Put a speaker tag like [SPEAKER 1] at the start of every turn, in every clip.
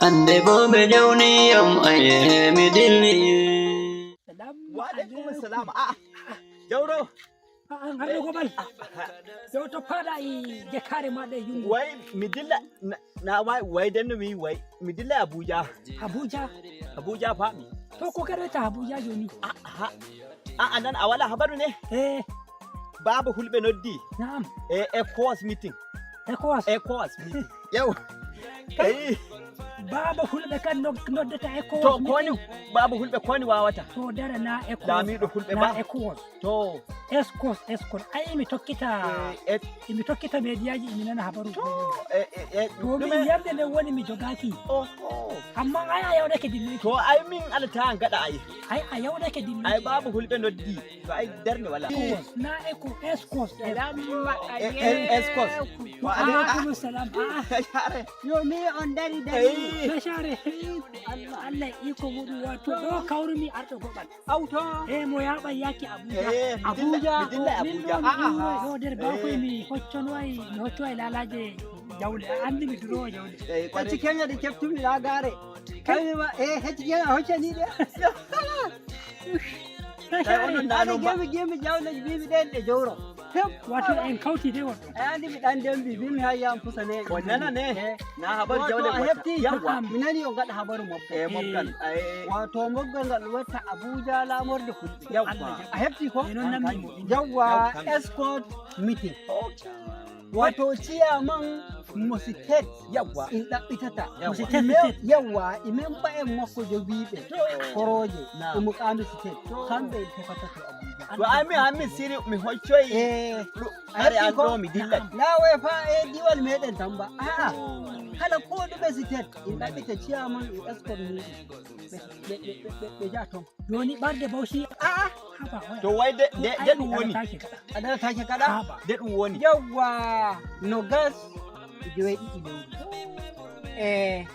[SPEAKER 1] Hande bo ɓe ƴawniyam, aye, mi dilli.
[SPEAKER 2] Wa alaikum salam. A Jauro.
[SPEAKER 3] An arɗo gobal yo to paɗa e jekkare maɗa e jungo.
[SPEAKER 2] Wai mi dilla na wai dan mi wai mi dilla Abuja.
[SPEAKER 3] Abuja?
[SPEAKER 2] Abuja fami.
[SPEAKER 3] To ko gaɗoyta Abuja joni?
[SPEAKER 2] A a nan a wala habaru ne?
[SPEAKER 3] E.
[SPEAKER 2] Babu Hulɓe noddi.
[SPEAKER 3] Na'am.
[SPEAKER 2] E, ECOWAS meeting.
[SPEAKER 3] ECOWAS?
[SPEAKER 2] ECOWAS meeting. Yau. Kai.
[SPEAKER 3] Baba Fulɓe kan noddata ECOWAS?
[SPEAKER 2] To koni Babu Hulɓe koni wawata.
[SPEAKER 3] To dara na ECOWAS.
[SPEAKER 2] Lamiɗo Fulɓe
[SPEAKER 3] na
[SPEAKER 2] ba.
[SPEAKER 3] ECOWAS.
[SPEAKER 2] To.
[SPEAKER 3] Escos escort, ai mi tokkita.
[SPEAKER 2] E.
[SPEAKER 3] Mi tokkita mediaji, mi nana habaru.
[SPEAKER 2] To e e
[SPEAKER 3] To min yamde nden woni mi jogaki.
[SPEAKER 2] Oho.
[SPEAKER 3] Amma ai a yawɗake dilloyki.
[SPEAKER 2] To ai min alata gada ai.
[SPEAKER 3] Ai a yawɗake dilloyki.
[SPEAKER 2] Ai Babu Hulɓe noddi. To ai darne wala.
[SPEAKER 3] ECOWAS na eco escos.
[SPEAKER 2] Escos.
[SPEAKER 3] Wa alaikum salam.
[SPEAKER 2] Share.
[SPEAKER 4] Yo mi on dari dari.
[SPEAKER 2] Eh.
[SPEAKER 3] Feshare Allah Allah iko muɗum, wato ɗo kawrumi arɗo goɓal.
[SPEAKER 4] Auto.
[SPEAKER 3] E mo yaɓa yaki Abuja.
[SPEAKER 2] Eh,
[SPEAKER 4] Abuja.
[SPEAKER 2] mi dilla
[SPEAKER 3] Min
[SPEAKER 2] Abuja.
[SPEAKER 3] ɗo mi iwoy ɗo nder bakoye, mi hocconoy, mi hoccoy lalaje jawle, a andi mi durowo jawle.
[SPEAKER 2] Eh,
[SPEAKER 4] Hecci kenya ɗi keftumi lagare. Kañuma e hecci kenya hoccani ɗe.
[SPEAKER 2] Kai onon na
[SPEAKER 4] Aɗa
[SPEAKER 2] non ba.
[SPEAKER 4] gemi gemi jawleji mbimi ɗen ɗe jowro.
[SPEAKER 3] Wato en kawti de wonɗo.
[SPEAKER 4] A andi mi ɗan dembi mbimi hay yam pusane.
[SPEAKER 2] On nana ne? Na habaru
[SPEAKER 4] Wato
[SPEAKER 2] jawle
[SPEAKER 4] a hefti.
[SPEAKER 2] Yawwa.
[SPEAKER 4] Mi nani on gaɗa habaru mobgal.
[SPEAKER 2] Eh, mobgal. Eh.
[SPEAKER 4] Wato mobgal ngal ɗum watta Abuja, lamorde Fulɓe.
[SPEAKER 2] Yawwa.
[SPEAKER 4] A hefti ko?
[SPEAKER 3] E noon namdi.
[SPEAKER 4] Yawwa,
[SPEAKER 2] Yau,
[SPEAKER 4] escort meeting. Wato ciyaman mo state in ɗaɓɓitata.
[SPEAKER 2] Yawwa.
[SPEAKER 3] State.
[SPEAKER 4] Yawwa, e memba en makko jogiiɓe koroje
[SPEAKER 2] Na.
[SPEAKER 4] e mukami state, kamɓe en tefata to Abuja.
[SPEAKER 2] To ai mi hammi siri mi hoccoyi.
[SPEAKER 4] E
[SPEAKER 2] Are an ɗo mi dilla.
[SPEAKER 4] lawoe fa e diwal meɗen tan ba, a'a, kala ko ɗume state in ɗaɓɓita ciyaman e escort muɗum, ɓe jaha toon.
[SPEAKER 3] Joni ɓarde Bauchi?
[SPEAKER 4] A'a.
[SPEAKER 3] Haba oya.
[SPEAKER 2] To wai de ɗum woni.
[SPEAKER 4] A daratake kaɗa.
[SPEAKER 3] Haba.
[SPEAKER 2] De ɗum woni.
[SPEAKER 4] Yawwa, 27 lewru e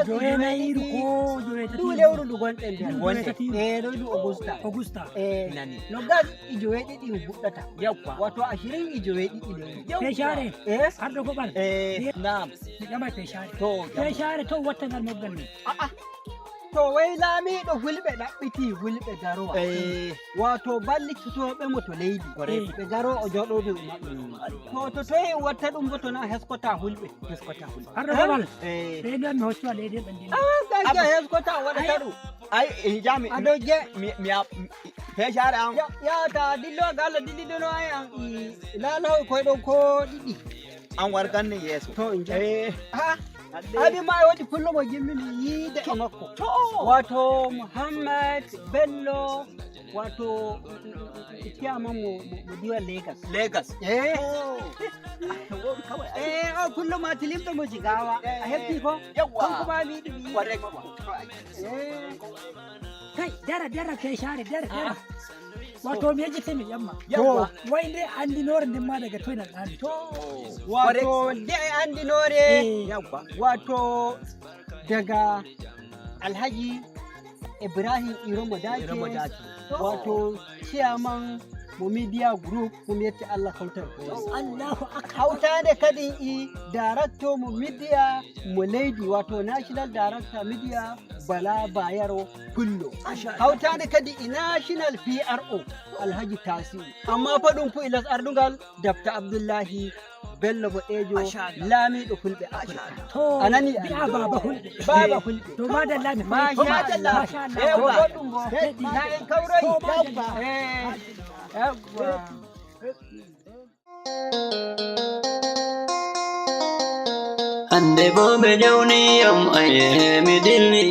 [SPEAKER 3] jowenayiru
[SPEAKER 4] 27
[SPEAKER 3] ko jowetati?
[SPEAKER 4] Ɗu lewru ndu gonɗen nder.
[SPEAKER 2] Gonɗen.
[SPEAKER 4] E ɗo du Augusta.
[SPEAKER 3] Augusta.
[SPEAKER 4] E
[SPEAKER 2] Nani.
[SPEAKER 4] 27 fuɗɗata.
[SPEAKER 2] Yawwa.
[SPEAKER 4] Wato 27 lewru.
[SPEAKER 3] Feshare.
[SPEAKER 4] E.
[SPEAKER 3] Arɗo goɓal.
[SPEAKER 2] Eh, na'am.
[SPEAKER 3] Mi ƴamay feshare.
[SPEAKER 2] To
[SPEAKER 3] Feshare, to wattangal mobgal ni?
[SPEAKER 4] A'a, to wai lamiɗo Fulɓe ɗaɓɓiti Fulɓe garowa.
[SPEAKER 2] Eh.
[SPEAKER 4] Wato ballitotoɓe mo to leydi
[SPEAKER 2] Kwarai.
[SPEAKER 4] ɓe garo o joɗoɓe maɓɓe. To toye watta ɗum bo to na heskota Fulɓe.
[SPEAKER 2] Heskota Fulɓe.
[SPEAKER 3] Arɗo goɓal.
[SPEAKER 2] Eh.
[SPEAKER 3] Ɓe ɗon mi hoccuwa leydi en ɓe ndilla.
[SPEAKER 4] Ganke heskota waɗata ɗum.
[SPEAKER 2] Ai jami
[SPEAKER 4] aɗo je
[SPEAKER 2] mi mi feshare an.
[SPEAKER 4] Ya ta dillo ga Allah dilliɗono ay an i lalaw koyɗon ko ɗiɗi.
[SPEAKER 2] An warganne yeeso.
[SPEAKER 4] To in
[SPEAKER 2] Eh.
[SPEAKER 4] ha abi ma waɗi kullo mo gimmi mi yiide e makko.
[SPEAKER 2] To.
[SPEAKER 4] Wato Muhammad Bello, wato ciyaman mo diwal Lagos.
[SPEAKER 2] Lagos.
[SPEAKER 4] Eh.
[SPEAKER 2] Won kawai ai.
[SPEAKER 4] Eh, o kullo ma tilimɗo mo Jigawa, a hefti ko?
[SPEAKER 2] Yawwa.
[SPEAKER 4] Kanko ma mi yiɗi mi yiide
[SPEAKER 2] Kwarai.
[SPEAKER 4] makko. Eh.
[SPEAKER 3] Kai, dara dara, feshare, dara dara, wato mi yejjite mi ƴamma.
[SPEAKER 2] Yawwa.
[SPEAKER 3] Wai nde andinore nden ma daga toye nanɗami?
[SPEAKER 2] To.
[SPEAKER 4] Wato nde e andinore.
[SPEAKER 3] Eh.
[SPEAKER 2] Yawwa.
[SPEAKER 4] Wato daga Alhaji Ibrahim Iromo Dake.
[SPEAKER 2] Iromo Dake.
[SPEAKER 4] Wato chairman mo media group mo Yetti Allah Kautar Kore.
[SPEAKER 3] Allahu akbar.
[SPEAKER 4] Hautande kadi i director mo media mo leydi, wato national director media, Bala Bayero Pullo. Hautande kadi i national PRO, Alhaji Tasiu. Amma fa ɗum fu ilas ardugal Dafta Abdullahi Bello Boɗejo,
[SPEAKER 2] Masha Allah.
[SPEAKER 4] Laamiɗo Fulɓe Afrika.
[SPEAKER 3] To.
[SPEAKER 4] A nani?
[SPEAKER 3] Mbi'a Baba Hulɓe.
[SPEAKER 4] Baba Fulɓe.
[SPEAKER 3] To madalla, mi
[SPEAKER 4] Masha Allah.
[SPEAKER 3] Masha Allah.
[SPEAKER 4] To goɗɗum bo na en kawroyi.
[SPEAKER 3] To madalla.
[SPEAKER 4] Eh, yawwa.
[SPEAKER 1] Hande bo ɓe ƴawniyam, aye, mi dilli.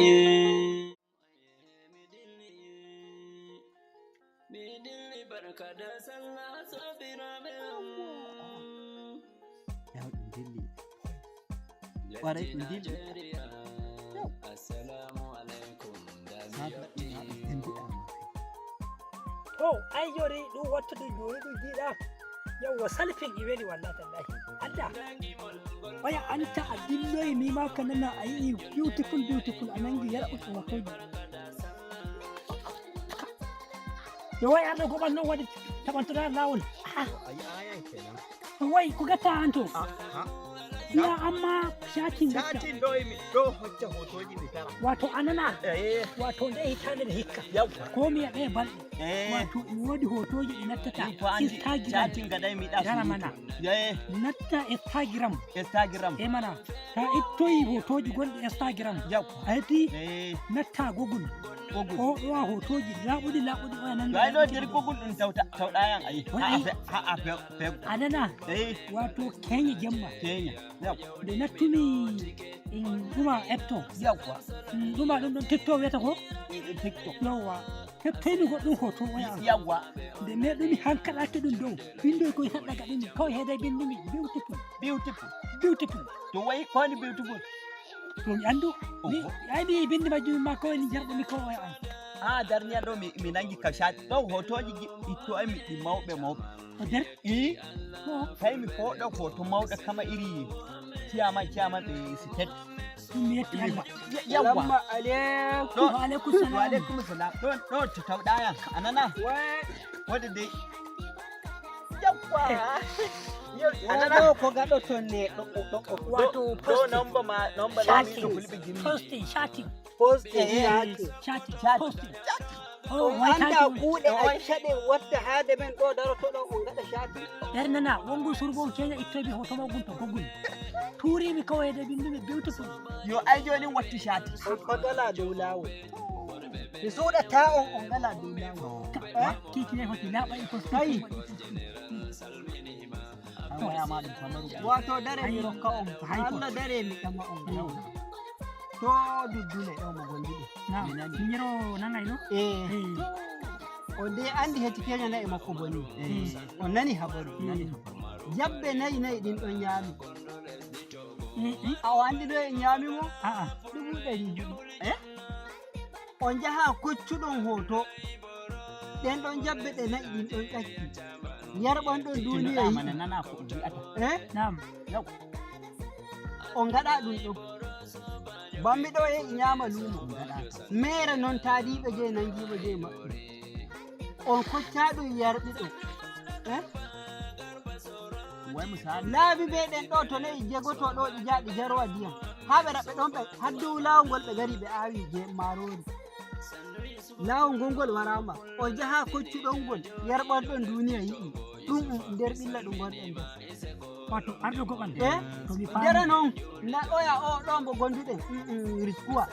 [SPEAKER 1] Mi dilli, barka da sallah sobiraɓe am.
[SPEAKER 2] Yaw ɗum dilli. Kwarai ɗum dilli.
[SPEAKER 1] Assalamu alaikum da
[SPEAKER 2] Sabi ɗum na ɗum tembiɗa ma kai.
[SPEAKER 3] To ai joni ɗum wattu ɗum joni ɗum jiiɗa yawwa salfin e weli, wallahi tallahi. Allah waya anta a dilloyi mima ka nana a yii beautiful beautiful, a nangi yarɓuki hotoji yo way arɗo goɓal noon waɗi taɓantoɗa lawol.
[SPEAKER 2] A yi ayan kenan.
[SPEAKER 3] To way ko gatta an to?
[SPEAKER 2] A ha.
[SPEAKER 3] Iya amma shatin gatta.
[SPEAKER 2] Chatin ɗo mi ɗo hocca hotoji mi tara.
[SPEAKER 3] Wato anana
[SPEAKER 2] Eh.
[SPEAKER 3] wato nde hitande nde hikka.
[SPEAKER 2] Yawwa.
[SPEAKER 3] Ko mi yaɓe balɗe.
[SPEAKER 2] Eh.
[SPEAKER 3] Wato mi woodi hotoji ɗi nattata
[SPEAKER 2] Ko andi
[SPEAKER 3] Instagram.
[SPEAKER 2] chatin gaɗay mi yiɗa
[SPEAKER 3] Dara
[SPEAKER 2] surutu.
[SPEAKER 3] mana.
[SPEAKER 2] Eh.
[SPEAKER 3] Natta Instagram.
[SPEAKER 2] Instagram.
[SPEAKER 3] E mana ta ittoyi hotoji gonɗi Instagram.
[SPEAKER 2] Yawwa.
[SPEAKER 3] A hetti
[SPEAKER 2] Eh.
[SPEAKER 3] natta Google.
[SPEAKER 2] Google.
[SPEAKER 3] O ɗowa hotoji laaɓuɗi laaɓuɗi oya
[SPEAKER 2] To
[SPEAKER 3] nanga.
[SPEAKER 2] ai ɗo nder Google ɗum tawta tawɗayan ayi.
[SPEAKER 3] Wai.
[SPEAKER 2] Ha a ha a fe fe.
[SPEAKER 3] Anana
[SPEAKER 2] Eh.
[SPEAKER 3] wato keñe jemma.
[SPEAKER 2] Kenya. Yawwa.
[SPEAKER 3] Nde nattumi in ɗuma epto.
[SPEAKER 2] Yawwa.
[SPEAKER 3] In ɗuma ɗum ɗon TikTok wiyata ko?
[SPEAKER 2] TikTok.
[SPEAKER 3] Yawwa. Heɓtaymi goɗɗum hoto oya am.
[SPEAKER 2] Yawwa.
[SPEAKER 3] Nde meɗumi hankaɗake ɗum dow. Windoy koye saɗɗaga ɗum kawai heeday bindumi beautiful.
[SPEAKER 2] Beautiful.
[SPEAKER 3] Beautiful.
[SPEAKER 2] To wai ko woni beautiful?
[SPEAKER 3] To mi anndu. Mi
[SPEAKER 2] Oho.
[SPEAKER 3] ay mi bindi majjum ma kawai ni jarɗumi kawai oya am.
[SPEAKER 2] Ha darniya ɗo mi nangi ka chat ɗo hotoji itto ai mi ɗi mawɓe mawɓe.
[SPEAKER 3] O nder
[SPEAKER 2] I
[SPEAKER 3] to
[SPEAKER 2] sai mi foɗo hoto mawɗo kama iri chairman chairman ɓe state.
[SPEAKER 3] ɗum mi yetti Allah.
[SPEAKER 2] Yawwa.
[SPEAKER 4] Salamu alaikum.
[SPEAKER 2] Ɗo
[SPEAKER 3] Wa alaikum
[SPEAKER 2] wa
[SPEAKER 3] salam.
[SPEAKER 2] alaikum salam. Ɗo ɗo to tawɗayan anana
[SPEAKER 4] Wai
[SPEAKER 2] wadda dai. Yawwa.
[SPEAKER 4] wai ɗo ko gaɗoton ne ɗo ɗo ɗo.
[SPEAKER 3] Wato
[SPEAKER 2] Ɗo
[SPEAKER 3] posting.
[SPEAKER 2] nomba ma nomba lamiɗo
[SPEAKER 3] Chatting.
[SPEAKER 2] fulɓe gimmi.
[SPEAKER 3] Posting, chatting,
[SPEAKER 4] Posting
[SPEAKER 2] Eh.
[SPEAKER 4] shatin.
[SPEAKER 3] chatting,
[SPEAKER 2] Chatting.
[SPEAKER 3] posting. Oh,
[SPEAKER 4] On
[SPEAKER 3] wai
[SPEAKER 4] anda
[SPEAKER 3] chatting.
[SPEAKER 4] kuuɗe acca ɗe watta haade men ɗo darotoɗon on gaɗa shatin.
[SPEAKER 3] Ɓernana nana wongu surbo keña ittoymi hoto magum to Google. Turimi kawai heeday bindumi beautiful.
[SPEAKER 2] Yo ai joni watti shati.
[SPEAKER 4] On fagala dow laawol. Mi suuɗata on on ngala dow laawol.
[SPEAKER 3] Eh? Kiki hoti laaɓa e posting.
[SPEAKER 4] Ai.
[SPEAKER 2] An waya ma ɗum kamaru.
[SPEAKER 4] Wato dare mi rokka on.
[SPEAKER 3] Hai ko.
[SPEAKER 4] Allah dare mi ƴama on. To duddule ɗo mo gondiɗe.
[SPEAKER 3] Na, mi yero nangay no?
[SPEAKER 4] Eh.
[SPEAKER 3] Eh.
[SPEAKER 4] On dai andi hecci keña nayi makko boni. On nani habaru. Jabbe nayi nayi ɗin ɗon ñaami.
[SPEAKER 3] Eh, eh.
[SPEAKER 4] A o andi ɗo en ñaami mo
[SPEAKER 3] A'a.
[SPEAKER 4] 400,000. Eh? On jaha koccuɗon hoto. Ɗen ɗon jabbe ɗe nayi ɗin ɗon ƴakki. Yarɓon ɗon duniya
[SPEAKER 2] Tinoɗa mana
[SPEAKER 4] yi'i.
[SPEAKER 2] nana ko ɗum wi'ata.
[SPEAKER 4] Eh?
[SPEAKER 3] Na'am.
[SPEAKER 2] Yawwa.
[SPEAKER 4] On gaɗa ɗum ɗon. Bammi ɗo e ñaama luumo. Mere noon taadiɓe je nangiɓe je maɓɓe. On kocca ɗum yarɓi ɗum. Eh?
[SPEAKER 2] Wai misali.
[SPEAKER 4] Laabi meɗen ɗo to nayi jegoto ɗo ɗi jaa ɗi jarowa ndiyam. Ha ɓe raɓɓe ɗon ɓe har dow laawol ngol ɓe gari ɓe aawi je marori. Laawol ngol ngol warama. O jaha koccuɗon ngol yarɓon ɗon duniya yi'i. Ɗum nder ɓilla ɗum gonɗen nder.
[SPEAKER 3] Wato arɗo goɓal.
[SPEAKER 4] Eh?
[SPEAKER 3] To mi faami.
[SPEAKER 4] Dere noon na ɗoya o ɗo mo gonduɗen riskuwa.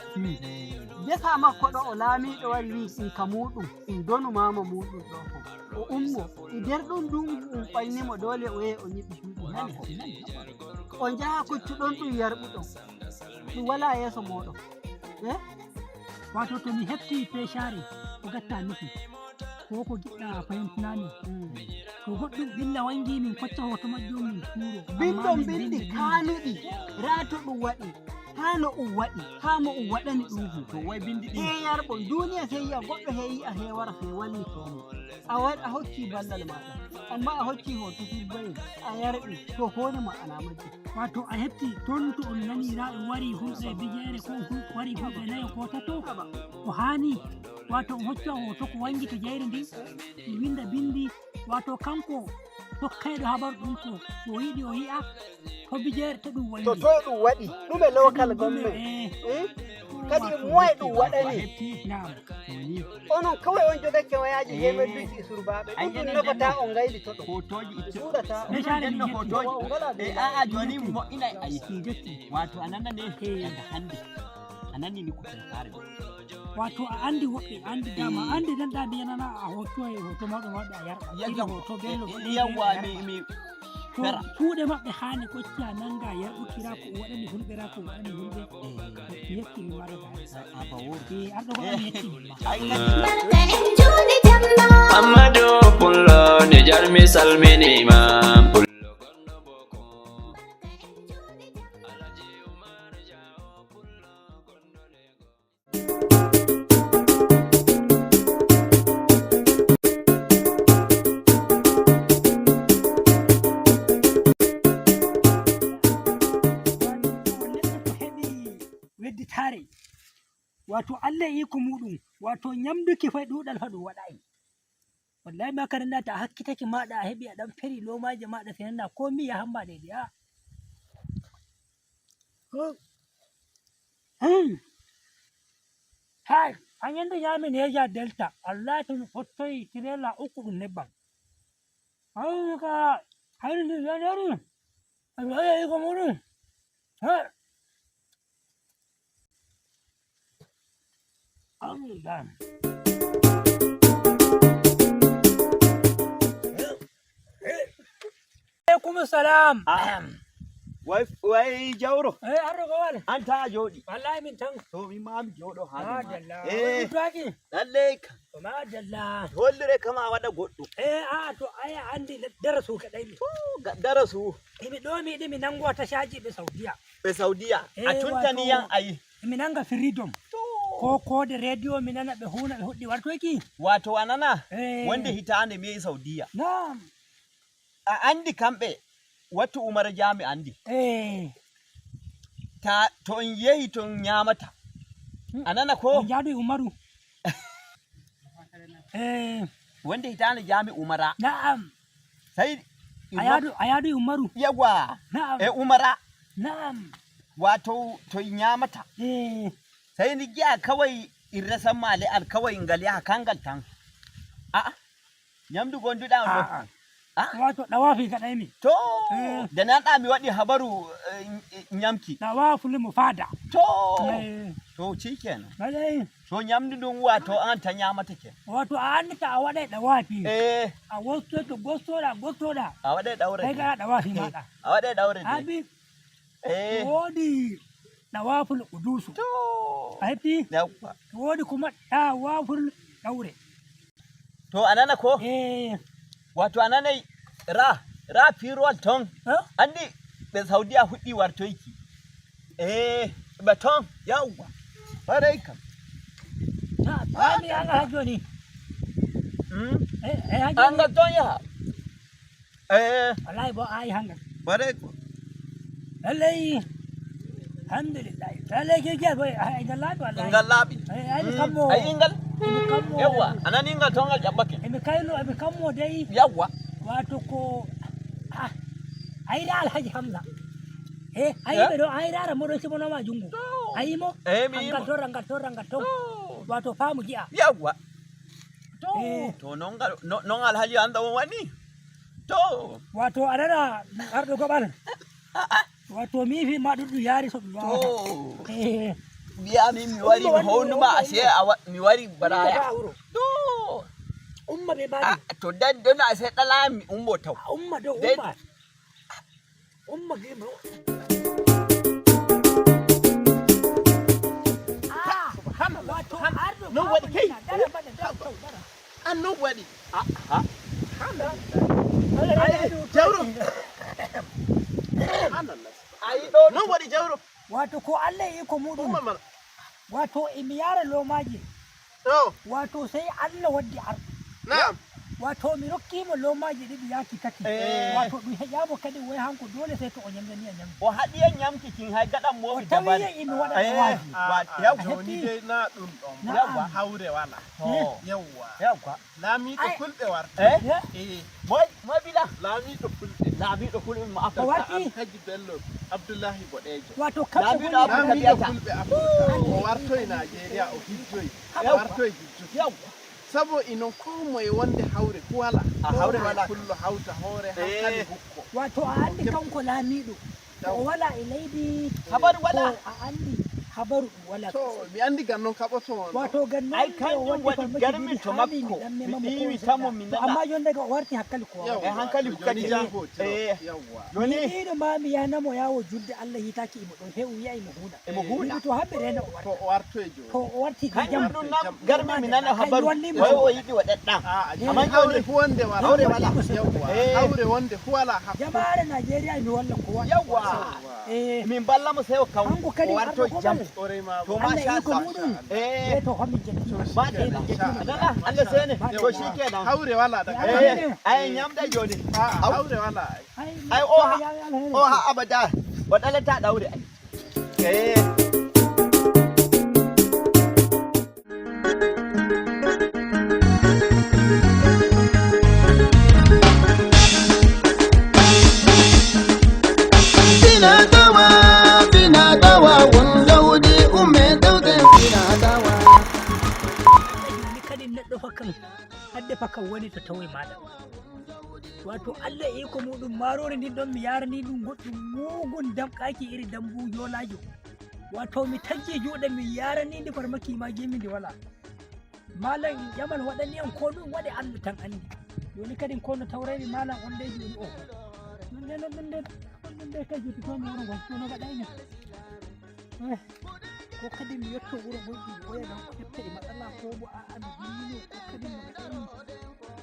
[SPEAKER 4] Gesa makko ɗo o laamiɗo wari wi ɗum ka muɗum ɗum donu mama muɗum ɗo ko. O ummo e nder ɗum ndungu ɗum ɓaynimo dole o yehi o ñiɓi cuuɗi maako. On jaha koccuɗon ɗum yarɓuɗon. Ɗum wala yeeso moɗon. Eh?
[SPEAKER 3] Wato to mi heɓti peshare ko gatta nufi ko ko giɗɗa fahimtinami to goɗɗum ɓilla wangi min kocca hoto majjum min turo. Amma
[SPEAKER 4] Bindon
[SPEAKER 3] min
[SPEAKER 4] bindi
[SPEAKER 3] bindi.
[SPEAKER 4] kanuɗi rato ɗum waɗi ha no ɗum waɗi ha mo ɗum waɗani ɗum fu.
[SPEAKER 2] To wai bindi ɗin.
[SPEAKER 4] He yarɓon duniya sey yi'a goɗɗo he yi'a he wara he wallitomo. A waɗ a hocci ballal maɗa amma a hocci hoto surbayel a yarɓi to hone ma ana majji.
[SPEAKER 3] Wato a heɓti ton to on nani ra ɗum wari hulɓe bijere ko wari hulɓe nayo ko tato ko hani wato on hocca hoto ko wangi to jeyri ndi ɗum winda bindi wato kanko tokkayɗo habaru ɗum ko o yiɗi o yi'a to bijere to ɗum wangi.
[SPEAKER 4] To to ɗum waɗi ɗume local government.
[SPEAKER 3] Eh,
[SPEAKER 4] Eh? Kadi moye ɗum waɗani.
[SPEAKER 3] na'am.
[SPEAKER 2] To ni
[SPEAKER 4] Onon kawai on jogake wayaji
[SPEAKER 2] Eh.
[SPEAKER 4] hemerduki e surbaɓe
[SPEAKER 2] Ai,
[SPEAKER 4] ɗum ɗum
[SPEAKER 2] enen
[SPEAKER 4] nafata
[SPEAKER 2] denno.
[SPEAKER 4] on gaylito ɗo.
[SPEAKER 2] Hotoji itto.
[SPEAKER 4] Suuɗata on.
[SPEAKER 3] Me share
[SPEAKER 2] Denno
[SPEAKER 3] mi yetti.
[SPEAKER 2] hotoji.
[SPEAKER 4] On ngala
[SPEAKER 2] Eh a'a joni mo ina ayi.
[SPEAKER 3] Mi jetti.
[SPEAKER 2] Wato anana ne
[SPEAKER 3] Eh.
[SPEAKER 2] daga hande. Anani ni ko fare.
[SPEAKER 3] Wato a andi woɓɓe andi dama andi dan da biyanana a hoto e hoto mawɗo mawɗo a yarɓa iri hoto bello
[SPEAKER 2] Yawwa mi mi
[SPEAKER 3] to
[SPEAKER 2] fera.
[SPEAKER 3] kuuɗe maɓɓe hani kocca nanga yarɓukira ko o waɗani hulɓe ra ko o waɗani hulɓe mi yetti mi maɗa
[SPEAKER 2] A ba woro.
[SPEAKER 3] e arɗo ko mi yetti mi ma
[SPEAKER 2] Ai kadi
[SPEAKER 5] Barka en juuɗe jamma.
[SPEAKER 1] Amadou Pullo Nijar mi salminima Pullo gonɗo boko Alhaji Umar Jao Pullo gonɗo Lagos.
[SPEAKER 3] Wato neɗɗo to heɓi wedditare wato Allah e iko muɗum wato nyamduki fa ɗuɗal fa ɗum waɗayi wallahi makaranta ta hakkitake maɗa a heɓi a ɗan feri lomaje maɗa sai nanna ko miya hamba daidai a. Hai, an yanda yami Niger Delta, Allah to mi fottoyi tirela uku ɗum nebbam. Ayyuka hayri yanari. Ay ko muɗum. Ha. Allah. Alaikum salam.
[SPEAKER 2] Wai wai Jawro,
[SPEAKER 3] Eh, ardo ko wal.
[SPEAKER 2] an ta jooɗi.
[SPEAKER 3] Wallahi min tan.
[SPEAKER 2] To min ma mi jooɗo haade ma.
[SPEAKER 3] Madalla.
[SPEAKER 2] Eh,
[SPEAKER 3] Wani
[SPEAKER 2] lallai ka
[SPEAKER 3] Madalla.
[SPEAKER 2] hollire kama a waɗa goɗɗum.
[SPEAKER 3] Eh, a to aya andi darasu kaɗai mi.
[SPEAKER 2] To, ga darasu
[SPEAKER 3] Imi ɗo mi yiɗi mi nangowa tashaji ɓe Saudiya.
[SPEAKER 2] ɓe Saudiya. A
[SPEAKER 3] Eh,
[SPEAKER 2] tuntani
[SPEAKER 3] wato-
[SPEAKER 2] yan ayi.
[SPEAKER 3] Imi nanga freedom.
[SPEAKER 2] To,
[SPEAKER 3] Ko kode rediyo mi nana ɓe huna ɓe huɗɗi wartoyki.
[SPEAKER 2] wato a nana
[SPEAKER 3] Eh.
[SPEAKER 2] wonde hitaande mi yehi Saudiya.
[SPEAKER 3] Naam.
[SPEAKER 2] A andi kamɓe wattu Umar Jami andi.
[SPEAKER 3] Eh,
[SPEAKER 2] Ta to on yehi to on ñaamata. A nana ko
[SPEAKER 3] on jaadu e Umaru. Eh,
[SPEAKER 2] wonde hitaande Jami Umara.
[SPEAKER 3] na'am.
[SPEAKER 2] Sai
[SPEAKER 3] A yaadu e Umaru.
[SPEAKER 2] Yawa
[SPEAKER 3] Na'am.
[SPEAKER 2] e Umara
[SPEAKER 3] Na'am.
[SPEAKER 2] wato to ñaamata.
[SPEAKER 3] Eh,
[SPEAKER 2] Sai ni giya kawai in rasan male alkawai ngal yaha kangal tan. A'a nyamdu gonduɗa on ɗo.
[SPEAKER 3] a'a.
[SPEAKER 2] Ah.
[SPEAKER 3] Wato ɗawafi kaɗai mi.
[SPEAKER 2] To
[SPEAKER 3] Eh.
[SPEAKER 2] da nanɗa mi waɗi habaru nyamki.
[SPEAKER 3] Ɗawafu limu fada.
[SPEAKER 2] To
[SPEAKER 3] Eh,
[SPEAKER 2] to shikenan.
[SPEAKER 3] lallai.
[SPEAKER 2] To nyamdu ɗum wato an ta nyamata ke.
[SPEAKER 3] Wato a andita a waɗai ɗawafi.
[SPEAKER 2] Eh
[SPEAKER 3] A wostoto gostoɗa gostoɗa.
[SPEAKER 2] a waɗai ɗaure.
[SPEAKER 3] Sai gaɗa ɗawafi maɗa.
[SPEAKER 2] A waɗai ɗaure dai.
[SPEAKER 3] Abi
[SPEAKER 2] Eh
[SPEAKER 3] woodi ɗawaful kudusu.
[SPEAKER 2] to
[SPEAKER 3] A heɓti
[SPEAKER 2] yawwa.
[SPEAKER 3] woodi kuma ɗawaful ɗawre.
[SPEAKER 2] To a nana ko
[SPEAKER 3] Eh,
[SPEAKER 2] wato a nanai ra ra firowal ton.
[SPEAKER 3] eh,
[SPEAKER 2] Andi ɓe Saudiya huɗɗi wartoyki. Eh ɓe ton yawwa. Farai kam.
[SPEAKER 3] na ami an ha joni. Eh, eh, ha
[SPEAKER 2] An
[SPEAKER 3] joni.
[SPEAKER 2] ga ton yaha. Eh
[SPEAKER 3] Wallahi bo ayi hangal.
[SPEAKER 2] farai ko.
[SPEAKER 3] Lallai alhamdulillah. Lallai ke ke boy ai ga labi wallahi.
[SPEAKER 2] Ngal laaɓi.
[SPEAKER 3] Eh, ai mi kammo.
[SPEAKER 2] Ayi ngal.
[SPEAKER 3] Emi kammo.
[SPEAKER 2] Yawwa a nani ngal ton ngal ƴaɓɓake.
[SPEAKER 3] Emi kaylo emi kammo dai
[SPEAKER 2] Yawwa.
[SPEAKER 3] wato ko ah ayira Alhaji Hamza. Eh, ayi
[SPEAKER 2] Eh?
[SPEAKER 3] ɓe ɗo ayirara mo ɗo sibonoma jungo. Ayi mo.
[SPEAKER 2] Eh, mi yimo.
[SPEAKER 3] Angal ton rangal ton rangal ton. Wato faamu gi'a.
[SPEAKER 2] Yawwa. To
[SPEAKER 3] Eh.
[SPEAKER 2] to non ngal non Alhaji anda on wani. To
[SPEAKER 3] Wato a nana arɗo goɓal. Wato mi fi ma ɗuɗɗum yaari so ɗum wawata.
[SPEAKER 2] to
[SPEAKER 3] Eh,
[SPEAKER 2] biya min mi wari mi
[SPEAKER 3] Umma wani
[SPEAKER 2] hownuma
[SPEAKER 3] wuro,
[SPEAKER 2] ashe a mi wari
[SPEAKER 3] umma
[SPEAKER 2] baraya.
[SPEAKER 3] ba wuro.
[SPEAKER 2] To
[SPEAKER 3] Umma ɓe
[SPEAKER 2] ah,
[SPEAKER 3] mbaɗi.
[SPEAKER 2] to dan don ashe ɗala mi ummo taw.
[SPEAKER 3] Umma dow
[SPEAKER 2] Den-
[SPEAKER 3] umma. Umma gima. Ah, wato arɗo
[SPEAKER 6] Non waɗi
[SPEAKER 3] faamu
[SPEAKER 6] kai.
[SPEAKER 3] nana, dara bana, dara tau, dara.
[SPEAKER 6] An non waɗi.
[SPEAKER 3] Ai,
[SPEAKER 6] Jawro. Subhanallah.
[SPEAKER 2] Ayi ɗo
[SPEAKER 6] Non waɗi Jawro.
[SPEAKER 3] Wato ko Allah ya iko muɗum
[SPEAKER 6] Umma mana.
[SPEAKER 3] wato emi yara lomaji
[SPEAKER 6] To,
[SPEAKER 3] wato sai Allah waddi arɗo.
[SPEAKER 6] na'am.
[SPEAKER 3] Wato mi rokkimo lomaji ɗiɗi yaki tati.
[SPEAKER 2] Eh.
[SPEAKER 3] Wato ɗum heƴamo kadi wai hanko dole sai to o ñamdani a ñamdi.
[SPEAKER 2] o haɗiyan nyamki kin hay gaɗan
[SPEAKER 3] O
[SPEAKER 2] momi
[SPEAKER 3] tawi
[SPEAKER 2] dabare.
[SPEAKER 3] emi waɗa
[SPEAKER 2] Eh,
[SPEAKER 3] ɗawafi.
[SPEAKER 2] wa-
[SPEAKER 6] A'a,
[SPEAKER 2] yawwa.
[SPEAKER 6] joni dai na ɗum ɗon ba.
[SPEAKER 3] Na'am.
[SPEAKER 6] Haure wala.
[SPEAKER 2] To
[SPEAKER 6] Yawwa.
[SPEAKER 2] yawwa.
[SPEAKER 6] Lamiɗo
[SPEAKER 3] Ai.
[SPEAKER 6] Fulɓe warta.
[SPEAKER 2] Eh
[SPEAKER 6] Eh,
[SPEAKER 2] moy moy bila.
[SPEAKER 6] Lamiɗo Fulɓe.
[SPEAKER 2] Lamiɗo fulɓe mo
[SPEAKER 3] O
[SPEAKER 2] Afirka.
[SPEAKER 3] warti
[SPEAKER 6] Alhaji Bello Abdullahi Boɗejo.
[SPEAKER 3] wato kamɓe
[SPEAKER 2] Lamiɗo
[SPEAKER 3] woni
[SPEAKER 2] Afirka
[SPEAKER 6] Lamiɗo
[SPEAKER 2] biyata.
[SPEAKER 6] Fulɓe Afirka. O wartoye Nigeria o hijjoyi. O wartoye hijjuki.
[SPEAKER 2] Yawwa.
[SPEAKER 6] Sabo inon ko moye wonde hawre fu wala.
[SPEAKER 2] A hawre
[SPEAKER 6] Ko moye
[SPEAKER 2] wala.
[SPEAKER 6] Pullo hawta hoore
[SPEAKER 2] Eh.
[SPEAKER 6] hakkale hukko.
[SPEAKER 3] wato a andi kanko laamiɗo to o wala e leydi
[SPEAKER 2] Habaru wala.
[SPEAKER 3] ko a andi habaru ɗum wala.
[SPEAKER 6] To mi andi gan noon kaɓoto on.
[SPEAKER 3] Wato gan
[SPEAKER 2] Ai,
[SPEAKER 3] non
[SPEAKER 2] kanjum
[SPEAKER 3] o waddi
[SPEAKER 2] waɗi
[SPEAKER 3] farmaki
[SPEAKER 2] garmi
[SPEAKER 3] ɗiɗi
[SPEAKER 2] to
[SPEAKER 3] haa min
[SPEAKER 2] makko.
[SPEAKER 3] mi ɗan
[SPEAKER 2] Mi
[SPEAKER 3] mema mo ko
[SPEAKER 2] ɗiwi
[SPEAKER 3] seɗɗa.
[SPEAKER 2] tamo mi
[SPEAKER 3] To
[SPEAKER 2] nana.
[SPEAKER 3] amma jon daga o warti hakkali ko
[SPEAKER 6] Yawwa,
[SPEAKER 2] Eh, hankali
[SPEAKER 6] to
[SPEAKER 2] ko
[SPEAKER 6] joni
[SPEAKER 2] kadi.
[SPEAKER 6] jahotiro.
[SPEAKER 2] Eh.
[SPEAKER 6] Yawwa.
[SPEAKER 2] Joni
[SPEAKER 3] ɗiɗo ma mi yanamo yawo julde Allah hitaki imo ɗon heew wiya imo huuɗa.
[SPEAKER 2] Imo huuɗa.
[SPEAKER 3] Mimi to hamɓe rena o
[SPEAKER 6] To
[SPEAKER 3] warta.
[SPEAKER 6] o wartoye joni.
[SPEAKER 3] To o warti ɗo
[SPEAKER 2] kanjum
[SPEAKER 3] jam.
[SPEAKER 2] ɗum nam garmi mi nana habaru.
[SPEAKER 3] wallimo.
[SPEAKER 2] Wai o yiɗi waɗaɗɗam.
[SPEAKER 6] A'a,
[SPEAKER 2] Amma
[SPEAKER 6] joni hawre
[SPEAKER 2] joni
[SPEAKER 6] fu wonde wala.
[SPEAKER 2] Hawre wala.
[SPEAKER 6] Yawwa.
[SPEAKER 2] Eh.
[SPEAKER 6] Hawre wonde fu wala hakku.
[SPEAKER 3] Jama'are Nigeria mi walla ko waɗi.
[SPEAKER 2] Yawwa.
[SPEAKER 3] Eh,
[SPEAKER 2] Min ballamo sai o kan
[SPEAKER 3] Hanko kadi
[SPEAKER 2] o warto
[SPEAKER 3] arɗo
[SPEAKER 2] jam.
[SPEAKER 3] goɓal.
[SPEAKER 6] Ɓoray ma
[SPEAKER 2] To
[SPEAKER 6] bo.
[SPEAKER 3] Allah
[SPEAKER 2] masha
[SPEAKER 3] iko
[SPEAKER 2] Allah.
[SPEAKER 3] muɗum.
[SPEAKER 2] Eh
[SPEAKER 3] Eh, to homin jetti.
[SPEAKER 2] madalla. Nana Allah sene. To shikenan.
[SPEAKER 6] Hawre wala daga
[SPEAKER 2] Eh ai nyamda joni.
[SPEAKER 6] A'a,
[SPEAKER 2] Au.
[SPEAKER 6] hawre wala ai.
[SPEAKER 3] Ai,
[SPEAKER 2] Ai, o ha-
[SPEAKER 3] ya- ya- ya-
[SPEAKER 2] O ha abada. O ɗalata ɗaure ai. Eh.
[SPEAKER 7] Bina dawa, bina
[SPEAKER 3] Fa kam woni to tawi malam. Wato Allah e iko muɗum, marori ndin ɗon mi yarani ɗum goɗɗum mugun damƙaki iri dambu yolajo. Wato mi taggi juuɗe, mi yarani ndi farmaki ma gimi ndi wala. Malam yaman waɗani am ko ɗum waɗi, Allah tan andi. Joni kadi ko no tawraymi malam on dai joni o non dai, non dai, non dai kai juttomi wuro ngon to no gaɗaymi. Ko kadi mi yetto wuro ngon, mi woya ngam o hepta e matsala, ko bo a'a mi jimmino, ko kadi no gaɗaymi to.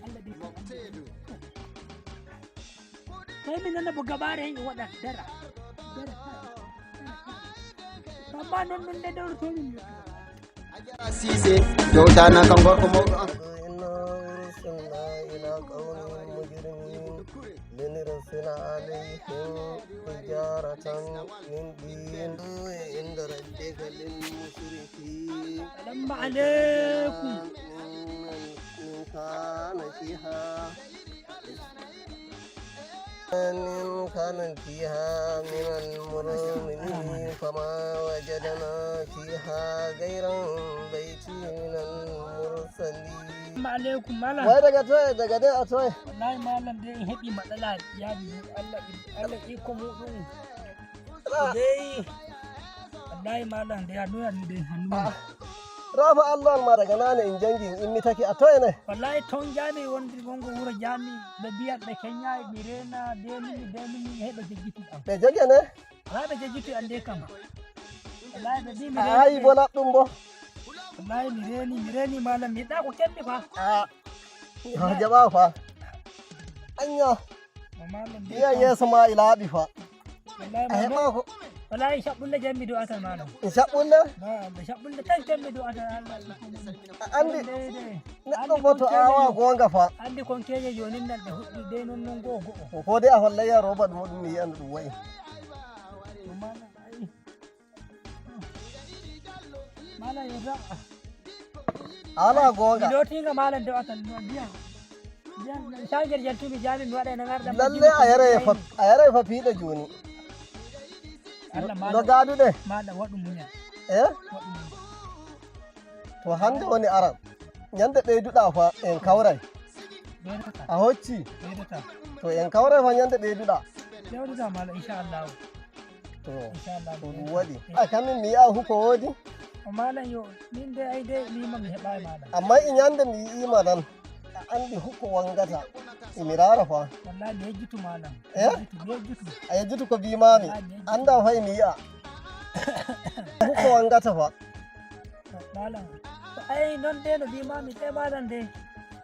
[SPEAKER 3] Allah dai kam andi. Sai mi nana bo gabare hen e waɗa dara dara dara, amma non non nde dawrotomi mi yetto.
[SPEAKER 7] Sise jowtana kam gorko mawɗo am.
[SPEAKER 8] إنا أرسلنا إلى قوم مجرمين لنرسل عليهم حجارة من طين عند ربك للمسرفين.
[SPEAKER 3] Salamu alaikum.
[SPEAKER 8] من كان فيها من كان فيها من المؤمنين، فما وجدنا فيها غير بيت من المرسلين.
[SPEAKER 3] Salamu alaikum malam.
[SPEAKER 8] Wai daga toye, daga dai a toye.
[SPEAKER 3] Wallahi malam dai in heɓi matsala yaji Allah, Allah iko muɗum dai. Wallahi malam dai hannu hannu dai hannu.
[SPEAKER 8] Rafa Allah ma daga nane in jangi in mi take a toye ne.
[SPEAKER 3] Wallahi ton jami wondi gongo wuro jami ɓe mbiyat ɓe keña mi rena demini demini heɓe jejjiti am.
[SPEAKER 8] Ɓe joge ne.
[SPEAKER 3] Wallahi ɓe jejjiti am de kam, wallahi ɓe mbi mi
[SPEAKER 8] A hayi
[SPEAKER 3] reni.
[SPEAKER 8] Bo laɓɗum bo.
[SPEAKER 3] Wallahi mi reni, mi reni malam, mi yiɗa ko kemmi fa.
[SPEAKER 8] A jaɓa fa. Anya
[SPEAKER 3] malam dai
[SPEAKER 8] iya yeeso ma i laaɓi fa.
[SPEAKER 3] Wallahi
[SPEAKER 8] A
[SPEAKER 3] malam
[SPEAKER 8] heɓa ko
[SPEAKER 3] wallahi shaɓɓulle jammi do atal malam.
[SPEAKER 8] In shaɓɓulle.
[SPEAKER 3] Ba shaɓɓulle tan jammi do atal Allah.
[SPEAKER 8] A andi
[SPEAKER 3] Dai dai.
[SPEAKER 8] neɗɗo bo to awa gonga fa.
[SPEAKER 3] Andi kon keje joni nan ɗe huɗɗi dai non non go'o go'o.
[SPEAKER 8] Ko dai a hollayya roba ɗum ɗum mi yi'an no ɗum wa'i.
[SPEAKER 3] To malam ai malam yadda.
[SPEAKER 8] Ala
[SPEAKER 3] Mi
[SPEAKER 8] gonga.
[SPEAKER 3] lotinga malam do atal no ndiyam ndiyam shagel jaltumi jami mi waɗa no garɗa.
[SPEAKER 8] Lalle a yaray fa, a yaray fa piiɗe joni.
[SPEAKER 3] Allah
[SPEAKER 8] No
[SPEAKER 3] malam
[SPEAKER 8] gaaduɗe.
[SPEAKER 3] Malam waɗu muñal.
[SPEAKER 8] E
[SPEAKER 3] waɗu muñal.
[SPEAKER 8] To hande woni aran. Ñande ɓeyduɗa fa en kawray.
[SPEAKER 3] Ɓeydata.
[SPEAKER 8] A hocci.
[SPEAKER 3] Ɓeydata.
[SPEAKER 8] To en kawray fa ñande ɓeyduɗa.
[SPEAKER 3] Ɓeydata malam, inchallahu.
[SPEAKER 8] To
[SPEAKER 3] inchallahu.
[SPEAKER 8] ko ɗum waɗi. A kamin mi yi'a huko woodi.
[SPEAKER 3] O malam yo min de ay de mima mi heɓayi malam.
[SPEAKER 8] Amma i ñande mi yi'ima nan a andi hukko wangata emi rara fa.
[SPEAKER 3] Wallahi mi yejjitu malam.
[SPEAKER 8] Eh?
[SPEAKER 3] Mi yejjitu.
[SPEAKER 8] A yejjitu ko mbimami anda fa emi yi'a hukko wangata fa.
[SPEAKER 3] Malam to ay noon de no mbimami de malam de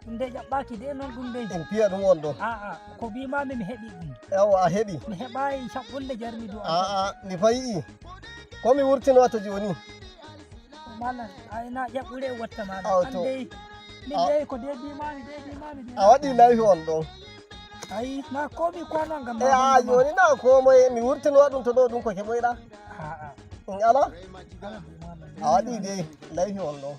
[SPEAKER 3] ɗum de ƴaɓɓaki de noon ɗum de.
[SPEAKER 8] En piya ɗum on ɗo.
[SPEAKER 3] Aa, ko mbimami mi heeɓi ɗum.
[SPEAKER 8] Yawa a heeɓi.
[SPEAKER 3] Mi heɓayi caɓɓulle jarmi dow.
[SPEAKER 8] A'a, mi fa yi'i ko mi wurtinoto joni.
[SPEAKER 3] Malam ayna ƴaɓɓure e watta malam.
[SPEAKER 8] Aw,
[SPEAKER 3] an
[SPEAKER 8] to.
[SPEAKER 3] dey min dey ko de mbimami de mbimami de.
[SPEAKER 8] A waɗi layfi on ɗon.
[SPEAKER 3] Ayi na komi kwana ngam.
[SPEAKER 8] E a joni na komoye mi wurtinowa ɗum to ɗo ɗum ko keɓoyɗa.
[SPEAKER 3] Aa.
[SPEAKER 8] In ala a waɗi dei layfi on ɗon.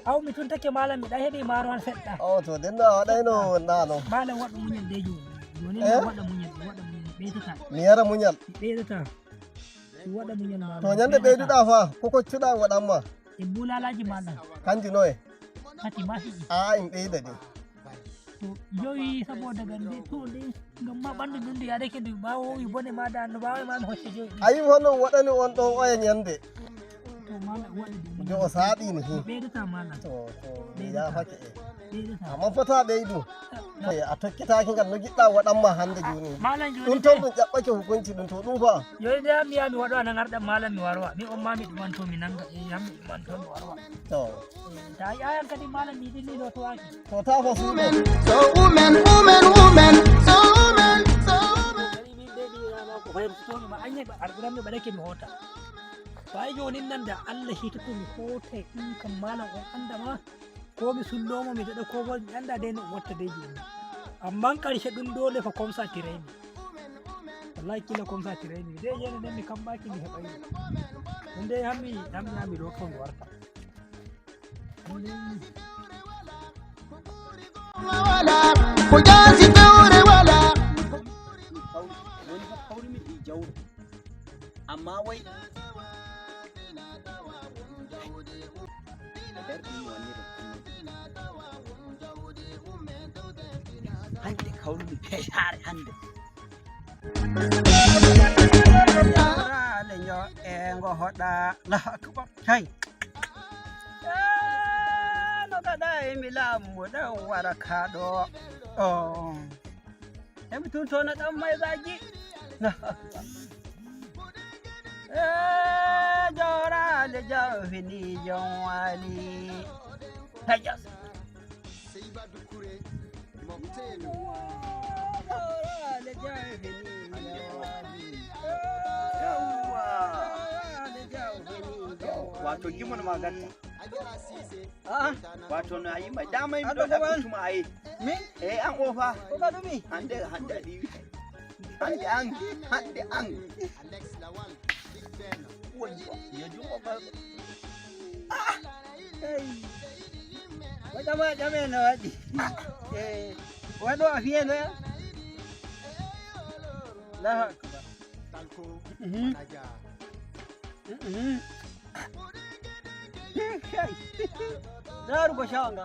[SPEAKER 3] Aw mi tun take malam, miɗa heeɓi maaro han seɗɗa.
[SPEAKER 8] O to denno a waɗayno nano.
[SPEAKER 3] Malam waɗu muñal de joni joni.
[SPEAKER 8] Eh?
[SPEAKER 3] Waɗa muñal, waɗa muñal, ɓeydata.
[SPEAKER 8] Mi yara muñal.
[SPEAKER 3] Ɓeydata, mi waɗa muñal malam.
[SPEAKER 8] To ñande ɓeyduɗa fa ko koccuɗa waɗanma.
[SPEAKER 3] E bulalaji malam.
[SPEAKER 8] Kanji noye.
[SPEAKER 3] Tati ma fiƴi.
[SPEAKER 8] A in ɓeyda de.
[SPEAKER 3] To joyi saboda gande to nde ngam ma ɓandu ndu ndu yareke ndu ma wowi bone ma da no mbawi ma mi hocca joyi ɗi.
[SPEAKER 8] Ayi hono waɗani on ɗon oya ñande.
[SPEAKER 3] To malam waɗi ɗum.
[SPEAKER 8] Jo o saaɗini hi.
[SPEAKER 3] Ɓeydata malam.
[SPEAKER 8] To mi yafake e.
[SPEAKER 3] Ɓeydata.
[SPEAKER 8] Amma fota ɓeydu e a tokkitaki ngal no giɗɗa waɗanma hande joni.
[SPEAKER 3] Malam joni
[SPEAKER 8] ɗum ton ɗum ƴaɓɓake hukunci ɗum to ɗum fa.
[SPEAKER 3] Joni de mi yaha mi waɗowa nangarɗam malam, mi warwa mi on ma mi ɗumanto mi nanga e yam mi ɗumanto mi warwa.
[SPEAKER 8] To.
[SPEAKER 3] Ta yayan kadi malam mi yiɗi ni lotowaki.
[SPEAKER 8] To ta fa suuɗo.
[SPEAKER 7] So women, women, women, so women, so women.
[SPEAKER 3] Kadi min de mi yiɗama ko fayamtomi ma anya alquran mi ɓaɗake mi hoota to ay joni nan da Allah hitoto mi hoota ɗum kam malam on anda ma ko mi sullomo mi daɗa ko bo mi anda dai no watta dai joni, amma karshe ɗum dole fa komsa tiraymi, wallahi kila komsa tiraymi dai yene nden mi kambaki mi heɓay ɗum dai hammi hammi hammi ɗo mi warta.
[SPEAKER 7] Wala ko jasi fewre wala.
[SPEAKER 2] Kawri woni fa kawrimi ɗi jawro amma wai. Ɓerɗe mi wannire. Hande kawrumi fesaare hande.
[SPEAKER 4] Leño e ngo hoɗa Allahu akbar kai. Eh, no gaɗa e mi laamu ɗan wara kaɗo o emi tuntona ɗan mai zaji. Allahu akbar. Eh, jorale jawfini jon wali tajas. Jorale jawfini jon wali.
[SPEAKER 2] Yawwa.
[SPEAKER 4] Jorale jawfini jon wali.
[SPEAKER 2] Wato gimol ma gatta.
[SPEAKER 4] Ah,
[SPEAKER 2] Wato no a yima dama mi
[SPEAKER 4] Aɗa
[SPEAKER 2] ɗo
[SPEAKER 4] ɗaɓɓituma
[SPEAKER 2] ɗaɓɓituma ayi.
[SPEAKER 4] Min
[SPEAKER 2] E an ofa.
[SPEAKER 4] ko gaɗumi?
[SPEAKER 2] Hande hande aɗa yiwi. Hande an hande an. Wayyo, yo jungo ba.
[SPEAKER 4] Ei, waɗama ƴame no waɗi. Eh, waɗo a fiye noya? Allahu akbar. Kai. Ndaru ko shawa nga.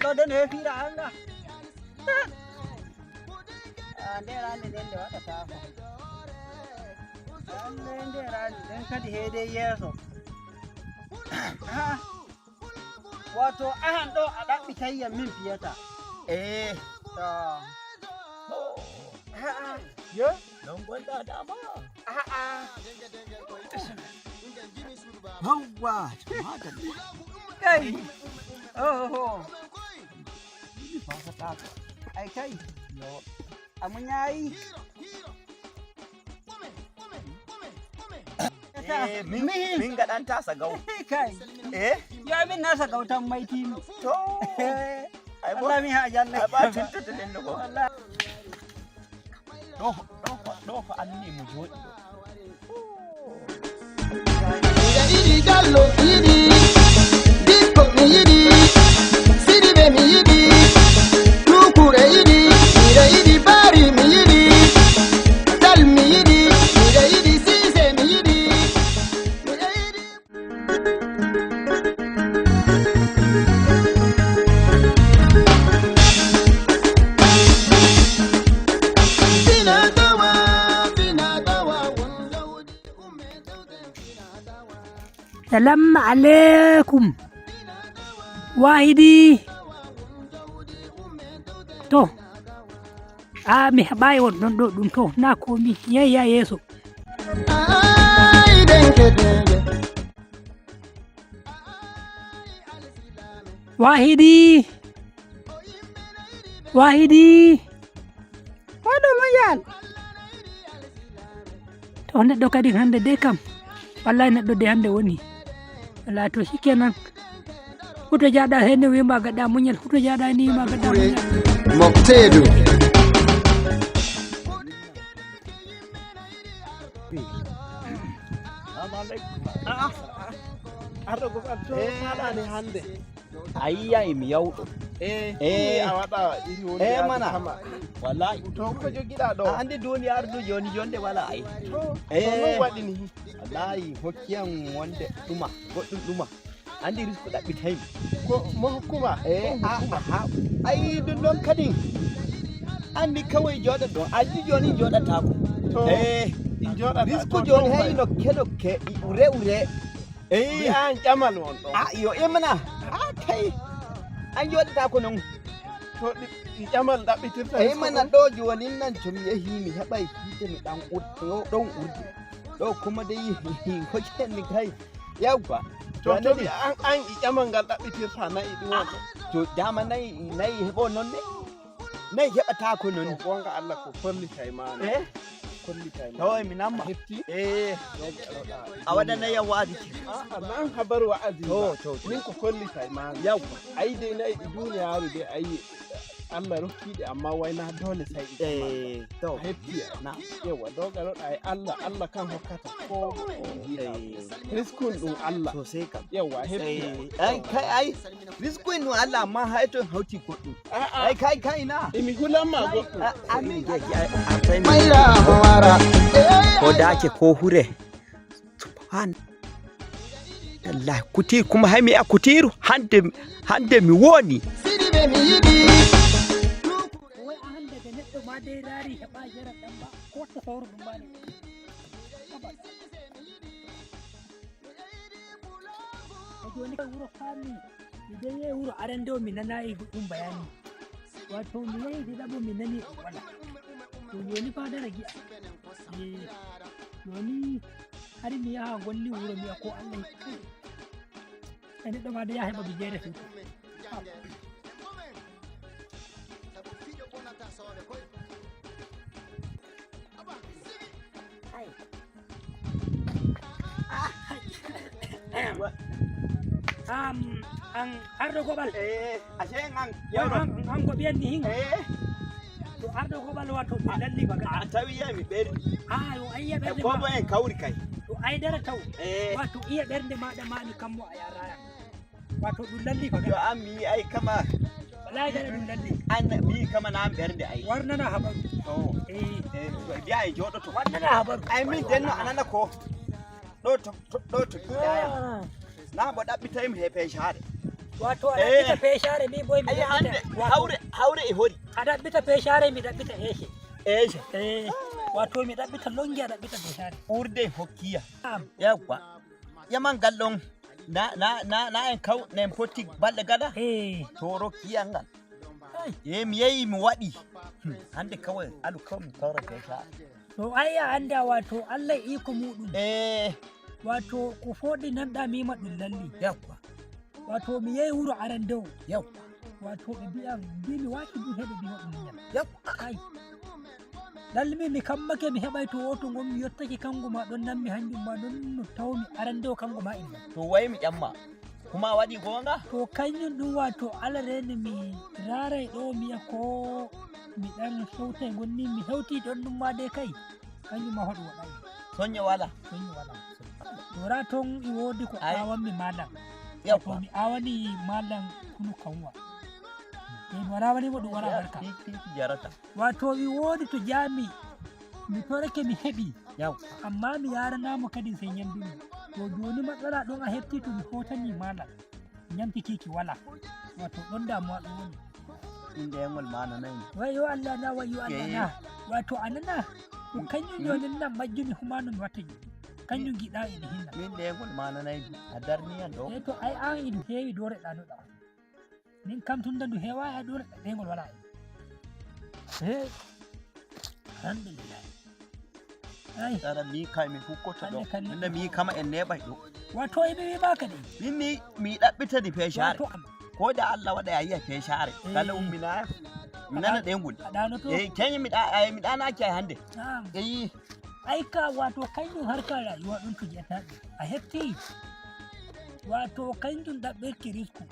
[SPEAKER 4] Ɗo de no hefira anga. Ah, nderande nden nde waɗatako. Ande nderande nden kadi heede yeeso. Ah, wato ahan ɗo a ɗaɓɓitayyam min fiyata.
[SPEAKER 2] Eh,
[SPEAKER 4] To. A'a. Yo?
[SPEAKER 2] non gonɗa dama.
[SPEAKER 4] A'a.
[SPEAKER 2] Yawwa, madalla.
[SPEAKER 4] Kai. Oho. Ai kai. Amun yayi.
[SPEAKER 2] Eh, min gaɗanta sagau.
[SPEAKER 4] Kai.
[SPEAKER 2] Eh,
[SPEAKER 4] Ya min nasa gautan maiti mi.
[SPEAKER 2] To. Ai bo
[SPEAKER 4] Allah mi ha janna.
[SPEAKER 2] Ai ba tuntuta den go.
[SPEAKER 4] Allah.
[SPEAKER 2] Ɗo ɗo ɗo ko anni mo joɗi ɗo.
[SPEAKER 7] Miɗa yiɗi Jallo mi yiɗi Dikko mi yiɗi Sidibe mi yiɗi Dukure yiɗi miɗa yiɗi Bari mi yiɗi Dal mi yiɗi miɗa yiɗi Sise mi yiɗi miɗa yiɗi. Fina tawa fina tawa won jawdi umme tewten fina tawa.
[SPEAKER 3] Salam alaikum. Wahidi. To. A mi heɓayi won ɗon ɗo ɗum to na komi yeeya yeeso.
[SPEAKER 7] Ay denke denge.
[SPEAKER 3] Wahidi. Wahidi.
[SPEAKER 4] Waɗo muñal.
[SPEAKER 3] To neɗɗo kadi hande de kam wallahi neɗɗo de hande woni wala to shikenan huto jaɗa henne wima gaɗa muñal huto jaɗa ni wima gaɗa muñal.
[SPEAKER 7] Moktedu.
[SPEAKER 6] Arɗo go to faɗani hande.
[SPEAKER 2] Ayiya emi yawɗo.
[SPEAKER 6] Eh,
[SPEAKER 2] Eh.
[SPEAKER 6] a waɗa iri woni
[SPEAKER 2] Eh,
[SPEAKER 6] yaade
[SPEAKER 2] mana.
[SPEAKER 6] kama.
[SPEAKER 2] Wallahi.
[SPEAKER 6] To ko jogiɗa ɗo?
[SPEAKER 2] A andi duniyaaru du joni jonde wala ai.
[SPEAKER 6] To
[SPEAKER 2] Eh.
[SPEAKER 6] non waɗi ni.
[SPEAKER 2] Wallahi hokkiyam wonde ɗuma goɗɗum ɗuma. Andi risku ɗaɓɓitaymi.
[SPEAKER 6] Ko mo hokkuma?
[SPEAKER 2] Eh, a a ai ɗum ɗon kadi. Andi kawai joɗa ɗon andi joni joɗatako.
[SPEAKER 6] To
[SPEAKER 2] Eh,
[SPEAKER 6] ɗi joɗata.
[SPEAKER 2] risku joni hey nokke nokke ure ure.
[SPEAKER 6] Mi
[SPEAKER 2] Eh,
[SPEAKER 6] an ƴamal won ɗon.
[SPEAKER 2] a yo emana. A kai. An joɗatako non.
[SPEAKER 6] To ɗi ƴamal ɗaɓɓitirta.
[SPEAKER 2] Eyi mana ɗo joni nan to mi yahi mi heɓay hiite mi ɗan ɗon urde ɗo kuma dai hokkeni kai yawwa.
[SPEAKER 6] To mi an i ƴamal ngal ɗaɓɓitirta na'i ɗi won ɗon.
[SPEAKER 2] To dama nayi nayi heɓo non ne nayi heɓatako
[SPEAKER 6] To
[SPEAKER 2] non.
[SPEAKER 6] gonga Allah ko kollitay ma.
[SPEAKER 2] Eh,
[SPEAKER 6] Kollitay ma.
[SPEAKER 2] to mi namma.
[SPEAKER 6] Hefti.
[SPEAKER 2] Eh, a waɗanayam wa'azi ke.
[SPEAKER 6] A'a nan habar wa'azi
[SPEAKER 2] To
[SPEAKER 6] ba.
[SPEAKER 2] to to.
[SPEAKER 6] Min ko kollitay ma.
[SPEAKER 2] Yawwa.
[SPEAKER 6] Ayi dai na'i ɗi duniyaaru dai ayi Allah rokkiɗi amma wayna dole sai ɗi ƴamal.
[SPEAKER 2] Eh, to
[SPEAKER 6] A hefti.
[SPEAKER 2] Na.
[SPEAKER 6] Yawa dogaroɗa e Allah Allah kan hokkata ko giɗa.
[SPEAKER 2] Eh,
[SPEAKER 6] Riskun ɗum Allah.
[SPEAKER 2] sosai kam.
[SPEAKER 6] Yawa hefti.
[SPEAKER 2] Eh, ai kai ai risku nu Allah amma hay to hauti goɗɗum.
[SPEAKER 6] A'a
[SPEAKER 2] Ai kai kai na.
[SPEAKER 6] emi hulanma goɗɗum.
[SPEAKER 2] Amin.
[SPEAKER 7] Maira wara.
[SPEAKER 2] Ko dake ko hure. Subhan. Wallahi kutiru kuma hay mi yi'a kutiru hande hande mi woni.
[SPEAKER 7] Sidibe mi yiɗi.
[SPEAKER 3] Wai a hande da neɗɗo ma dai rari heɓa yara ɗan ba ko ta sauru ɗum ba ne. Haba. Da joni kai wuro fami idan yayi wuro arando mi nanayi ɗum bayani. Wato mi yahi ɗiɗaɓo mi nani ɗum wala. To joni fa dara gi'a. Eh, joni har mi yaha gonni wuro mi yi'a ko Allah kai. Ai neɗɗo ma dai ya heɓa bijere fewta. Haba. An arɗo goɓal.
[SPEAKER 2] Eh, ashe an
[SPEAKER 3] An go ɓiyanni hin.
[SPEAKER 2] Eh,
[SPEAKER 3] To arɗo goɓal wato mi lalli baga.
[SPEAKER 2] a tawi ya mi ɓerdi.
[SPEAKER 3] A yo ai iya
[SPEAKER 2] E
[SPEAKER 3] ɓernde
[SPEAKER 2] ko
[SPEAKER 3] ma.
[SPEAKER 2] bo en kawri kay.
[SPEAKER 3] To ai dara taw.
[SPEAKER 2] Eh,
[SPEAKER 3] Wato iya ɓernde maɗa ma mi kammo a yaraya. Wato ɗum lalli
[SPEAKER 2] yo
[SPEAKER 3] baga.
[SPEAKER 2] an mi yi ai kama
[SPEAKER 3] Wallahi dara ɗum lalli.
[SPEAKER 2] an mi yi kama na an ɓernde ai.
[SPEAKER 3] Warnana habaru.
[SPEAKER 2] To,
[SPEAKER 3] Eh,
[SPEAKER 2] eh, biya en joɗoto.
[SPEAKER 3] warnana habaru.
[SPEAKER 2] Ai min denno a nana ko ɗo to ɗo to giɗaya.
[SPEAKER 3] Ah,
[SPEAKER 2] Na bo ɗaɓɓitaymi he peshare.
[SPEAKER 3] Wato a
[SPEAKER 2] Eh.
[SPEAKER 3] ɗaɓɓita feshare min boy mi
[SPEAKER 2] Ai hande
[SPEAKER 3] ɗaɓɓita. Wato
[SPEAKER 2] hawre hawre e hori.
[SPEAKER 3] a ɗaɓɓita feshare mi ɗaɓɓita heshe.
[SPEAKER 2] Eje
[SPEAKER 3] Eh, wato mi ɗaɓɓita longi a ɗaɓɓita feshare.
[SPEAKER 2] urde hokkiya.
[SPEAKER 3] Am,
[SPEAKER 2] Yawwa. Yaman ngal ɗon na na na na en kaw na en potti balɗe gaɗa.
[SPEAKER 3] Eh,
[SPEAKER 2] To rokkiyal ngal.
[SPEAKER 3] ai.
[SPEAKER 2] E mi yehi mi waɗi. Hande kawai alu kawai mi kawra peshare.
[SPEAKER 3] To ai a anda wato Allah iko muɗum.
[SPEAKER 2] Eh,
[SPEAKER 3] Wato ko foɗi nanɗa mima ɗum lalli.
[SPEAKER 2] yawwa.
[SPEAKER 3] Wato mi yehi wuro arandewo.
[SPEAKER 2] Yawwa.
[SPEAKER 3] Wato ɓe mbiyan mbimi waki du heɓe mbiwa ɗum ndiyam.
[SPEAKER 2] Yawwa.
[SPEAKER 3] Ai. Lalmi mi kammake mi heɓay to woto ngon mi yottake kango ma ɗon nanmi hanjum ma ɗon no tawmi arandewo kango ma inna.
[SPEAKER 2] To wai mi ƴamma. Kuma a waɗi gonga?
[SPEAKER 3] To kanjum ɗum wato alareni mi raray ɗo mi yi'a ko mi ɗan hewtay gonni mi hewti ɗon ɗum ma dai kai kanjum ma hoɗum waɗay.
[SPEAKER 2] Sonye wala.
[SPEAKER 3] Ɗon mi wala. Dora ton i wodi ko
[SPEAKER 2] Ai.
[SPEAKER 3] awanmi malam. To
[SPEAKER 2] Yawwa.
[SPEAKER 3] mi awani malam kunu kanwa. E mi wala mo ɗum wala barka.
[SPEAKER 2] Ki jarata.
[SPEAKER 3] Wato mi wodi to jami mi torake mi heɓi
[SPEAKER 2] Yawwa.
[SPEAKER 3] amma mi yaranamo kadi sai ñamdumi. To joni matsala ɗon a hefti to mi hotani malam. Ñamti kiki wala. Wato ɗon damuwa ɗum woni.
[SPEAKER 2] Inde yangol ma nanayi.
[SPEAKER 3] Wayo Allah na wayo Allah
[SPEAKER 2] Eh.
[SPEAKER 3] na. Wato anana ko kanjum joni nan majjumi humano mi watta joni. Kanjum giɗa ene hinna.
[SPEAKER 2] Min ndegol ma nanayi. A darniyan ɗo.
[SPEAKER 3] E to ai an idu heewi doreɗa noɗa min kam tunda ndu heewa e doreɗa ɗeygol wala e alhamdulillah ai
[SPEAKER 2] Dara mi kai mi hukkoto ɗo.
[SPEAKER 3] Hande kan-
[SPEAKER 2] Tunda mi yi kama en neɓay ɗo.
[SPEAKER 3] wato eɓe wimaka ɗi
[SPEAKER 2] Min mi mi ɗaɓɓita di feshare.
[SPEAKER 3] wato am
[SPEAKER 2] Ko da Allah waɗa a yiya feshare. Kala
[SPEAKER 3] Eh.
[SPEAKER 2] ummina mi nana ɗengol.
[SPEAKER 3] a ɗanoto
[SPEAKER 2] Eh kenya mi ɗa ai mi ɗanaki ai hande.
[SPEAKER 3] Na'am.
[SPEAKER 2] Eh
[SPEAKER 3] ai ka wato kanjum harka rayuwa ɗum to jiyata ɗum a hefti wato kanjum ɗaɓɓirki risku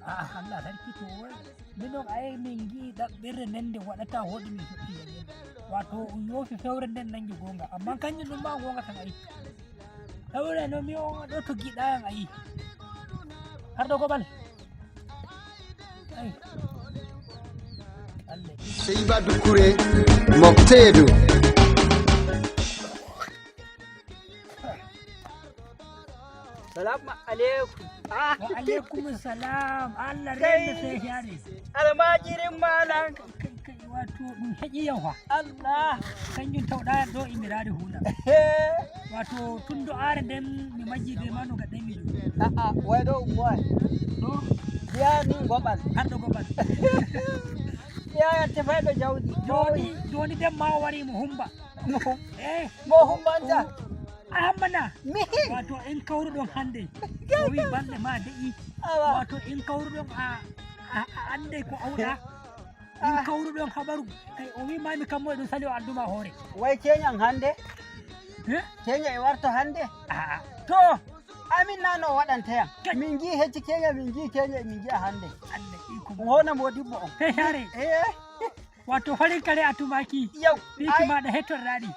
[SPEAKER 3] a'a Allah sarki to wai minon ai min gi ɗaɓɓirre nden nde waɗata hoɗi min heɓti yangen wato um yofi fewre nden nangi gonga amma kanjum ɗum ma gonga tan ayi fewre no mi on ɗo to giɗayan ayi har ɗo goɓal ai Allah.
[SPEAKER 7] Seyba Doucouré mofteɗo.
[SPEAKER 4] Salamu alaikum. Ah,
[SPEAKER 3] Wa alaikum salam Allah
[SPEAKER 4] Kai.
[SPEAKER 3] rende sai share.
[SPEAKER 4] almajirin malam.
[SPEAKER 3] Kai kai wato ɗum heƴi yau fa.
[SPEAKER 4] Allah.
[SPEAKER 3] Kanjum tawɗa ɗo imirari hula. Wato tun do'are nden mi majji be ma no gaɗɗen mi ɗum.
[SPEAKER 4] A'a, wai ɗo ummoy.
[SPEAKER 3] Ɗo
[SPEAKER 4] Biya min goɓal.
[SPEAKER 3] har ɗo goɓal.
[SPEAKER 4] Biya yan tefayɗo jawdi.
[SPEAKER 3] Joni joni nden ma o wari mo humba. Eh
[SPEAKER 4] Mo humbanta.
[SPEAKER 3] a hambana.
[SPEAKER 4] Mihin.
[SPEAKER 3] Wato in kawruɗon hande. O wi balɗe ma de'i.
[SPEAKER 4] Awa.
[SPEAKER 3] Wato in kawruɗon a a ande ko awɗa. In kawruɗon habaru kai o wi mami kammo e ɗum sali o adduma hoore.
[SPEAKER 4] Wai kenyan hande?
[SPEAKER 3] Eh?
[SPEAKER 4] Kenya e warta hande?
[SPEAKER 3] A'a.
[SPEAKER 4] To, amin na no waɗantayam. Min gi hecci kenya, min gi kenya, min gi'a hande.
[SPEAKER 3] Allah iko.
[SPEAKER 4] Wona modibbo on.
[SPEAKER 3] Feshare.
[SPEAKER 4] Eh,
[SPEAKER 3] Wato farin kare a tumaki.
[SPEAKER 4] yau.
[SPEAKER 3] Biki
[SPEAKER 4] Ai,
[SPEAKER 3] ma da hetorraɗi.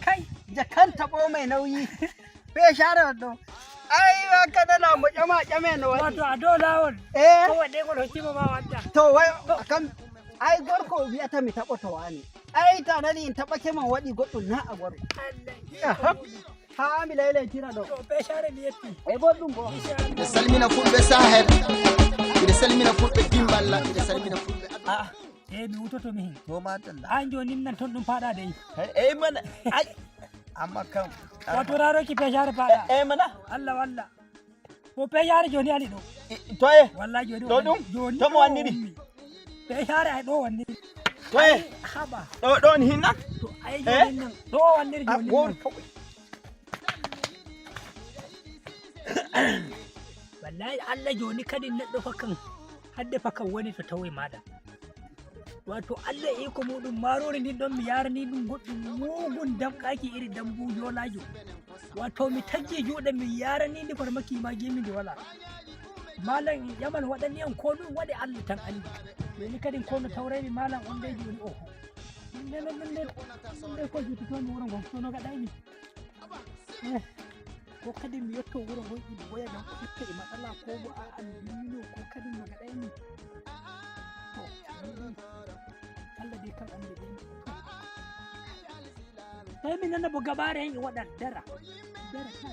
[SPEAKER 3] Kai.
[SPEAKER 4] jakan taɓo mai nauyi. Be share ɗo. Ai, wa kana mo ƴama ƴame no waɗi.
[SPEAKER 3] Wato a dow lawol.
[SPEAKER 4] Eh,
[SPEAKER 3] Kawai ɗegol hokkima ma wadda.
[SPEAKER 4] to wai kam ai gorko wiyata mi taɓoto wani. Ai ta nani in taɓake man waɗi goɗɗum na a gorko.
[SPEAKER 3] Allah
[SPEAKER 4] Aha.
[SPEAKER 3] iko.
[SPEAKER 4] Ha mi laylaytira ɗo.
[SPEAKER 3] To peshare mi yetti.
[SPEAKER 4] E boɗɗum bo.
[SPEAKER 7] Miɗa salmina fulɓe Sahel, miɗa salmina fulɓe Dimballa, miɗa salmina fulɓe
[SPEAKER 2] A
[SPEAKER 3] E mi wutoto mi hin.
[SPEAKER 2] To madalla.
[SPEAKER 3] An joni nan toon ɗum faɗa dey.
[SPEAKER 2] Eh mana, ai, amma kam
[SPEAKER 3] Wato raroki peshare faɗa.
[SPEAKER 2] Eh mana.
[SPEAKER 3] Allah walla. Ko peshare joni ali ɗo.
[SPEAKER 2] Toye.
[SPEAKER 3] Wallahi joni.
[SPEAKER 2] Ɗo ɗum?
[SPEAKER 3] Joni.
[SPEAKER 2] To mo wanniri?
[SPEAKER 3] Peshare ay ɗo wanniri.
[SPEAKER 2] Toye.
[SPEAKER 3] Haba.
[SPEAKER 2] Ɗo ɗon hinna.
[SPEAKER 3] To ay joni nan ɗo wanniri
[SPEAKER 2] A
[SPEAKER 3] joni.
[SPEAKER 2] won
[SPEAKER 3] Nan. Wallahi Allah joni kadi neɗɗo fa kan hadde fa kan woni to tawoy maɗa. Wato Allah e iko muɗum marori ndin ɗon mi yarani ɗum goɗɗum mugun damkaki iri dambu yolajo. Wato mi taggi juuɗe mi yarani ndi farmaki ma gemi ndi wala. Malam yaman waɗani an ko ɗum waɗi Allah tan andi. Joni kadi ko no tawraymi malam on dai joni oho. Nde nde nde nde ko juttotomi wuro ngon to no gaɗaymi. Eh, ko kadi mi yetto wuro ngon ina woya ɗon itta e matsala ko bo a'a mi dummino ko kadi no gaɗaymi. To ni dai, Allah dai kan andi dai. Sai mi nana bo gabare en e waɗa dara dara ta.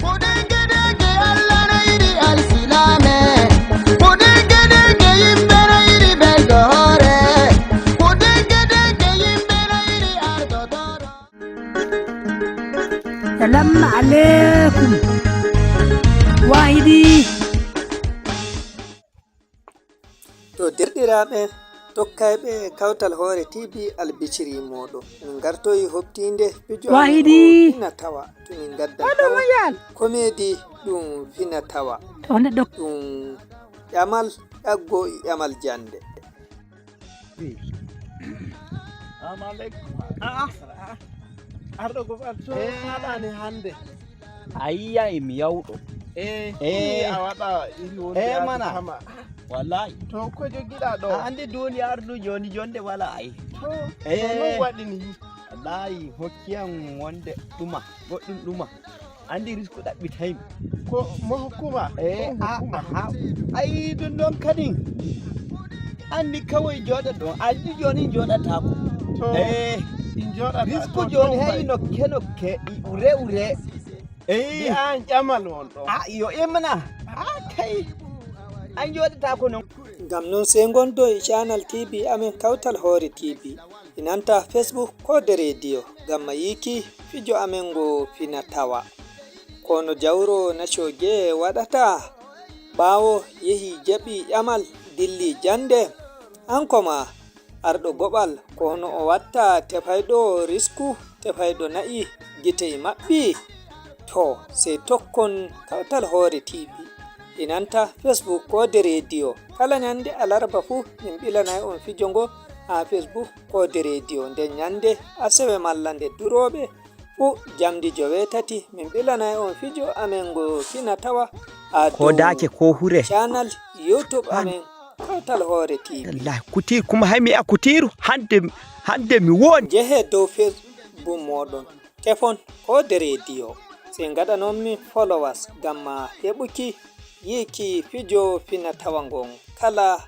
[SPEAKER 7] Kudengedege Allah na yiɗi alsilame, kudengedege yimɓe na yiɗi ɓeydo hoore, kudengedege yimɓe na yiɗi ardotoro.
[SPEAKER 3] Salamu alaikum wahidi.
[SPEAKER 9] To derɗiraɓe tokkayɓe Kawtal Hoore TV, albiciri moɗon min gartoyi hoftinde fijo amin.
[SPEAKER 3] Wahidi.
[SPEAKER 9] Fina tawa to min gaddanta komedi ɗum fina tawa
[SPEAKER 3] To neɗɗo
[SPEAKER 9] ɗum ƴamal ƴaggo e ƴamal jande.
[SPEAKER 6] Assalamu alaikum. A'a, arɗo goɓal to haɗani hande.
[SPEAKER 2] Ayiya emi yawɗo.
[SPEAKER 6] Eh.
[SPEAKER 2] Eh.
[SPEAKER 6] A waɗa iri wonde
[SPEAKER 2] Eh,
[SPEAKER 6] yaadu
[SPEAKER 2] mana.
[SPEAKER 6] kama.
[SPEAKER 2] Wallahi.
[SPEAKER 6] To ko jogiɗa ɗo?
[SPEAKER 2] A andi duniyaaru ndu joni jonde wala ai.
[SPEAKER 6] To
[SPEAKER 2] Eh.
[SPEAKER 6] non waɗi ni.
[SPEAKER 2] Wallahi hokkiyam wonde ɗuma goɗɗum ɗuma andi risku ɗaɓɓitaymi.
[SPEAKER 6] Ko mo hokkuma?
[SPEAKER 2] Eh.
[SPEAKER 6] Ko
[SPEAKER 2] A
[SPEAKER 6] hokkuma?
[SPEAKER 2] a ai ɗum ɗon kadi andi kawai joɗa ɗon andi joni joɗatako.
[SPEAKER 6] To
[SPEAKER 2] Eh.
[SPEAKER 6] ɗi joɗata.
[SPEAKER 2] Risku joni heyi nokke nokke i ure ure.
[SPEAKER 6] Mi
[SPEAKER 2] Eh.
[SPEAKER 6] an ƴamal won ɗo.
[SPEAKER 2] A yo emna a kai an joɗatako non.
[SPEAKER 9] Ngam non sey gondo e channel TV amin Kawtal Hoore TV inanta Facebook ko de rediyo ngam ma yiki fijo amin ngo fina tawa kono jawro nacoge waɗata ɓawo yehi jaɓi ƴamal dilli jande anko ma arɗo goɓal ko hono o watta tefayɗo risku tefayɗo na'i gite e maɓɓi. To sey tokkon Kawtal Hoore TV inanta Facebook ko de rediyo kala nyande alarba fuu min ɓilanay on fijo ngo ha Facebook ko de rediyo. Nden nyande asewe malla nde duroɓe fuu jamdi 8 min ɓilanay on fijo amin ngo fina tawa ha
[SPEAKER 2] Ko dake ko hure.
[SPEAKER 9] channel YouTube amin Kawtal Hoore TV.
[SPEAKER 2] Wallahi kutiru kuma hay mi yi'a kutiru hande hande mi woni.
[SPEAKER 9] Jehe dow Facebook moɗon tefon ko de rediyo sey gaɗanonmi followers gamma heɓuki yiki fijo fina tawa ngon kala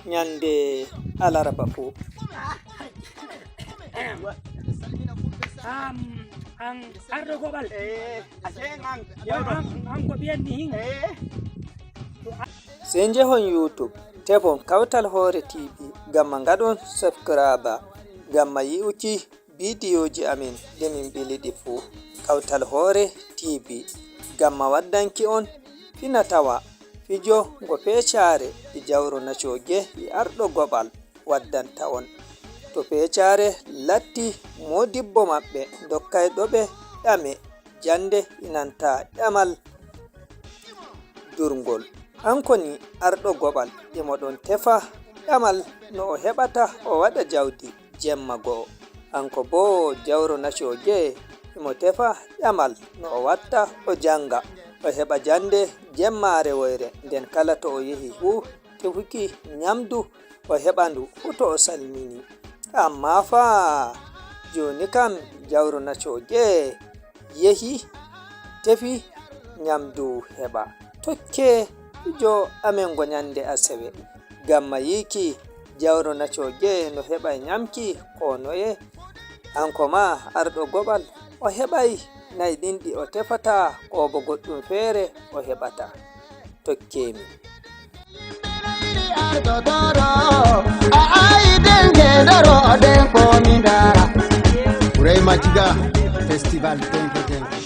[SPEAKER 9] nyande alarba fuu.
[SPEAKER 3] An arɗo goɓal.
[SPEAKER 2] Eh, ashe an
[SPEAKER 3] An ko ɓiyanni hin.
[SPEAKER 2] Eh.
[SPEAKER 9] Sey jehon YouTube tefon Kawtal Hoore TV gamma gaɗon subscribe gamma yi'uki bidiyoji amin nde min ɓiliɗi fuu. Kawtal Hoore TV gamma waddanki on fina tawa fijo ngo fecare e jawro nacoge e arɗo goɓal waddanta on to fecare latti modibbo maɓɓe dokkayɗoɓe ƴame jande inanta ƴamal durngol. Hanko ni arɗo goɓal emo ɗon tefa ƴamal no o heɓata o waɗa jawdi jemma go'o. Hanko bo jawro nacoge emo tefa ƴamal no o watta o janga o heɓa jande jemmare woyre. Nden kala to o yehi fu tefuki nyamdu o heɓa ndu fu to o salmini. Amma fa joni kam jawro nacoge yehi tefi nyamdu heɓa. Tokke fijo amin go nyande asewe gamma yiki jawro nacoge no heɓa nyamki ko noye. Hanko ma arɗo goɓal O heɓay nayi ɗin ɗi o tefata ko bo goɗɗum feere o heɓata. Tokkemi.
[SPEAKER 7] A ayi denke daro den komi dara.
[SPEAKER 10] Burema Jiga Festival 2020.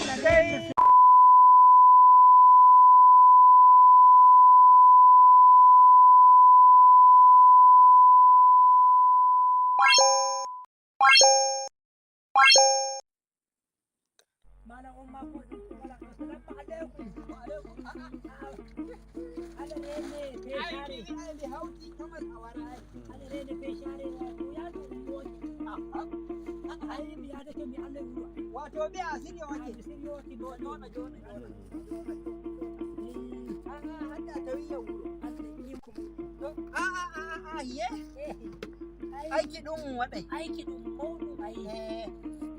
[SPEAKER 3] Malam on ma ko ɗum wala. Assalamu alaikum, wa alaikum. Ala rene feshare.
[SPEAKER 4] Mi hawti kamal a warayi.
[SPEAKER 3] Ala rene feshare to yaadu ummoji. Ai mi yaadake mi Allah wuro.
[SPEAKER 4] Wato ɓe a sirya wake.
[SPEAKER 3] Mi siryoki
[SPEAKER 4] to joɗa joɗa joɗa. A'a, hande a tawi yam wuro.
[SPEAKER 3] Allah iko.
[SPEAKER 4] A a a a ye aiki ɗum waɗai.
[SPEAKER 3] Aiki ɗum mawɗum ai.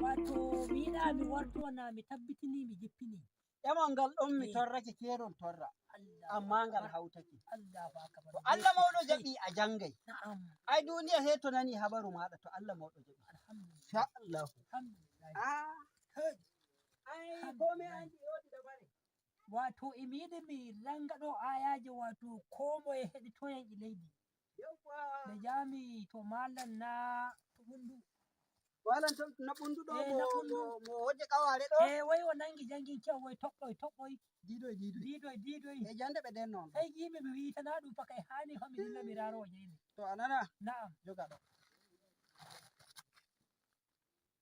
[SPEAKER 3] Wato mi yiɗa mi wartona mi tabbitini mi jippini.
[SPEAKER 4] Ƴamol ngal ɗon mi torrake kerol torra, amma ngal hawtake.
[SPEAKER 3] Allahu akbar.
[SPEAKER 4] To Allah mawɗo jaɓi a jangay.
[SPEAKER 3] Na'am.
[SPEAKER 4] Ai duniya sai to nani habaru maɗa to Allah mawɗo jaɓi.
[SPEAKER 3] Alhamdulillah.
[SPEAKER 4] Sha Allahu.
[SPEAKER 3] Alhamdulillah.
[SPEAKER 4] Ai komai andi yodi dabare.
[SPEAKER 3] Wato emi yiɗi mi langa ɗo ayaje, wato ko moye heɗitoyan e leydi.
[SPEAKER 4] Yawwa.
[SPEAKER 3] Nde jami to malam na to ɓundu.
[SPEAKER 4] Walan to na ɓundu ɗo.
[SPEAKER 3] Eh,
[SPEAKER 4] mo
[SPEAKER 3] na ɓundu.
[SPEAKER 4] Mo hoje kaware ɗo.
[SPEAKER 3] E wai o nangi jangin kyau wai toɓɓoy toɓɓoy.
[SPEAKER 4] Didoy didoy.
[SPEAKER 3] Didoy didoy.
[SPEAKER 4] E jande ɓe den noon.
[SPEAKER 3] Sai gimi mi wiitana ɗum fa kai hani fa mi dilla mi raro jeyni.
[SPEAKER 4] To a nana.
[SPEAKER 3] Na'am.
[SPEAKER 4] Joga ɗo.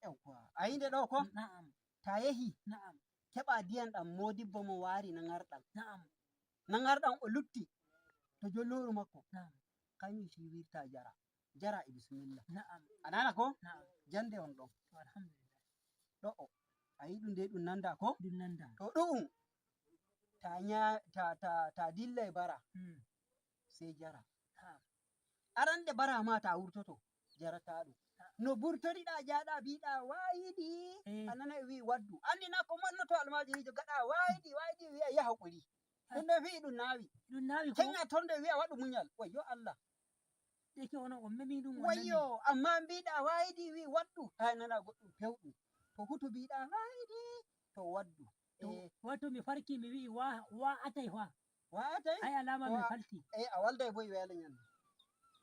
[SPEAKER 4] Yawwa. A yinde ɗo ko?
[SPEAKER 3] Na'am.
[SPEAKER 4] Ta yehi.
[SPEAKER 3] Na'am.
[SPEAKER 4] Keɓa diyan ɗam modibbo mo wari nangarɗam.
[SPEAKER 3] Na'am.
[SPEAKER 4] Nangarɗam o lutti to jolloru makko.
[SPEAKER 3] Na'am.
[SPEAKER 4] Kañum siwirta jara. Jara e bisimilla.
[SPEAKER 3] Na'am.
[SPEAKER 4] A nana ko?
[SPEAKER 3] Na'am.
[SPEAKER 4] Jande on ɗon.
[SPEAKER 3] To alhamdulillah.
[SPEAKER 4] Ɗo o. A yi ɗum nde ɗum nanda ko?
[SPEAKER 3] Ɗum nanda.
[SPEAKER 4] To ɗu'um ta nya ta ta ta dillay bara sai jara.
[SPEAKER 3] Na'am.
[SPEAKER 4] Arande bara ma ta wurtoto jarata ɗum. No burtoriɗa jaɗa biɗa wayiɗi a nana e wi waddu andi na ko mannoto almajirijo gaɗa wayiɗi wayiɗi wiya ya hakuri ɗum ɗo fi'i ɗum naawi.
[SPEAKER 3] Ɗum naawi ko?
[SPEAKER 4] Keña toon ɗo wiya waɗu muñal wayyo Allah.
[SPEAKER 3] Deke onon on memi ɗum on nani.
[SPEAKER 4] Wayyo amma mbiɗa wayiɗi wi waddu hay nana goɗɗum pewɗum to hutu mbiɗa wayiɗi to waddu.
[SPEAKER 3] To wato mi farki mi wi'i wa wa atai fa.
[SPEAKER 4] Wa atai?
[SPEAKER 3] Ai alama mi falti.
[SPEAKER 4] E a walday bo e weela ñande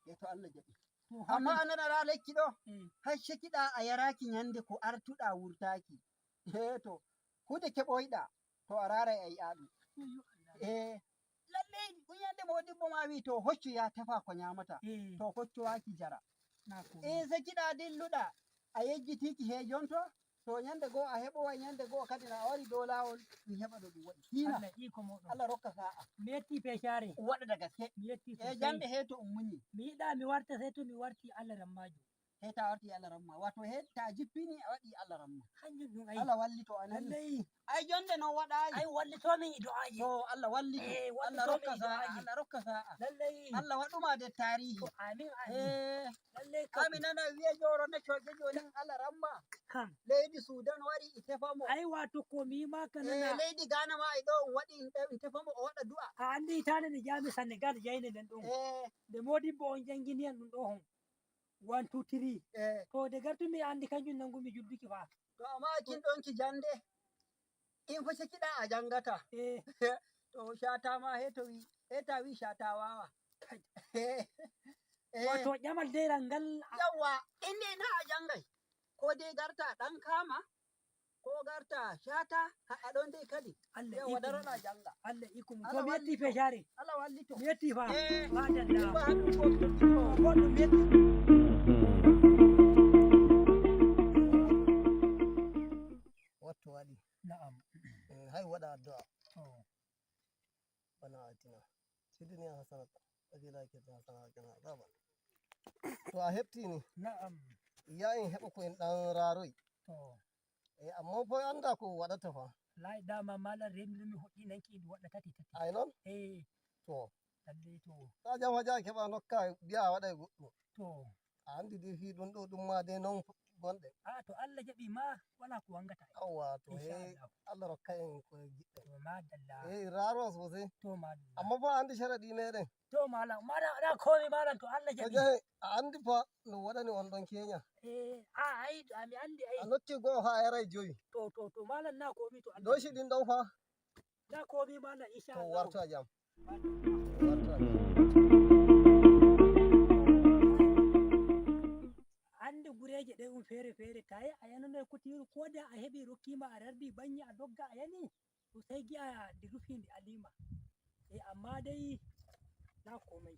[SPEAKER 4] e to Allah jaɓi.
[SPEAKER 3] To
[SPEAKER 4] amma
[SPEAKER 3] hoto
[SPEAKER 4] a nana lekki ɗo hay cekiɗa a yaraki ñande ko artuɗa wurtaki e to hude keɓoyɗa to a raray a yi'a ɗum e lalle ɗum ñande modibbo ma wi to hoccu ya tefa ko ñamata to hoccowaki jara
[SPEAKER 3] na ko.
[SPEAKER 4] E sekiɗa dilluɗa a yejjitiki he jonto to ñande goo a heɓowa ñande goo kadi na a wari dow lawol ɗum heɓa ɗo ɗum waɗi hina.
[SPEAKER 3] Allah iko moɗon.
[SPEAKER 4] Allah rokka sa'a.
[SPEAKER 3] Mi yetti feshare.
[SPEAKER 4] Waɗa da gaske.
[SPEAKER 3] Mi yetti
[SPEAKER 4] e
[SPEAKER 3] sosai.
[SPEAKER 4] jande he to um muñi.
[SPEAKER 3] Mi yiɗa mi warta sai to mi warti Allah rammajo.
[SPEAKER 4] He ta warti Allah ramma, wato he ta jippini a waɗi Allah ramma.
[SPEAKER 3] Hanjum ɗum ai.
[SPEAKER 4] Allah wallito a nani.
[SPEAKER 3] Lallai.
[SPEAKER 4] Ai jonde noon waɗayi.
[SPEAKER 3] Ai wallitomin e du'aji.
[SPEAKER 4] To Allah wallito.
[SPEAKER 3] Eh,
[SPEAKER 4] Allah
[SPEAKER 3] wallitomin
[SPEAKER 4] rokka
[SPEAKER 3] e
[SPEAKER 4] sa'a.
[SPEAKER 3] du'aji.
[SPEAKER 4] Allah rokka sa'a.
[SPEAKER 3] Lallai.
[SPEAKER 4] Allah waɗuma nder tarihi.
[SPEAKER 3] To amin amin.
[SPEAKER 4] Eh.
[SPEAKER 3] Lallai kam.
[SPEAKER 4] Ami nana wiya joro ne coke joni Allah ramma.
[SPEAKER 3] Kam.
[SPEAKER 4] Leydi Sudan wari e tefamo.
[SPEAKER 3] Ai wato ko mi maka
[SPEAKER 4] Eh,
[SPEAKER 3] nana.
[SPEAKER 4] leydi Ghana ma e ɗo on waɗi en tefamo o waɗa du'a.
[SPEAKER 3] A andi hitande nde jami Sénégal jeyne nden ɗon.
[SPEAKER 4] Eh.
[SPEAKER 3] Nde modibbo on jangini en ɗum ɗo hon. 1 2 3.
[SPEAKER 4] Eh.
[SPEAKER 3] To nde gartumi andi kanjum nangumi julduki fa.
[SPEAKER 4] To amma kin ɗon ki jande in fa kiɗa a jangata.
[SPEAKER 3] Eh.
[SPEAKER 4] To shata ma he to wi he ta wi shata wawa. Eh.
[SPEAKER 3] Wato ƴamal deral ngal
[SPEAKER 4] Yawwa in dai na a jangai ko dai garta ɗan kama ko garta shata a ɗon dai kadi.
[SPEAKER 3] Allah
[SPEAKER 4] Yawwa
[SPEAKER 3] iko
[SPEAKER 4] daroɗa
[SPEAKER 3] moɗon.
[SPEAKER 4] janga.
[SPEAKER 3] Allah iko mum. To
[SPEAKER 4] Allah
[SPEAKER 3] mi yetti
[SPEAKER 4] wallito.
[SPEAKER 3] feshare.
[SPEAKER 4] Allah wallito.
[SPEAKER 3] Mi yetti fa.
[SPEAKER 4] Eh.
[SPEAKER 3] Madalla.
[SPEAKER 4] Ba hannu ko
[SPEAKER 3] To goɗɗum mi yetti.
[SPEAKER 8] Watto waɗi.
[SPEAKER 3] Na'am.
[SPEAKER 8] Hay waɗa addu'a.
[SPEAKER 3] To.
[SPEAKER 8] Bana atina fi duniya hasanata wa fil akhirati hasanata wa qina azaban. To a heɓtini.
[SPEAKER 3] Na'am.
[SPEAKER 8] Ya en heɓa ko en ɗan raroy.
[SPEAKER 3] To.
[SPEAKER 8] E amma fa anda ko waɗata fa.
[SPEAKER 3] Wallahi dama malam remni mi hoɗi nanki ɗum waɗa tati tati.
[SPEAKER 8] Ay noon.
[SPEAKER 3] Eh.
[SPEAKER 8] To.
[SPEAKER 3] Lallai to.
[SPEAKER 8] Ta jam haja keɓa nokka mbiya a waɗay goɗɗum.
[SPEAKER 3] To.
[SPEAKER 8] A andi dai fi ɗum ɗo ɗum ma dai non Gonɗe.
[SPEAKER 3] A to Allah jaɓi ma wala ko wangata.
[SPEAKER 8] Yawwa, to
[SPEAKER 3] Insha
[SPEAKER 8] he
[SPEAKER 3] Allah.
[SPEAKER 8] Allah rokka en ko giɗɗen.
[SPEAKER 3] To madalla.
[SPEAKER 8] Eh, raruwa sosai.
[SPEAKER 3] To madalla.
[SPEAKER 8] Amma fa andi sharaɗi meɗen.
[SPEAKER 3] To malam, malam ana komai malam, to Allah
[SPEAKER 8] To
[SPEAKER 3] jaɓi.
[SPEAKER 8] jahe, a andi fa no waɗani on ɗon keña.
[SPEAKER 3] Eh, a ai mi andi ai.
[SPEAKER 8] A nokki go'o fa a yaray 5.
[SPEAKER 3] To malam, na komai, to Allah.
[SPEAKER 8] Doshi ɗin ɗon fa.
[SPEAKER 3] Na komai malam, insha
[SPEAKER 8] To
[SPEAKER 3] Allah.
[SPEAKER 8] wartu a jam. Wartu a jam.
[SPEAKER 3] Andi gureje ɗe ɗum feere feere, tayi a yanano kutiru ko da a heɓi rokkima a rardi banye a dogga a yani, to sai gi'a ndi rufi ndi alima e, amma dai na komai.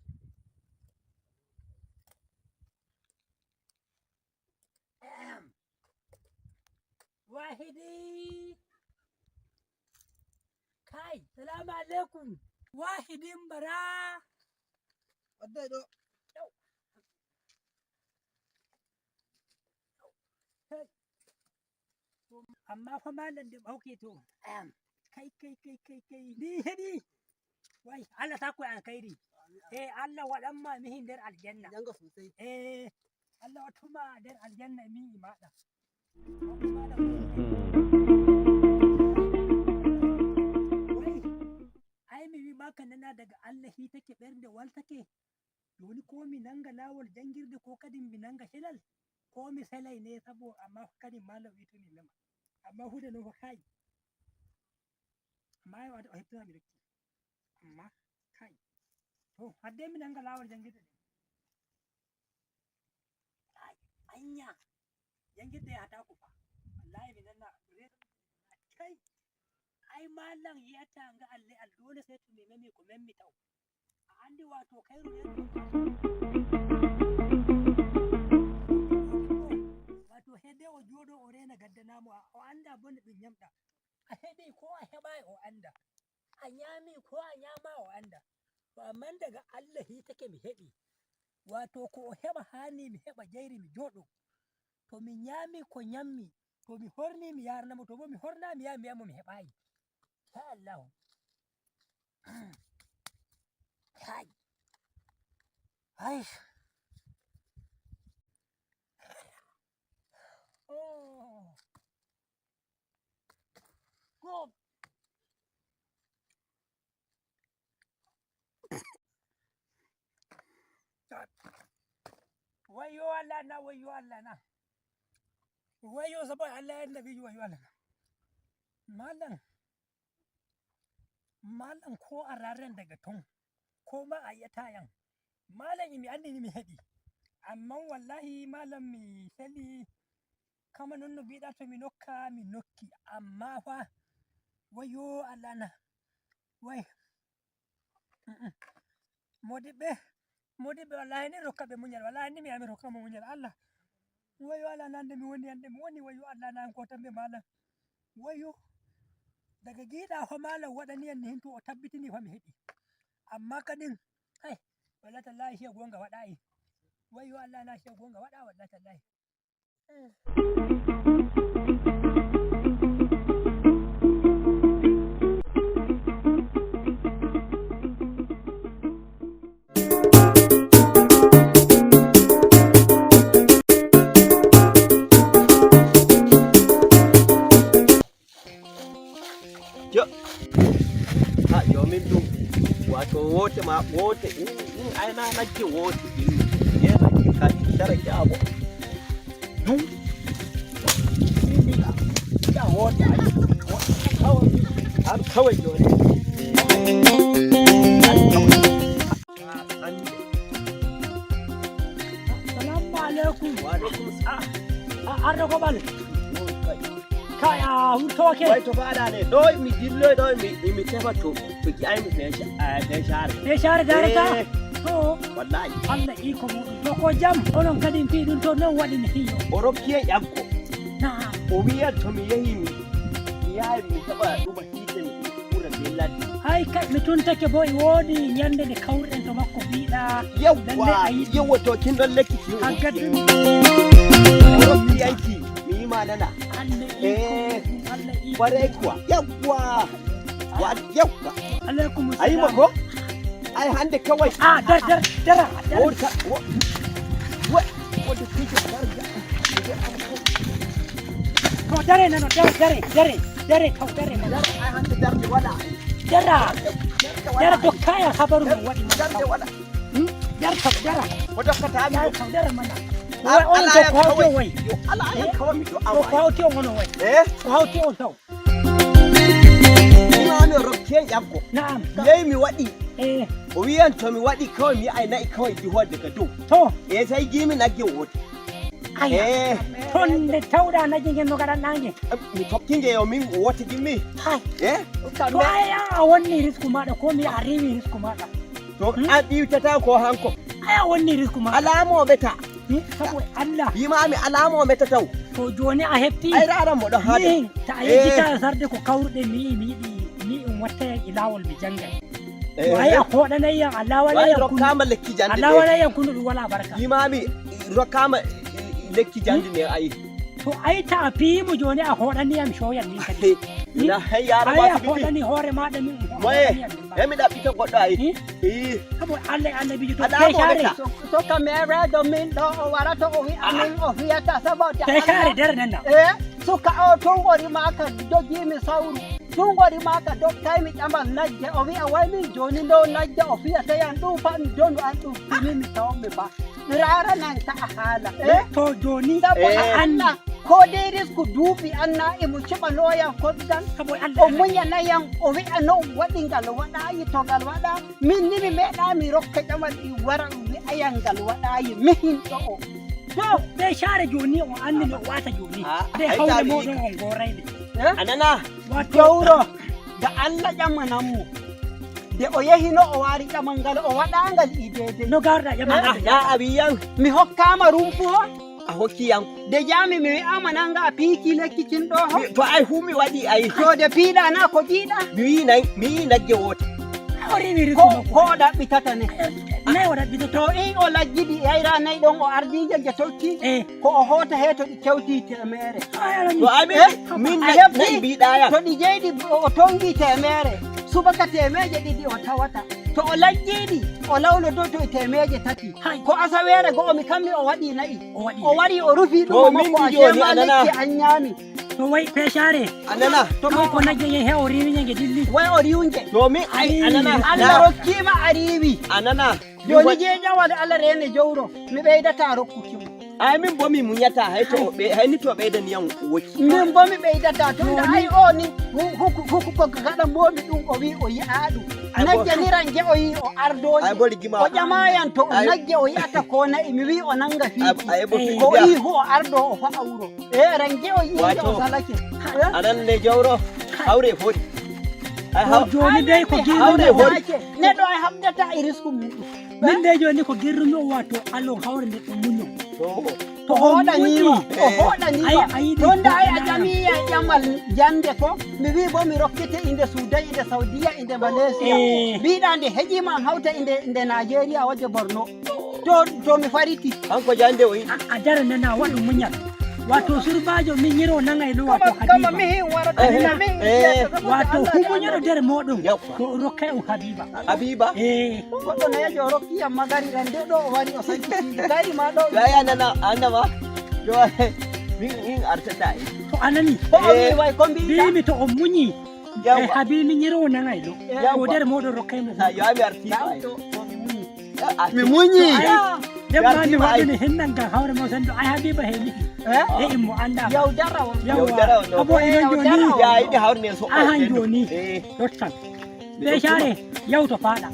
[SPEAKER 3] Ahem. Wahidi kai, salamu alaikum, wahidin bara.
[SPEAKER 8] Waddai ɗo.
[SPEAKER 3] Amma fa malam da ɓauke to kai kai kai kai kai, ni heɗi wai Allah ta koyi alkhairi. Eh, Allah waɗan ma mihin nder aljanna.
[SPEAKER 8] Janga sosai.
[SPEAKER 3] Eh, Allah wattuma nder aljanna min e maɗa. Wai ai mi wi maka nana daga Allah hi take ɓernde waltake joni, ko mi nanga lawol jangirde ko kadi mi nanga helal ko mi selay ne sabo, amma kadi malam wi to mi mema, amma hude noon ko kai, amma ai o heɓtana mi rokki, amma kai to hadde mi nanga lawol jangirde ɗen. Ai anya jangirde yahata ko fa, wallahi mi nanna kai. Ai malam yiyata nga alle al dole sai to mi memi ko memmi taw a andi, wato kairu ne, wato hede o jooɗo o rena gaddanamo, o anda bone ɗum ñamɗa a heɓi ko a heɓai, o anda a ñaami ko a ñaama, o anda. To amma daga Allah hitake mi heɓi, wato ko o heɓa hani mi heɓa jayri mi jooɗo, to mi ñaami ko ñammi, to mi horni mi yarnamo, to bo mi horna mi yaha mi wiyamo mi heɓayi. Sha Allahu. Kai ai. Oh. Go. Wayo Allah na, wayo Allah na. Wayo saboda Allah ya nabi, wayo Allah na. Malam. Malam ko a raren daga tun ko ma a yi tayan. Malam mi andi ni mi heɗi. Amma wallahi malam mi seli kama non no mbiɗa to mi nokka mi nokki, amma fa wayo Allah na wai. Modiɓɓe, modiɓɓe, wallahi ni rokka ɓe muñal, wallahi ni mi ami rokkamo muñal Allah. Wayo Allah na, nde mi woni ande mi woni, wayo Allah na ko tambe malam. Wayo daga giɗa fa malam waɗani en ni to o tabbitini fa mi heɗi, amma kadin kai wallahi tallahi shiya gonga waɗayi. Wayo Allah na, shiya gonga waɗa, wallahi tallahi.
[SPEAKER 2] Jo ha yomin ɗum wato wote ma wote in ai na nake wote din yana ka tara ki abu du ya wote ai kawai har kawai joni.
[SPEAKER 3] Salamu alaikum.
[SPEAKER 2] Wa alaikum.
[SPEAKER 3] A arda ko bal kai a wurtoke.
[SPEAKER 2] Wai to faɗa ne ɗo mi dilloy ɗo mi tefa to ki ai mi feshare.
[SPEAKER 3] Be share darata.
[SPEAKER 2] Eh.
[SPEAKER 3] To
[SPEAKER 2] wallahi.
[SPEAKER 3] Allah iko muɗum, to ko jam onon kadi fi ɗum to non waɗi mi fiyo.
[SPEAKER 2] O rokkiyen ƴaggo.
[SPEAKER 3] Na'am.
[SPEAKER 2] O wiya to mi yehi mi yaha mi heɓa ɗuma hiite mi ɓura be ladde.
[SPEAKER 3] Ai kai mi tuntake bo e woodi ñande nde kawruɗen to makko mbiɗa
[SPEAKER 2] Yawwa.
[SPEAKER 3] Lalle a yiɗi.
[SPEAKER 2] Yawwa, to kin ɗon lekki ki
[SPEAKER 3] a gaddumi.
[SPEAKER 2] O rokki yanki mi yima nana.
[SPEAKER 3] Allah iko
[SPEAKER 2] Eh.
[SPEAKER 3] muɗum, Allah iko.
[SPEAKER 2] Kwarai kuwa, yawwa wa yawwa.
[SPEAKER 3] Alaikum.
[SPEAKER 2] Ayi ma ko ai hande kawai.
[SPEAKER 3] A dar dar dara dar.
[SPEAKER 2] Wota wo wadda kike darja.
[SPEAKER 3] To dare nano, dare, dare, dare, dare, taw dare nano.
[SPEAKER 2] Ai hande darde wala.
[SPEAKER 3] Dara, dara, dokkaya habaru mo waɗi mana.
[SPEAKER 2] Darde
[SPEAKER 3] taw.
[SPEAKER 2] Wala.
[SPEAKER 3] Dar taw, dara.
[SPEAKER 2] Ko dokkatami?
[SPEAKER 3] Dar taw, dara mana. Wai on to ko hawti on, wai
[SPEAKER 2] Yo ala ayan kawai mi do
[SPEAKER 3] to
[SPEAKER 2] awa.
[SPEAKER 3] ko hawti on ono, wai
[SPEAKER 2] Eh.
[SPEAKER 3] ko hawti on taw.
[SPEAKER 2] Imami o rokkiyan ƴaggo.
[SPEAKER 3] Na'am.
[SPEAKER 2] Yeyi mi waɗi.
[SPEAKER 3] Eh.
[SPEAKER 2] O wiyan to mi waɗi kawai mi yi'ai na'i kawai diho daga dow.
[SPEAKER 3] To.
[SPEAKER 2] Eh, sai gimi nagge wote.
[SPEAKER 3] Aya.
[SPEAKER 2] Eh.
[SPEAKER 3] Ton nde tawɗa naji ngen no gaɗanɗa nge?
[SPEAKER 2] Mi tokkinge yo min wote gimmi.
[SPEAKER 3] Hay.
[SPEAKER 2] Eh.
[SPEAKER 3] To ay a wonni risku maɗa ko mi a rewi risku maɗa.
[SPEAKER 2] To an ɗiwtata ko hanko.
[SPEAKER 3] Ay a wonni risku maɗa.
[SPEAKER 2] Alamoɓe ta.
[SPEAKER 3] Sabo Allah.
[SPEAKER 2] Yimami alamoɓe ta taw.
[SPEAKER 3] To joni a hefti.
[SPEAKER 2] Ay raran mo ɗon haade.
[SPEAKER 3] Min ta a yejjita sarde ko kawruɗe mi yi mi yiɗi mi um watta e lawol mi jangay. To ay a hoɗanayyam a
[SPEAKER 2] Way
[SPEAKER 3] lawanayam.
[SPEAKER 2] rokkama lekki
[SPEAKER 3] A
[SPEAKER 2] jande ɗe.
[SPEAKER 3] lawanayam kunu ɗum wala barka.
[SPEAKER 2] Yimami rokkama lekki jande ne ayi.
[SPEAKER 3] To ay ta a piyimo joni a hoɗaniyam coyan min kadi.
[SPEAKER 2] Na hay yara
[SPEAKER 3] ay a
[SPEAKER 2] ma asibiti.
[SPEAKER 3] Hoɗani hoore maɗa min um
[SPEAKER 2] Moye
[SPEAKER 3] hoɗaniyam min ma.
[SPEAKER 2] emi ɗaɓɓita goɗɗo ayi. I.
[SPEAKER 3] Sabo Allah e annabijo to
[SPEAKER 2] Alamoɓe
[SPEAKER 3] pecare.
[SPEAKER 2] ta.
[SPEAKER 4] So kamerejo min ɗo o warata o wi'a min o fiyata saboda
[SPEAKER 3] Pecare dere nanna.
[SPEAKER 4] E suka o tun maka dogimi sawru tun maka dokkaymi ƴamal nagge o wi'a way min joni ndo nagge o fiyata yan ɗum fa mi donu an ɗum fini mi tawmi fa mi raranan ta a haala e.
[SPEAKER 3] To joni
[SPEAKER 4] saboda
[SPEAKER 3] a andi.
[SPEAKER 4] Allah ko dai risku duuɓi anna emo cuɓanoyan koddan
[SPEAKER 3] sabo Allah
[SPEAKER 4] o muñanayan o wi'a no waɗi ngal waɗayi to ngal waɗa min ni mi meeɗa mi rokka ƴamal ɗi wara wi'ayan ngal waɗayi mihin ɗo o.
[SPEAKER 3] To pecare joni o andi no o wata joni
[SPEAKER 2] Ah,
[SPEAKER 3] nde
[SPEAKER 2] ai
[SPEAKER 3] hawre
[SPEAKER 2] tawi-
[SPEAKER 3] moɗon on gorayde.
[SPEAKER 2] Anana.
[SPEAKER 3] Wato
[SPEAKER 4] jowro da Allah ƴamananmo nde o yehino o waari ƴamal ngal o waɗangal i deydey.
[SPEAKER 3] No garɗa ƴamana?
[SPEAKER 2] Na a wiyan.
[SPEAKER 4] Mi hokkama rumpu o.
[SPEAKER 2] A hokkiyan.
[SPEAKER 4] Nde jami mi wi'ama nanga a piiki lekki kin ɗo ho.
[SPEAKER 2] To ai fu mi waɗi ayi.
[SPEAKER 4] To nde piiɗa na ko jiiɗa.
[SPEAKER 2] Mi wi nayi mi yi nagge wote.
[SPEAKER 3] O rewi risku
[SPEAKER 4] ko
[SPEAKER 3] makko.
[SPEAKER 4] ko o ɗaɓɓitata ne?
[SPEAKER 3] Nayi o ɗaɓɓitoto.
[SPEAKER 4] To in o lajjidi yayra nayi ɗon o ardije je tokki
[SPEAKER 3] e
[SPEAKER 4] ko o hoota he to ɗi kewti 100.
[SPEAKER 2] To ai min min
[SPEAKER 4] A
[SPEAKER 2] nayi
[SPEAKER 4] hefti
[SPEAKER 2] mbiɗaya.
[SPEAKER 4] to ɗi jeyɗi o tongi 100 subaka 200 o tawata to o lajjiɗi o lawlo dow to e 300.
[SPEAKER 3] Hay.
[SPEAKER 4] Ko asawere go'o mi kammi o waɗi nayi.
[SPEAKER 3] O waɗi.
[SPEAKER 4] O wari o rufi
[SPEAKER 2] To
[SPEAKER 4] ɗum o
[SPEAKER 2] min
[SPEAKER 4] makko a
[SPEAKER 2] joni
[SPEAKER 4] shema
[SPEAKER 2] anana.
[SPEAKER 4] lekki an ñaami.
[SPEAKER 3] To way pecare.
[SPEAKER 2] Anana.
[SPEAKER 3] To kanko nagge nge he o rewi nge dilli.
[SPEAKER 4] Way o riwje.
[SPEAKER 2] To min ai anana.
[SPEAKER 4] Allah rokkima a riwi.
[SPEAKER 2] Anana.
[SPEAKER 4] Joni jeeƴawal Allah rene jowro mi ɓeydata rokkukimo.
[SPEAKER 2] Ai min bo mi munyata hay to ɓe hay ni to ɓeydaniyan woki.
[SPEAKER 4] Min bo mi ɓeydata tunda ay o ni huku ko gaɗa momi ɗum o wi o yi'a ɗum.
[SPEAKER 2] Ai bo-
[SPEAKER 4] Nagge niran je o yi o ardoje.
[SPEAKER 2] Ai bo rigima.
[SPEAKER 4] O ƴamayan to o
[SPEAKER 2] Ai-
[SPEAKER 4] nagge o yi'ata ko na'i mi wi o nanga fiiti.
[SPEAKER 2] Ai bo
[SPEAKER 3] Eh.
[SPEAKER 4] Ko o
[SPEAKER 2] fiɗiya.
[SPEAKER 4] yi hu o ardo o fa'a wuro e range o yi o
[SPEAKER 2] Wato-
[SPEAKER 4] salake.
[SPEAKER 2] Anan ne jawro hawre foti. Ai
[SPEAKER 3] To
[SPEAKER 2] haw
[SPEAKER 3] joni dai ko
[SPEAKER 2] Hawre
[SPEAKER 3] girrumi
[SPEAKER 2] hori.
[SPEAKER 4] Neɗɗo ay habdata e risku muɗum.
[SPEAKER 3] Min dai joni ko girrumi o wato alon hawre nde ɗum muño.
[SPEAKER 2] To
[SPEAKER 4] To hoɗanima o
[SPEAKER 2] Eh.
[SPEAKER 4] hoɗanima.
[SPEAKER 3] Ai a yiɗi
[SPEAKER 4] Donda ay a
[SPEAKER 3] hoɗanayam.
[SPEAKER 4] ƴamiya ƴamal jande ko mi wi bo mi rokkete inde Soudan inde Saudiya inde Malaysia.
[SPEAKER 3] Eh.
[SPEAKER 4] Mbiɗa nde heƴima an hawta inde inde Nigeria waje Borno to to mi fariti.
[SPEAKER 2] Hanko jande o yiɗi.
[SPEAKER 3] A dara nana waɗu muñal wato surbajo min yiro nangay no wato
[SPEAKER 4] kama
[SPEAKER 3] Habiba.
[SPEAKER 4] mihin warata
[SPEAKER 2] Eh,
[SPEAKER 4] mihin
[SPEAKER 2] eh.
[SPEAKER 3] Wato humuñoɗo nder moɗon
[SPEAKER 2] Yawwa.
[SPEAKER 3] to rokkay o Habiba.
[SPEAKER 2] Habiba.
[SPEAKER 3] E.
[SPEAKER 4] Goɗɗo nayajo o rokkiyam magari ran nde ɗo o wari o sankitide gari ma ɗo.
[SPEAKER 2] Ya ya nana annama. To min min artata ai.
[SPEAKER 3] To anani.
[SPEAKER 4] Ko o wi
[SPEAKER 2] Eh.
[SPEAKER 4] way ko mbiɗa.
[SPEAKER 3] Mbimi to on muñi e
[SPEAKER 2] Yawwa.
[SPEAKER 3] Habibi min yiro nangay ɗo to
[SPEAKER 2] Yawwa.
[SPEAKER 3] nder moɗon rokkay mo.
[SPEAKER 2] Sa yo mi arti ai.
[SPEAKER 4] Mi muñi.
[SPEAKER 3] Demma mi
[SPEAKER 2] Yartima ai.
[SPEAKER 3] waɗini hinnan ngam hawre mo sendo ay Habiba he ni
[SPEAKER 4] Eh?
[SPEAKER 3] e immo anda.
[SPEAKER 4] Yawdara on.
[SPEAKER 2] Yaudara on.
[SPEAKER 3] Abo ino joni.
[SPEAKER 4] Yaudara.
[SPEAKER 2] Ya yiɗi hawre ne so.
[SPEAKER 3] Ahan joni.
[SPEAKER 2] Eh.
[SPEAKER 3] Dottan ɓe care yawto faaɗa.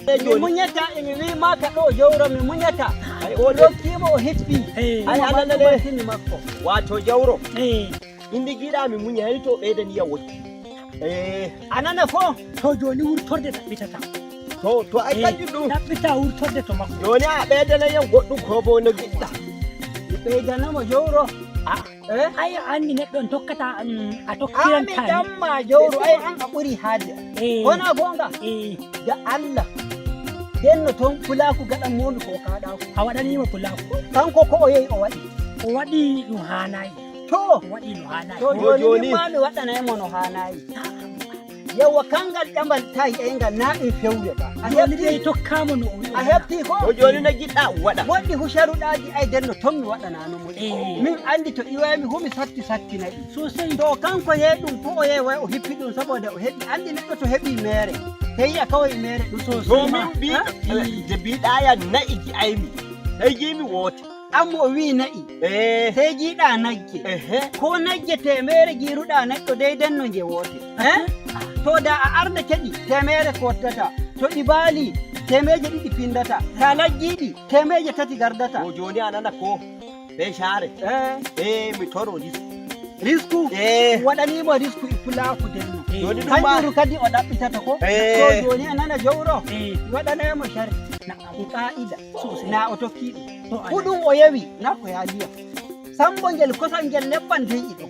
[SPEAKER 4] Mi
[SPEAKER 2] Joni.
[SPEAKER 4] muñata emi wi maka ɗo jowro mi muñata.
[SPEAKER 2] Ai
[SPEAKER 4] O
[SPEAKER 2] o do
[SPEAKER 4] rokkima o heppi.
[SPEAKER 3] E.
[SPEAKER 2] Ai, anana ne.
[SPEAKER 4] Tini makko.
[SPEAKER 2] Wato jawro.
[SPEAKER 3] E.
[SPEAKER 2] Indi giɗa mi munya hay to ɓeydaniyan woki. Eh.
[SPEAKER 4] Anana fo.
[SPEAKER 3] To joni wurtorde ɗaɓɓitata.
[SPEAKER 2] To ai kanjum ɗum.
[SPEAKER 3] Ɗaɓɓita wurtorde to makko.
[SPEAKER 2] Joni a ɓeydanayan goɗɗum ko bo no giɗɗa.
[SPEAKER 4] Mi ɓeydanamo jowro. Eh?
[SPEAKER 3] Ay a anndi neɗɗo on tokkata a
[SPEAKER 4] A mi
[SPEAKER 3] tokkiranta.
[SPEAKER 4] ƴamma jowro ay an a ɓuri haade.
[SPEAKER 3] E.
[SPEAKER 4] Wona gonga.
[SPEAKER 3] E.
[SPEAKER 4] Da Allah denno toon pulaku gaɗan momi ko kaɗaku.
[SPEAKER 3] A waɗanima pulaku.
[SPEAKER 4] Kanko ko o yehi o waɗi.
[SPEAKER 3] O waɗi ɗum hanayi.
[SPEAKER 4] To
[SPEAKER 3] O waɗi ɗum hanayi.
[SPEAKER 4] to
[SPEAKER 2] To
[SPEAKER 4] joni
[SPEAKER 2] joni.
[SPEAKER 4] min ma mi waɗanaymo no hanayi. Yawwa, kangal ƴamal ta yi'aygal na ɗum fewre ba. A
[SPEAKER 3] Joni dai
[SPEAKER 4] heɓti?
[SPEAKER 3] Tokkama no o wi.
[SPEAKER 4] A heɓti ko?
[SPEAKER 2] O joni no jiɗɗa waɗa.
[SPEAKER 4] Woɗɗi hu sharuɗaji ay denno ton mi waɗananomo.
[SPEAKER 3] Eh.
[SPEAKER 4] Min andi to iwaymi hu mi satti sattinayi.
[SPEAKER 3] Sosai.
[SPEAKER 4] To kanko ye ɗum fu o yehi way o hippi ɗum saboda o heɓi andi neɗɗo to heɓi mere sey yiya kawai mere ɗum.
[SPEAKER 2] To min mbiɗo de mbiɗaya na'i gi'aymi sey jimi woote.
[SPEAKER 4] Amma o wi na'i.
[SPEAKER 2] Eh.
[SPEAKER 4] Sey jiiɗa nagge.
[SPEAKER 2] Ehe.
[SPEAKER 4] Ko nagge temere jiruɗa neɗɗo deyden no nge woote eh? To da a arda keɗi temere kottata to ɗi baali 200 pindata ta laggiɗi 300 gardata.
[SPEAKER 2] O joni a nana ko be share.
[SPEAKER 4] Eh.
[SPEAKER 2] Eh, mi toro risku.
[SPEAKER 4] Risku.
[SPEAKER 2] Eh.
[SPEAKER 4] Waɗanimo risku e pulaku denno.
[SPEAKER 2] Joni ɗum ma
[SPEAKER 4] Hanjuru kadi o ɗaɓɓitata ko.
[SPEAKER 2] Eh.
[SPEAKER 4] To joni a nana jowro.
[SPEAKER 3] Eh.
[SPEAKER 4] Waɗanamo sharti
[SPEAKER 3] Na'am.
[SPEAKER 4] e ƙa'ida.
[SPEAKER 3] Sosai.
[SPEAKER 4] Na o tokki ɗum
[SPEAKER 3] To a
[SPEAKER 4] huɗum o yewi na ko yaaliya sambo ngel kosam ngel nebban dey i ɗon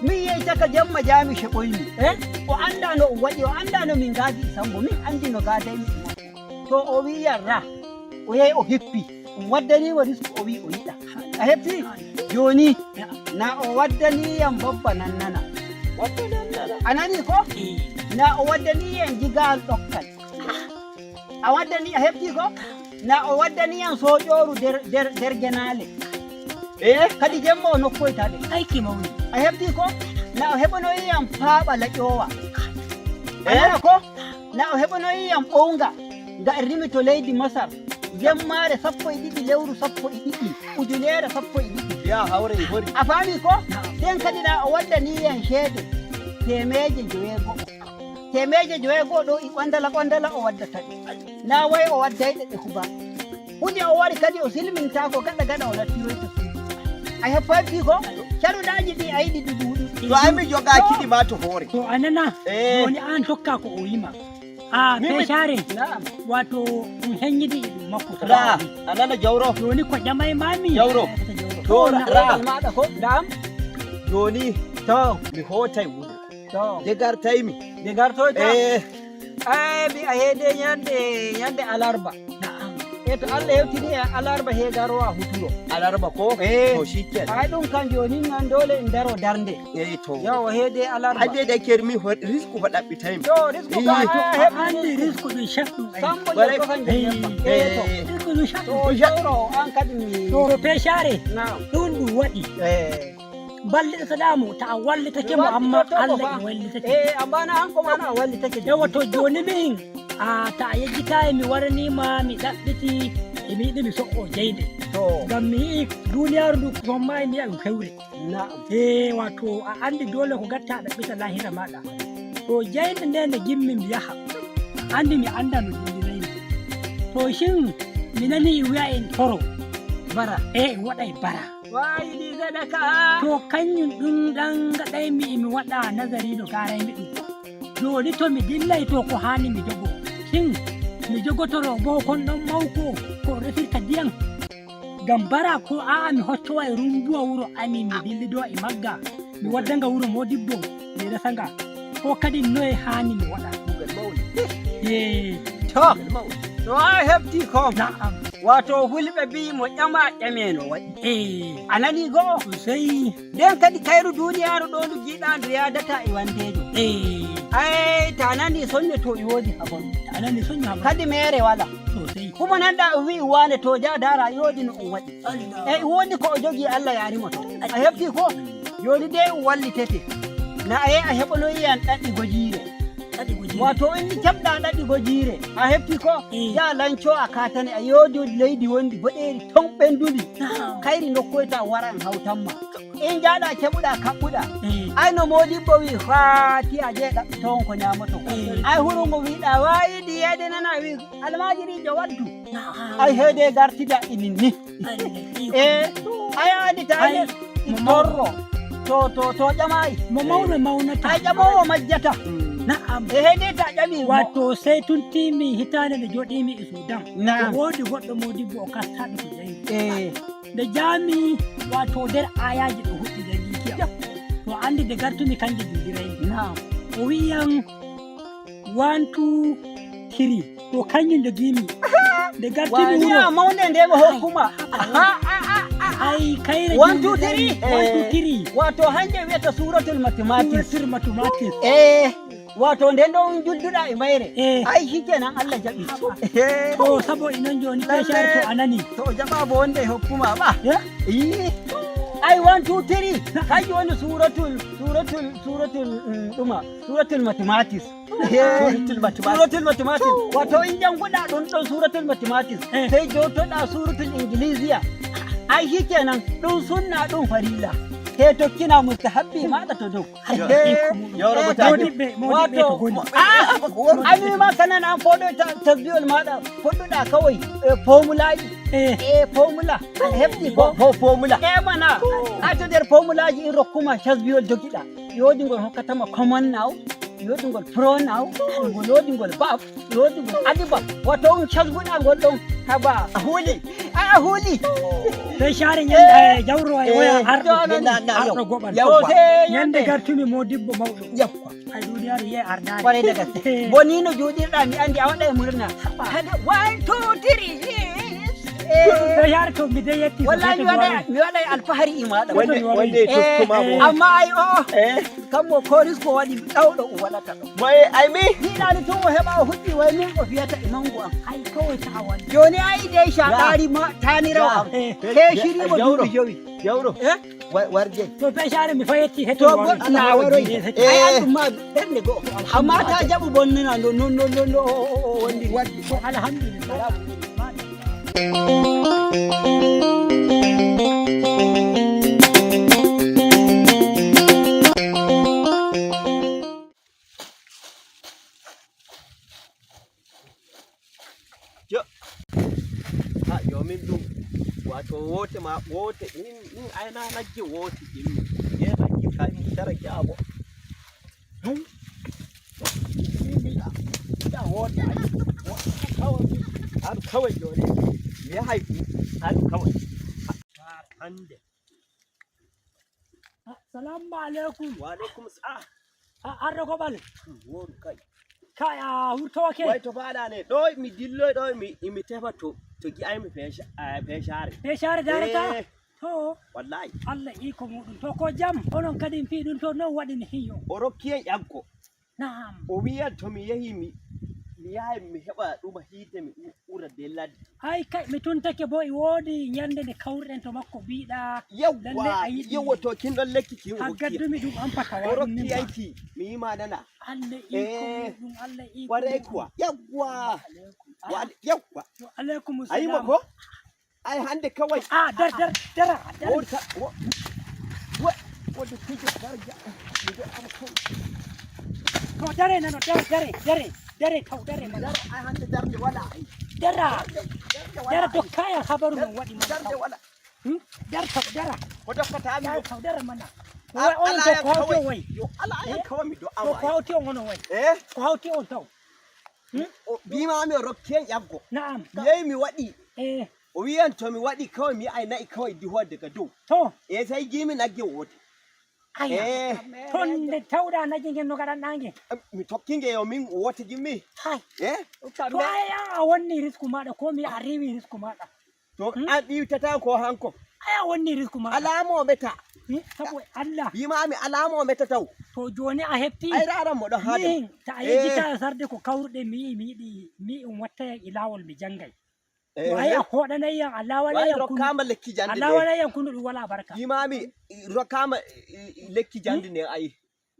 [SPEAKER 4] min yehi caka jemma jami sheɓoymi e o anda no o waɗi o anda no min gaadi e sambo min andi no gaadaymi e makko to o wi yarra o yehi o hippi ɗum waddanimo risque o wi o yiɗa a heɓti joni na o waddaniyam babba nannana a nani ko.
[SPEAKER 3] Eh.
[SPEAKER 4] Na o waddaniyam jigal ɗokkal a waddani a heɓti ko na o waddaniyam soƴoru nder genale.
[SPEAKER 2] Eh.
[SPEAKER 4] Kadi jemma o nokkoyta ɗe.
[SPEAKER 3] Aiki mawni.
[SPEAKER 4] A heɓti ko na o heɓanoyiyam paaɓa laƴowa a nana ko na o heɓanoyiyam ɓownga nga en rimi to leydi Masar jemmare 12 lewru 12 2012.
[SPEAKER 2] Ya hawre e hori.
[SPEAKER 4] A faami ko nden kadi na o waddaniyan ceede 600, 600 ɗo i ɓondala ɓondala o waddata ɗe na way o waddayɗe ɗe huba hunde o wari kadi o silminta ko gaɗa gaɗa o lattiroyta suudu a heppaki ko caruɗaji ɗi a yiɗi ɗi ɗuuɗi.
[SPEAKER 2] To ai mi jogaki ɗi ma to hoore.
[SPEAKER 3] To a nana.
[SPEAKER 2] Eh.
[SPEAKER 3] Joni an tokka ko o wima a feshare.
[SPEAKER 4] Na'am.
[SPEAKER 3] Wato ɗum heññidi e ɗum makko.
[SPEAKER 2] Ra a nana jawro.
[SPEAKER 3] Joni ko ƴamay mami.
[SPEAKER 2] Jawro.
[SPEAKER 4] To
[SPEAKER 2] To ra.
[SPEAKER 4] Maɗa ko na'am.
[SPEAKER 2] Joni
[SPEAKER 4] to
[SPEAKER 2] mi hotay wuro.
[SPEAKER 4] To
[SPEAKER 2] nde gartaymi.
[SPEAKER 4] Nde gartoyta.
[SPEAKER 2] Eh.
[SPEAKER 4] Ay mi a heede ñande ñande alarba.
[SPEAKER 3] Na'am.
[SPEAKER 4] E to Allah hewtini e alarba he garowa huturo.
[SPEAKER 2] Alarba ko.
[SPEAKER 4] Eh.
[SPEAKER 2] To shikenan.
[SPEAKER 4] Ay ɗum kam joni nan dole en daro darde.
[SPEAKER 2] Eh, to
[SPEAKER 4] yawa heede alarba.
[SPEAKER 2] Hade da kermi risku fa ɗaɓɓitaymi.
[SPEAKER 4] To risku ka
[SPEAKER 2] Eh.
[SPEAKER 4] a
[SPEAKER 3] A
[SPEAKER 4] heɓi
[SPEAKER 3] andi risku ɗum shaɗɗum ai.
[SPEAKER 4] sambo
[SPEAKER 2] Bare-
[SPEAKER 4] je ko kan je eh to.
[SPEAKER 2] Eh.
[SPEAKER 3] Risku ɗum shaɗɗum.
[SPEAKER 4] To jawro an kadi mi
[SPEAKER 3] To feshare
[SPEAKER 4] na'am.
[SPEAKER 3] Ɗum ɗum waɗi
[SPEAKER 4] Eh.
[SPEAKER 3] ballitataɗamo ta a wallitake mo amma Allah e wallitake.
[SPEAKER 4] Eh, amma na an ko mana a wallitake.
[SPEAKER 3] Yawa, to joni min a ta a yejjitayi mi waranima mi ɗaɓɓiti emi yiɗi mi so'o jeyde.
[SPEAKER 4] To.
[SPEAKER 3] Ngam mi yii duniyaru ndu sommayi mi yiya ɗum fewre.
[SPEAKER 4] Na'am.
[SPEAKER 3] E wato a andi dole ko gatta a ɗaɓɓita lahira maɗa to jeyde nde nde gimmi mi yaha andi mi anda no dilliraymi to shin mi nani wiya en toro
[SPEAKER 4] bara.
[SPEAKER 3] E en waɗay bara.
[SPEAKER 4] Wayiɗi sadaka.
[SPEAKER 3] To kañum ɗum ɗan gaɗaymi emi waɗa nazari no garaymi ɗum joni to mi dillay to ko hani mi jogo shin mi jogotoro bo kon ɗon mawko ko resirta ndiyam ngam bara ko a'a mi hoccowa e rumbuwa wuro ami mi dillidowa e magga mi waddanga wuro modibbo mi resanga ko kadi noye hani mi waɗa e.
[SPEAKER 4] To to a hefti ko.
[SPEAKER 3] Na'am.
[SPEAKER 4] Wato hulɓe bi mo ƴama ƴameno waɗi.
[SPEAKER 3] E.
[SPEAKER 4] A nani go'o.
[SPEAKER 3] Sosai.
[SPEAKER 4] Nden kadi kayru duniyaru ɗo ndu jiiɗa ndu yadata e wandejo.
[SPEAKER 3] E.
[SPEAKER 4] Ay ta nani sonne to e woodi habon.
[SPEAKER 3] A nani soño haɓa.
[SPEAKER 4] Kadi mere wala.
[SPEAKER 3] Sosai.
[SPEAKER 4] Kuma nanɗa o wi wane to ja dara yoodi no o waɗi e woodi ko o jogii Allah yarimo to a hefti ko joni de o wallitete na a yehi a heɓonoyiyan ɗaɗi gojiire.
[SPEAKER 3] Ɗaɗi gojiire.
[SPEAKER 4] Wato inni keɓɗa ɗaɗi gojiire a hefti ko.
[SPEAKER 3] Eh.
[SPEAKER 4] Ya lanco a katane a yoodi leydi wondi boɗeeri ton ɓendudi kayri nokkoyta waran hawtanma in jaɗa keɓuɗa kaɓɓuɗa.
[SPEAKER 3] Eh.
[SPEAKER 4] Ay no modibbo wi faati a je ɗaɓɓiton ko ñamoto.
[SPEAKER 3] Eh.
[SPEAKER 4] Ay hurugo wiɗa wayidi yeede nana wi almajirijo waddu.
[SPEAKER 3] Na'am.
[SPEAKER 4] Ay heede gartida inin ni. E ay andi ta
[SPEAKER 3] Ay,
[SPEAKER 4] ay torro to ƴamayi.
[SPEAKER 3] Mo mawno mawnata.
[SPEAKER 4] Ay ƴamowo majjata.
[SPEAKER 3] Na'am.
[SPEAKER 4] E heede ta ƴami.
[SPEAKER 3] Wato sey tuntimi hitande nde joɗimi e Sudan.
[SPEAKER 4] Na'am.
[SPEAKER 3] O woodi goɗɗo modibbo o kastaɗo to jayi
[SPEAKER 4] e
[SPEAKER 3] nde jaami wato nder ayaji ɗo huɗɗi jangiki am to andi nde gartumi kanje juliraymi.
[SPEAKER 4] Na'am.
[SPEAKER 3] O wiyam 1 2 3 to kanjum jogimi nde gartumi
[SPEAKER 4] niya
[SPEAKER 3] wuro.
[SPEAKER 4] Mawnde nde ɓe hokkuma.
[SPEAKER 3] Ay kayre.
[SPEAKER 4] 1 2 3.
[SPEAKER 3] 1 2 3.
[SPEAKER 4] Wato hanje wiyata suratul mathematics.
[SPEAKER 3] Suratul mathematics.
[SPEAKER 4] E. Wato nden ɗon julduɗa e mayre.
[SPEAKER 3] Eh.
[SPEAKER 4] Ai shikenan, Allah jaɓi.
[SPEAKER 3] To sabo inon joni peshare to a nani.
[SPEAKER 4] To o jaɓa bo wonde e hokkuma ba.
[SPEAKER 3] Eh?
[SPEAKER 4] Yi. Ai 1 2 3 kanjum woni suratul ɗuma suratul mathematics.
[SPEAKER 2] Suratul mathematics.
[SPEAKER 4] Suratul mathematics, wato in janguɗa ɗum ɗon suratul mathematics,
[SPEAKER 3] Eh.
[SPEAKER 4] sai jotoɗa suratul ingilisiya. Ai shikenan, ɗum sunna, ɗum farilla, he tokkina mustahabbi maɗa to dow.
[SPEAKER 2] Yawro bo taki.
[SPEAKER 3] Modiɓɓe to goni.
[SPEAKER 4] Ami ma kanan an foɗo tasbihol maɗa poɗɗuɗa kawai formulaji.
[SPEAKER 3] Eh.
[SPEAKER 4] E formula a hefti ko
[SPEAKER 2] Fo formula.
[SPEAKER 4] E mana a to nder formulaji in rokkuma tasbihol jogiɗa, yodi ngol hokkatama common noun, yodi ngol pronoun, ngol yodi ngol verb, yodi ngol adverb. Wato on casbuɗa ngol ɗon haba
[SPEAKER 2] A huuli.
[SPEAKER 4] A huuli.
[SPEAKER 3] Peshare ñande jawro e woya arɗo
[SPEAKER 2] Na na
[SPEAKER 3] arɗo goɓal.
[SPEAKER 2] Yawwa.
[SPEAKER 4] To sai
[SPEAKER 3] Ñande gartumi modibbo mawɗo. Ay duniyaaru yiye ardade.
[SPEAKER 4] Kwarai da gaske, boni no juɗirɗa, mi andi a waɗa e murna hade 1 2 3.
[SPEAKER 3] Peshare to mi de yetti.
[SPEAKER 4] Wallahi mi waɗa alfahari e maɗa.
[SPEAKER 2] Wonde toskuma bo.
[SPEAKER 4] Amma ai o
[SPEAKER 2] Eh.
[SPEAKER 4] kammo ko risko waɗi ɗawɗo o waɗata ɗo.
[SPEAKER 2] Moye ai mi.
[SPEAKER 4] Jiɗani tun o heɓa o huɗɗi way min o fiyata e mangu am.
[SPEAKER 3] Ay kawai ta awani.
[SPEAKER 4] Joni ayi dai shaɗari ma taniraw am he shirimo
[SPEAKER 2] Jawro.
[SPEAKER 4] duuɓi 5.
[SPEAKER 2] Jawro.
[SPEAKER 4] Eh?
[SPEAKER 2] Warje.
[SPEAKER 3] To peshare mi fa yetti
[SPEAKER 4] To
[SPEAKER 3] hetto.
[SPEAKER 4] na waroy ai an ɗum ma ɓernde go'o, amma ta jaɓu bonnina no non non non o wondi.
[SPEAKER 3] To alhamdulillah.
[SPEAKER 2] Ha yomin ɗum wato wote ma wote min ai na nagge wote jimmi ye nagge ka tara abo dum mi da wote ai kawai har kawai joni mi haifi har kawai hande.
[SPEAKER 3] Salamu alaikum.
[SPEAKER 2] Wa alaikum salam.
[SPEAKER 3] Arɗo goɓal.
[SPEAKER 2] Woru kai.
[SPEAKER 3] Kai a wurtoke.
[SPEAKER 2] Wai to faɗa ne ɗo mi dilloy ɗo mi tefa to gi'ay mi feshare.
[SPEAKER 3] Peshare darata.
[SPEAKER 2] Eh.
[SPEAKER 3] To
[SPEAKER 2] wallahi.
[SPEAKER 3] Allah iko muɗum, to ko jam onon kadi fi ɗum to non waɗi ni hiyo.
[SPEAKER 2] O rokki en ƴaggo.
[SPEAKER 3] Na'am.
[SPEAKER 2] O wiyan to mi yehi mi yaha mi heɓa ɗuma hiite mi ura de ladde.
[SPEAKER 3] Ay kai mi tuntake bo e woodi ñande nde kawruɗen to makko biɗa. Lalle
[SPEAKER 2] Yawwa.
[SPEAKER 3] A yiɗi.
[SPEAKER 2] Yawwa, to kin ɗon lekki kin
[SPEAKER 3] Ha
[SPEAKER 2] o rokki
[SPEAKER 3] gaddumi ɗum an
[SPEAKER 2] o
[SPEAKER 3] patawa ɗum
[SPEAKER 2] rokki
[SPEAKER 3] min ma.
[SPEAKER 2] yanki mi yima nana.
[SPEAKER 3] Allah iko
[SPEAKER 2] Eh,
[SPEAKER 3] muɗum, Allah iko
[SPEAKER 2] kwarai
[SPEAKER 3] muɗum.
[SPEAKER 2] kuwa, yawwa. Yawwa.
[SPEAKER 3] To alaikum
[SPEAKER 2] A yima
[SPEAKER 3] salam.
[SPEAKER 2] ko ai hande kawai.
[SPEAKER 3] A dar dar dara dar.
[SPEAKER 2] Wota wa wadda kike darja mi do am kawai.
[SPEAKER 3] To dare nano dare dare dare dare taw dare mana.
[SPEAKER 2] Ai hande darde wala ai.
[SPEAKER 3] Dara dara dokkaya habaru men waɗi mana.
[SPEAKER 2] Darde
[SPEAKER 3] taw.
[SPEAKER 2] wala.
[SPEAKER 3] Dar taw dara.
[SPEAKER 2] Ko dokkata mi
[SPEAKER 3] Dar taw dara mana.
[SPEAKER 2] Al-
[SPEAKER 3] Wai onon to
[SPEAKER 2] ala
[SPEAKER 3] ko hawti on
[SPEAKER 2] kawai.
[SPEAKER 3] way.
[SPEAKER 2] Yo ala ayan kawai mi do
[SPEAKER 3] To
[SPEAKER 2] am
[SPEAKER 3] ko hawti on hono way.
[SPEAKER 2] Eh.
[SPEAKER 3] Ko hawti on taw.
[SPEAKER 2] O bimami o rokki en ƴaggo.
[SPEAKER 3] Na'am.
[SPEAKER 2] Mi yehi mi waɗi.
[SPEAKER 3] Eh.
[SPEAKER 2] O wiyan to mi waɗi kawai mi ai na'i kawai dihuwa daga dow.
[SPEAKER 3] To
[SPEAKER 2] e sai gimi nagge wote.
[SPEAKER 3] aya.
[SPEAKER 2] Eh.
[SPEAKER 3] Ton nde tawɗa naji ngen no gaɗanɗa nge.
[SPEAKER 2] Mi tokkinge yo min wote gimmi.
[SPEAKER 3] Hay.
[SPEAKER 2] Eh.
[SPEAKER 3] To ay an a wonni risku maɗa ko mi a rewi risku maɗa.
[SPEAKER 2] To an ɗiwtata ko hanko.
[SPEAKER 3] Ay a wonni risku maɗa.
[SPEAKER 2] Alama o meta.
[SPEAKER 3] Sabo Allah.
[SPEAKER 2] Bimami alama o meta taw.
[SPEAKER 3] To joni a hefti.
[SPEAKER 2] Ai raran mo ɗon haade.
[SPEAKER 3] Min ta a yejjita sarde ko kawruɗe mi yi mi yiɗi mi um watta e lawol mi janggay. To ay a hoɗanayyam a
[SPEAKER 2] wai
[SPEAKER 3] lawanayyam kunu.
[SPEAKER 2] rokkama lekki
[SPEAKER 3] A
[SPEAKER 2] jande ne.
[SPEAKER 3] lawanayyam kunu ɗum wala barka.
[SPEAKER 2] Bimami rokkama lekki jande ne ai.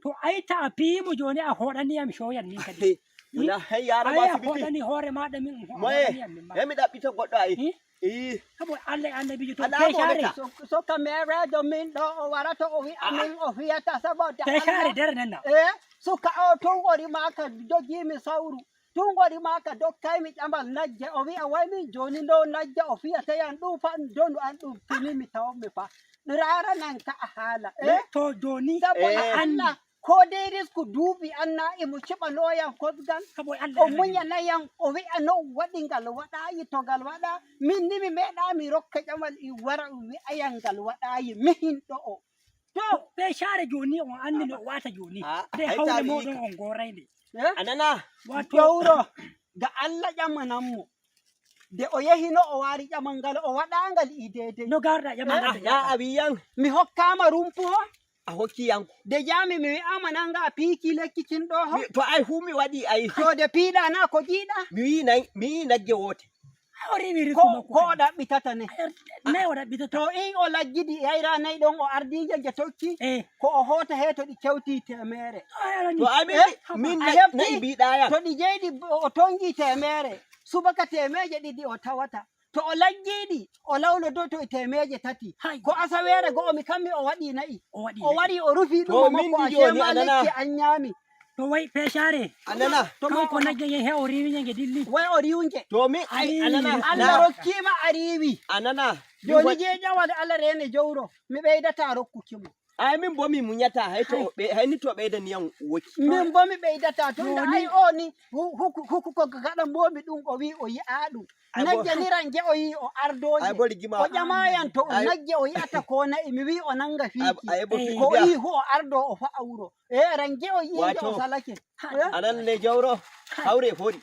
[SPEAKER 3] To ay ta a piyimo joni a hoɗaniyam coyan min kadi.
[SPEAKER 2] Yona hay yara
[SPEAKER 3] Ay
[SPEAKER 2] ma
[SPEAKER 3] a
[SPEAKER 2] asibiti.
[SPEAKER 3] hoɗani hoore maɗa min um
[SPEAKER 2] Moye
[SPEAKER 3] hoɗaniyam min ma.
[SPEAKER 2] e mi ɗaɓɓita goɗɗo ai.
[SPEAKER 3] Hmm?
[SPEAKER 2] I
[SPEAKER 3] Sabo Allah e annabijo to
[SPEAKER 2] Alama o
[SPEAKER 3] peshare.
[SPEAKER 2] meta.
[SPEAKER 4] So kamerejo min ɗo o warata o wi'a min o fiyata saboda
[SPEAKER 3] Peshare dere nanna.
[SPEAKER 4] E suka o tun gori maka dogimi sawru, tun gori maka dokkaymi ƴamal najje, o wi'a way min joni ɗo najje o fiyata yan ɗum fa donu an ɗum fini mi tawmi fa rara nan ka a haala e.
[SPEAKER 3] To joni
[SPEAKER 4] saboda
[SPEAKER 2] Eh.
[SPEAKER 4] Allah ko dai risku duuɓi anna emo ciɓanoyan kosgal.
[SPEAKER 3] Sabo Allah
[SPEAKER 4] O
[SPEAKER 3] e annabijo.
[SPEAKER 4] muñanayan o wi'a no waɗi ngal waɗayi to ngal waɗa min ni mi meeɗa mi rokka ƴamal i wara wi'ayan ngal waɗayi mihin ɗo o.
[SPEAKER 3] To peshare joni on andi no o wata joni.
[SPEAKER 2] Ah,
[SPEAKER 3] Nde
[SPEAKER 2] ai
[SPEAKER 3] hawre
[SPEAKER 2] ta
[SPEAKER 3] moɗon
[SPEAKER 2] wi
[SPEAKER 3] on gorayde.
[SPEAKER 4] Eh?
[SPEAKER 2] Anana.
[SPEAKER 3] Wato
[SPEAKER 4] Jowro ga Allah ƴamananmo de o yehi no o wari ƴamal ngal o waɗangal i dedei.
[SPEAKER 3] No garɗa ƴama
[SPEAKER 2] Na a wiyan.
[SPEAKER 4] Mi hokkama rumpu ho.
[SPEAKER 2] A hokki yanko.
[SPEAKER 4] De jami mi wi'ama nanga a piiki lekki kin ɗo ho.
[SPEAKER 2] To ai fu mi waɗi ai.
[SPEAKER 4] To de piiɗa na ko jiiɗa.
[SPEAKER 2] Mi wi nagge wote.
[SPEAKER 3] O rewi risku
[SPEAKER 4] Ko
[SPEAKER 3] makko.
[SPEAKER 4] ko o ɗaɓɓitata ne.
[SPEAKER 3] Nayi o ɗaɓɓitata.
[SPEAKER 4] To in o lajjidi yayra nayi ɗon o ardije je tokki. Ko o hoota he to ɗi kewti 100.
[SPEAKER 2] To ai min min
[SPEAKER 4] A hefti?
[SPEAKER 2] na'i mbiɗa yam.
[SPEAKER 4] To ɗi jeyɗi o tongi 100 subaka 200 o tawata. To o lajjiɗi o lawlodo to e 300. Ko asawere go'o mi kammi o waɗi na'i.
[SPEAKER 3] O waɗi
[SPEAKER 4] O wari o rufi
[SPEAKER 2] To
[SPEAKER 4] ɗum
[SPEAKER 2] min
[SPEAKER 4] makko
[SPEAKER 2] ndi
[SPEAKER 4] ashe
[SPEAKER 2] joni
[SPEAKER 4] ma
[SPEAKER 2] anana.
[SPEAKER 4] lekki an ñaami.
[SPEAKER 3] To way feshare.
[SPEAKER 2] Anana.
[SPEAKER 4] To
[SPEAKER 3] Kanko nagge nge he o rewi nge dilli.
[SPEAKER 4] Way o riwge.
[SPEAKER 2] To min ai anana.
[SPEAKER 4] Allah rokkima a riwi.
[SPEAKER 2] Anana.
[SPEAKER 4] Joni je ƴawal Allah rene jowro mi ɓeydata rokkukimo.
[SPEAKER 2] Ai min bo mi munyata hay to o ɓe hay ni to o ɓeydani yam woki.
[SPEAKER 4] Min bo mi ɓeydata tunda ai o ni huku ko gaɗa momi ɗum o wi o yi'a ɗum.
[SPEAKER 2] Ai bo-
[SPEAKER 4] Nagge niran ge o yi o ardoje.
[SPEAKER 2] Ai bo rigima.
[SPEAKER 4] O ƴamayan to
[SPEAKER 2] Ai-
[SPEAKER 4] nagge o yi'ata ko na'i mi wi o nanga fiiki.
[SPEAKER 2] Ai bo
[SPEAKER 4] Ko o yi hu o ardo o fa'a wuro. E range o yi nge o
[SPEAKER 2] Wato-
[SPEAKER 4] salake.
[SPEAKER 2] Anan ne jawro hawre fori.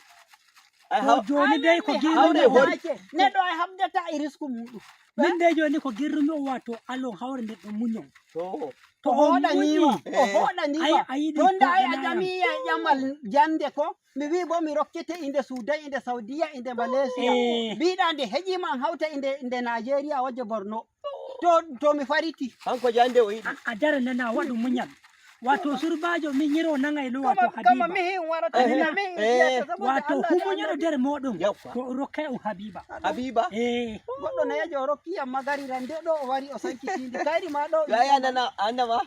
[SPEAKER 2] Ai
[SPEAKER 3] To
[SPEAKER 2] haw
[SPEAKER 3] joni dai ko
[SPEAKER 2] Hawre
[SPEAKER 3] girrumi o
[SPEAKER 2] hori.
[SPEAKER 4] Neɗɗo ai habdata e risku muɗum.
[SPEAKER 3] Min dai joni ko girrumi o wato alon hawre nder ɗon munyon.
[SPEAKER 2] To
[SPEAKER 3] To
[SPEAKER 4] O
[SPEAKER 3] on
[SPEAKER 4] hoɗanima,
[SPEAKER 3] munyi.
[SPEAKER 4] o hoɗanima.
[SPEAKER 3] Ai a yiɗi
[SPEAKER 4] Tunda ai a
[SPEAKER 3] hoɗanayam.
[SPEAKER 4] ƴamiya ƴamal jande ko mi wi bo mi rokkete inde Soudan, inde Saudiya, inde Malaysia. Mbiɗa nde heƴima an hawta inde Nigeria waje Borno. To mi fariti.
[SPEAKER 2] Hanko jande o yiɗi.
[SPEAKER 3] A dara nana waɗu munyal. Wato surbajo min yiro nangay lo wato
[SPEAKER 4] Kama
[SPEAKER 3] Habiba.
[SPEAKER 4] mihin warata ina mihin wiyata saboda
[SPEAKER 3] Wato
[SPEAKER 4] Allah da
[SPEAKER 3] humunyoɗo
[SPEAKER 4] Annabi.
[SPEAKER 3] nder moɗon.
[SPEAKER 2] Yawwa.
[SPEAKER 3] To o rokkay on Habiba.
[SPEAKER 2] Habiba.
[SPEAKER 4] Goɗɗo nayajo o rokkiyam magarira nde ɗo o wari o sankitinde kayri ma ɗo.
[SPEAKER 2] Yo ai anana annama.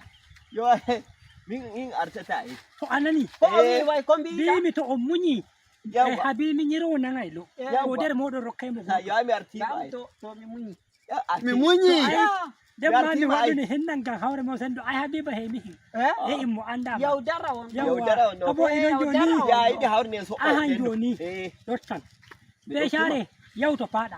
[SPEAKER 2] Yo ai min in artata ai.
[SPEAKER 3] To anani.
[SPEAKER 4] Ko o wi way ko mbiɗa.
[SPEAKER 3] Mbimi to on munyi.
[SPEAKER 2] Yawwa.
[SPEAKER 3] Habibi min yiro nangay lo.
[SPEAKER 2] Yawwa.
[SPEAKER 3] To nder moɗon rokkay mo.
[SPEAKER 2] Sa yo ai mi artima ai.
[SPEAKER 4] To mi munyi.
[SPEAKER 2] Mi
[SPEAKER 4] munyi.
[SPEAKER 3] Nden ma mi
[SPEAKER 2] Artima ai.
[SPEAKER 3] waɗuni hinnan ngam hawre mo sendo ai Habiba he mihin. He immo andama.
[SPEAKER 4] Yaudara on.
[SPEAKER 2] Yaudara on.
[SPEAKER 3] Abo ino joni.
[SPEAKER 2] Ya yiɗi hawre ne so.
[SPEAKER 3] Ahan joni. Ɗottan. Feshare yawto paɗa.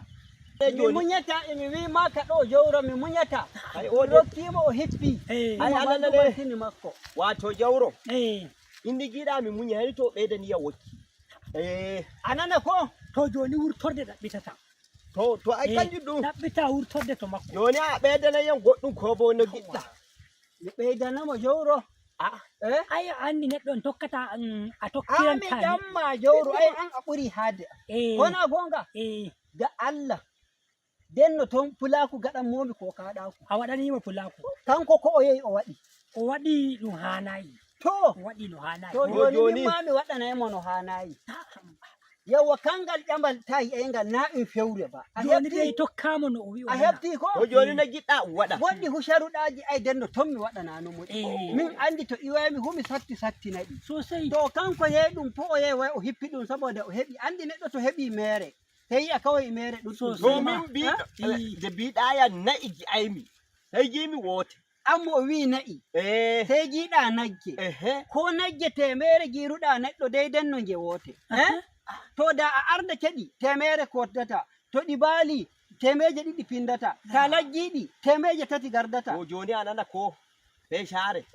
[SPEAKER 4] Mi muñata emi wi ma ka ɗo jowro mi muñata.
[SPEAKER 2] Ai
[SPEAKER 4] O
[SPEAKER 2] o
[SPEAKER 4] rokkima o hippi.
[SPEAKER 2] Ai anana ne.
[SPEAKER 4] Tini makko.
[SPEAKER 2] Wato jawro. Indi giɗa mi munya hay to ɓeydani yam wokki.
[SPEAKER 4] Anana ko.
[SPEAKER 3] To joni wurtorde ɗaɓɓitata.
[SPEAKER 2] To ai kanjum ɗum.
[SPEAKER 3] Ɗaɓɓita wurtorde to makko.
[SPEAKER 2] Joni a ɓeydana yam goɗɗum ko bo no giɗɗa.
[SPEAKER 4] Mi ɓeydanamo jowro.
[SPEAKER 3] Ai a andi neɗɗo on tokkata a
[SPEAKER 4] A mi
[SPEAKER 3] tokkiranta ni.
[SPEAKER 4] ƴamma jowro ai an a ɓuri haade. Wona gonga. Ga Allah. Denno toon pulaku gaɗan momi ko kaɗaku.
[SPEAKER 3] A waɗanima pulaku.
[SPEAKER 4] Kanko ko o yehi o waɗi.
[SPEAKER 3] O waɗi ɗum hanayi.
[SPEAKER 4] To.
[SPEAKER 3] O waɗi no hanayi.
[SPEAKER 4] To joni min ma mi waɗanaymo no hanayi. Yawwa kangal ƴamal tayi eygal na ɗum fewre ba. A
[SPEAKER 3] Joni dai
[SPEAKER 4] hefti
[SPEAKER 3] tokkamo no o wi o
[SPEAKER 4] a
[SPEAKER 3] nana.
[SPEAKER 4] hefti ko.
[SPEAKER 2] To joni no giɗɗa waɗa.
[SPEAKER 4] Goɗɗi hu sharuɗaji ay denno toon mi waɗananomo ɗi. Min andi to iwaymi hu mi satti sattinaɗi.
[SPEAKER 3] Sosai.
[SPEAKER 4] To kanko yehi ɗum fo o yehi way o hippi ɗum saboda o heɓi andi neɗɗo to heɓi mere sey yi'a kawai mere ɗum.
[SPEAKER 2] To min mbiɗo nde mbiɗa yam na'i gi'aymi sey gimi woote.
[SPEAKER 4] Amma o wi na'i sey giiɗa nagge. Ko nagge 100 giruɗa neɗɗo dai denno nge woote. To da a arda keɗi 100 koddata to ɗi baali 200 pindata ta laggiɗi 300 gardata.
[SPEAKER 2] To joni a nana ko feshare.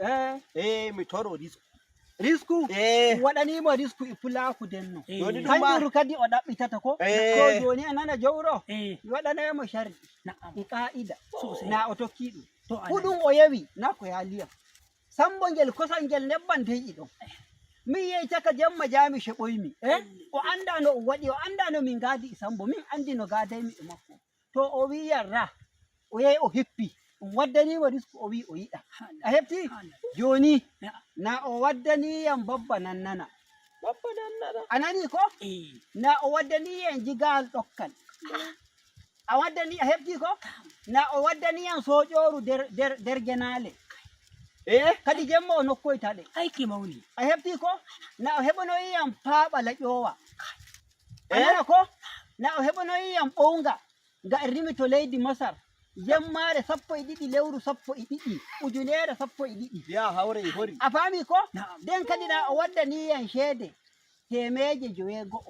[SPEAKER 2] Mi toro risku.
[SPEAKER 4] Risku waɗanimo risku e pulaku denno.
[SPEAKER 2] Joni ɗum ma
[SPEAKER 4] Kanjum kadi o ɗaɓɓitata ko. To joni a nana jowro mi waɗanaymo sharɗi e ka'ida na o tokki ɗum. Fu ɗum o yewi na ko yaaliyam. Sambo ngel kosal ngel nebban deyi ɗon. Min yehi caka jemma jami sheɓoymi. O anda no o waɗi o anda no min gaadi e sambo min andi no gaadaymi e makko. To o wi yarra o yehi o hippi ɗum waddanimo risku o wi o yiɗa. A hefti joni na o waddaniyam babba nannana.
[SPEAKER 2] Babba nannana.
[SPEAKER 4] A nani ko? Na o waddaniyam jigal ɗokkal. A waddani a hefti ko? Na o waddaniyam soƴoru nder genale. Kadi jemma o nokkoyta ɗe.
[SPEAKER 3] Aiki mawni.
[SPEAKER 4] A hefti ko? Na o heɓonoyiyam paaɓa laƴowa. A nana ko? Na o heɓonoyiyam ɓownga nga en rimi to leydi Masar. Jemmare 12 lewru 12 1012.
[SPEAKER 2] Ya hawre e hori.
[SPEAKER 4] A faami ko? Nden kadi na o waddaniyan ceede 600.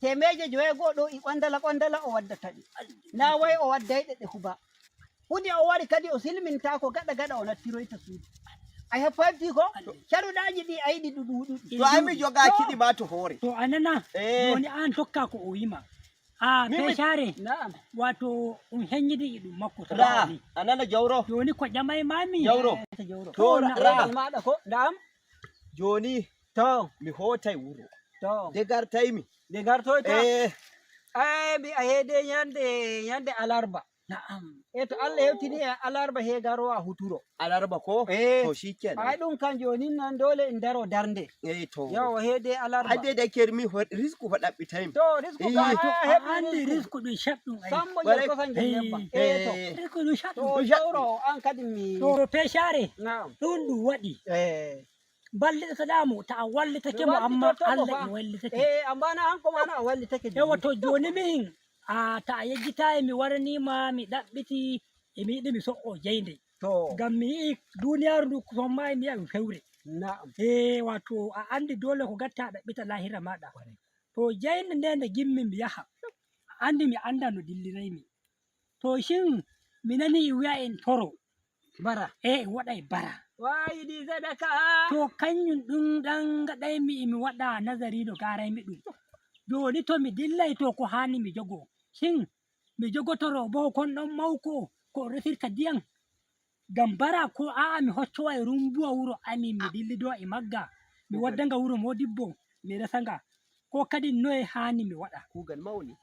[SPEAKER 4] 600 ɗo i ƙondala ƙondala o waddata ɗi. Na wai o waddayɗe ɗe huba. Hunde o wari kadi o silminta ko gaɗa gaɗa o nattiroyta suudu. A hefti ko? Caruɗaji ɗi a yiɗi ɗi ɗuɗuɗi.
[SPEAKER 2] To ai mi jogaki ɗi ma to hoore.
[SPEAKER 3] To anana joni an tokka ko o wima. A
[SPEAKER 2] Mi- mi-
[SPEAKER 3] feshare.
[SPEAKER 4] Na'am.
[SPEAKER 3] Wato um heññidi e ɗum makko to
[SPEAKER 2] Ra,
[SPEAKER 3] ni.
[SPEAKER 2] a nana Jawro.
[SPEAKER 3] Joni ko ƴamay mami.
[SPEAKER 2] Jawro.
[SPEAKER 4] Jawro.
[SPEAKER 2] To ra,
[SPEAKER 4] Maɗa ko na'am.
[SPEAKER 2] joni
[SPEAKER 4] To
[SPEAKER 2] mi hotay wuro.
[SPEAKER 4] to.
[SPEAKER 2] De gartaymi.
[SPEAKER 4] Nde gartoyta.
[SPEAKER 2] Eh,
[SPEAKER 4] Ay mi a heede ñande ñande alarba.
[SPEAKER 3] Na'am.
[SPEAKER 4] E to Allah hewtini e alarba he garowa huturo.
[SPEAKER 2] Alarba ko?
[SPEAKER 4] Eh.
[SPEAKER 2] To shikenan.
[SPEAKER 4] Ay ɗum kan joni nan dole en daro darnde.
[SPEAKER 2] Eh to.
[SPEAKER 4] Yawa heede alarba.
[SPEAKER 2] Hadde da ke mi risku fa ɗaɓɓitaymi.
[SPEAKER 4] To risku
[SPEAKER 2] Eh,
[SPEAKER 4] ka
[SPEAKER 2] to
[SPEAKER 4] a
[SPEAKER 3] A
[SPEAKER 4] heɓi
[SPEAKER 3] andi
[SPEAKER 4] risku.
[SPEAKER 3] risku ɗum shaɗɗum ai.
[SPEAKER 4] Sambo
[SPEAKER 2] Bare-
[SPEAKER 4] jel kosan jel nebba.
[SPEAKER 3] Eh.
[SPEAKER 4] Eh to.
[SPEAKER 3] Risku ɗum shaɗɗum.
[SPEAKER 4] To jawro an kadi mi.
[SPEAKER 3] To feshare
[SPEAKER 4] Na'am.
[SPEAKER 3] ɗum ɗum waɗi.
[SPEAKER 4] Eh.
[SPEAKER 3] Ballitoɗamo ta a wallitake mo amma
[SPEAKER 4] wallitotomo
[SPEAKER 3] Allah
[SPEAKER 4] fa.
[SPEAKER 3] e wallitake.
[SPEAKER 4] Eh amma na hanko ma na a wallitake joni.
[SPEAKER 3] Yawa to joni min a ta a yejjitayi mi waranima mi ɗaɓɓiti emi yiɗi mi so'o jeyde.
[SPEAKER 4] To.
[SPEAKER 3] Ngam mi yi'i duniyaru ndu sommayi mi yi'a ɗum fewre.
[SPEAKER 4] Na'am.
[SPEAKER 3] E wato a andi dole ko gatta a ɗaɓɓita lahira maɗa. To jeyde nde nde gimmi mi yaha. A andi mi anda no dillinaymi. To shin mi nani e wiya en toro.
[SPEAKER 4] Bara.
[SPEAKER 3] E waɗay bara.
[SPEAKER 4] Wayiɗi sadaka.
[SPEAKER 3] To kañum ɗum ɗan gaɗaymi emi waɗa nazari no garaymi ɗum. Joni to mi dillay to ko hani mi jogo. Shin mi jogotoro bo kon ɗon mawko ko resirta ndiyam ngam bara ko a'a mi hoccowa e rumbuwa wuro amin mi dillido e magga mi waddanga wuro modibbo mi resanga ko kadi noye hani mi waɗa.
[SPEAKER 2] Kugal mawni.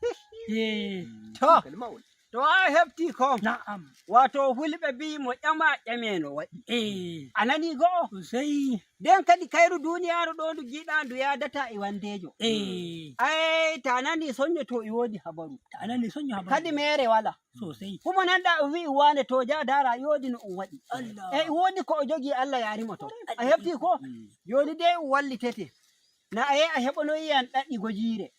[SPEAKER 3] E
[SPEAKER 4] To.
[SPEAKER 2] Kugal mawni.
[SPEAKER 4] To a hefti ko.
[SPEAKER 3] Na'am.
[SPEAKER 4] Wato hulɓe bi mo ƴama ƴameno waɗi.
[SPEAKER 3] E
[SPEAKER 4] A nani go'o.
[SPEAKER 3] Sosai.
[SPEAKER 4] Nden kadi kayru duniyaru ɗo ndu giɗa ndu yadata e wandejo.
[SPEAKER 3] E
[SPEAKER 4] Ai ta nani sonyo to e wodi habaru.
[SPEAKER 3] ta nani sonyo habaru.
[SPEAKER 4] Kadi mere wala.
[SPEAKER 3] Sosai.
[SPEAKER 4] Kuma nanɗa o wi'i wane to ja dara yodi no ɗum waɗi.
[SPEAKER 3] Allah.
[SPEAKER 4] E wodi ko o jogi Allah yarimo to. A hefti ko? Joni dai o wallitete. Na aye a heɓonoyiyan ɗaɗi gojire.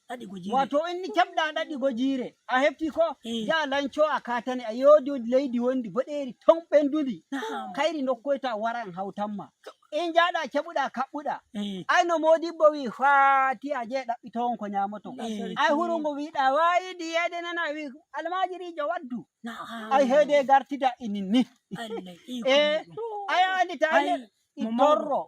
[SPEAKER 3] Ɗaɗi gojire.
[SPEAKER 4] Wato in ni keɓɗa ɗaɗi gojire a hefti ko
[SPEAKER 3] Eh.
[SPEAKER 4] ja lanco a katane a yodi leydi wondi boɗeri ton ɓendudi.
[SPEAKER 3] Na'am.
[SPEAKER 4] Kayri nokkoyta waran hautanma. In jaɗa keɓuɗa kaɓɓuɗa.
[SPEAKER 3] E
[SPEAKER 4] Ai no modibbo wi fati a je ɗaɓɓitowon ko ñamoto.
[SPEAKER 3] Eh.
[SPEAKER 4] Ai hurungo wiɗa wayidi yede nana wi almajirijo waddu.
[SPEAKER 3] Na'am.
[SPEAKER 4] Ai heede gartida inin ni.
[SPEAKER 3] Allah iko
[SPEAKER 4] Eh,
[SPEAKER 3] muɗum.
[SPEAKER 4] ai andi ta
[SPEAKER 3] Ai,
[SPEAKER 4] ane
[SPEAKER 3] mo mawɗo.
[SPEAKER 4] torro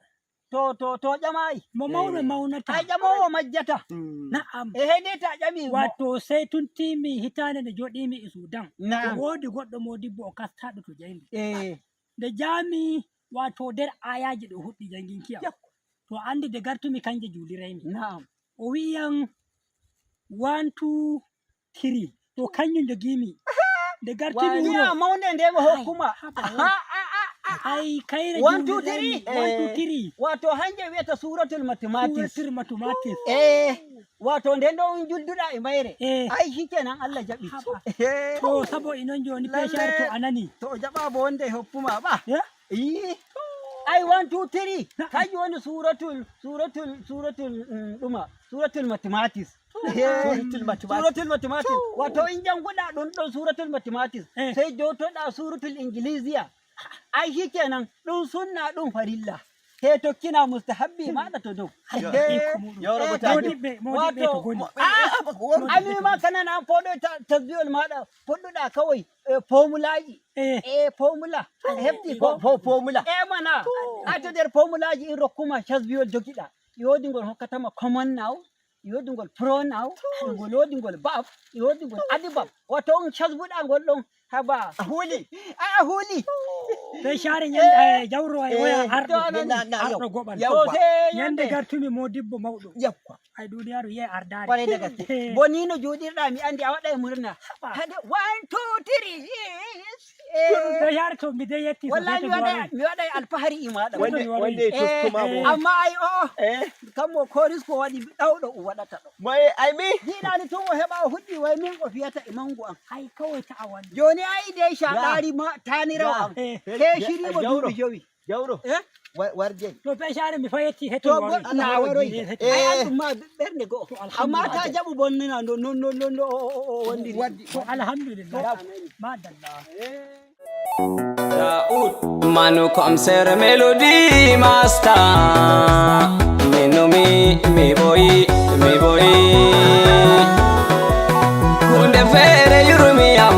[SPEAKER 4] to to to ƴamayi.
[SPEAKER 3] Mo mawɗo mawnata.
[SPEAKER 4] Ai ƴamowo majjata.
[SPEAKER 3] Na'am.
[SPEAKER 4] E heede ta ƴami mo.
[SPEAKER 3] Wato sai tuntimi hitande nde joɗimi e Sudan.
[SPEAKER 4] Na'am.
[SPEAKER 3] Woodi goɗɗo modibbo o kastaɗo to jayndi.
[SPEAKER 4] Eh.
[SPEAKER 3] Nde jaami wato nder ayaji ɗo huɗɗi janginki am. To andi nde gartumi kanje juliraymi.
[SPEAKER 4] Na'am.
[SPEAKER 3] O wiyan 1 2 3 to kanjum jogimi. Nde gartumi
[SPEAKER 4] Wiya
[SPEAKER 3] wuro.
[SPEAKER 4] mawnde nde mo hokkuma.
[SPEAKER 3] Haba,
[SPEAKER 4] Ha, a, a, a.
[SPEAKER 3] Ai kayre
[SPEAKER 4] 1 2 3.
[SPEAKER 3] 1 2 3.
[SPEAKER 4] Wato hanje wiyata suratul mathematics.
[SPEAKER 3] Suratul mathematics.
[SPEAKER 4] Eh. Wato nden ɗo on julduɗa e mayre.
[SPEAKER 3] Eh.
[SPEAKER 4] Ai shikenan Allah jaɓi.
[SPEAKER 3] Haba.
[SPEAKER 4] Eh.
[SPEAKER 3] To sabo inon joni peshare to anani.
[SPEAKER 4] To o jaɓa bo wonde hokkuma ba.
[SPEAKER 3] Yeah?
[SPEAKER 4] Yi. Ai 1 2 3. Kanjum woni suratul suratul suratul ɗuma suratul mathematics.
[SPEAKER 2] Suratul mathematics.
[SPEAKER 4] Suratul mathematics. Wato in janguɗa ɗum ɗon suratul mathematics.
[SPEAKER 3] Eh.
[SPEAKER 4] Sai jotoɗa suratul ingilisiya. Ai shikenan ɗum sunna ɗum farilla. He tokkina mustahabbi maɗa to dow.
[SPEAKER 3] Iko muɗum.
[SPEAKER 2] Yawro
[SPEAKER 4] Eh,
[SPEAKER 2] bo
[SPEAKER 3] Modiɓɓe modiɓɓe to goni.
[SPEAKER 4] Ami ma kana an foɗo tasbihol maɗa poɗɗuɗa kawai eh, formulaji.
[SPEAKER 3] Eh.
[SPEAKER 4] Eh formula. A hefti ko.
[SPEAKER 2] Fo formula.
[SPEAKER 4] E mana a to nder formulaji in rokkuma casbiyol jogiɗa yodi ngol hokkatama common now yodi ngol pronoun ngol wodi ngol bab yodi ngol adibab wato on casbuɗa ngol ɗon haba
[SPEAKER 2] A huuli.
[SPEAKER 4] ai a huuli
[SPEAKER 3] Peshare nyande jawro ay waya
[SPEAKER 4] Eh,
[SPEAKER 3] arɗo.
[SPEAKER 4] to anani.
[SPEAKER 2] Na,
[SPEAKER 3] Arɗo
[SPEAKER 2] yau.
[SPEAKER 3] goɓal.
[SPEAKER 2] Yau.
[SPEAKER 4] to sai
[SPEAKER 3] Nyande
[SPEAKER 4] yande
[SPEAKER 3] gartumi modibbo mawɗo.
[SPEAKER 2] Yakwa.
[SPEAKER 3] Ay duniyaru yi'ai ardare.
[SPEAKER 4] kwarai da gaske
[SPEAKER 3] Eh.
[SPEAKER 4] bo ni no joɗirɗa mi andi a waɗa e murna
[SPEAKER 3] Haba.
[SPEAKER 4] hade one two three yes eh
[SPEAKER 3] Peshare to mi dai yetti
[SPEAKER 4] wallahi
[SPEAKER 3] sosai
[SPEAKER 4] mi
[SPEAKER 3] to
[SPEAKER 4] waɗa
[SPEAKER 3] warai.
[SPEAKER 4] mi waɗa alfahari e maɗa
[SPEAKER 2] Wanda
[SPEAKER 3] mi warai.
[SPEAKER 2] wanda ya tostuma
[SPEAKER 3] Eh,
[SPEAKER 2] bo.
[SPEAKER 4] amma ai o
[SPEAKER 2] Eh.
[SPEAKER 4] kammo ko risko waɗi ɗawɗo o waɗata ɗo
[SPEAKER 2] Mai ai mi.
[SPEAKER 4] jiɗani tun o heɓa o huɗɗi way min o fiyata e mangu am
[SPEAKER 3] Ai kawai ta awanni.
[SPEAKER 4] joni ayi de shaɗari ma tanirawo am
[SPEAKER 3] Eh.
[SPEAKER 4] ke shirimo
[SPEAKER 2] Jawro.
[SPEAKER 4] duuɓi jowi
[SPEAKER 2] Jawro.
[SPEAKER 4] Eh?
[SPEAKER 2] Warje.
[SPEAKER 3] To peshare mi fa yetti heto
[SPEAKER 4] to
[SPEAKER 3] warai.
[SPEAKER 4] bo na waroy
[SPEAKER 3] Eh, heto.
[SPEAKER 4] ai an ɗum ma ɓernde go'o
[SPEAKER 3] To
[SPEAKER 4] amma ta
[SPEAKER 3] alhamdulillah.
[SPEAKER 4] jaɓu bonnina no non non non o wondiri
[SPEAKER 2] Waddi.
[SPEAKER 3] To alhamdulillah. Madalla.
[SPEAKER 1] Daoud Manu Komser Melody Master Minumi mi boyi mi boyi Hunde fere yurmiyam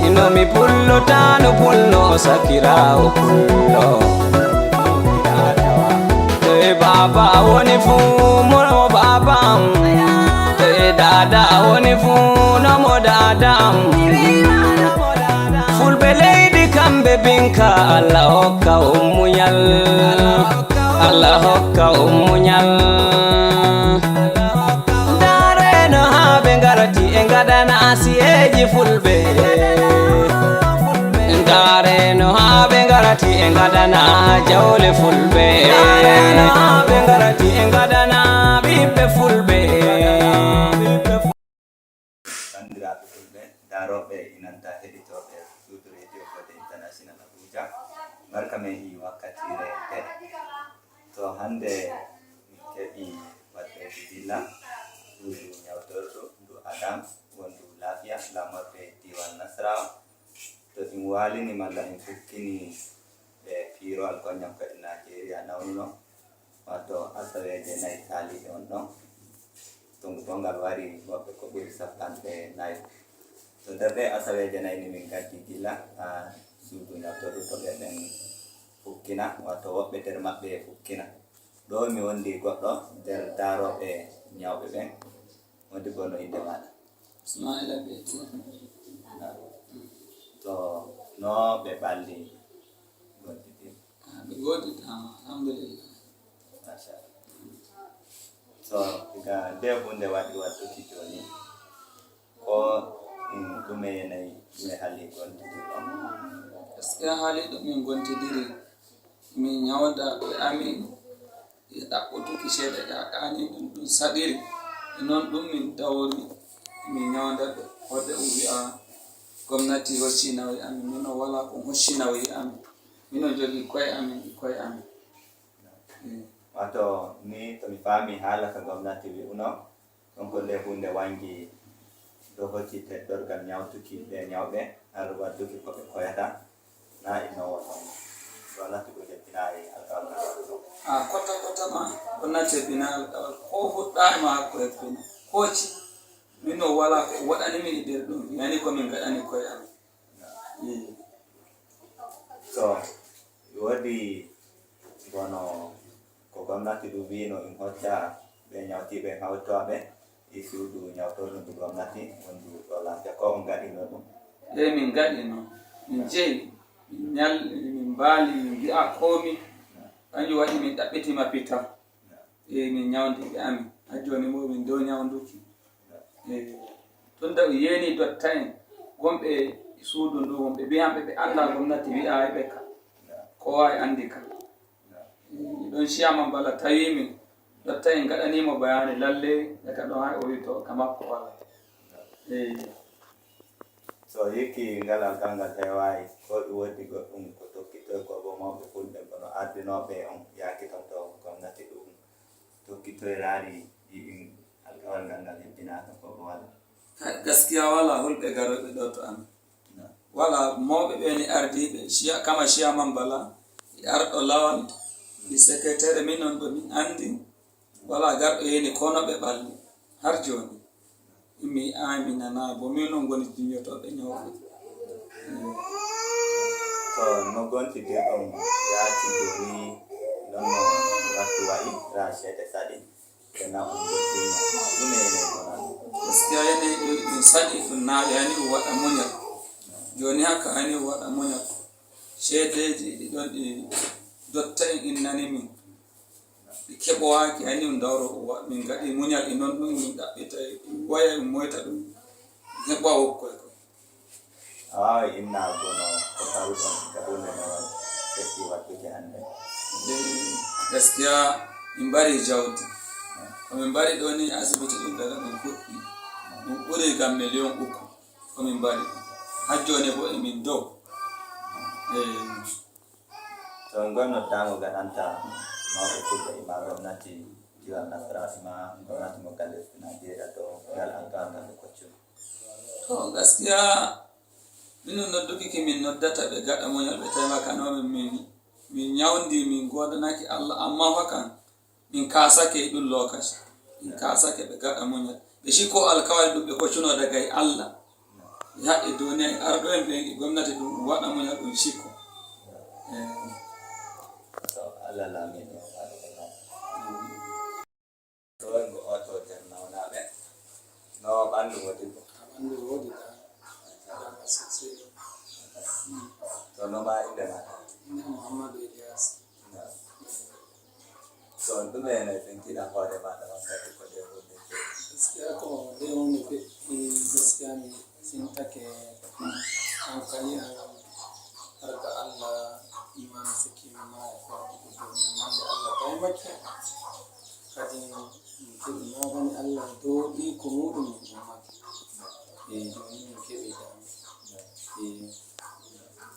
[SPEAKER 1] Ino mi pullo tanu pullo sakirao pullo Toye baba woni fu moro baba. baba am. Toye dada woni fu nomo dada am. Fulɓe leydi kamɓe binka, Allah hokka on muñal, Allah hokka on muñal. Dareno ha ɓe garati e gaɗana asiyeji fulɓe, dareno ha ɓe garati e gaɗana jawle fulɓe, ha ɓe garati e gaɗana ɓiɓɓe fulɓe.
[SPEAKER 11] Bandiraɓe fulɓe, daroɓe inanta heɗitoɓe suudu Radio Fode International Abuja, barka men i wakkatire nde to hande min keɓi wadde dilla suudu nyawtordu ndu Adam wondu Lafiya, lamorde diwal Nasarawa. To ɗum walini malla en fukkini ɓe pirowal konyam kadi Nigeria nawnuno, wato asaweje 4 saliɗe on ɗon to ngu bongal wari woɓɓe ko ɓuri 14. To nder ɗe asaweje 4 ni min gaddi gilla ha suudu nyawtordu to ɓe ɓen fukkina, wato woɓɓe nder maɓɓe fukkina. Ɗo mi wondi goɗɗo nder daroɓe nyawɓe ɓen. Wondi bo, no inde maɗa?
[SPEAKER 12] Ismaila Beti.
[SPEAKER 11] To no ɓe ɓalli gontiti?
[SPEAKER 12] Ɓe godi dama, alhamdulillah.
[SPEAKER 11] Machallah. So diga nde hunde waɗi wattuki joni, ko ɗume yanayi, ɗume halli gontidirɗon?
[SPEAKER 12] Gaskiya hali ɗo min gontidiri, min nyawda ɓe amin e ɗaɓɓutuki ceede ƴaƴani ɗum ɗum saɗiri e non ɗum min dawri min nyawda ɓe hoɗe o wi'a gomnati hocci nauyi amin. Minon wala ko hocci nauyi amin, minon jogi koye amin e koye amin.
[SPEAKER 11] Wato ni to mi faami haala ka gomnati wi'uno ɗon, ko nde hunde wangi ɗo hocci teddorgal nyawtuki ɓe nyawɓe har wadduki ko ɓe koyata na innowo ton gomnati ɗo hebbinayi alkawal ngal waɗuno.
[SPEAKER 12] A kota kota ma gomnati hebbina alkawal ko fuɗɗa ma ko hebbina koci minon wala ko waɗani min e nder ɗum yani ko min gaɗani koye amin.
[SPEAKER 11] So woodi bono ko gomnati ɗum wino in hocca ɓe nyawtiɓe hawtoɓe e suudu nyawtordu ndu gomnati wondu ɗo Lafiya, ko on gaɗino ɗum?
[SPEAKER 12] E min gaɗi noon, min jeyi, min ñalli, min baali, min mbi'a komi kanjum waɗi min ɗaɓɓitima pita e min nyawdi ɓe amin. Ha joni bo min dow nyawduki e tunda o yeeni dotta en gonɓe suudu ndu, wonɓe mbiyanɓe ɓe anda gomnati wi'a ɓe ka kowa e andi ka ɗon ciyama bala tawimin dotta en gaɗanimo bayani lalle daga ɗon ha o wi to ka makko wala e.
[SPEAKER 11] So yikki ngal alkal ngal hewayi, ko ɗum woddi goɗɗum ko tokkitoy, ko bo mawɓe fulɓe bono ardinoɓe on yaaki ton to gomnati ɗum tokkitoy raari yi'i alkawal ngal ngal hebbinaka, ko bo wala?
[SPEAKER 12] Gaskiya wala hulɓe garoɓe ɗo to amin, wala mawɓe ɓeni ardiɓe kama ciyaman bala e arɗo lawal e secrétaire min on ɗo min andi wala garɗo yeni kono ɓe ɓalli har joni mi ami nana bo min on goni jinyotoɓe ñawɓe.
[SPEAKER 11] To no gontidirɗon yaaki joni nonno wattu wa'i ra ceede saɗi ena on dottiña ɗume yanayi gonan?
[SPEAKER 12] Gaskiya yanayi ɗum saɗi ɗum naaɓe hani o waɗa muñal joni haka hani o waɗa muñal ceedeji ɗi ɗon ɗi dotta en innani min ɗi keɓowaki hani ɗum dawro min gaɗi muñal e non ɗum min ɗaɓɓita waya ɗum moyta ɗum heɓa wokkoy koy.
[SPEAKER 11] A wawi inna bono ko taruɗon ga hunde no feƴƴi wattuki hande?
[SPEAKER 12] Gaskiya min mbari jawdi komin mbari ɗo ni asibiti ɗum daga ɗum fuɗɗi ɗum ɓuri gam 3 million komin mbari ɗum ha joni bo emin dow.
[SPEAKER 11] To gonno dango gaɗanta mawɓe fulɓe ima gomnati diwal Nasarawa ima gomnati mo galle Nigeria to ngal alkawal ngal ɓe koccu?
[SPEAKER 12] To gaskiya minon noddukiki min noddata ɓe gaɗa muñal ɓe taimakanomin min nyawdi min godanaki Allah, amma fa kan min kasake ɗum lokaci min kasake ɓe gaɗa muñal ɓe sikko alkawal ɗum ɓe koccuno daga e Allah e haɗe duniya e arɗo en ɓe gomnati ɗum waɗa muñal ɗum sikko.
[SPEAKER 11] To Allah laamiɗo waɗa ɗo go oto. To noma inde maɗa?
[SPEAKER 12] Inde Muhammadu Ilyas.
[SPEAKER 11] To ɗume fintiɗa hoore maɗa wakkati ko ɗe hunde fe'i?
[SPEAKER 12] Gaskiya ko nde hunde fe'i, gaskiya mi sintake hankali am har ga Allah ma mi sikki mi maya ko waɗugo joni, amma nde Allah taimake kadi min keɓi magani Allah dow iko muɗum min ummake e joni min keɓi dama e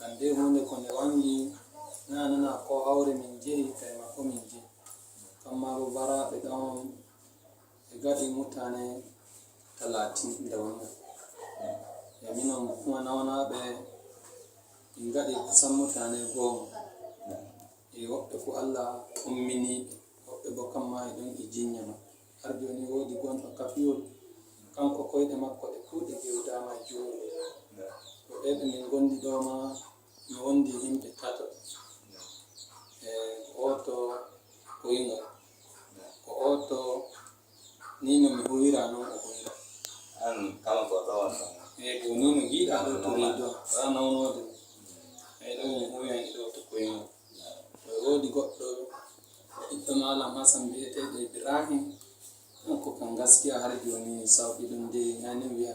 [SPEAKER 12] ngam nde hunde ko nde wangi na nana ko haure min jehi taimako min jehi kamma bo baraɓe ɗon ɓe gaɗi mutane 30 dauniya e minon kuma naunaɓe min gaɗi kusan mutane 10 e woɓɓe fu Allah umminiɓe, woɓɓe bo kamma e ɗon e jinya ma har joni. Wodi gonɗo kafiyol, kanko koyɗe makko ɗe fu ɗe gewdama e jungo to ɓe ɓe min gondi ɗo ma mi wondi himɓe tato e oto koyngal ko oto ni no mi huwira noon o huwira.
[SPEAKER 11] An kanko ɗo on ɗon?
[SPEAKER 12] E bo ni no giɗa ɗo to rido wala nawnode eyi ɗo mi huwiran e ɗo to koyngal to wodi goɗɗo ɓiɗɗo Malam Hasan biyeteɗo Ibrahim, kanko kam gaskiya har joni sauƙi ɗum de nani wiya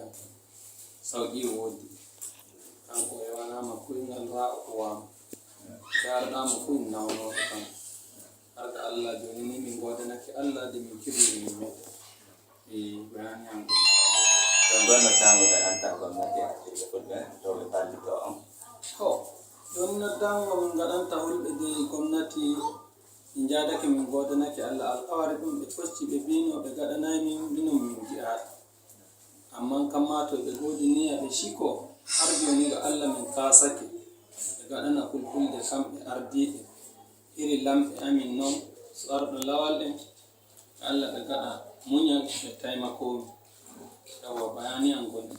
[SPEAKER 12] sauƙi wodi. Kanko e wanama koyngal ra o huwama jarɗama fu en nawnoɗo kam har ga Allah. Joni ni min godanake Allah de min keɓi min meɗen e bayani am ɗum.
[SPEAKER 11] To gonno tango gaɗanta gomnati ardiɓe fulɓe to ɓe ballito on?
[SPEAKER 12] To joni noddango min gaɗanta hulɓe de gomnati min jadake min godanake Allah alkawari ɗum ɓe kocci ɓe mbino ɓe gaɗanayi min minon min gi'aɗo, amma kamma to ɓe godi niya ɓe shiko har joni ga Allah min kasake ɓe gaɗana fulfulde kamɓe ardiɓe iri lamɓe amin non so arɗo lawal en Allah ɓe gaɗa muñal ɓe taimakomi yawa bayani am gonɗi.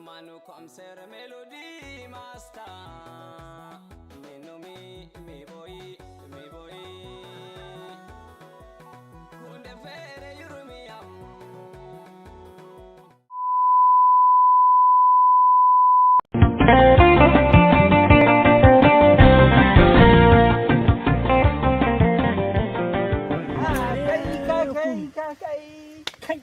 [SPEAKER 1] Manu Comser Melody Master. Minumi mi boyi mi boyi hunde feere yurmiyam.
[SPEAKER 4] Kai kai kai.
[SPEAKER 3] Kai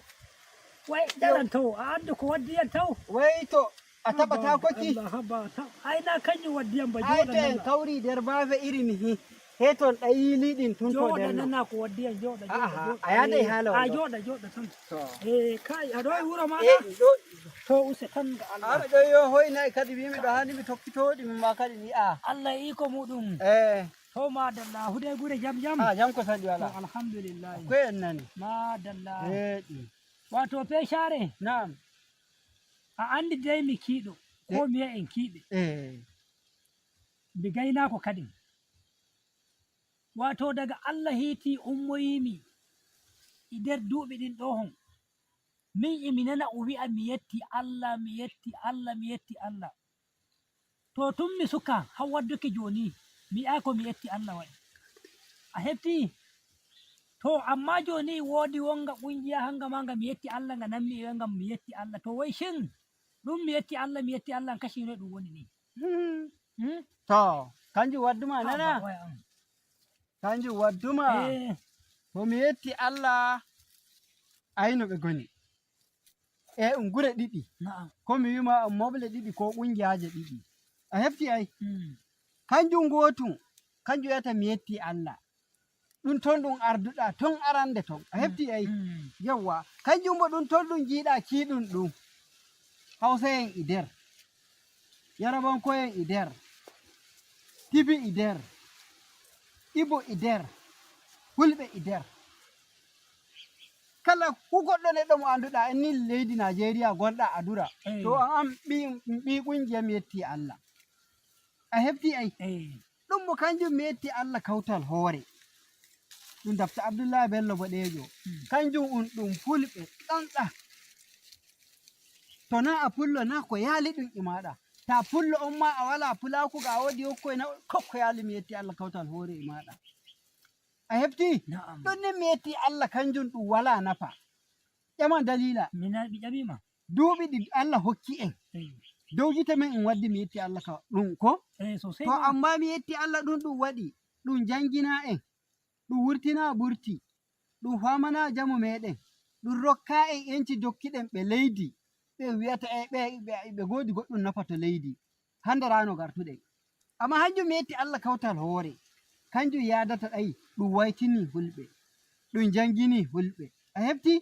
[SPEAKER 3] wai jaran taw a andu ko waddi yan taw.
[SPEAKER 4] Wai to a taɓa takoki.
[SPEAKER 3] Allah haba ta ai na kanjum waddi yan ba.
[SPEAKER 4] Ai to
[SPEAKER 3] joɗa
[SPEAKER 4] en
[SPEAKER 3] nana.
[SPEAKER 4] kawri nder baafe irin hi heton ɗayili ɗin tun to
[SPEAKER 3] joɗa
[SPEAKER 4] nder no.
[SPEAKER 3] Nana ko waddi yan joɗa.
[SPEAKER 4] A'a,
[SPEAKER 3] joɗa.
[SPEAKER 4] A yadai hala
[SPEAKER 3] a
[SPEAKER 4] wallo.
[SPEAKER 3] Joɗa joɗa tan.
[SPEAKER 4] To.
[SPEAKER 3] E kai aɗo e wuro maɗa.
[SPEAKER 4] E ɗo.
[SPEAKER 3] To use tan ga Allah.
[SPEAKER 4] Aɗa ɗo yo hoynayi kadi wimi ɗo hani mi tokkitoɗi min ma kadi mi a
[SPEAKER 3] Allah e iko muɗum.
[SPEAKER 4] E.
[SPEAKER 3] To madalla hude gure jam jam.
[SPEAKER 4] A jam ko saɗi
[SPEAKER 3] To
[SPEAKER 4] wala.
[SPEAKER 3] Alhamdulillahi.
[SPEAKER 4] Ko en nani.
[SPEAKER 3] Madalla.
[SPEAKER 4] Eɗi.
[SPEAKER 3] Wato feshare.
[SPEAKER 4] Na'am.
[SPEAKER 3] A andi dai mi kiiɗo ko mi wiya en kiiɓe.
[SPEAKER 4] E.
[SPEAKER 3] Mi gaynako kadin wato daga Allah hiiti ummoyimi e nder duuɓi ɗin ɗo hon min emi nana o wi'a mi yetti Allah, mi yetti Allah, mi yetti Allah. To tun mi suka har wadduki joni mi yi'ai ko mi yetti Allah waɗi a hefti. To amma joni woodi wonga ƙungiya hanga ma nga mi yetti Allah nga nanmi e ngam mi yetti Allah. To wai shin ɗum mi yetti Allah, mi yetti Allah kashino ɗum woni ni? Hmm?
[SPEAKER 4] To kanjum wadduma nana.
[SPEAKER 3] Haba, waya am.
[SPEAKER 4] Kanjum wadduma.
[SPEAKER 3] Eh,
[SPEAKER 4] to mi yetti Allah ayno ɓe goni e um gure ɗiɗi.
[SPEAKER 3] Na'am.
[SPEAKER 4] Ko mi wima um moɓle ɗiɗi ko ƙungiyaje ɗiɗi a hefti ay. Kanjum gotum kanjum wiyata mi yetti Allah ɗum ton ɗum arduɗa ton arande ton a hefti ay. Yawwa kanjum bo ɗum ton ɗum jiiɗa kiiɗum ɗum hausa en e nder yarabanko'en e nder tibi e nder ibo e nder hulɓe e nder kala ku goɗɗo neɗɗo mo annduɗa en ni leydi Nigeria gonɗa adura. To an an ɓi ɓi ƙungiya mi yetti Allah a hefti ay. Ɗum bo kanjum mi yetti Allah kawtal hoore ɗum dafta Abdoullahi Bello Boɗejo kanjum un ɗum fulɓe tsantsa to na a pullo na ko yaali ɗum e maɗa ta pullo on ma a wala pulaku ga a wodi hokkoye na kokko yaali mi yetti Allah kawtal hoore e maɗa a hefti.
[SPEAKER 3] Na'am.
[SPEAKER 4] Ɗon ni mi yetti Allah kanjum ɗum wala nafa ƴaman dalila.
[SPEAKER 3] Mi ƴamima.
[SPEAKER 4] Duuɓi ɗi Allah hokki en. Dow gite men en waddi mi yetti Allah ka ɗum ko.
[SPEAKER 3] Eh, sosai
[SPEAKER 4] To
[SPEAKER 3] ma.
[SPEAKER 4] amma mi yetti Allah ɗum ɗum waɗi ɗum jangina en, ɗum wurtina burti, ɗum famana jamu meɗen, ɗum rokka en enci dokkiɗen ɓe leydi, ɓe wiyata e ɓe godi goɗɗum nafa to leydi hande rano gartuɗen. Amma hanjum mi yetti Allah kawtal hoore, kanjum yadata ɗayi ɗum waytini hulɓe, ɗum jangini hulɓe, a hefti?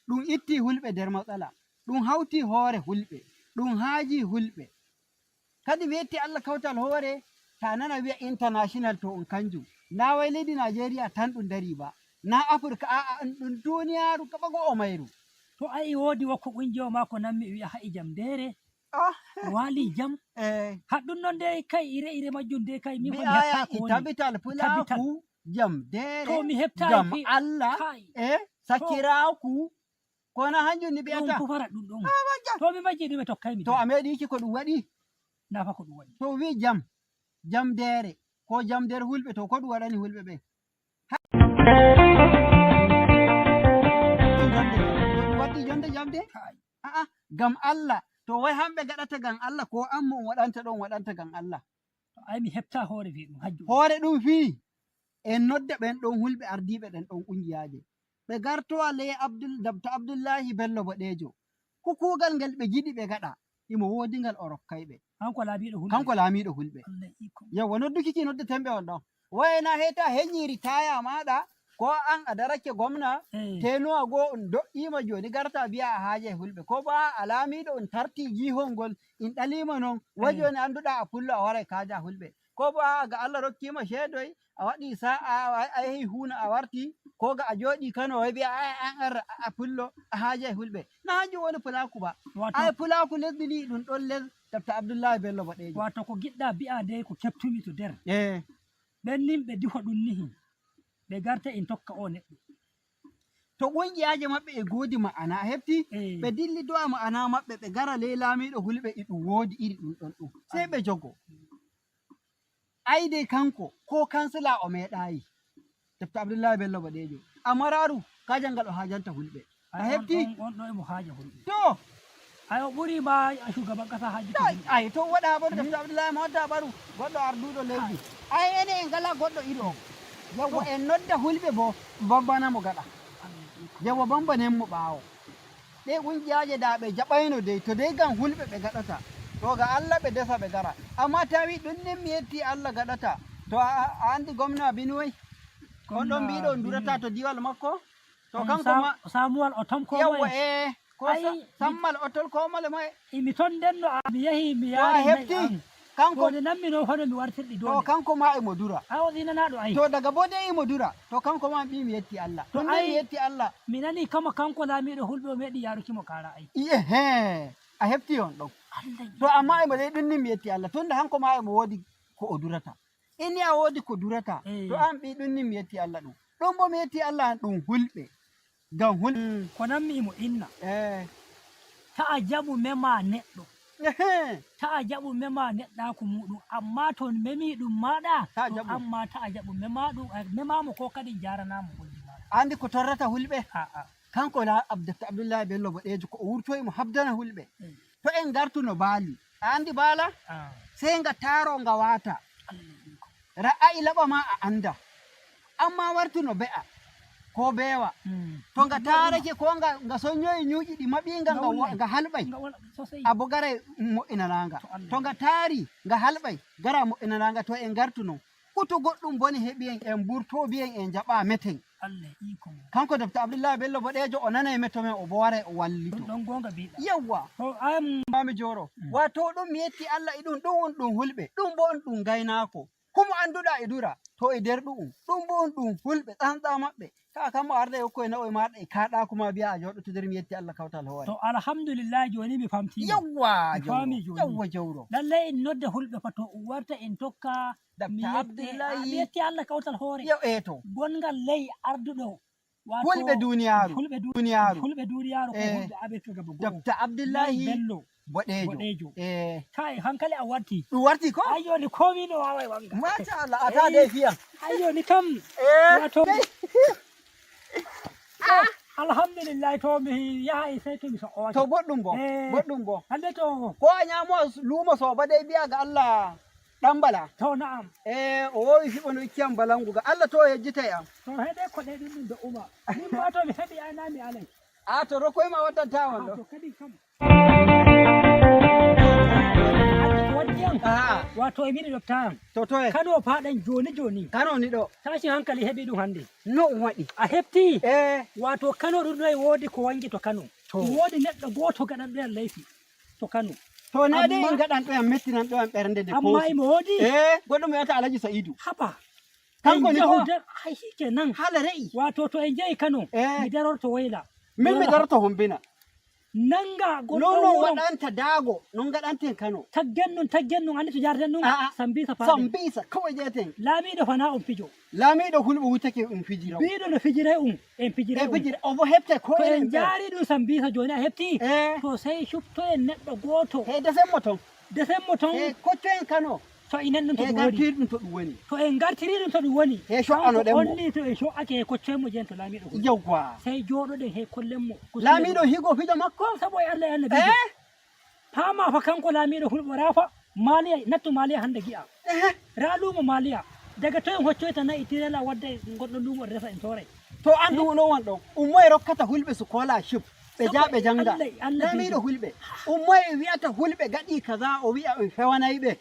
[SPEAKER 4] Ɗum itti hulɓe nder matsala, ɗum hawti hoore hulɓe, ɗum haaji hulɓe. Kadi mi yetti Allah kawtal hoore, ta nana wiya international to on kanjum na wai leydi Nigeria tan ɗum dari ba, na Africa, a'a, ɗum duniyaru gaba go'o mayru.
[SPEAKER 3] To ai woodi wokko ƙungiya ma ko nanmi wi'a ha'i jam ndere wali jam haɗɗum noon de kai ire ire majjum de kai min
[SPEAKER 4] mi
[SPEAKER 3] fa mi
[SPEAKER 4] aya
[SPEAKER 3] heɓta ko
[SPEAKER 4] i
[SPEAKER 3] woni
[SPEAKER 4] tabital pulaku jam dere
[SPEAKER 3] To mi heɓtayi
[SPEAKER 4] gam Allah
[SPEAKER 3] Kai.
[SPEAKER 4] e sakiraku kono hanjum ni
[SPEAKER 3] Ɗum
[SPEAKER 4] ɓiyata
[SPEAKER 3] fufara ɗum ɗon to mi majji ɗum e tokkaymi
[SPEAKER 4] To a meeɗi yiki ko ɗum waɗi
[SPEAKER 3] nafa ko ɗum waɗi.
[SPEAKER 4] To wi jam jam dere ko jam nder hulɓe, to ko ɗum waɗani hulɓe ɓe ɗum waddi jonde jamde a'a gam Allah to wai hamɓe gaɗata gam Allah ko an mo on waɗanta ɗon waɗanta gam Allah.
[SPEAKER 3] Ai mi heɓta hoore fi ɗum hajju.
[SPEAKER 4] Hoore ɗum fii en nodda ɓen ɗon hulɓe ardiɓe ɗen ɗon ƙungiyaje ɓe gartowa ley Abdul Dabta Abdullahi Bello Boɗejo ko kuugal ngal ɓe giɗi ɓe gaɗa imo woodi ngal o rokkayɓe.
[SPEAKER 3] Kanko laamiɗo hulɓe.
[SPEAKER 4] Kanko laamiɗo hulɓe.
[SPEAKER 3] Allah iko.
[SPEAKER 4] Yawwa nodduki ki noddetenɓe on ɗon wayna heta heñiri taya maɗa ko an a darake gomna tenuwa goo on do'ima joni garta biya a haaje hulɓe ko bo a laamiɗo on tarti jihol ngol in ɗalima noon wai joni anduɗa a pullo a waray kaja hulɓe ko bo a ga Allah rokkima ceedoy a waɗi sa'a a yehi huna a warti ko ga a jooɗi Kano wai biya a an a pullo a haaje hulɓe na hanjum woni pulaku ba. Ay pulaku lesdi ndi ɗum ɗon les Dr Abdoullahi Bello Boɗejo.
[SPEAKER 3] Wato ko giɗɗa bi'a de ko keɓtumi to nder ɓen nin ɓe diho ɗum nihi ɓe garta en tokka o neɗɗo.
[SPEAKER 4] To ƙungiyaje maɓɓe e godi ma'ana a hefti ɓe dilli do'a ma'ana maɓɓe ɓe gara ley laamiɗo hulɓe e ɗum woodi iri ɗum ɗon ɗum sey ɓe jogo ai dai kanko ko kansila o meeɗayi Dr Abdoullahi Bello Boɗejo amma raru kajal ngal o hajanta hulɓe a hefti.
[SPEAKER 3] On ɗo emo haaja hulɓe.
[SPEAKER 4] To
[SPEAKER 3] ay o ɓuri ma shugaban kasa haaji.
[SPEAKER 4] Ay to waɗa habaru Dr Abdoullahi ma wadda habaru goɗɗo arduɗo leydi ay ene en ngala goɗɗo iri o. Yawwa en nodda hulɓe bo bambanamo gaɗa, yawwa bambanen mo ɓaawo ɗe ƙungiyaje da ɓe jaɓayno dey to dey gam hulɓe ɓe gaɗata to ga Allah ɓe desa ɓe gara. Amma tawi ɗum nin mi yetti Allah gaɗata to a andi gomna Binuway on ɗon mbiɗo on durata to diwal makko to kanko ma
[SPEAKER 3] Samuel Otom ko
[SPEAKER 4] yawwa e ko Sammal Otol ko male ma.
[SPEAKER 3] Imi toon ndenno mi yehi mi
[SPEAKER 4] To a
[SPEAKER 3] yaari.
[SPEAKER 4] hefti kanko
[SPEAKER 3] to nanmi noon hono mi wartirɗi
[SPEAKER 4] to
[SPEAKER 3] dole
[SPEAKER 4] kanko ma emo dura.
[SPEAKER 3] A o ɗinanaɗo ay.
[SPEAKER 4] To daga bo dei emo dura to kanko ma mbi mi yetti Allah
[SPEAKER 3] To
[SPEAKER 4] to mi yetti Allah.
[SPEAKER 3] Mi nani kama kanko laamiɗo hulɓe o meeɗi yarukimo kara ay.
[SPEAKER 4] Ehe a hefti on ɗon to amma emo dei ɗum ni mi yetti Allah tunda hanko ma emo woodi ko o durata inni a woodi ko durata to an ɓi ɗum ni mi yetti Allah ɗum ɗum bo mi yetti Allah ɗum hulɓe gam hul
[SPEAKER 3] Ko nanmi imo inna ta a jaɓu mema neɗɗo ta a jaɓu mema neɗɗaku muɗum amma to memi ɗum maɗa
[SPEAKER 4] Ta
[SPEAKER 3] to
[SPEAKER 4] jaɓu.
[SPEAKER 3] Amma ta a jaɓu mema ɗum memamo ko kadi jaranamo golli maɗa.
[SPEAKER 4] Andi ko torrata hulɓe
[SPEAKER 3] a'a
[SPEAKER 4] kanko la Dr Abdoullahi Bello Boɗejo ko o wurtoyimo habdana hulɓe to en gartuno baali a andi baala sey nga taaro nga waata ra'ayi laɓa ma a anda amma wartuno be'a ko beewa to nga taarake ko nga soñoyi ñuuƴi ɗi maɓinga nga halɓay a bo garay mo'inananga to nga taari nga halɓay gara mo'inananga to en gartuno kuto goɗɗum bone heɓi en en burto biyen en jaɓa meten.
[SPEAKER 3] Allah iko mo.
[SPEAKER 4] Kanko Dr Abdoullahi Bello Boɗejo o nanay meto men o bo waray o wallito.
[SPEAKER 3] Ɗum ɗon gonga mbiɗa.
[SPEAKER 4] Yawwa
[SPEAKER 3] to am
[SPEAKER 4] mami joro wato ɗum mi yetti Allah e ɗum ɗum on ɗum hulɓe ɗum bo on ɗum gaynako kumo anduɗa e dura to e nder ɗu'um ɗum bo on ɗum hulɓe tsantsa maɓɓe ka kam mo arda e hokkoye na'oye maɗa e kaɗako ma biya a joɗoto nder mi yetti Allah kawtal hoore.
[SPEAKER 3] To alhamdulillah joni mi famtima.
[SPEAKER 4] Yawwa
[SPEAKER 3] Mi faami
[SPEAKER 4] jawro
[SPEAKER 3] joni.
[SPEAKER 4] Yawwa jawro.
[SPEAKER 3] Lallay en nodda hulɓe fa to warta en tokka
[SPEAKER 4] Dr.
[SPEAKER 3] mi
[SPEAKER 4] Abdullahi.
[SPEAKER 3] Mi yetti Allah kawtal hoore
[SPEAKER 4] Yaw e to
[SPEAKER 3] gongal ley arduɗo wato
[SPEAKER 4] hulɓe duniyaru
[SPEAKER 3] hulɓe
[SPEAKER 4] duniyaru
[SPEAKER 3] hulɓe duniyaru ko hulɓe Amerika gaba go'o.
[SPEAKER 4] Dr Abdullahi
[SPEAKER 3] Bello
[SPEAKER 4] Boɗejo
[SPEAKER 3] Boɗejo.
[SPEAKER 4] E
[SPEAKER 3] kai hankali a warti.
[SPEAKER 4] Ɗum warti ko
[SPEAKER 3] ai joni komi no wawai wanga.
[SPEAKER 4] Masha Allah a ta dai fiya.
[SPEAKER 3] Ai joni kam wato Alhamdulillahi, to mi yaha sey to mi so'owake.
[SPEAKER 4] To boɗɗum bo.
[SPEAKER 3] Eh.
[SPEAKER 4] Boɗɗum bo.
[SPEAKER 3] Hande to
[SPEAKER 4] ko a ñaamo luumo soba dai mbiya ga Allah ɗan bala.
[SPEAKER 3] To na'am.
[SPEAKER 4] E o wowi fiɓano ikkiyam balangu ga Allah to o yejjitay am.
[SPEAKER 3] To heɗe koɗe ɗum ɗum do'uma min ma to mi heɓi ana mi alay.
[SPEAKER 4] A to rokoyma waddanta on ɗo.
[SPEAKER 3] To kadi kam waddi am wato e miɗi ɗoftayam.
[SPEAKER 4] To toye?
[SPEAKER 3] Kano faɗen joni joni.
[SPEAKER 4] Kano ni ɗo.
[SPEAKER 3] Tashin hankali heɓi ɗum hande.
[SPEAKER 4] No ɗum waɗi?
[SPEAKER 3] A heɓti?
[SPEAKER 4] E.
[SPEAKER 3] Wato Kano ɗum ɗo woodi ko wangi to Kano. Woodi neɗɗo goto gaɗan ɗoyan leyfi to Kano.
[SPEAKER 4] To na dai en gaɗan ɗo en mettinan ɗo en ɓernde nde.
[SPEAKER 3] Amma imo woodi.
[SPEAKER 4] E goɗɗo mi wiyata Alhaji Sa'idu.
[SPEAKER 3] Haba.
[SPEAKER 4] Kanko ni ko
[SPEAKER 3] ai shikenan.
[SPEAKER 4] Hala re'i.
[SPEAKER 3] Wato to en jehi Kano mi darorto woyla.
[SPEAKER 4] Min mi darorto hombina.
[SPEAKER 3] Nanga goɗɗo
[SPEAKER 4] non non
[SPEAKER 3] wuro.
[SPEAKER 4] Waɗanta daago non gaɗanten Kano.
[SPEAKER 3] Taggen nun, taggen nun, andi to jarten nun.
[SPEAKER 4] A'a.
[SPEAKER 3] Sambisa faɗen.
[SPEAKER 4] Sambisa kawai jeten.
[SPEAKER 3] Laamiɗo fana on fijo.
[SPEAKER 4] Laamiɗo hulɓe wutake um fijira.
[SPEAKER 3] Biɗo no fijiray um en fijiray.
[SPEAKER 4] En fijira o bo heɓte ko
[SPEAKER 3] to en
[SPEAKER 4] enen
[SPEAKER 3] jaari ɗum Sambisa joni a heɓti. To sey cuptoyen neɗɗo goto.
[SPEAKER 4] E desenmo toon.
[SPEAKER 3] Desenmo toon.
[SPEAKER 4] E koccoen Kano.
[SPEAKER 3] So inen ɗum to
[SPEAKER 4] e
[SPEAKER 3] ɗum woni.
[SPEAKER 4] gartiri ɗum to ɗum woni.
[SPEAKER 3] To en gartiri ɗum to ɗum woni.
[SPEAKER 4] E co'ano ɗen mo.
[SPEAKER 3] Onni to en co'ake e koccoyenmo jen to laamiɗo hulɓe.
[SPEAKER 4] Yawwa.
[SPEAKER 3] Sey jooɗoɗen he kollenmo.
[SPEAKER 4] Laamiɗo higo fijo makko.
[SPEAKER 3] Sabo e Allah e annabijo. Paama fa kanko laamiɗo hulɓo rafa Maliya nattu Maliya hande gi'a. Ra luumo Maliya daga to en hoccoyta nayi tirela wadda e goɗɗo luumo resa en soray.
[SPEAKER 4] To andu no won ɗon ummoye rokkata hulɓe scholarship ɓe
[SPEAKER 3] Sabo
[SPEAKER 4] jaa ɓe janga.
[SPEAKER 3] Allah- Allah
[SPEAKER 4] Laamiɗo
[SPEAKER 3] bijo.
[SPEAKER 4] hulɓe ummoye wiyata hulɓe gaɗi kaza o wi'a o fewanayi ɓe.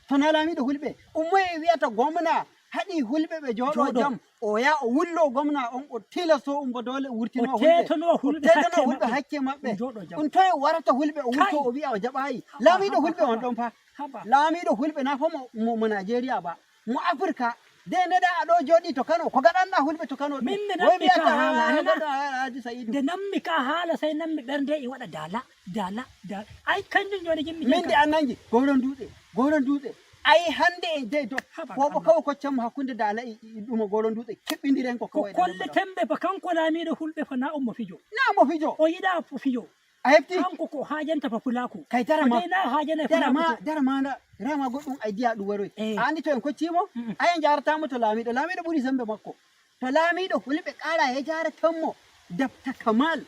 [SPEAKER 4] To na laamiɗo hulɓe ummoye wiyata gomna haɗi hulɓe ɓe jooɗo
[SPEAKER 3] Jooɗo.
[SPEAKER 4] jam o yaha o wullo gomna on o tilasto um bo dole wurtino
[SPEAKER 3] O teetono hulɓe
[SPEAKER 4] o teetono
[SPEAKER 3] hakke
[SPEAKER 4] hulɓe
[SPEAKER 3] maɓɓe.
[SPEAKER 4] hakke maɓɓe.
[SPEAKER 3] Jooɗo jam.
[SPEAKER 4] Ɗum toye warata hulɓe o wurto
[SPEAKER 3] Kai.
[SPEAKER 4] o wi'a o jaɓayi. Laamiɗo hulɓe on ɗon fa.
[SPEAKER 3] Haba.
[SPEAKER 4] Laamiɗo hulɓe na fa mo Nigeria ba mo Africa de neɗa aɗo jooɗi to Kano ko gaɗanɗa hulɓe to Kano ɗum.
[SPEAKER 3] Min mi
[SPEAKER 4] Wai
[SPEAKER 3] nammi ka
[SPEAKER 4] wiyata
[SPEAKER 3] haala
[SPEAKER 4] "Ah,
[SPEAKER 3] nana.
[SPEAKER 4] goɗɗo Alhaji Sa'idu."
[SPEAKER 3] Nde nammi ka haala sey nammi ɓernde e waɗa dala dala dala ay kanjum joni jimmi.
[SPEAKER 4] Min de annanji gowron dutse gowron dutse ai hande e dey to ko bo kawo koccanmo hakkunde dala e ɗuma gowron dutse keɓɓidiren ko
[SPEAKER 3] ko
[SPEAKER 4] kawai.
[SPEAKER 3] kolletenɓe fa kanko laamiɗo hulɓe fa na ummo fijo.
[SPEAKER 4] Na mo fijo.
[SPEAKER 3] O yiɗa fijo.
[SPEAKER 4] A hefti.
[SPEAKER 3] Kanko ko hajanta fa pulaku.
[SPEAKER 4] Kai darama
[SPEAKER 3] O dai na hajana e
[SPEAKER 4] darama
[SPEAKER 3] pulaku.
[SPEAKER 4] Darama na rama goɗɗum idea ɗum waroy. A andi to en koccimo ai en jaratamo to laamiɗo laamiɗo ɓuuri sembe makko to laamiɗo hulɓe ƙara ya jaratanmo dafta kamal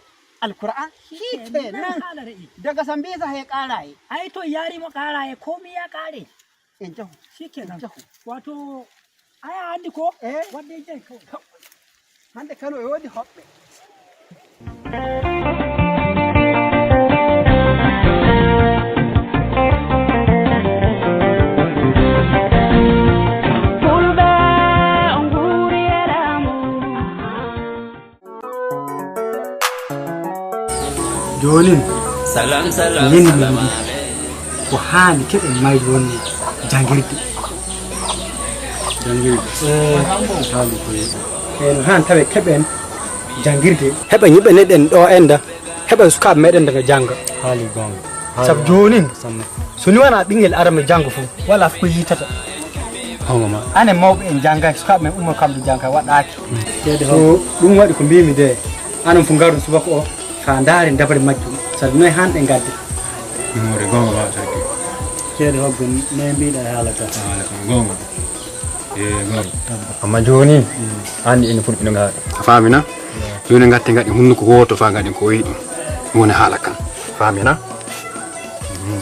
[SPEAKER 4] alqur'an shikenan
[SPEAKER 3] haala re'i.
[SPEAKER 4] Daga Sambisa he ƙaraye.
[SPEAKER 3] Ai to yarimo ƙaraye komi ya ƙare.
[SPEAKER 4] En jahu.
[SPEAKER 3] Shikenan wato aya andi ko wadde jen kawai.
[SPEAKER 4] Hande Kano e woodi hoɓɓe.
[SPEAKER 1] Fulɓe on nguuri e laamu.
[SPEAKER 13] Jonin
[SPEAKER 1] Salam, salam,
[SPEAKER 13] min
[SPEAKER 1] salam.
[SPEAKER 13] min ko haani keɓen mayde woni jangirde
[SPEAKER 10] jangirde.
[SPEAKER 13] Haali ko e no hani tawe keɓen jangirde heɓa yimɓe neɗen ɗo enda heɓa sukaɓe meɗen daga janga.
[SPEAKER 10] Haali gonga.
[SPEAKER 13] Saabu jonin so ni wona ɓinguel arama janggo fo wala fof ko yitata.
[SPEAKER 10] Hongo ma.
[SPEAKER 13] Ane mawɓe en janggaki sukaɓe men umma kamɓe jangga waɗaki.
[SPEAKER 10] Ceede
[SPEAKER 13] So ɗum waɗi ko mbimi de anon fo garu subaka o fa daari dabare majjum saabu noyi hanɗe gadde.
[SPEAKER 10] Ɗumore gonga ma sarki.
[SPEAKER 8] Ceede hoggo ne mbiɗa e haala ka.
[SPEAKER 10] Haala kam gonga. E gonga. Amma joni andi ene fulɓe no gaɗa. A faamina? Joni gatte gaɗi hunduko woto fa gaɗen ko wiɗum. Ɗum woni haala kam. Faamina?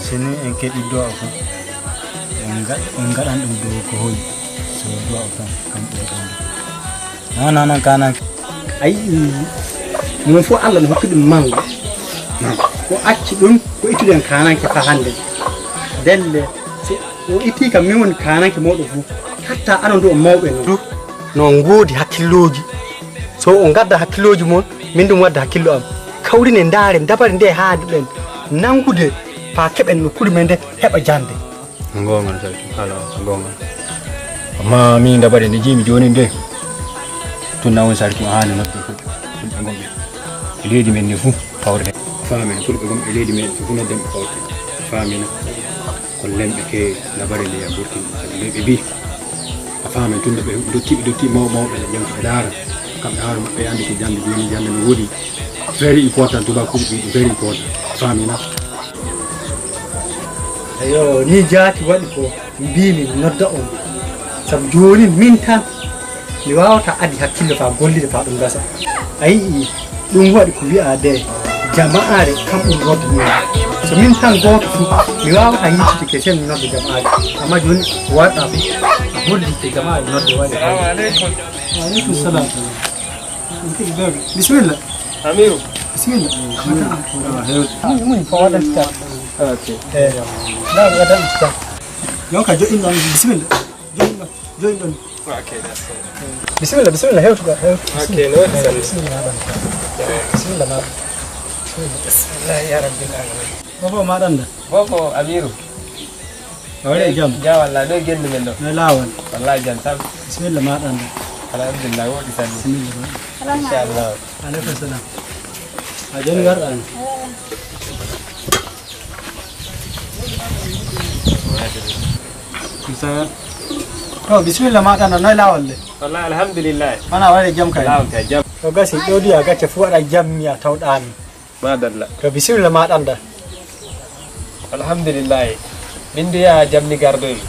[SPEAKER 8] Sini en keeɓi duwa o tan en gaɗan ɗum dow ko hoyi so duwa o tan kam ɓe ɗon non kanan.
[SPEAKER 13] Ayi mum fof Allah no hokki ɗum mango ko acci ɗum ko ittude en kananke fa hande ndelle si o itti kam min woni kananke mawɗo fof hatta anon du o mawɓe no no goodi hakkilloji so o gadda hakkilloji moon min ɗum wadda hakkillo am kawrine ndaare dabare nde haandi ɗen nangude fa keɓen no kuri men nde heɓa jande.
[SPEAKER 10] Gonga no sarki haala o gonga. Amma min dabare nde jimi joni nde tun nawon sarki o haani nodde fulɓe fulɓe gonɓe e leydi men ni fuu kawrete faamina fulɓe gonɓe e leydi men ɓe fuu nodden ɓe kawrete faamina kollen ɓe ke dabare nde ya ɓurtin sabi nde ɓe mbi a faamen tun nde ɓe dottiɓe dotti mawɓe mawɓe ne ƴewta ɓe daara kamɓe haala maɓɓe andi ko jande joni jande no woodi very important tubakuɓe mbi ɗum very important faamina.
[SPEAKER 13] Eyo ni jaati waɗi ko mbimi mi nodda on saabu joni min tan mi wawata adi hakkille fa gollide fa ɗum gasa a yii. Ɗum waɗi ko wi'a de jama'are kam ɗum goto ni. So min tan goto fu mi wawata yittude ke sen mi nodda jama'are, amma joni warɗa fu a hollite jama'are nodde waɗi.
[SPEAKER 12] Salamu aleykum.
[SPEAKER 13] Waaleykum salam. Bisimilla.
[SPEAKER 12] Amiru.
[SPEAKER 13] Bisimilla. Muñ ko waɗanta.
[SPEAKER 12] Ok.
[SPEAKER 13] Eyi, laawol waɗanta. Jonka joƴin ɗon, bisimilla. Joƴin ɗon, joƴin ɗon.
[SPEAKER 12] Ok, that's it.
[SPEAKER 13] Bisimilla, bisimilla, hewtu ga, hewtu.
[SPEAKER 12] Ok, no waɗi sanne.
[SPEAKER 13] Bisimilla maɗa. Bisimilla maɗa.
[SPEAKER 12] Bismillah ya rabbil alamin.
[SPEAKER 13] Bofo maɗanda.
[SPEAKER 12] Bofo Amiru.
[SPEAKER 13] Wari jam.
[SPEAKER 12] Ja wallahi ɗo gendu men ɗo.
[SPEAKER 13] No laawol.
[SPEAKER 12] Wallahi jam tan.
[SPEAKER 13] Bisimilla maɗanda.
[SPEAKER 12] Alhamdulillah woɗi sanne.
[SPEAKER 13] Bisimilla maɗa.
[SPEAKER 12] Inchallah.
[SPEAKER 13] Aleykum salam. A joni garɗa ni. To bisimilla maɗa no noye laawol le.
[SPEAKER 12] Wallahi alhamdulillah.
[SPEAKER 13] Wona waɗi jam kay.
[SPEAKER 12] Laawol kay jam.
[SPEAKER 13] To gasi ɗo a gacce fu waɗa jam mi a tawɗami.
[SPEAKER 12] Madalla.
[SPEAKER 13] To bisimilla maɗa anda.
[SPEAKER 12] Alhamdulillah. Min du yaha jamni gardoymi.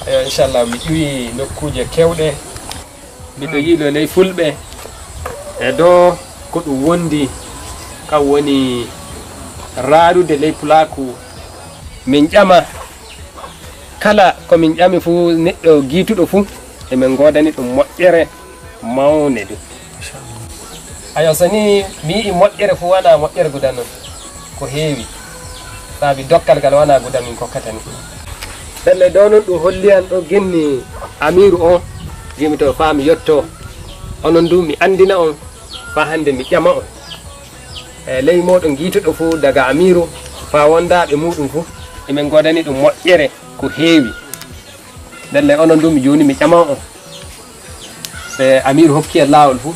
[SPEAKER 12] Ayo inchallah mi ƴuwi nokkuje kewɗe. Miɗo yiilo ley fulɓe. E dow ko ɗum wondi kam woni raarude ley pulaku min ƴama kala komin ƴami fuu neɗɗo giituɗo fuu emin godani ɗum moƴƴere mawne du. Ayo so ni mi yii moƴƴere fuu wona moƴƴere guda noon ko heewi saabi dokkal ngal wona guda min kokkata ni. Ndelle ɗo noon ɗum holli an ɗo genni Amiru o jimi to faa mi yetto onon du mi andina on fa hande mi ƴama on e ley moɗon giituɗo fuu daga Amiru fa wondaɓe muɗum fuu emin godani ɗum moƴƴere ko heewi. Ndelle onon du mi joni mi ƴaman on e Amiru hokki en laawol fuu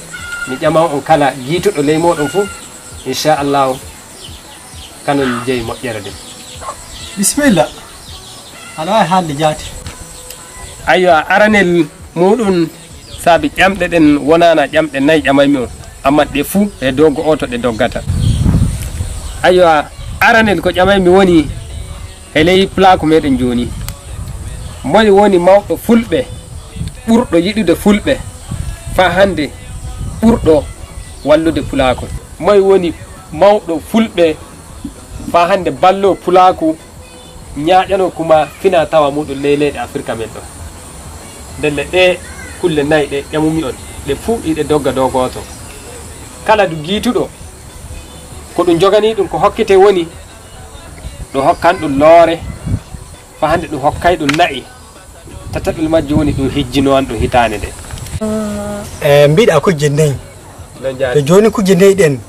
[SPEAKER 12] mi ƴaman on kala giituɗo ley moɗon fuu inchallahu kanon jeeyi moƴƴere nde.
[SPEAKER 13] Bisimilla. Aɗa wawi haalde jaati.
[SPEAKER 12] Aywa aranel muɗum saabi ƴamɗe ɗen wonana ƴamɗe nayyi ƴamaymi on amma ɗe fuu e dow go'oto ɗe doggata. Aywa aranel ko ƴamaymi woni e ley pulaku meɗen joni moye woni mawɗo fulɓe ɓurɗo yiɗude fulɓe fa hande ɓurɗo wallude pulaku. Moye woni mawɗo fulɓe fa hande ballo pulaku ñaƴano kuma fina tawa muɗum ley leyɗe Afrique men ɗo. Ndelle ɗe kulle nayyi ɗe ƴamumi on ɗe fuu iɗe dogga dow goto. Kala du giituɗo ko ɗum jogani ɗum ko hokkete woni ɗum hokkan ɗum loore fa hande ɗum hokkay ɗum nayi tataɓel majjum woni ɗum hijjinowan ɗum hitande nde.
[SPEAKER 13] E mbiɗa kujje nayyi. To joni kujje nayyi ɗen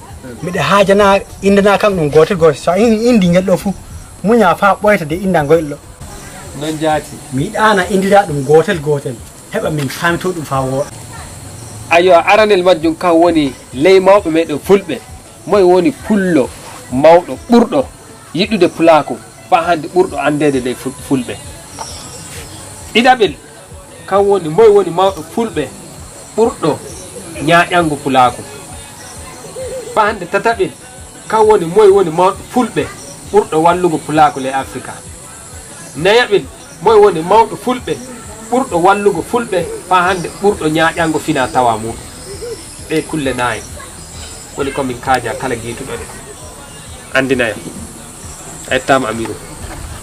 [SPEAKER 13] miɗa haajana indana kam ɗum gotel gotel so a indi ngel ɗo fuu muña fa ɓoyta de inda ngoyɗo ɗo.
[SPEAKER 12] Non jaati.
[SPEAKER 13] Mi yiɗana indira ɗum gotel gotel heɓa min famito ɗum fa wooɗa.
[SPEAKER 12] Ayo aranel majjum kam woni ley mawɓe meɗen fulɓe moye woni pullo mawɗo ɓurɗo yiɗude pulaku fa hande ɓurɗo andede ley fulɓe. Ɗiɗaɓel kam woni moye woni mawɗo fulɓe ɓurɗo ñaƴango pulaku. Fa hande tataɓel kam woni moye woni mawɗo fulɓe ɓurɗo wallugo pulaku ley Afrique. Nayaɓel moye woni mawɗo fulɓe ɓurɗo wallugo fulɓe fa hande ɓurɗo ñaƴango fina tawa muɗum. Ɗe kulle nayi woni komin kaaja kala giituɗo ɗe andinaya. A yettama Amiru.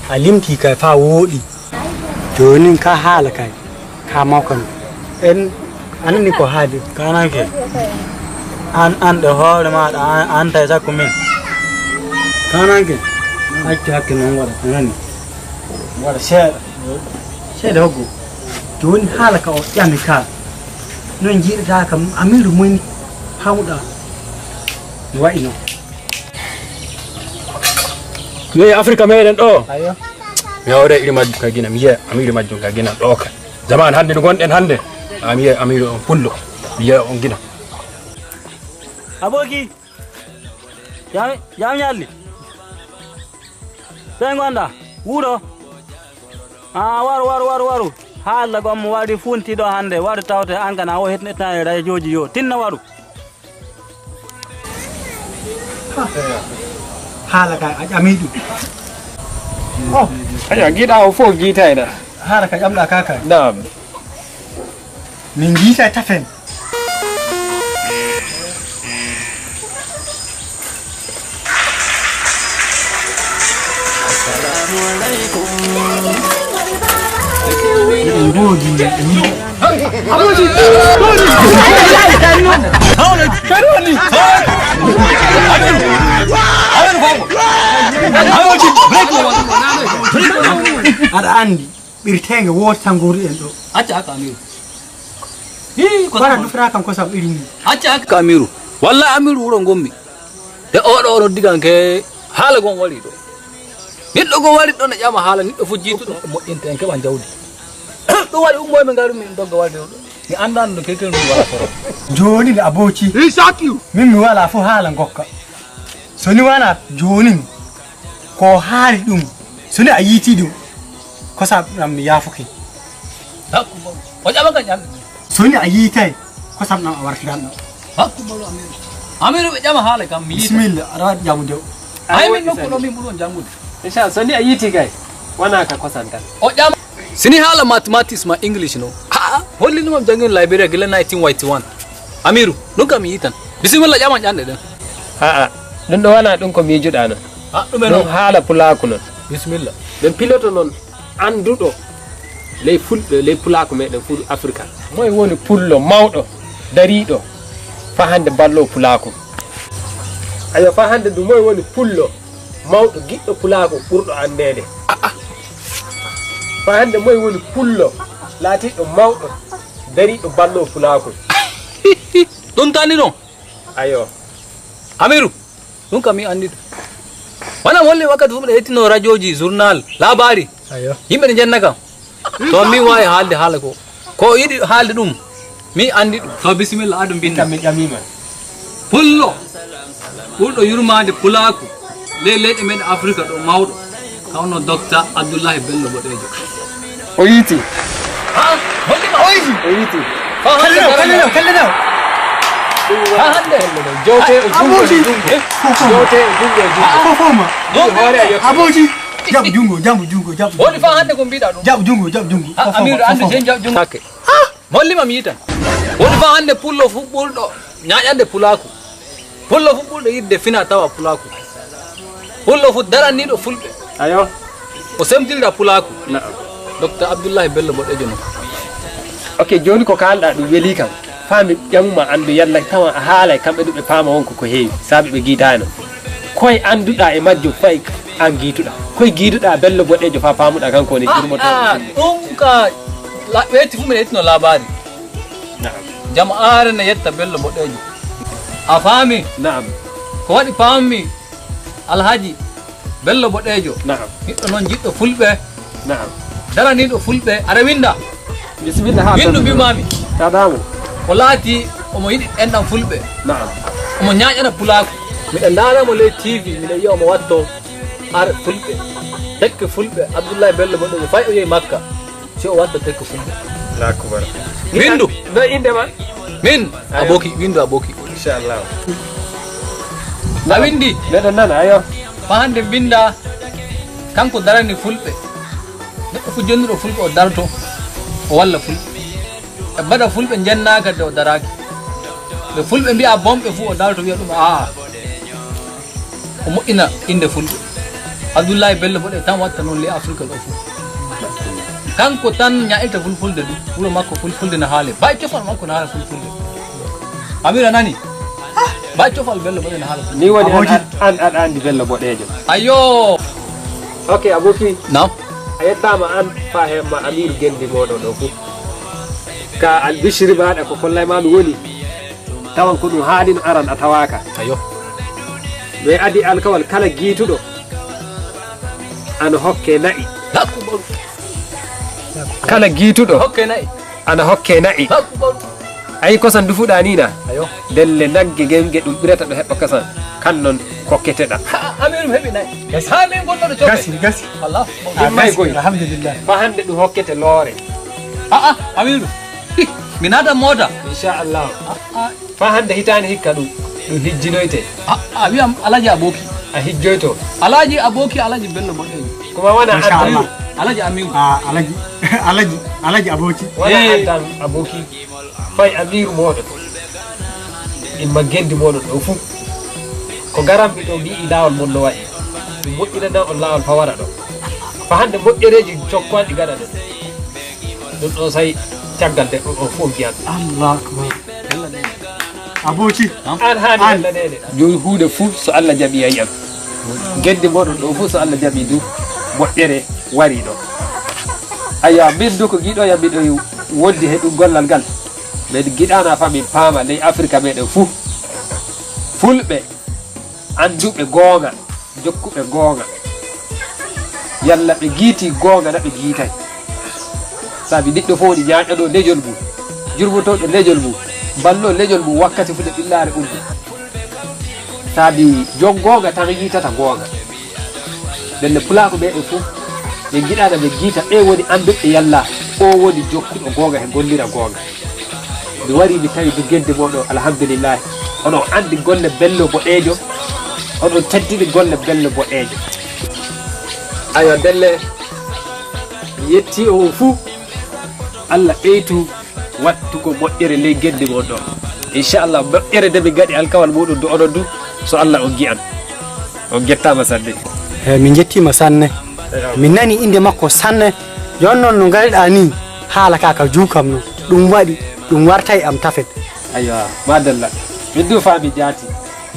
[SPEAKER 13] A limti kay fa wooɗi joni ka haala kay ka mawkan en anani ko haali.
[SPEAKER 8] Kananke an an ɗe hoore maɗa an tay sakko min. Kananke accu hakke noon waɗa anani waɗa seeɗa
[SPEAKER 13] seeɗa hoggo. Joni haala ka o ƴami ka non jiiɗata kam Amiru moni pawɗa mi wayi noon.
[SPEAKER 10] Ley Afrique meɗen ɗo
[SPEAKER 13] ayo
[SPEAKER 10] mi hawre iri majjum ka gina mi yiya Amiru majjum ka gina ɗo ka zaman hande no gonɗen hande mi yiya Amiru on pullo mi yiya on gina.
[SPEAKER 14] Aboki jam ñalli ɓe gonɗa wuuro a waru waru waru waru haala gom waɗi funtiɗo hande waɗi tawte an kana o hetnetani radio ji yo tinna waru.
[SPEAKER 13] Haala ka a ƴami ɗum.
[SPEAKER 12] Ayo giiɗa o fof giitayna.
[SPEAKER 13] Haala ka ƴamɗa ka kay.
[SPEAKER 12] Naam.
[SPEAKER 13] Min giitay tafen. Woodi.
[SPEAKER 1] Aboki.
[SPEAKER 13] Aɗa andi ɓirtege woota tan gorɗen ɗo.
[SPEAKER 12] Acca haka Amiru.
[SPEAKER 13] Wara dufata kam kosam iri ni.
[SPEAKER 12] Acca haka Amiru. Wallahi Amiru wuro gommi. De oɗo o noddi kan ke haala gon wari ɗo. Neɗɗo gon wari ɗo ne ƴama haala neɗɗo fof jiituɗo moƴƴinta en keɓan jawdi. Ɗum waɗi ummoye min gari min dogga warde ɗo. Mi andano no kekel ndu wala foro.
[SPEAKER 13] Joni nde aboci min mi wala fof haala gokka so ni wana joni ko haali ɗum so ni a yiiti ɗum kosam ɗam mi yaafoke.
[SPEAKER 12] O ƴama kan ƴamɗe.
[SPEAKER 13] So ni a yiitay kosam ɗam a wartiran ɗam.
[SPEAKER 12] Hakkubaru Amiru. Amiru ɓe ƴama haala kam mi yiita.
[SPEAKER 13] Bisimilla aɗa waɗi ƴamude o.
[SPEAKER 12] Ay min nokku ɗo min ɓuri on janngude.
[SPEAKER 15] Inchallah so ni a yiiti kay wona ka kosan tan.
[SPEAKER 12] O ƴama sini haala mathematics ma english no aa hollinumam jangin Liberia gila 1981 Amiru ɗum kam mi yiitan bisimilla ƴaman ƴanɗe ɗen.
[SPEAKER 15] Aa ɗum ɗo wona ɗum ko miijuɗa noon.
[SPEAKER 12] Ɗume
[SPEAKER 15] ɗum haala pulaaku noon.
[SPEAKER 12] Bisimilla.
[SPEAKER 15] Ɓe piloto noon annduɗo ley fulɓe ley pulaaku meɗen fuu Africa. Moye woni pullo mawɗo dariɗo fa hande ballo pulaaku. Ayo fa hande du moye woni pullo mawɗo giɗɗo pulaaku ɓurɗo anndede. Fa hande moye woni pullo laatiɗo mawɗo dariɗo ballo pulaaku.
[SPEAKER 12] Ɗum tani noon.
[SPEAKER 15] Ayo.
[SPEAKER 12] Amiru ɗum kam mi anndi ɗum. Wona holli wakkati fof mbiɗa hettino radio ji journal labari. Yimɓe ne jenna kam. To min wawi haalde haala ko ko yiɗi haalde ɗum mi andi ɗum. To bisimilla aɗum binda.
[SPEAKER 15] Mi ƴamima.
[SPEAKER 12] Pullo ɓurɗo yurmade pulaaku ley leyɗe meɗen Afrique ɗo mawɗo kawno docteur Abdoullahi Bello Boɗejo.
[SPEAKER 15] O yiiti.
[SPEAKER 12] Hollima
[SPEAKER 13] o yiiti.
[SPEAKER 15] O yiiti.
[SPEAKER 13] Kallenaw kallenaw kallenaw.
[SPEAKER 12] Ha hande
[SPEAKER 15] jowte e jungo
[SPEAKER 13] Aboki.
[SPEAKER 15] jowte e jungo e jungo.
[SPEAKER 13] Fofoma.
[SPEAKER 15] Hoore a yetto.
[SPEAKER 13] Aboki jaɓu jungo jaɓu jungo jaɓu.
[SPEAKER 12] Woni fa hande ko mbiɗa ɗum.
[SPEAKER 13] Jaɓu jungo jaɓu jungo.
[SPEAKER 12] Amiru andu sen jaɓu jungo. Hakke. Hollima mi yiitan. Woni fa hande pullo fu ɓurɗo ñaƴande pulaaku. Pullo fu ɓurɗo yidde fina tawa pulaaku. Pullo fu daraniɗo fulɓe.
[SPEAKER 15] Ayo.
[SPEAKER 12] O semtirɗa pulaaku.
[SPEAKER 15] Na'am.
[SPEAKER 12] Docteur Abdoullahi Bello Boɗejo noon.
[SPEAKER 15] Ok joni ko kalɗa ɗum weeli kam fa mi ƴamuma andu yalla tawa a haalay kamɓe ɗum ɓe paama wonko ko heewi saabi ɓe guidano koye anduɗa e majjum fayi an guituɗa koye guiduɗa Bello Boɗejo fa paamuɗa kanko woni jurmoto.
[SPEAKER 12] Ɗum ka weeti fu mbiɗa yettino labari. Jama'are ne yetta Bello Boɗejo. A faami.
[SPEAKER 15] Na'am.
[SPEAKER 12] Ko waɗi paammi Alhaji Bello Boɗejo.
[SPEAKER 15] Na'am.
[SPEAKER 12] Neɗɗo noon jiɗɗo fulɓe.
[SPEAKER 15] Na'am.
[SPEAKER 12] Daraniɗo fulɓe aɗa winda.
[SPEAKER 15] Bisimilla ha
[SPEAKER 12] Windu mbimami.
[SPEAKER 15] Tadamo.
[SPEAKER 12] O laati omo yiɗi enɗam fulɓe.
[SPEAKER 15] Na'am.
[SPEAKER 12] Omo ñaƴana pulaaku. Miɗa ndaaramo ley TV miɗa yiya omo watto ar fulɓe tekke fulɓe Abdoullahi Bello Boɗejo fay o yehi Makka si o wadda tekke fulɓe.
[SPEAKER 15] Lakubar.
[SPEAKER 12] Windu.
[SPEAKER 15] No inde ma?
[SPEAKER 12] Min aboki windu aboki.
[SPEAKER 15] Inchallah.
[SPEAKER 12] A windi.
[SPEAKER 15] Meɗen nana ayo.
[SPEAKER 12] Fa hande binda kanko darani fulɓe. Neɗɗo fu jonnuɗo fulɓe o darto o walla fulɓe. Ɓe mbaɗa fulɓe jennaka de o daraki. Ɓe fulɓe mbiya bonɓe fu o darto wiya ɗum aa. O moƴƴina inde fulɓe. Abdoullahi Bello Boɗe tan watta noon ley Afrique ɗo fu. Kanko tan ña'irta fulfulde ɗum wuro makko fulfulde no haale bay cofal makko no haala fulfulde. Amira nani bay cofal Bello Boɗe no haala.
[SPEAKER 15] Ni woni an aɗa andi Bello Boɗejo.
[SPEAKER 12] Ayo.
[SPEAKER 15] Ok aboki.
[SPEAKER 12] Nam.
[SPEAKER 15] A yettama an fa hemma Amiru gendi moɗon ɗo fuu. Ka albishiri maɗa ko kollaymami woni tawan ko ɗum haalino aran a tawaka.
[SPEAKER 12] Ayo.
[SPEAKER 15] Mi adi alkawal kala guituɗo ana hokke na'i. Kala guituɗo
[SPEAKER 12] hokke na'i.
[SPEAKER 15] Ana hokke na'i. Ayi kosan dufuɗa ni na.
[SPEAKER 12] Ayo.
[SPEAKER 15] Delle nagge gengue ɗum ɓirata ɗo heɓɓa kosan kan noon kokketeɗa.
[SPEAKER 12] Amiru heɓi na'i. Ha min gonnoɗo cofe.
[SPEAKER 13] Gasi gasi.
[SPEAKER 12] Allah.
[SPEAKER 15] May goy.
[SPEAKER 13] Alhamdulillah.
[SPEAKER 15] Fa hande ɗum hokkete loore.
[SPEAKER 12] Aa Amiru. Mi naata mota.
[SPEAKER 15] Inchallah. Fa hande hitande hikka ɗum ɗum hijjinoyte.
[SPEAKER 12] A wiyam Alhaji Aboki.
[SPEAKER 15] A hijjoyto.
[SPEAKER 12] Alhaji Aboki Alhaji Bello Boɗejo.
[SPEAKER 15] Kuma wona
[SPEAKER 13] Inchallah.
[SPEAKER 12] Alhaji Amiru.
[SPEAKER 13] Alhaji Alhaji Alhaji Aboki.
[SPEAKER 15] Wona an tan Aboki fay Amiru moɗon imma gendi moɗon ɗo fuu ko garamɓe ɗo mbi'i lawol mon no waɗi ɗum moƴƴinana on lawol fawara ɗo fa hande moƴƴereji cokkoɗi gaɗa ɗon. Ɗum ɗon say caggal de on fof jiyan.
[SPEAKER 13] Allah akbar. Aboki
[SPEAKER 15] an haani Allah nene joni hunde fuu so Allah jaaɓi a yiyat gedde moɗon ɗo fuu so Allah jaaɓi du moƴƴere wari ɗo. Aya, min du ko giɗo yam miɗo wondi he ɗum gollal ngal, min giɗana fa min paama ley Afrique meɗen fuu fulɓe anduɓe goonga, jokkuɓe goonga, yalla ɓe giiti goonga na ɓe giitay, saabi neɗɗo fof woni ñaƴano leñol mum, jurmotoɗo leñol mum, ballo leñol mum wakkati fu nde ɓillare ummi, saabi joom goonga tan yiitata goonga. Ndenne pulako meɗen fuu ɓe giɗana ɓe giita ɓe woni anduɓe yalla o woni jokkuɗo goonga e gollira goonga. Mi wari mi tawi du gedde moɗo, alhamdulillahi, oɗon andi golle Bello Boɗejo, oɗon teddini golle Bello Boɗejo. Ayo, ndelle mi yetti on fuu, Allah ɓeytu wattugo moƴƴere ley gedde mon ɗo, inchallah. Moƴƴere nde min gaɗi alkawal muɗum du oɗon du so Allah on gi'an on gettama sanne.
[SPEAKER 13] Eyyi, min jettima sanne, min nani inde makko sanne. Joni noon no gariɗa ni haala ka ka juukam noon ɗum waɗi ɗum warta e am tafet.
[SPEAKER 15] Aywa, madalla, min du faami jaati,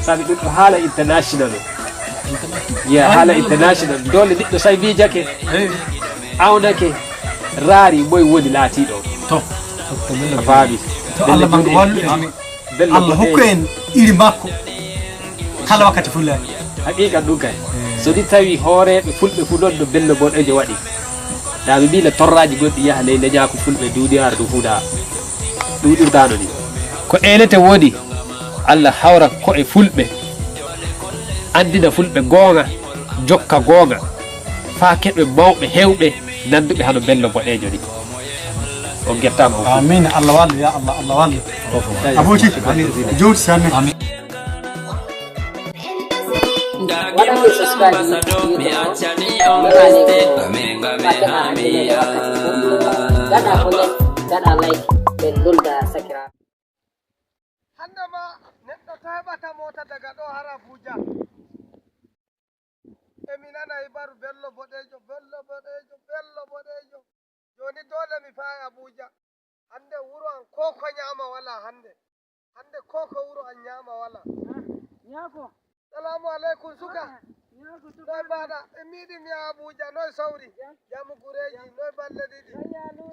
[SPEAKER 15] saabi ɗum ɗo haala international o ya haala international dole neɗɗo so miijake awnake raari moye woni laatiɗo
[SPEAKER 13] to.
[SPEAKER 15] A faami.
[SPEAKER 13] To Allah manga wallu en, Allah hokku en iri makko kala wakkati fullani.
[SPEAKER 15] Haqiqa ɗum kay so ni tawi hooreɓe fulɓe fu noon no Bello Boɗejo waɗi da mi mbila torraji gonɗi yaaha ley leñaku fulɓe duniyaru ɗum fu da ɗuɗirtano ni ko elete woni Allah hawra ko e fulɓe andina fulɓe goonga, jokka goonga fa keɓe mawɓe hewɓe nanduɓe hono Bello Boɗejo ni. On gettama on.
[SPEAKER 13] Amin, Allah wallu, ya Allah, Allah wallu. Aboki jowti sanne.
[SPEAKER 16] Waɗanɓe subscribe mi accani on watte ma hakkillede wakkati fu gaɗa comment, gaɗa like, ɓe lulda sakiraɓe.
[SPEAKER 7] Hande ma neɗɗo to heɓata mota daga ɗo har Abuja, emi nana hibaru Bello Boɗejo, Bello Boɗejo, Bello Boɗejo. Joni dole mi fa'a Abuja. Hande wuro an ko ko nyama wala, hande hande ko ko wuro an nyama wala.
[SPEAKER 14] Ñaako.
[SPEAKER 7] Salamu aleykum suka, noy mbaɗa? E miyiɗi mi yaha Abuja, noy sawri jamu gureji, noy balle ɗiɗi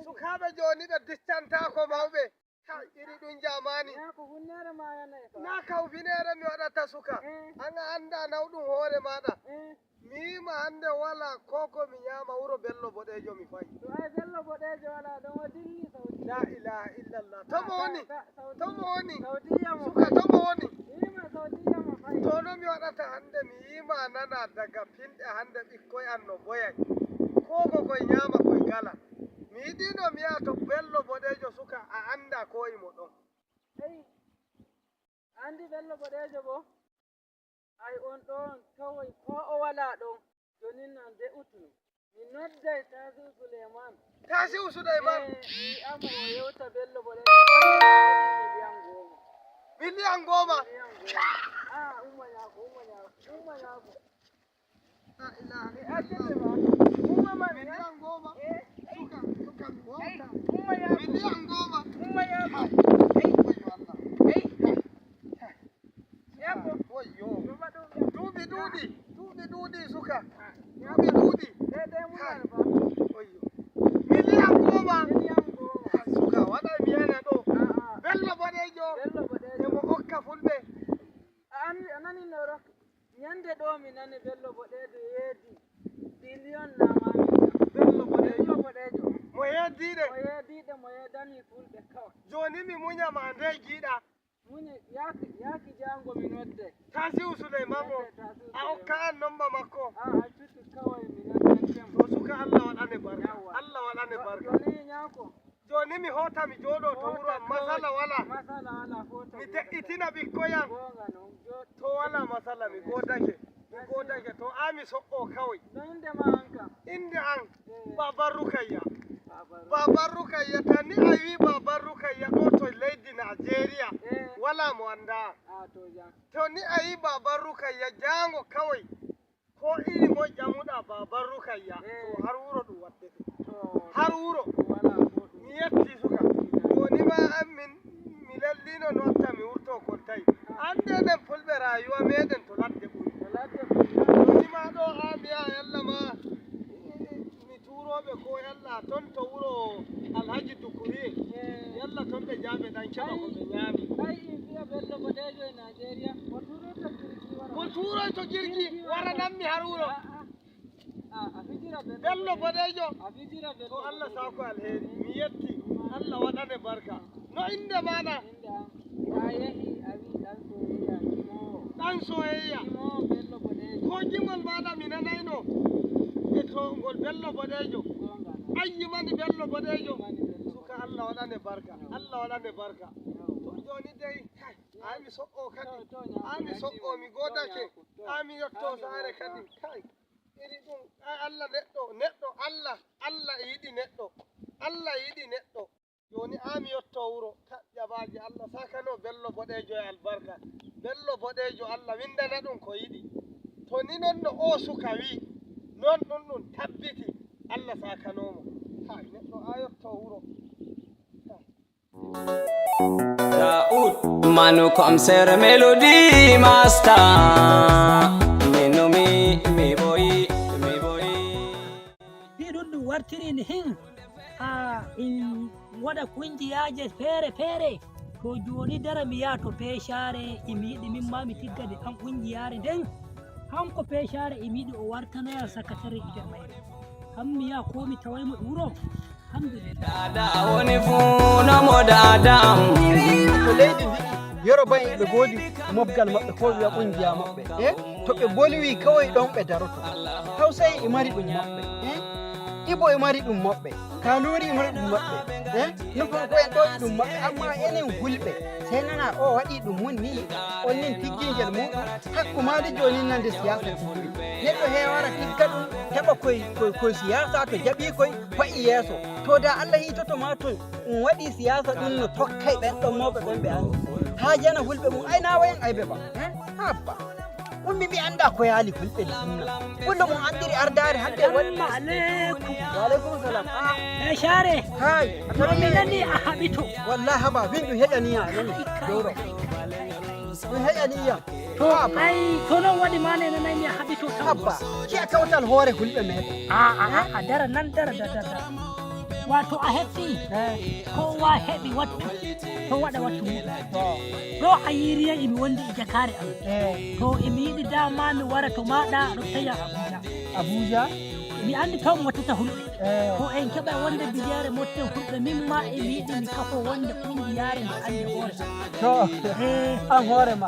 [SPEAKER 7] sukaɓe joni ɓe diccantako mawɓe ha iri ɗum jamani na kawfinere mi waɗata suka an a anda nawɗum hoore maɗa. Mi yima hande wala ko ko mi ñama wuro Bello Boɗejo mi fayi.
[SPEAKER 14] To ay Bello Boɗejo wala ɗon o dilli Saudi.
[SPEAKER 7] La ilaha illallah, tomo woni, tomo woni
[SPEAKER 14] Saudiya mo.
[SPEAKER 7] Suka, tomo woni.
[SPEAKER 14] Yima Saudiya mo fayi.
[SPEAKER 7] To no mi waɗata hande, mi yima nana daga pinɗe hande ɓikkoy an no boyay ko ko koye ñama koye gala. Mi yiɗino mi yaha to Bello Boɗejo suka, a anda ko imo ɗon.
[SPEAKER 14] Eyi, andi Bello Boɗejo bo ay on ɗon kawai ko o wala ɗon jonin nan de'utu mi nodday Tasiu Suleiman.
[SPEAKER 7] Tasiu Suleiman.
[SPEAKER 14] Eh, mi amo o yewta Bello Boɗejo 10 million.
[SPEAKER 7] 10 million?
[SPEAKER 14] 10 million. A umma ñaako, umma ñaako, umma ñaako. Mi accete ma, umma ma.
[SPEAKER 7] 10 million, suka, suka, mi wawta.
[SPEAKER 14] Umma ñaako.
[SPEAKER 7] 10 million.
[SPEAKER 14] Umma ñaako.
[SPEAKER 7] Wayo Allah. Wayyo, duuɓi ɗuuɗi, duuɓi ɗuuɗi suka, duuɓi ɗuuɗi. Wayyo, 10 million suka waɗa mi yana ɗo Bello Boɗejo emo hokka fulɓe.
[SPEAKER 14] A nani noro ñande ɗo mi nani Bello Boɗejo yeedi billion namami.
[SPEAKER 7] Bello Boɗejo.
[SPEAKER 14] Bello Boɗejo.
[SPEAKER 7] Mo yeddiɗe.
[SPEAKER 14] Mo yeediɗe, mo yeedani fulɓe kawai.
[SPEAKER 7] Joni mi muñama nde giiɗa.
[SPEAKER 14] Munye yaaki yaaki jango mi nodde.
[SPEAKER 7] Tasiu Souleyman o a hokka an nomba makko.
[SPEAKER 14] A accutu kawai mi noddantemo.
[SPEAKER 7] To suka, Allah waɗane barka, Allah waɗane barka.
[SPEAKER 14] Joni ñaako.
[SPEAKER 7] Joni mi hota mi jooɗo to wuro am, masala wala.
[SPEAKER 14] Masala wala, fota.
[SPEAKER 7] Mi de'itina ɓikkoyam.
[SPEAKER 14] Gonga noon.
[SPEAKER 7] To wala masala, mi godake, mi godake. To ami so'o kawai.
[SPEAKER 14] No inde ma an kam?
[SPEAKER 7] Inde an Baban Rukayya, Baban Rukayya. Ta ni a wi Baban Rukayya ɗo to leydi Nigeria wala mo anda.
[SPEAKER 14] A to jam.
[SPEAKER 7] To ni a yi Baban Rukayya jango kawai ko iri mo ƴamuɗa Baban Rukayya to har wuro ɗum waddete, har wuro.
[SPEAKER 6] ɓe ko yalla ton to wuro Alhaji Dukuri, yalla ton ɓe jaaɓe ɗan keɓa ko ɓe ñaami.
[SPEAKER 14] Ai in fiya Bello Boɗejo e Nigeria mo turoto jirgi wara.
[SPEAKER 6] Mo turoyto jirgi wara nanmi har wuro.
[SPEAKER 14] A fijira Bello.
[SPEAKER 6] Bello Boɗejo.
[SPEAKER 14] A fijira Bello.
[SPEAKER 6] To Allah sako alheri, mi yetti, Allah waɗane barka. No inde maɗa?
[SPEAKER 14] Inde am ta yehi a wi ɗan soyayya gimowo.
[SPEAKER 6] Ɗan soyayya.
[SPEAKER 14] Gimowo Bello Boɗejo.
[SPEAKER 6] Ko gimol maɗa mi nanayno e to ngol Bello Boɗejo. Ay yimani Bello Boɗejo. Suka Allah waɗane barka, Allah waɗane barka. To joni dai kai, ai mi so'o kadi, ai mi so'o mi godake, ai mi yetto saare kadi. Kai, iri ɗum, ai Allah neɗɗo, neɗɗo Allah, Allah e yiɗi neɗɗo, Allah e yiɗi neɗɗo. Joni ai mi yetto wuro, jabaji Allah sakano Bello Boɗejo e albarka. Bello Boɗejo Allah windana ɗum ko yiɗi. To ni non no o suka wi, non ɗum ɗum tabbiti, Allah sakanomo. Kai, neɗɗo a yetto wuro.
[SPEAKER 1] Manu comme Melody Master. Minumi mi boyi mi boyi.
[SPEAKER 3] Ɗi ɗum ɗum wartiri ni hin a in waɗa kungiyaje feere feere. To joni dara mi yaha to peshare, emi yiɗi min ma mi tigga de an kungiyare nden hanko peshare, emi yiɗi o wartanaya sakatare nder mayre ham mi yaha ko mi tawaymo e wuro. Alhamdulillah.
[SPEAKER 1] Dada woni fu no mo dada am.
[SPEAKER 4] To leydi ndi Yoruba en ɓe goodi mobgal maɓɓe ko wiya ƙungiya maɓɓe e to ɓe bolwi kawai ɗon ɓe daroto. Hausa en e mari ɗum maɓɓe e Ibo e mari ɗum maɓɓe, Kanuri e mari ɗum maɓɓe e Nufanko en ɗo e ɗum maɓɓe, amma enen hulɓe sey nana o waɗi ɗum mun ni on nin tiggingel muɗum hakku maali joni nande siyasa ɓuri neɗɗo hewara tigga ɗum heɓa koy koy koy siyasa to jaɓi koy fa'i yeeso to da Allah hitoto ma to ɗum waɗi siyasa ɗum no tokkay ɓen ɗon mawɓe ɓen ɓe andi ha jana hulɓe mum ay nawa en aybe ba habba ummi mi anda ko yaali fulɓe dinna kullo mum andiri ardare hande.
[SPEAKER 3] Assalamu alaikum.
[SPEAKER 4] Wa alaikum salam.
[SPEAKER 3] E share.
[SPEAKER 4] Hay.
[SPEAKER 3] To mi nani a haɓito.
[SPEAKER 4] Wallahi haba min ɗum heƴaniya nani dowro ɗum heƴaniya.
[SPEAKER 3] To ai to non waɗi ma ne nanai mi a haɓito tan.
[SPEAKER 4] Habba ki a kawtal hoore hulɓe meɗen.
[SPEAKER 3] A a a dara nan dara dara dara. Wato a heɓi kowa heɓi wattu to waɗa wattu muɗum ɗo a yiriya emi wondi e jakare am to emi yiɗi dama mi wara to maɗa aɗo tawiya Abuja.
[SPEAKER 4] Abuja.
[SPEAKER 3] Mi andi taw mi wattata hulɓe to en keɓa wonde biyare motten hulɓe min ma emi yiɗi mi kafo wonde kungiyare nde andi hoore.
[SPEAKER 4] To an hoore ma.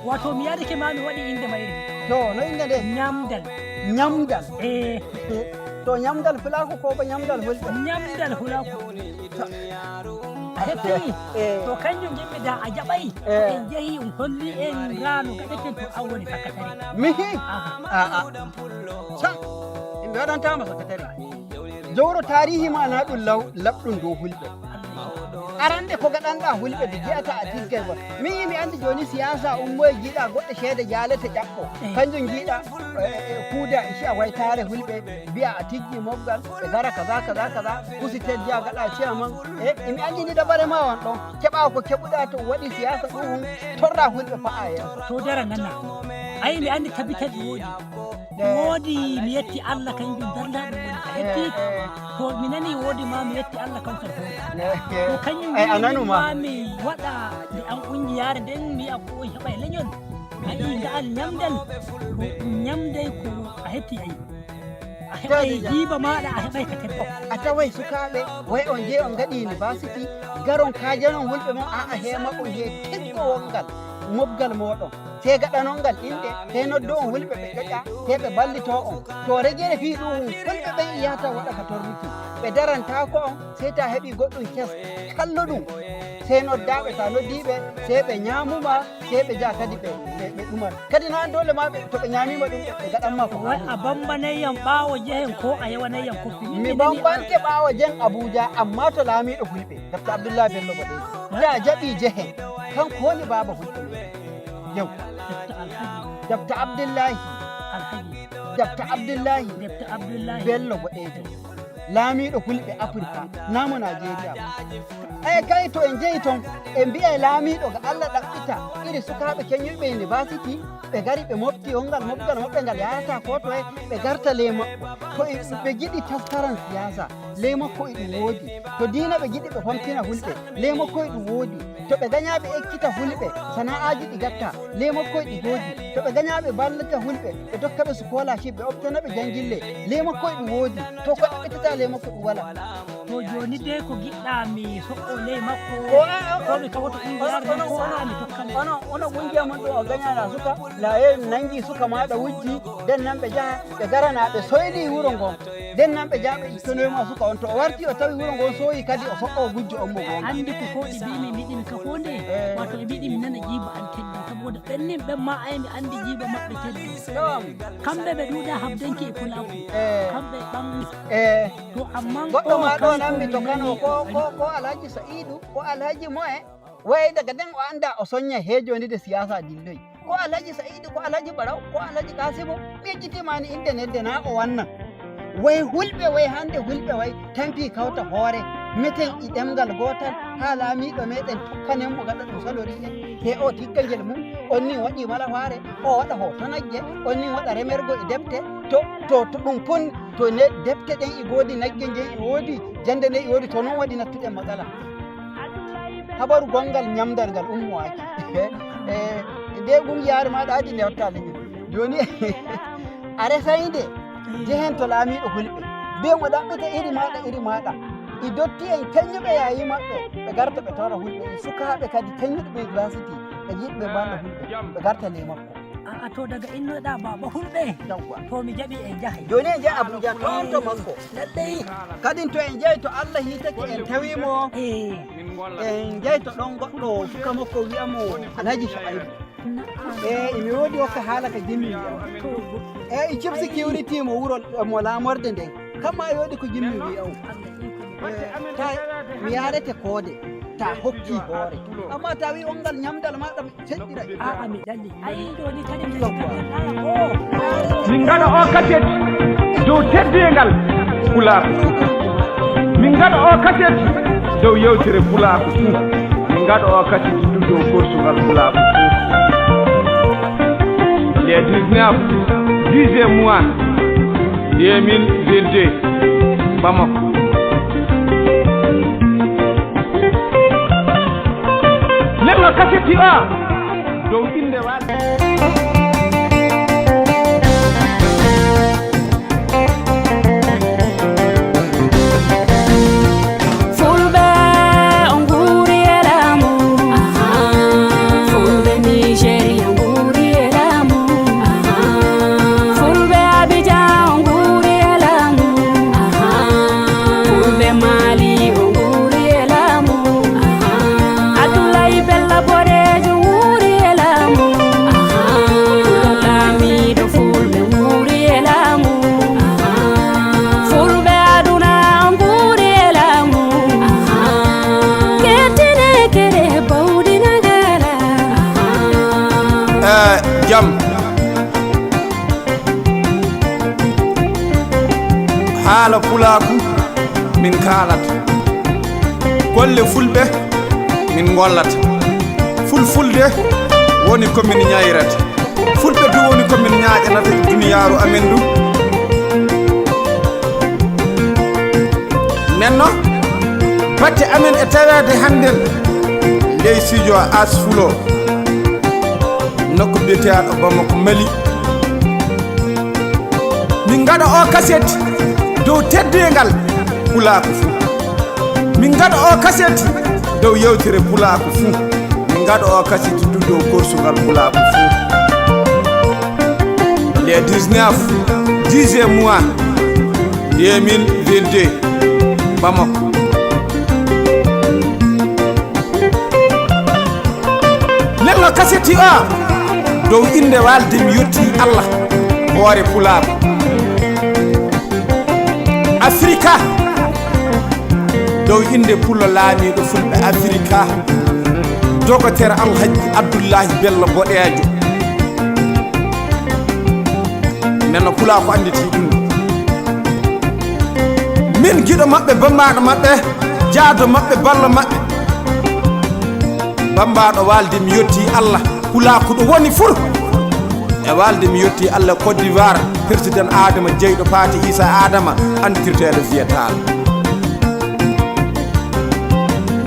[SPEAKER 3] Wato mi yarike ma mi waɗi inde mayre.
[SPEAKER 4] To no inde nde?
[SPEAKER 3] Ñamdal.
[SPEAKER 4] Ñamdal.
[SPEAKER 3] E
[SPEAKER 4] to ñamdal fulako ko bo ñamdal hulɓe?
[SPEAKER 3] Ñamdal fulako a heɓti. To kanjum yimɓe da a jaɓay en jeehi on holli en rano gaɗeten to an woni sakatare.
[SPEAKER 4] Mihi a'a sam yimɓe waɗantama sakatare jowro tarihi ma na ɗum law laɓɗum dow hulɓe arande ko gaɗanɗa hulɓe de jiyata a tiggay ba min yimi andi joni siyasa ummoye jiiɗa goɗɗo ceede jalete ƴaɓɓo kanjum jiiɗa kuuda e ciya waytare hulɓe mbiya a tiggi mobgal ɓe gara kaza kaza kaza pusitel jiya gaɗa ciyaman e emi andi ni dabare ma wan ɗon keɓa ko keɓuɗa to waɗi siyasa ɗum torra hulɓe fa'a yeeso.
[SPEAKER 3] To dara nana ayi mi andi tabital woodi woodi mi yetti Allah kanjum darda ɗum woni a hetti to mi nani woodi ma mi yetti Allah kawtal hoore to kanjum
[SPEAKER 4] Ai, a nanu ma.
[SPEAKER 3] ma mi waɗa nde an kungiyare nden mi yiya ko heɓa e leñol ayi nga'al ñamdal to ɗum ñamday ko a hetti ayi a heɓay jiiba maɗa a heɓay ka tebbo.
[SPEAKER 4] A taway sukaɓe way on jeeyi on gaɗi university garon kajanon hulɓe mon a'a heema on he tiggo wongal mobgal moɗon sey gaɗanolngal inɗe sey noddo on hulɓe ɓe ƴoƴa sey ɓe ballito on to regere fi ɗum hulɓe ɓen yahata waɗa ka torruki ɓe darantako on sey ta heeɓi goɗɗum kes kalluɗum sey noddaɓe ta noddiɓe sey ɓe ñamuma sey ɓe jaa kadi ɓe ɓe ɗuman kadi na dole ma ɓe to ɓe ñamima ɗum ɓe gaɗanma ko.
[SPEAKER 3] Wai a bambanayyam ɓawo jehen ko a yawanayyam kofi.
[SPEAKER 4] Mi bambante ɓaawo jen Abuja amma to laamiɗo hulɓe Dr Abdoullahi Bello Boɗejo da jaɓi jehen kanko woni baba hulɓe meɗen yau Dr Abdullahi Dr Abdullahi
[SPEAKER 3] Dr Abdullahi
[SPEAKER 4] Bello Boɗejo laamiɗo hulɓe Africa namo Nigeria ba. Eyi kay, to en jeeyi toon en mbiya laamiɗo ga Allah ɗaɓɓita iri sukaɓe keñoyɓe university, ɓe gari ɓe mofti hongal mofgal maɓɓe ngal yahata ko toye, ɓe garta ley maɓɓe. To ɓe giɗi taskaran siyasa, ley makko e ɗum woodi. To dina ɓe giɗi ɓe famtina hulɓe, ley makko e ɗum woodi. To ɓe gañaɓe ekkita hulɓe sana'aji ɗi gatta, ley makko e ɗi goodi. To ɓe gañaɓe ballata hulɓe, ɓe dokka ɓe scholarship, ɓe oftana ɓe jangille, ley makko e ɗum woodi. To ko ɗaɓɓitata ley makko ɗum wala.
[SPEAKER 3] To joni de ko giɗɗa mi so'o ley makko ko mi kawoto ƙungiyare men ko a mi tokka?
[SPEAKER 4] Ono ono ƙungiya mon ɗo o gañana suka laye nangi suka maɗa wujji, nden nan ɓe jaaha ɓe garana ɓe soyli wuro ngon, nden nan ɓe jaaha ɓe ittonoyma suka on. To o warti o tawi wuro ngon sooyi kadi, o so'o gujjo on mo gonga.
[SPEAKER 3] Andi ko koɗi mbimi miɗin kafonde, wato e mbiɗi mi nana jiiba an teddu, saboda ɓennin ɓen ma ay mi andi jiiba maɓɓe teddu. Kamɓe ɓe ɗuuɗa habdanki e pulaku, kamɓe ɓan to amma
[SPEAKER 4] goɗɗo ma ɗo nanmi to Kano ko Alhaji Saidou ko Alhaji moe way daga nden o anda o soña hejoni de siyasa dilloyi, ko Alhaji Saidou, ko Alhaji Ɓaraw, ko Alhaji Kasimu, mi yejjitimani inde nedde na o wannan way hulɓe way hande hulɓe way tampi kawta hoore meten e ɗemgal gotal ha laamiɗo meɗen tokkanen mo gaɗa ɗum salori en he o tigga ngel mum on ni waɗi malafare, o waɗa hoto nagge on ni waɗa remergo e defte to ɗum pon to ne defte ɗen e goodi nagge ngen e woodi jande nde e woodi. To noon waɗi nattuɗen matsala habaru gongal ñamdal ngal ummowaki e nde gungiyare maɗa adi nde watta leñol joni a resayde jehen to laamiɗo hulɓe mbiyemo ɗaɓɓita iri maɗa iri maɗa e dotti en keññuɓe yayi maɓɓe, ɓe garta ɓe tora hulɓe e sukaɓe kadi keññuɗo university, ɓe jiɗɓe balla hulɓe, ɓe garta ley makko.
[SPEAKER 3] A'a, to daga innoɗa baba hulɓe, to mi jaɓi, en jahay.
[SPEAKER 4] Joni en jeeyi Abuja toon to makko.
[SPEAKER 3] Lalley.
[SPEAKER 4] Kadin to en jeeyi, to Allah hitake en tawimo, en jeeyi to ɗon goɗɗo suka makko wiyamo Alhaji Chouaibou e emi woodi hokka haala ka jimmi wiyamo e chief security mo wuro mo lamorde nden kamma e woodi ko jimmi wiya o ta mi yarete koode ta hokki hoore, amma ta wi ongal ñamdal maɗa seɗɗiray.
[SPEAKER 3] A'a, mi ɗalli ayi joni kadi mi
[SPEAKER 17] Min gaɗa o kaset dow teddengal pulaaku, min gaɗa o kaset dow yewtere pulaaku fuu, min gaɗa o kaset du dow korsugal pulaaku fuu. Les 19 10e mois 2022, Bamako. Nenno kaseti o dow inde walde.
[SPEAKER 5] Fulɓe on nguuri e laamu, fulɓe Nigéria nguuri e laamu, fulɓe Abidjan on nguuri e laamu, fulɓe Mali on nguuri e laamu, Abdoulaye Bella Boɗejo wuuri e laamu, laamiɗo fulɓe wuuri e laamu, fulɓe aduna on nguuri e laamu. Kettine kere bawɗina ngala.
[SPEAKER 17] Jam haala pulaaku min kaalata, golle fulɓe min gollata, fulfulde woni komin ñayrata, fulɓe du woni komin ñaaƴanata duniyaaru amen du. Nenno batte amen e taweede hannden ley studio Asfulo, nokku biyeteaɗo Bamako, Mali. Min gaɗa o kaset dow teddengal pulaaku fuu, min gaɗa o kaset dow yewtere pulaaku fuu, min gaɗa o kaset du dow korsugal pulaaku fuu. Les 19 10e mois 2022, Bamako. Nenno kaseti o dow inde walde mi yetti Allah hoore pulaaku Africa, dow inde pullo laamiɗo fulɓe Africa, dogotere Alhaji Abdoullahi Bello Boɗejo. Nenno pula ko anditi ɗum, min giɗo maɓɓe, bambaɗo maɓɓe, jaado maɓɓe, ballo maɓɓe. Bambaɗo walde mi yetti Allah, pulaku ɗo woni fur e walde mi yetti Allah. Côte d'Ivoire, président Adama jeyɗo paati Issa Adama anditirteɗo viyetal.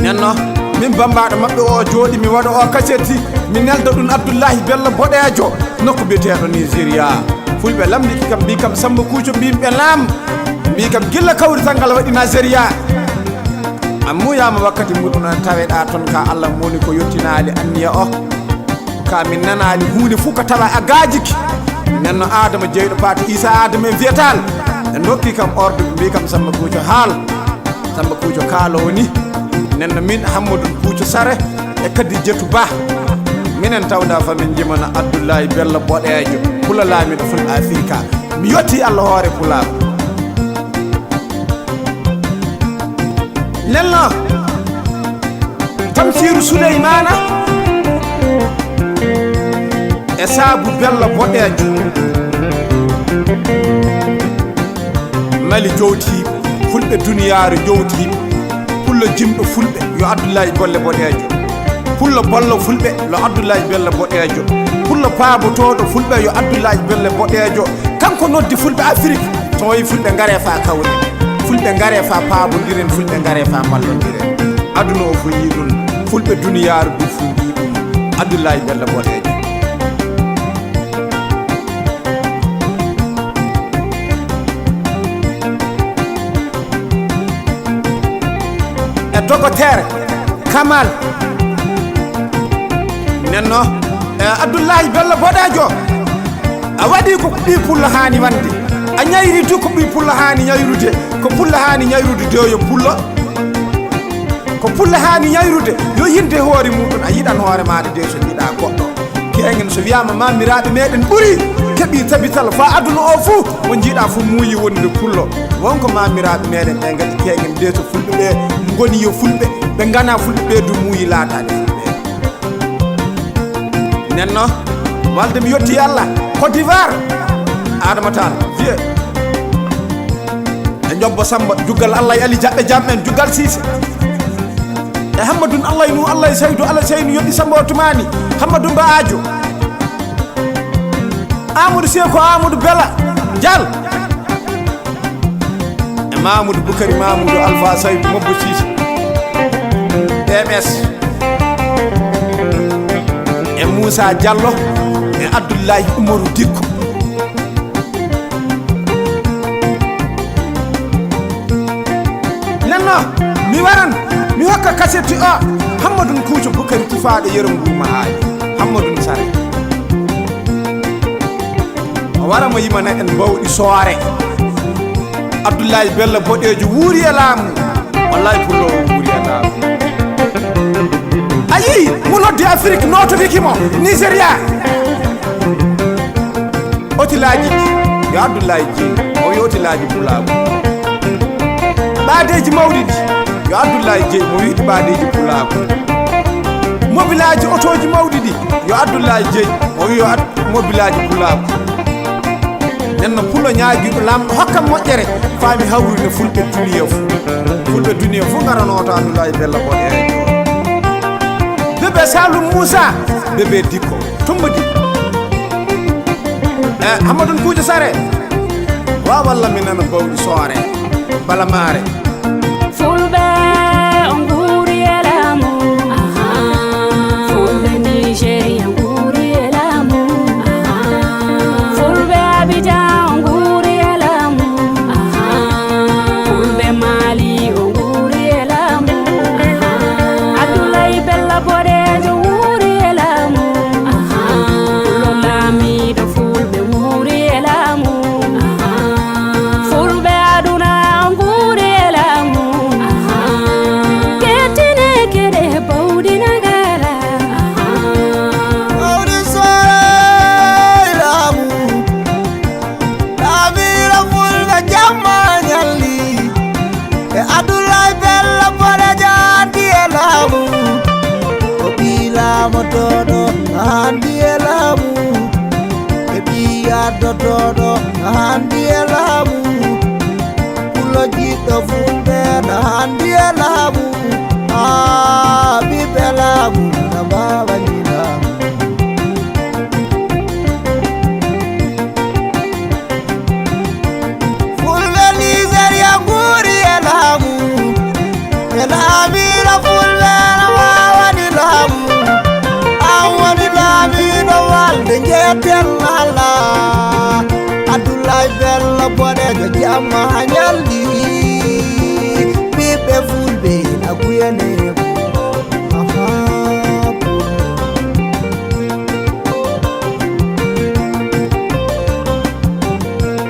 [SPEAKER 17] Nenno min bambaɗo mabɓe o jooɗi, mi waɗa o kaseti, mi nelda ɗum Abdoullahi Bello Boɗejo, nokku biyeteɗo Nigéria. Fulɓe lamdiki kam, mbi kam Samba Kuuco, mbimɓe laam, mbi kam gilla kawrital ngal waɗi Nigéria. A muyama wakkati muɗum an taweɗa toon, ka Allah moni ko yettinali anniya o, ka min nanali hunde fuu ko tawa a gajiki. Nenno Adama jeyɗo paati Issa Adama e viyetal ɓe dokki kam ordre, ɓe mbi kam Samba Kuuco haal, Samba Kuuco kaalowo ni. Nenno min Hammadou Kuuco Sare e kadi Dietou Ba, minen tawda famin jimana Abdoullahi Bello Boɗejo, pula laamiɗo Fulɓe Africa. Mi yetti Allah hoore pulaako. Nenno Tamsiru Souleymana e saabu Bello Boɗejo, Mali jowtiɓe, Fulɓe duniyaaru jowtiɓe, pullo jimɗo Fulɓe yo Abdoullahi Golle Boɗejo, pullo bollo Fulɓe yo Abdoullahi Bello Boɗejo, pullo paabotoɗo Fulɓe yo Abdoullahi Bello Boɗejo. Kanko noddi Fulɓe Afrique, so wi Fulɓe gaare fa kawre, Fulɓe gaare fa paabodiren, Fulɓe gaare fa ballodiren. Aduna o fo yi ɗum, Fulɓe duniyaaru du fo yi ɗum, Abdoullahi Bello Boɗejo. E dogotere Kamal nenno e Abdoullahi Bello Boɗejo, a waɗi ko ɓi pullo hani wande, a ñayri du ko ɓi pullo hani ñayrude, ko pullo hani ñayrude de yo pullo, ko pullo hani ñayrude yo yinde hoore muɗum. A yiɗan hoore maɗa de so jiiɗa goɗɗo kengen. So wiyama mamiraɓe meɗen ɓuuri keeɓi tabital fa aduna o fuu, mo jiiɗa fuu muuyi wonde pullo. Wonko mamiraɓe meɗen ɓe gaɗi kengen de so fulɓe ɓe goni yo fulɓe, ɓe gana fulɓe ɓe du muuyi laatade fulɓe. Nenno walde mi yetti Allah. Côte d'Ivoire, Adama Tall wiye e jobbo Samba juggal Allah e Ali Jaɓɓe jam en juggal Sise e Hammadoun Allah e nu Allah e Saydou Allah Seynou yoɗɗi Samba Otumani Hammadoun Ba Adio Amadou Seko Amadou Bela Dial e Mamadou Boukary Mamadou Alpha Saydou Mobbo Sise MS e Moussa Diallo e Abdoulaye Oumarou Dikko. Nenno mi waran mi hokka cassette o Hammadoun Kuuco Boukary tufaɗo yeru nguma haali Hammadoun Sare o wara mo yimana en bawɗi soore. Abdoulaye Bello Boɗejo wuuri e laamu, wallahi pullo o wuuri e laamu. A yii mo noddi Afrique notodikimo Nigéria otilaji yo Abdoulaye Dieng o wi otilaji pulaagu ɓaadeji mawɗi ɗi yo Abdoulaye Dieng mo wiide ɓaadeji pulaagu mobilaji otoji mawɗi ɗi yo Abdoulaye Dieng o wi yo mobilaji pulaagu. Nenno pullo ñaaguiɗo lamɗo hokkam moƴƴere faami hawrude fulɓe duniya fuu, fulɓe duniya fuu garanoto Abdoulaye Bello Boɗejo. Bébé Saloum Moussa bébé Dikko tumbudi e Hammadoun Kuujo Sare wa walla mi nana bawɗi soore bala maare.
[SPEAKER 5] Fulɓe on nguuri e laamu, fulɓe Nigéria nguuri e laamu, fulɓe Abidjan on nguuri e laamu, fulɓe Mali on nguuri e laamu, Abdoulaye Bello Boɗejo wuuri e laamu, pullo laamiɗo fulɓe wuuri e laamu, fulɓe aduna on nguuri e laamu. Kettine keɗe bawɗi nagara.
[SPEAKER 7] Bawɗi soore laamu, laamiɗo fulɓe jamma ñalli e Abdoulaye Bello Boɗejo andi e laamu, o ɓii laamotoɗo andi e laamu, e ɓii addotoɗo andi e laamu, pullo jiɗɗo fulɓe no andi e laamu, ɓiɓɓe e laamu na mbawani laamu. Fulɓe Nigeria nguuri e laamu, e laamiɗo fulɓe na wawani laamu. An woni laamiɗo walde jetten Allah, Abdoulaye Bello Boɗejo jamma ha ñalɗi. Ɓiɓɓe fulɓe na kuyane.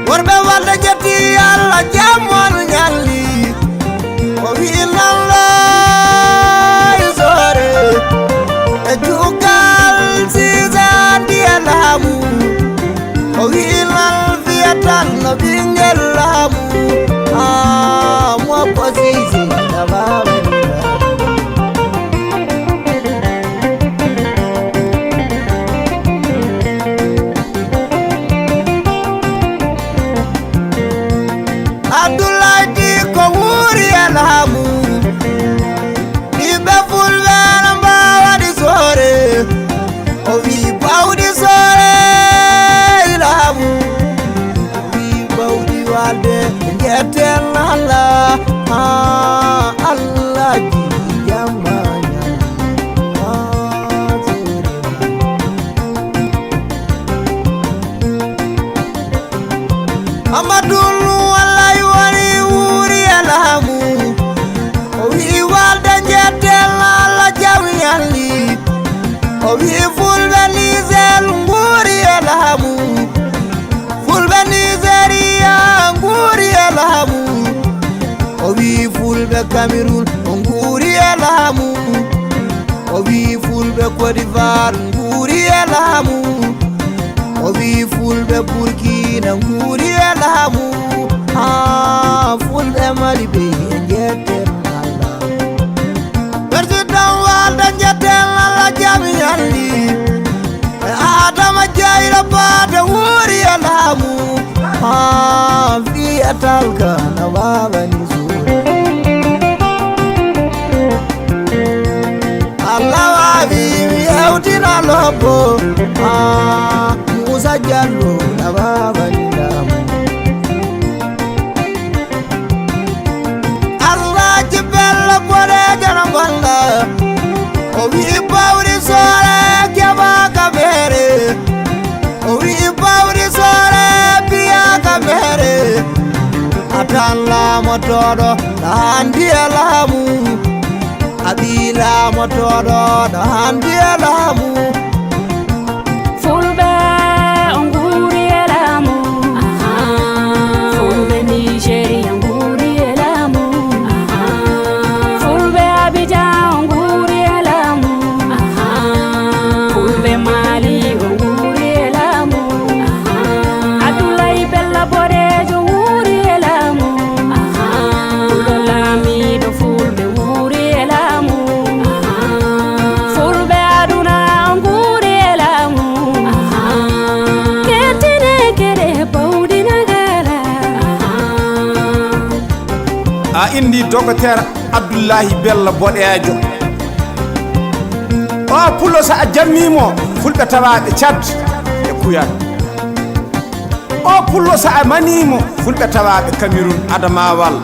[SPEAKER 7] Worɓe walde jetti Allah jammon ñalli, o wi lallay sore e jugal sisandi e laamu, o wi lal fiyatan no ɓinguel laamu. Moppo sise na wawani laamu. Abdoulaye Dicko wuuri e laamu, ɓiɓɓe fulɓe no mbawani soore, o wi bawɗi soore laamu, o wi bawɗi walde jetten Allah. Ha Allah ji jamma ñalli ha soore. Amadou wallay woni wuuri e laamu, o wi walde jetten Allah jam ñalli, o wi fulɓe Niger nguuri e laamu, fulɓe Nigeria nguuri e laamu, o wi fulɓe Cameroun o nguuri e laamu, o wi fulɓe Côte d'Ivoire nguuri e laamu, o wi fulɓe Burkina nguuri e laamu. Ha fulɓe Mali ɓe jetten Allah, président walde jetten Allah jam ñalli, e Adama Diayra Bade wuuri e laamu. Ha fiyatal ka na wawani suure. Allah wawi mi hewtina lobbo. Ha Moussa Diallo na wawani laamu. Allaji Bello Boɗejo no golla, o wi bawɗi soore keɓaka mere, o wi bawɗi soore piyaka mere. Atan laamotoɗo no handi e laamu, a ɓi laamotoɗo no handi e laamu.
[SPEAKER 5] Fulɓe on nguuri e laamu, fulɓe Nigeria nguuri e laamu, fulɓe Abidjan on nguuri e laamu, fulɓe Mali on nguuri e laamu, Abdoulaye Bello Boɗejo wuuri e laamu, Pullo laamiɗo fulɓe wuuri e laamu, fulɓe aduna on nguuri e laamu. Kettine keɗe bawɗi nagala.
[SPEAKER 17] A indi docteur Abdoullahi Bello Boɗejo o pullo, sa a jammimo fulɓe tawaɓe Tchad e Kuyat. O pullo sa a manimo fulɓe tawaɓe Cameroun Adamawal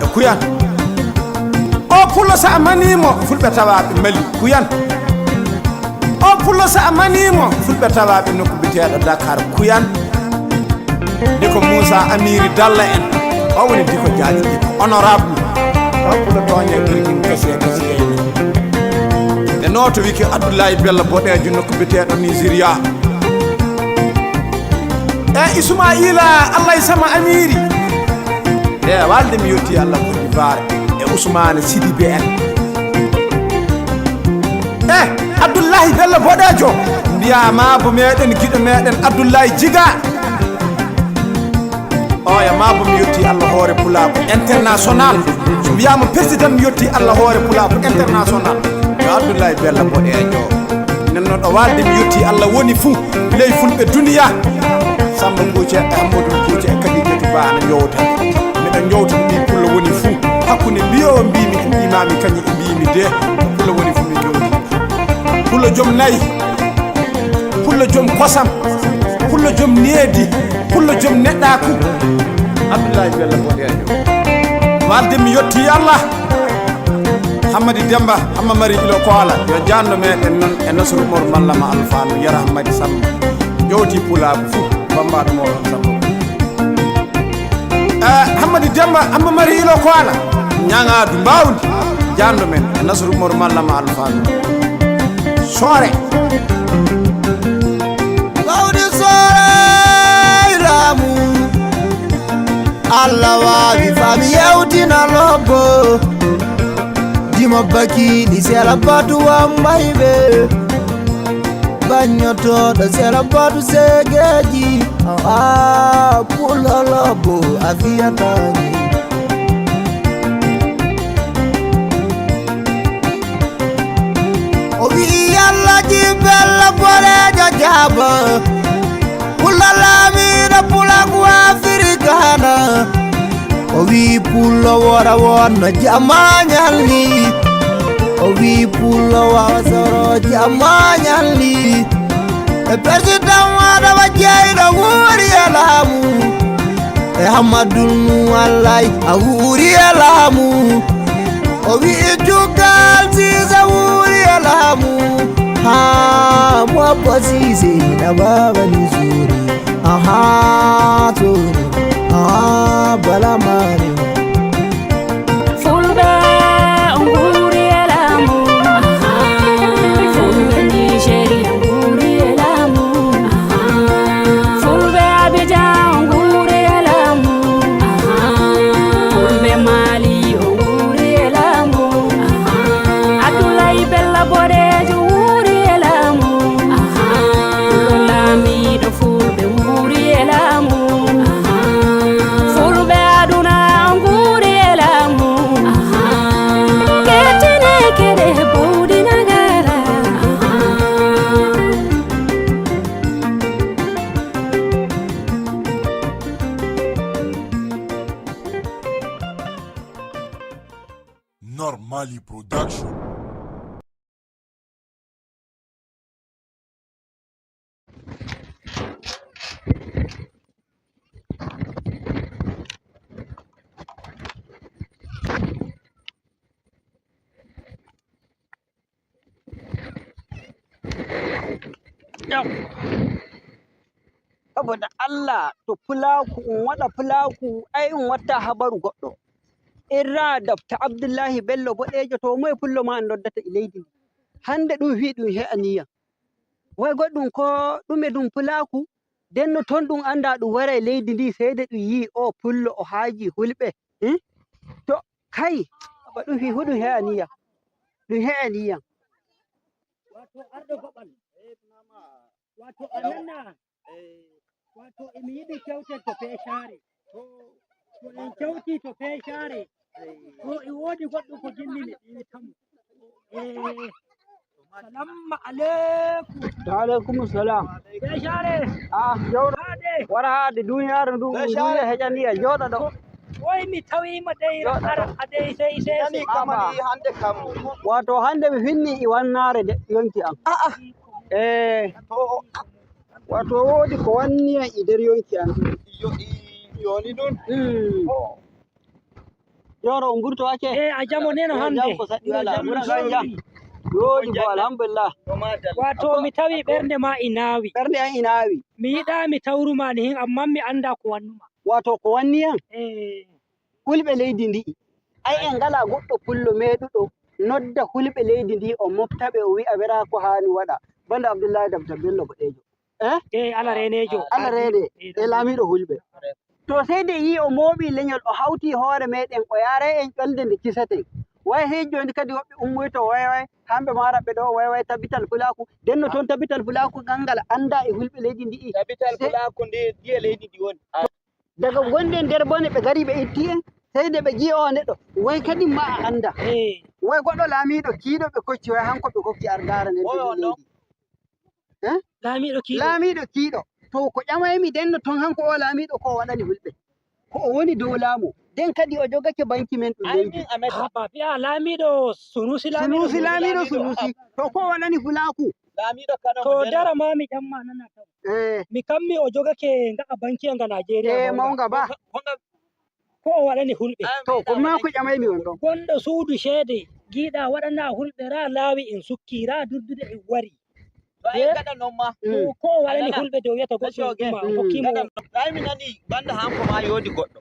[SPEAKER 17] e Kuyat. O pullo sa a manimo fulɓe tawaɓe Mali Kuyan. O pullo sa a manimo fulɓe tawaɓe nokku biteɗo Dakar Kuyan. Diko Moussa Amiri Dalla en o woni Diko Diadio Diko honorable o pullo toñe ɓirkin kese kese e noto wiki Abdoulaye Bello Boɗejo nokku biteɗo Nigéria e Ismaila Allah e sama Amiri e walde mi yetti Allah Côte d'Ivoire e Ousmane Sidibé en e Abdoullahi Bello Boɗejo mbiya mabo meɗen guiɗo meɗen Abdoullahi Djiga oya mabo mi yetti Allah hoore pulaako international. So wiyama président mi yetti Allah hoore pulaako international yo Abdoullahi Bello Boɗejo. Nenno ɗo walde mi yetti Allah woni fou ley fulɓe duniya. Samba Gouthie e Amadou Gouthie e Kadidiatou Ba ana jowtaɓe miɗen jowta ɗo ɓi pullo woni fou hakkude mbiyo mbimi e mbimami kañum e mbimi de pullo woni fou min jowti.
[SPEAKER 18] Pullo joom nayyi, pullo joom kosam, pullo joom needi, pullo joom neɗɗaku. Abdoulaye Bello Boɗejo, walde mi yetti Allah. Hammadi Demba Hamma Mari ilo ko ala yo janno meɗen noon e Nasru Mor Mallama Alfanu Yara Hammadi Samba jowti pulaako fuu bambaɗo moɗon Samba. Hammadi Demba Hamma Mari ilo ko ala ñaŋadu mbawdi janno men e Nasru Mor Mallama Alfanu soore.
[SPEAKER 7] Bawɗi soore laamu Allah wawi fami yewtina lobbo dimo bakili sera batu wambayɓe banyotoɗo sera batu segeji a pulo lobbo a fiyatani. O wi'i Allah jibbella boɗejo jaaba pullo laamiɗo pulaku afrikana. O wi pullo wora wonno jamañalni, o wi pullo wawa soro jamañalni. E président Adama jeyɗo wuuri e laamu e Hammadou Allay a wuuri e laamu. O wi'i cuggal Sise wuuri e laamu ha mobbo Sise na babani suuri aha sori aha balamari.
[SPEAKER 5] Fulɓe on nguuri e laamu, fulɓe Nigéria nguuri e laamu, fulɓe Abidjan on nguuri e laamu, fulɓe Mali on nguuri e laamu, Abdoulaye Bella Boɗejo wuuri e laamu, pullo laamiɗo fulɓe wuuri e laamu, fulɓe aduna on nguuri e laamu. Kettine keɗe bawɗi nagara.
[SPEAKER 19] Normali Production.
[SPEAKER 4] Saboda Allah to pulaku um waɗa pulaku ai um watta habaru goɗɗo irra dafta Abdullahi Bello Boɗejo to moye pullo ma en noddata e leydi ndi hande ɗum wi ɗum he'aniya way goɗɗum ko ɗume ɗum pulaku denno toon ɗum anda ɗum wara e leydi ndi seyde ɗum yi o pullo o haaji hulɓe to kai ba ɗum fi fu ɗum he'aniya ɗum he'aniya.
[SPEAKER 3] Wato arɗo goɓal wato a nana wato emi yiɗi kewten to fecaare to en kewti to fecaare to e woodi goɗɗum ko jinni mi ƴiwitamo e salamma aleykum.
[SPEAKER 4] Waaleykum salam.
[SPEAKER 3] Fecaare.
[SPEAKER 4] A jawɗo wara haade duniyaaru ndu duniya heƴaniya jooɗo ɗo.
[SPEAKER 3] Woy mi tawima dey ara a dey sey sey.
[SPEAKER 4] Wato hande mi finni e wannare de yonki am e wato woodi ko wanniyam e nder yonki am
[SPEAKER 2] yoni ɗum.
[SPEAKER 4] Yoro on gurtowake.
[SPEAKER 3] E a jamo neno hande.
[SPEAKER 4] Jam ko saɗɗi wala ɓura kan jam yoɗi bo alhamdulillah.
[SPEAKER 3] Wato mi tawi ɓernde ma e naawi.
[SPEAKER 4] Ɓernde am e naawi.
[SPEAKER 3] Mi yiɗa mi tawruma ni hin amma mi anda ko wannuma.
[SPEAKER 4] Wato ko wanniyam hulɓe leydi ndi ai en ngala goɗɗo pullo meɗuɗo nodda hulɓe leydi ndi o moftaɓe o wi'a wera ko hani waɗa banda Abdoulaye Dabta Bello Boɗejo.
[SPEAKER 3] E ala renejo.
[SPEAKER 4] Ala rene e laamiɗo hulɓe to sey de yi o mooɓi leñol o hawti hoore meɗen o yaara en ƴolde nde kisaten way sey joni kadi woɓɓe ummoyto way way hamɓe maraɓe ɗo way way tabital pulaku denno toon tabital pulaku ngal anda e hulɓe leydi ndi.
[SPEAKER 2] Tabital pulaku ndi ndiye leydi ndi woni
[SPEAKER 4] daga gonɗen nder bone ɓe gari ɓe itti en sey nde ɓe jii o neɗɗo way kadi ma a anda way goɗɗo laamiɗo kiiɗo ɓe kocci way hanko ɓe kokki ardare nden leydi.
[SPEAKER 3] Laamiɗo kiiɗo.
[SPEAKER 4] Laamiɗo kiiɗo to ko ƴamaymi denno toon hanko o laamiɗo ko o waɗani hulɓe ko o woni dow laamu. Nden kadi o jogake banki men ɗum leydi.
[SPEAKER 3] Haba biya laamiɗo Sunusi, laamiɗo
[SPEAKER 4] Sunusi, laamiɗo Sunusi. To ko waɗani Fulaku?
[SPEAKER 2] Laamiɗo Kano.
[SPEAKER 3] To dara ma mi ƴamma nana taw. Mi kammi o jogake nga'a banki nga Nigeria.
[SPEAKER 4] Eh, mawnga ba.
[SPEAKER 3] Ko o waɗani hulɓe?
[SPEAKER 4] To ko ma ko ƴamaymi on ɗon.
[SPEAKER 3] Gonɗo suudu ceede giiɗa waɗana hulɓe ra laawi en sukki ra durdude en wari.
[SPEAKER 2] To ai gaɗa non ma.
[SPEAKER 3] To ko o waɗani hulɓe dow wiyata goɗɗo ɗuma o hokkimo.
[SPEAKER 2] Ai mi nani banda hanko ma yodi goɗɗo.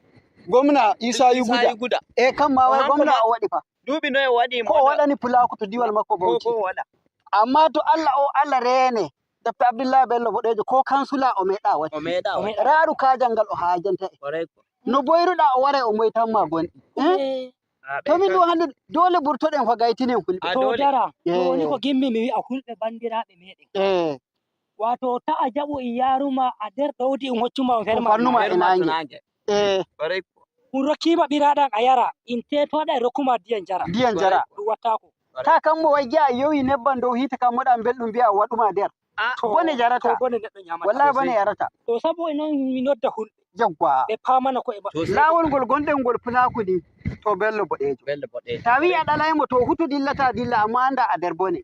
[SPEAKER 4] Gwamna Isa Yuguda. E kan ma wai gwamna o waɗi fa.
[SPEAKER 2] Duuɓi noye waɗi.
[SPEAKER 4] Ko o waɗani Pulaku to diwal makko Bauchi.
[SPEAKER 2] Ko waɗa.
[SPEAKER 4] Amma to Allah o Allah rene. Dr. Abdullahi Bello Boɗejo ko kansula o meeɗa waɗi.
[SPEAKER 2] O meeɗa waɗi.
[SPEAKER 4] Raru kajal ngal o haajanta en. No boyruɗa o waray o moytanma gonɗi. Eh? To min ɗo hannde dole ɓurtoɗen fa gaytinen hulɓe.
[SPEAKER 3] To dara joni ko gimmi mi wi'a hulɓe bandiraɓe meɗen. Wato ta a jaɓu in yaruma a nder ɗowdi in hoccuma on ferma.
[SPEAKER 4] Fannuma e naange. Eh.
[SPEAKER 3] Un rokkima ɓiraɗan a yara in tetoɗa e rokkuma ndiyan jara.
[SPEAKER 4] Ndiyan jara.
[SPEAKER 3] Ɗum wattako.
[SPEAKER 4] Ta kam mo wai giya yowi nebban dow hita kam moɗan belɗum mbiya waɗuma nder. Bone jarata.
[SPEAKER 3] To bone neɗɗo ñamata.
[SPEAKER 4] Wallahi bone yarata.
[SPEAKER 3] To sabo e noon mi nodda hulɓe.
[SPEAKER 4] Yawwa.
[SPEAKER 3] Ɓe pamana ko'e maɓɓe.
[SPEAKER 4] Laawol ngol gonɗen ngol Pulaku ni to Bello Boɗejo.
[SPEAKER 2] Bello Boɗejo.
[SPEAKER 4] Ta wi a ɗalaymo to hutu dillata dilla amma anda a nder bone.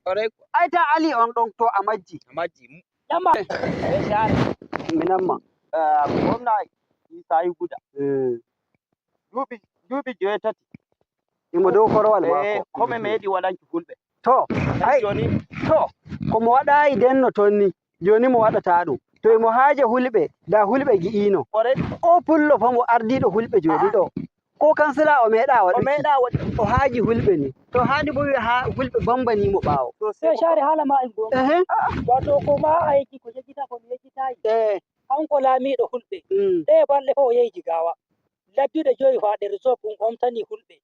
[SPEAKER 4] Ai ta ali on ɗon to a majji.
[SPEAKER 2] A majji.
[SPEAKER 3] Ƴama.
[SPEAKER 4] Minanma.
[SPEAKER 2] Gwamna Isa Yuguda. Duuɓi 8.
[SPEAKER 4] Imo dow korowal maako.
[SPEAKER 2] Kome meeɗi waɗanki fulɓe.
[SPEAKER 4] To, ai, to, komo waɗayi denno toon ni, joni mo waɗata ɗum. To emo haaje hulɓe, da hulɓe gi'ino. O pullo fa mo ardiɗo hulɓe joni ɗo. Ko kansila o meeɗa waɗuki.
[SPEAKER 2] O meeɗa waɗuki.
[SPEAKER 4] O haaji hulɓe ni. To haani bo wi'a ha hulɓe bambanimo ɓaawo.
[SPEAKER 3] Sai share hala ma en gonga. Wato ko ma a yejji ko yejjita ko mi yejjitayi. Hanko laamiɗo hulɓe. Ɗe balɗe fa o yehi Jigawa. Labbiɗo joyi fa nder zop ɗum omtani hulɓe.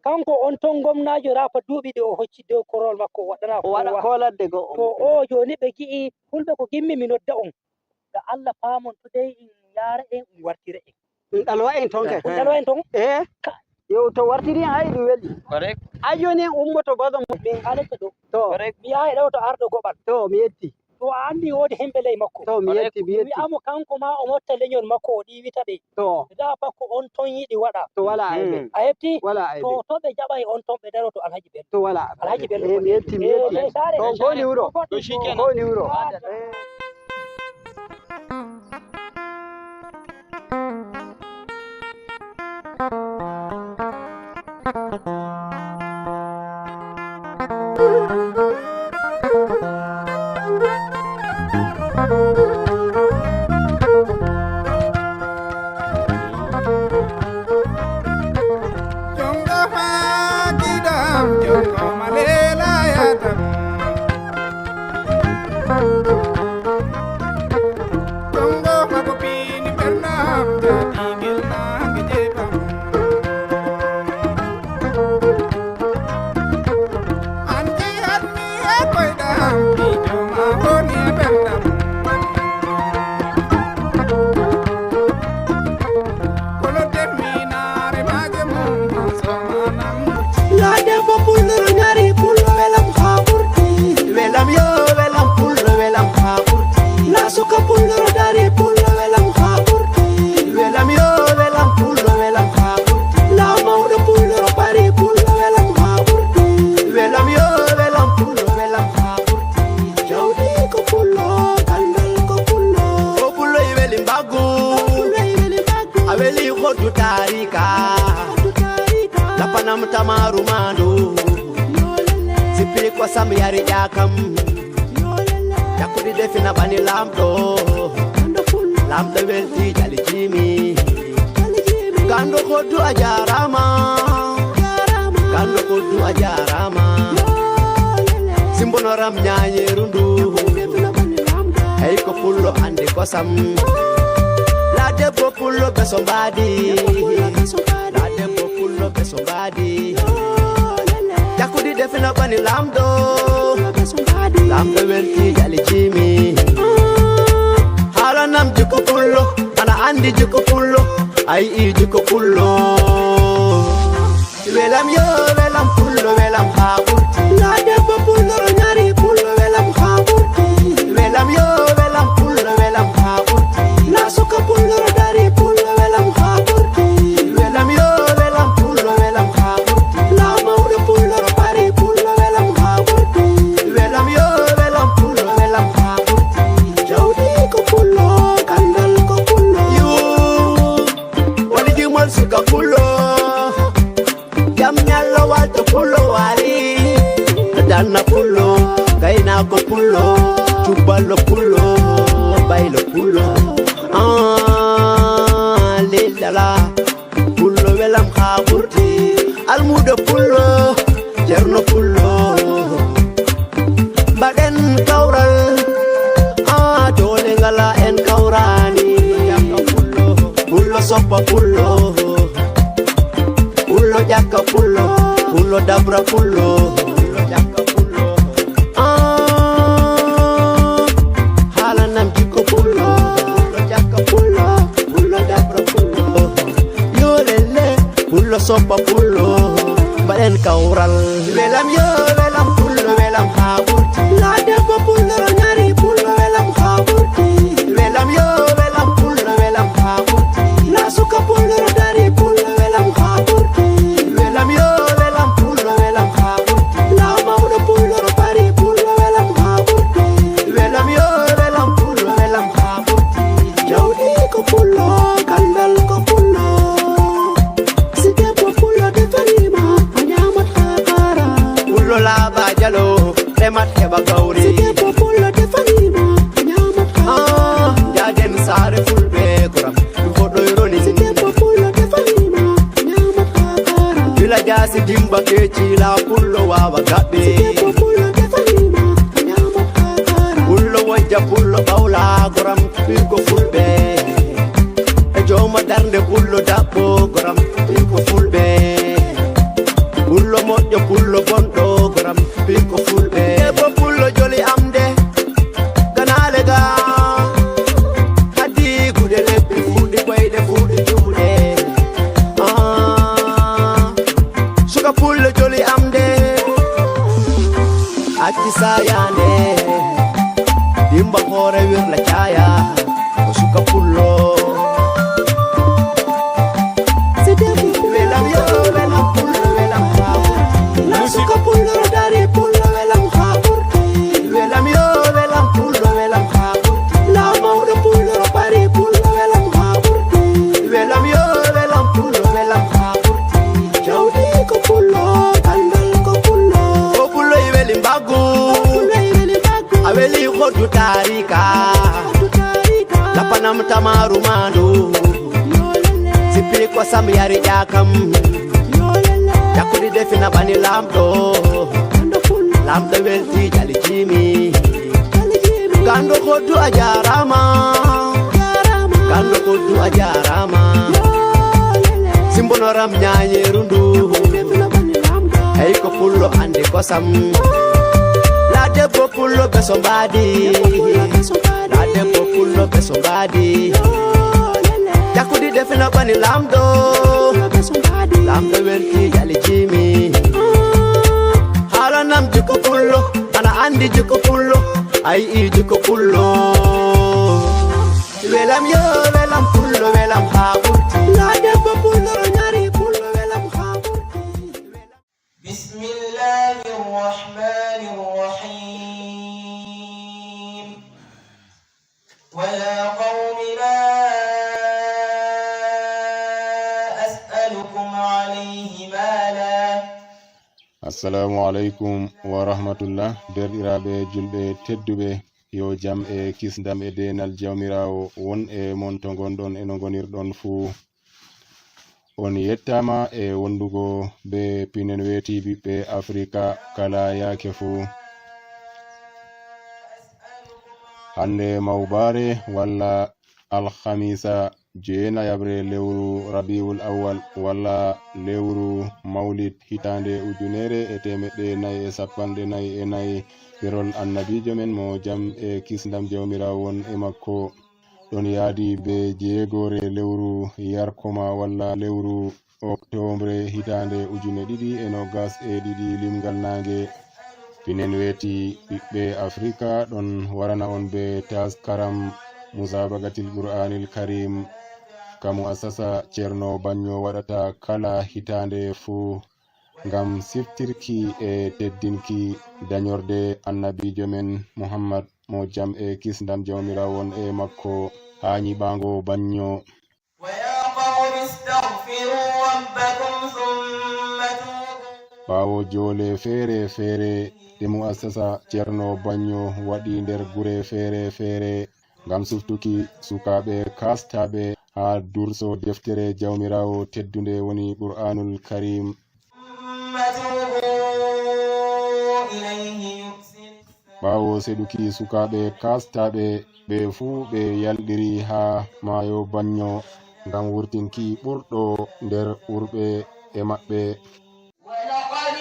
[SPEAKER 3] Kanko on ton gomnajo rafa duuɓi ɗi o hocci dow korowal makko o waɗana
[SPEAKER 4] O waɗa ko ladde go'o.
[SPEAKER 3] To o joni ɓe gi'i hulɓe ko gimmi mi nodda on. Ga Allah paamon to dai in yaara en in wartira en.
[SPEAKER 4] Ɗum ɗalwa en ton kay.
[SPEAKER 3] Ɗum ɗalwa en ton?
[SPEAKER 4] Eh. Yo to wartiri en hay ɗum weli. Ai joni en ummoto bazon
[SPEAKER 3] min alete ɗo.
[SPEAKER 4] To.
[SPEAKER 3] Mi yaha ɗo to arɗo goɓal.
[SPEAKER 4] To mi yetti.
[SPEAKER 3] To a andi woodi himɓe ley makko.
[SPEAKER 4] To mi yetti mi yetti.
[SPEAKER 3] Mi wi'amo kanko ma o motta leñol makko o ɗiwita ɓe.
[SPEAKER 4] To.
[SPEAKER 3] Da fakko on ton yiɗi waɗa.
[SPEAKER 4] To wala aybe.
[SPEAKER 3] A heɓti?
[SPEAKER 4] Wala aybe.
[SPEAKER 3] To to ɓe jaɓay on ton ɓe daro to Alhaji Bello.
[SPEAKER 4] To wala.
[SPEAKER 3] Alhaji Bello.
[SPEAKER 4] Eh mi yetti mi yetti.
[SPEAKER 3] Eh, sare.
[SPEAKER 4] To koni wuro.
[SPEAKER 3] To shikenan.
[SPEAKER 4] Koni wuro.
[SPEAKER 17] Jongo faakidam, jongo malelayatam. Jongo mako pini bernam, jaɗigel nange jebam. An jihatmi e koyɗam, ɓiɗo ma woni e ɓerdam. Kono temminaare maaje mum, somanam.
[SPEAKER 7] La debbo pullo ñari pullo welam ha ɓurti. Welam yo welam pullo welam ha ɓurti. La suka pullo dari pullo welam ha ɓurti. Welam yo welam pullo welam ha ɓurti. La mawɗo pullo bari pullo welam ha ɓurti. Welam yo welam pullo welam ha ɓurti. Jawdi ko pullo gandal ko pullo.
[SPEAKER 19] O pullo i weli mbaggu. A weli hoddu tarika. Lapanam tamaru mandu. Sippiri kosam yari ƴakam. Yakkuɗi defina bani lamɗo. Lamɗo welti jali jimi. Gando hoddu a jarama. Gando hoddu a jarama. Simbonoram ñañeru ndu. Hey ko pullo andi kosam. La debbo pullo beso mbaadi. La debbo pullo beso mbaadi. Jakkuɗi defina bani lamɗo. Lamɗo welti jali jimi. Haalanam jikko pullo, ana andi jikko pullo, a yi'i jikko pullo. Welam yo welam pullo welam ha ɓurti.
[SPEAKER 7] La debbo pullo ñari pullo welam ha ɓurti.
[SPEAKER 19] Welam yo welam pullo welam ha ɓurti.
[SPEAKER 7] La suka pullo dari pullo welam ha ɓurti.
[SPEAKER 19] Welam Janna pullo gaynako pullo cubballo pullo baylo pullo. Ah, lellala pullo welam ha ɓurti almudo pullo ceerno pullo mbaɗen kawral a dole ngala en kawrani. Pullo soppa pullo pullo ƴakka pullo pullo dabra pullo pullo ƴakka pullo. Ah, haalanam jikko pullo pullo ƴakka pullo pullo dabra pullo yolelle pullo soppa pullo mbaɗen kawral welam yo welam pullo welam ha ɓurti la debbo pullo ro ñari pullo welam ha ɓurti welam yo welam pullo welam ha ɓurti la suka pullo ro dari pullo welam ha ɓurti welam yo welam pullo welam ha ɓurti la mawɗo pullo ro bari pullo welam ha ɓurti welam yo welam pullo welam ha ɓurti jawɗi ko pullo gandal ko pullo si debbo pullo defanima a ñamat ha kara pullo laaɓa jalo remat heɓa gawri si debbo pullo defanima a ñamat ha jaden saare fulɓe koram ɗum foɗoyroni si debbo pullo defanima a ñamat ha kara gila jaasi dimba keecila pullo wawa gaɓɓe si debbo pullo defanima a ñamat ha kara pullo wojja pullo ɓawla goram ɓigo fulɓe e jooma darde pullo daɓɓo goram ɓigo fulɓe pullo moƴƴo pullo bonɗo goram ɓigo fulɓe debbo pullo joli amde ganale ga haddi guɗe lebbi fuɗi koyɗe fuɗi juuɗe. Ah, suka pullo joli amde acci sayande dimba hoore wirla caya ko suka pullo. Welam yo welam pullo welam ha ɓurti la suka pullo ro dari pullo welam ha ɓurti welam yo welam pullo welam ha ɓurti la mawɗo pullo ro bari pullo welam ha ɓurti welam yo welam pullo welam ha ɓurti jawɗi ko pullo gandal ko pullo o pullo e weli mbaggu a weli hoddu tarika lapanam tamaru mandu sippi kosam yari ƴakam jakkuɗi defina ɓani lamɗo lamɗo welti jali jimi gando hoddu a jarama gando hoddu a jarama simbonoram ñayeru ndu hey ko pullo andi kosam la debbo pullo beso mbaadi la debbo pullo beso mbaadi jakkuɗi defina ɓani lamɗo lamɗo welti jali jimi haalanam jikko pullo ana andi jikko pullo ayi jikko pullo welam yo welam pullo welam ha ɓurti la debbo pullo ro ñari pullo welam ha ɓurti.
[SPEAKER 20] بسم الله الرحمن الرحيم ويا قوم لا أسألكم عليه مالا.
[SPEAKER 21] Assalamu aleykum wa rahmatullah derɗiraɓe julɓe tedduɓe yo jam e kisdam e denal jawmirawo won e mon to gonɗon e no gonirɗon fuu on yettama e wondugo be pinen weti ɓiɓɓe Africa kala yake fuu hande mawbare walla alhamisa jeenayaɓre lewru rabiul awwal walla lewru mawlid hitande 1444 ɗerol annabijo men mo jam e kisdam jawmirawo won e makko ɗon yaadi be jeegore lewru yarkoma walla lewru octobre hitande 2022 limgal nange pinen weti ɓiɓɓe Africa ɗon warana on be taskaram musabagatil qur'anil karim ka muassasa ceerno Banyo waɗata kala hitande fuu ngam siftirki e teddinki dañorde annabijo men Muhammad mo jam e kisdam jawmirawo won e makko ha nyiɓago Banyo.
[SPEAKER 20] ويا قوم استغفروا ربكم ثم توبوا.
[SPEAKER 21] Ɓawo jole feere feere ɗe mu'assasa Ceerno Baño waɗi nder gure feere feere ngam suftuki sukaɓe kastaɓe ha durso deftere jawmirawo teddunde woni Qur'anul Karim. Ɓawo seɗuki sukaɓe kastaɓe ɓe fuu ɓe yalɗiri ha mayo Banyo ngam wurtinki ɓurɗo nder ɓurɓe e maɓɓe.
[SPEAKER 20] ولقد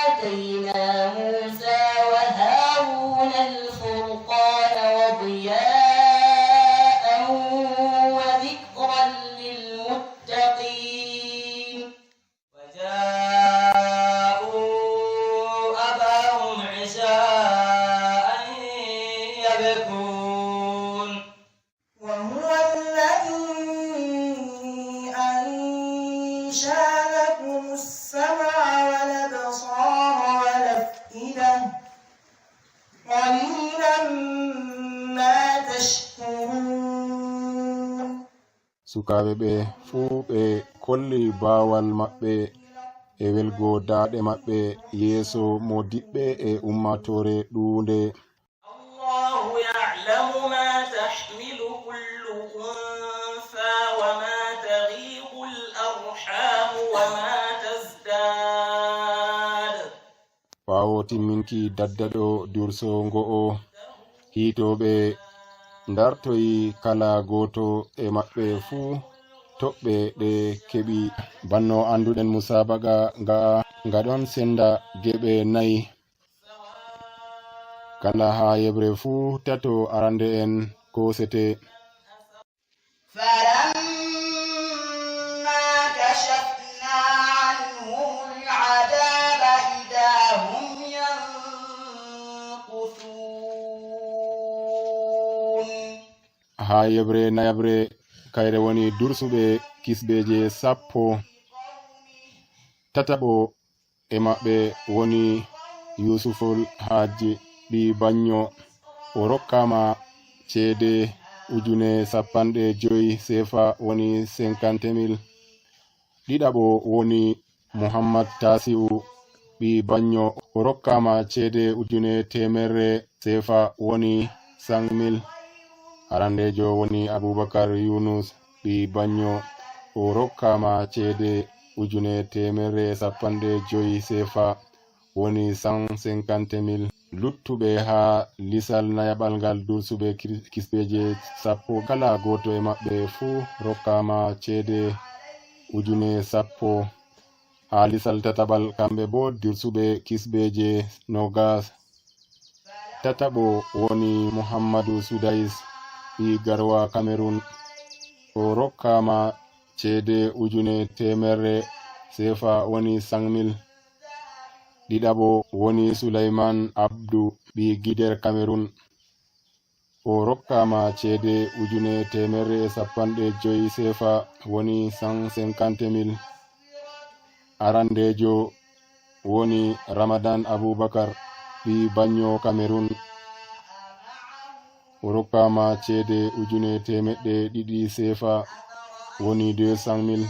[SPEAKER 20] آتينا موسى وهارون الفرقان وضياء وذكرا للمتقين وجاءوا أباهم عشاء يبكون
[SPEAKER 9] وهو الذي أنشأ لكم السمع والأبصار والأفئدة قليلا ما تشكرون.
[SPEAKER 21] Sukaɓe ɓe fuu ɓe kolli bawal maɓɓe e welgo daaɗe maɓɓe yeeso modiɓɓe e ummatore ɗuunde.
[SPEAKER 20] الله يعلم ما تحمل كل أنثى وما تغيض الأرحام وما تزداد.
[SPEAKER 21] Ɓawo timminki daddaɗo durso ngo'o, hiitoɓe dartoyi kala goto e maɓɓe fuu toɓɓe ɗe keɓi. Banno anduɗen musabaqa nga'a nga ɗon senda geɓe nayi, kala ha yeɓre fuu tato arande en kosete.
[SPEAKER 9] فلما كشفنا عنهم العذاب إذا هم ينكثون.
[SPEAKER 21] Ha yeɓre nayaɓre kayre woni dursuɓe kisbeje 10, tataɓo e maɓɓe woni Yusuful Haji ɓi Banyo, o rokkama ceede 50,000 sefa woni 50 000. Ɗiɗaɓo woni Mouhammad Tasi'u ɓi Banyo, o rokkama ceede 100,000 sefa woni 5 000. Arandejo woni Aboubacar Yunus ɓi Banyo, o rokkama ceede 150,000 sefa woni 150 000. Luttuɓe ha lisal nayaɓal ngal dursuɓe kisbeje 10, kala goto e maɓɓe fuu rokkama ceede 10,000. Ha lisal tataɓal kamɓe bo dursuɓe kisbeje 20, tataɓo woni Mouhammadou Soudais ɓi Garwa Cameron, o rokkama ceede 100,000 sefa woni 5 000. Ɗiɗaɓo woni Soulayman Abdou ɓi Guider Cameron, o rokkama ceede 150,000 sefa woni 150 000. Arandejo woni Ramadan Aboubacar ɓi Bagno Cameron, o rokkama ceede 200,000 sefa woni 200 000.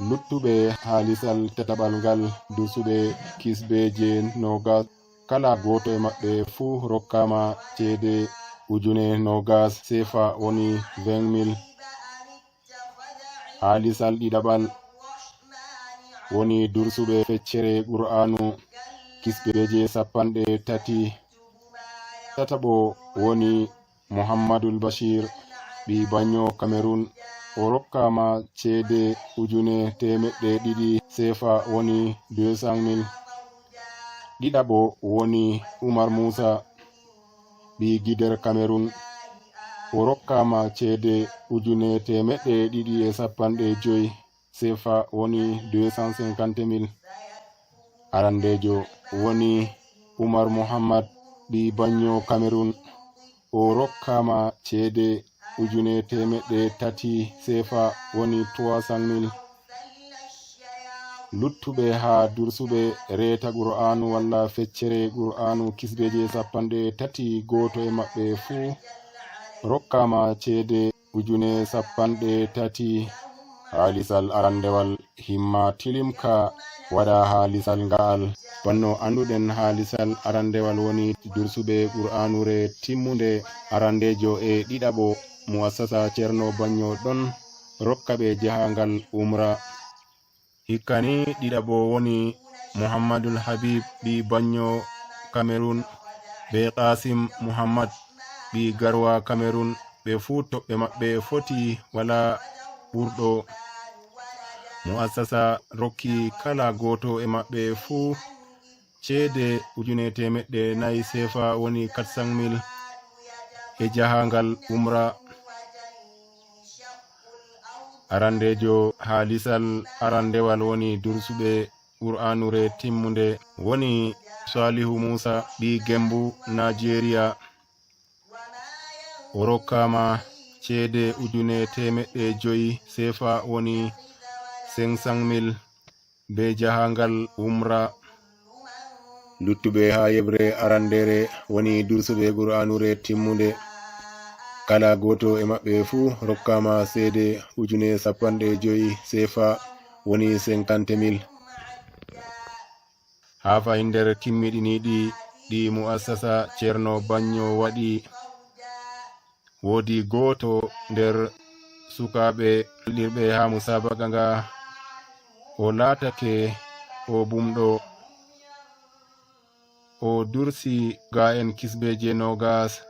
[SPEAKER 21] Luttuɓe ha lisal tataɓal ngal dursuɓe kisbeje 20, kala goto e maɓɓe fuu rokkama ceede 20,000 sefa woni 20 000. Ha lisal ɗiɗaɓal woni dursuɓe feccere Qur'anu kisbeje 30, tataɓo woni Mouhammadoul Bachir ɓi Bagno Cameron, o rokkama ceede 200,000 sefa woni 200 000. Ɗiɗaɓo woni Oumar Moussa ɓi Guider Cameron, o rokkama ceede 250,000 sefa woni 250 000. Arandejo woni Oumar Mouhammad ɓi Bagno Cameron, o rokkama ceede 300,000 sefa woni 300 000. Luttuɓe ha dursuɓe reta Qur'anu walla feccere Qur'anu kisbeje 30, goto e maɓɓe fuu rokkama ceede 30,000. Ha lisal arandewal Himma tilimka waɗa ha lisal nga'al. Banno anduɗen ha lisal arandewal woni dursuɓe qur'anure timmunde arandejo e ɗiɗaɓo muassasa Ceerno Bagno ɗon rokka ɓe jahangal umra. Hikka ni ɗiɗaɓo woni Mouhammadul Habib ɓi Bagno Cameron be Qasim Mouhammad ɓi Garwa Cameron. Ɓe fuu toɓɓe maɓɓe foti wala ɓurɗo. Muassasa rokki kala goto e maɓɓe fuu ceede 400 sefa woni 400 mille e jahangal umra. Arandejo ha lisal arandewal woni dursuɓe qur'anure timmunde woni Salihu Moussa ɓi Gembu Nigeria. O rokkama ceede 500 sefa woni 500 mille be jahangal umra. Luttuɓe ha yeɓre arandere woni dursuɓe qur'anure timmunde kala goto e maɓɓe fuu rokkama seede 50 sefa woni 50 mille. Ha fayin nder kimmiɗiniɗi ɗi muassasa Ceerno Bagno waɗi, woodi goto nder sukaɓe ɗirɓe ha musabaka nga o laatake o bumɗo, o dursi ga en kisbeje 20.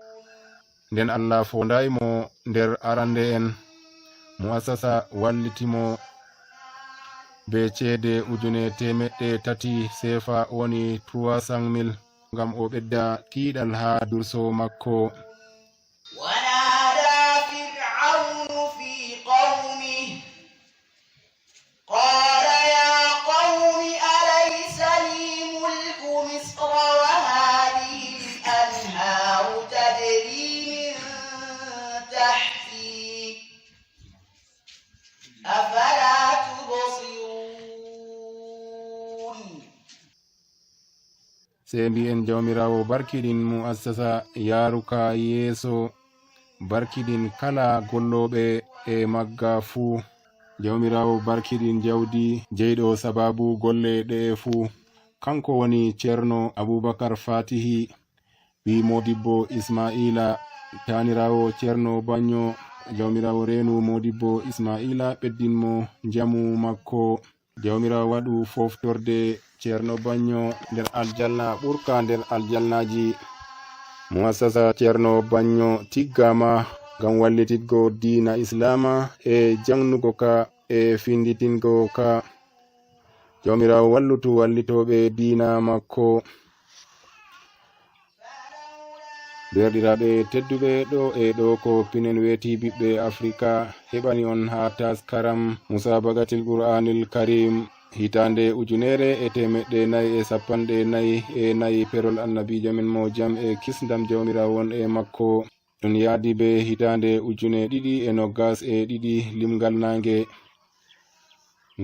[SPEAKER 21] Nden Allah fondaymo nder arande en. Muassasa wallitimo be ceede 300 sefa woni 300 mille ngam o ɓedda tiiɗal ha durso makko.
[SPEAKER 9] ونادى فرعون في قومه قال يا قوم أليس لي ملك مصر وهذه الأنهار تجري من تحتي أفلا تبصرون.
[SPEAKER 21] Sey mbi'en jawmirawo barkiɗin muassasa yaruka yeeso, barkiɗin kala golloɓe e magga fuu. Jawmirawo barkiɗin jawdi jeyɗo sababu golle ɗe fuu. Kanko woni Ceerno Aboubacar Fatihi ɓi Modibbo Ismaila tanirawo Ceerno Bagno. Jawmirawo renu Modibbo Ismaila ɓeddinmo jamu makko. Jawmirawo waɗu foftorde Ceerno Bagno nder aljanna ɓurka nder aljannaji. Muassasa Ceerno Bagno tiggama ngam wallititgo diina islama e jangnugo ka e finditingo ka. Jawmirawo wallutu wallitoɓe diina makko. Derɗiraɓe tedduɓe ɗo e ɗo ko pinen weeti ɓiɓɓe Africa heɓani on ha taskaram musabagatil qur'anil karim hitande 1444 perol annabijo men mo jam e kisdam jawmirawo won e makko. Ɗum yaadi be hitande 2022 limgal nange.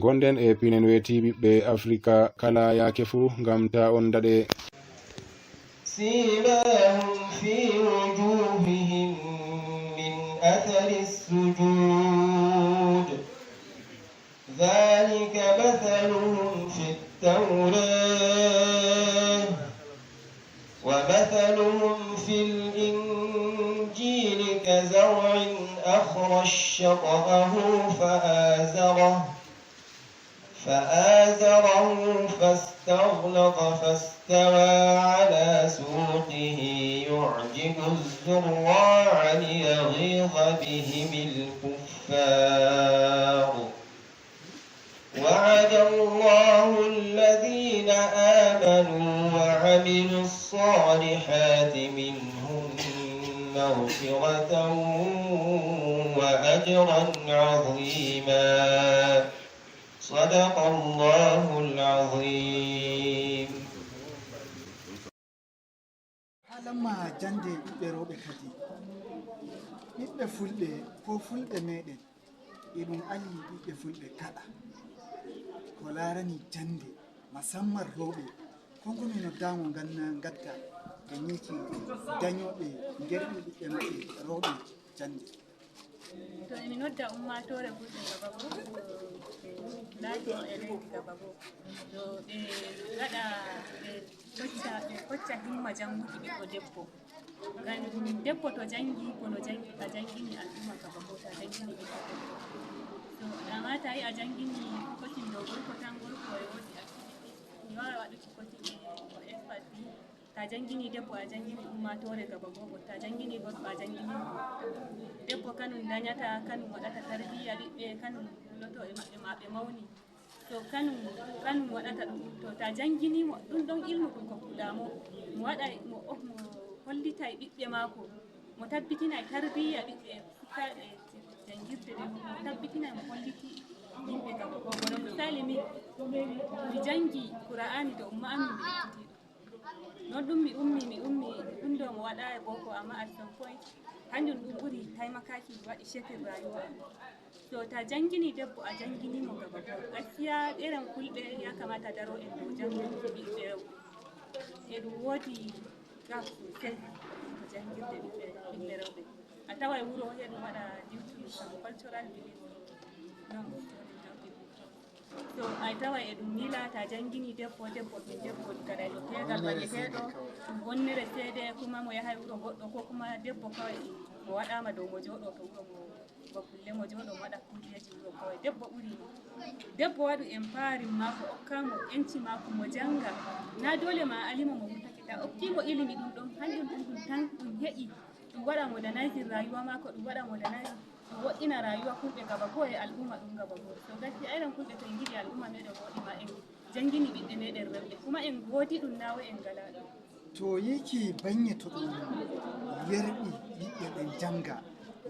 [SPEAKER 21] Gonden e pinen weeti ɓiɓɓe Africa kala yaake fuu ngam ta on daɗe.
[SPEAKER 11] سيماهم في وجوههم من أثر السجود ذلك مثلهم في التوراة ومثلهم في الإنجيل كزرع أخرج شطأه فآزره فاستغلظ فاستوى على سوقه يعجب الزراع ليغيظ بهم الكفار وعد الله الذين آمنوا وعملوا الصالحات منهم مغفرة وأجرا عظيما. صدق الله العظيم.
[SPEAKER 22] Halamma jande ɓiɓɓe rewɓe kadi ɓiɓɓe fulɓe ko fulɓe meɗen eɗum ali ɓiɓɓe fulɓe kaɗa ko larani jande musamman rewɓe ko gomi noddago ganna gadda e ñiiki dañoɓe gerɓi ɓiɓɓe maɓɓe rewɓe jande.
[SPEAKER 8] To emi nodda ummatore fulɓe gaba bo laatino e leydi gaba bo to ɓe gaɗa ɓe kocca himma janguki ɓiɗɗo debbo, ngam debbo to jangi bono jangi a jangini al'umma gaba bo to a jangini ɓiɗɗo debbo. So amma ta yi a jangini coaching dow gorko tan, gorko e wodi activity mi wawa waɗuki coaching e ko expert ni. Ta jangini debbo, a jangini ummatore gaba go bo. Ta jangini gorko, a jangini debbo. Kanum dañata, kanum waɗata tarbiya ɓiɓɓe, kanum loto e maɓɓe ma ɓe mawni. To kanum waɗata ɗum. To ta janginimo ɗum ɗon ilmu ɗum kokkuɗamo, mo waɗa mo mo hollitay ɓiɓɓe maako, mo tabbitinay tarbiya ɓiɓɓe sukaɓe jangirde ɗe, mo tabbitinay, mo holliti yimɓe gaba go. Bono misali min mi jangi qur'ani dow umma amin, mi ekkitiɗo non ɗum, mi ummi ɗum ɗo mo waɗa e boko, amma at some point hanjum ɗum ɓuri taimakaki waɗi shaping rayuwa am. To ta jangini debbo, a janginimo gaba go. Gaskiya irin fulɓe ya kamata daro en dow janguki ɓiɓɓe rewɓe e ɗum woodi gap sosai to jangirde ɓiɓɓe rewɓe. A tawai wuro he ɗum waɗa due to some cultural belief norms. So a tawai e ɗum mila ta jangini debbo, debbo ɗum debbo gaɗayɗo tegal baɗeteɗo ɗum bonnere seede, kuma mo yahay wuro goɗɗo, ko kuma debbo kawai mo waɗama dow mo joɗo to wuro mo bakulle, mo joɗo mo waɗa kujeji wuro kawai. Debbo ɓuri debbo waɗu empowering mako, hokkamo enci mako mo janga. Na dole ma alimo mo wurtake ta hokkimo ilimi ɗum ɗon hanjum ɗum tan ɗum heƴi ɗum waɗa modernizing rayuwa mako, ɗum waɗa modernizing, ɗum wo'ina rayuwa fulɓe gaba ko e al'umma ɗum gaba go. So gaskiya irin fulɓe to en giɗi al'umma meɗen woɗi ma en jangini ɓiɓɓe meɗen rewɓe, kuma en godi ɗum nawo en ngala ɗum.
[SPEAKER 22] To yiki banye to ɗum yerɓi ɓiɓɓe ɓen janga,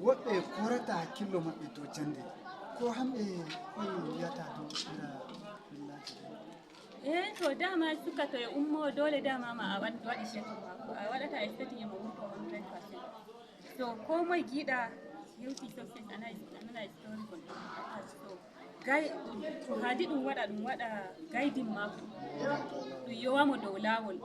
[SPEAKER 22] woɓɓe korata hakkillo maɓɓe dow jande, ko hamɓe koye wiyata dow ira billaji?
[SPEAKER 8] Eh, to dama suka to e ummo dole dama ma a waɗi shaping mako, a waɗata expecting emo wurto 100%. So ko moye giɗa hewti success, anana story gonɗo attach. So gai to haadi ɗum waɗa guiding mako, ɗum yowamo dow lawol.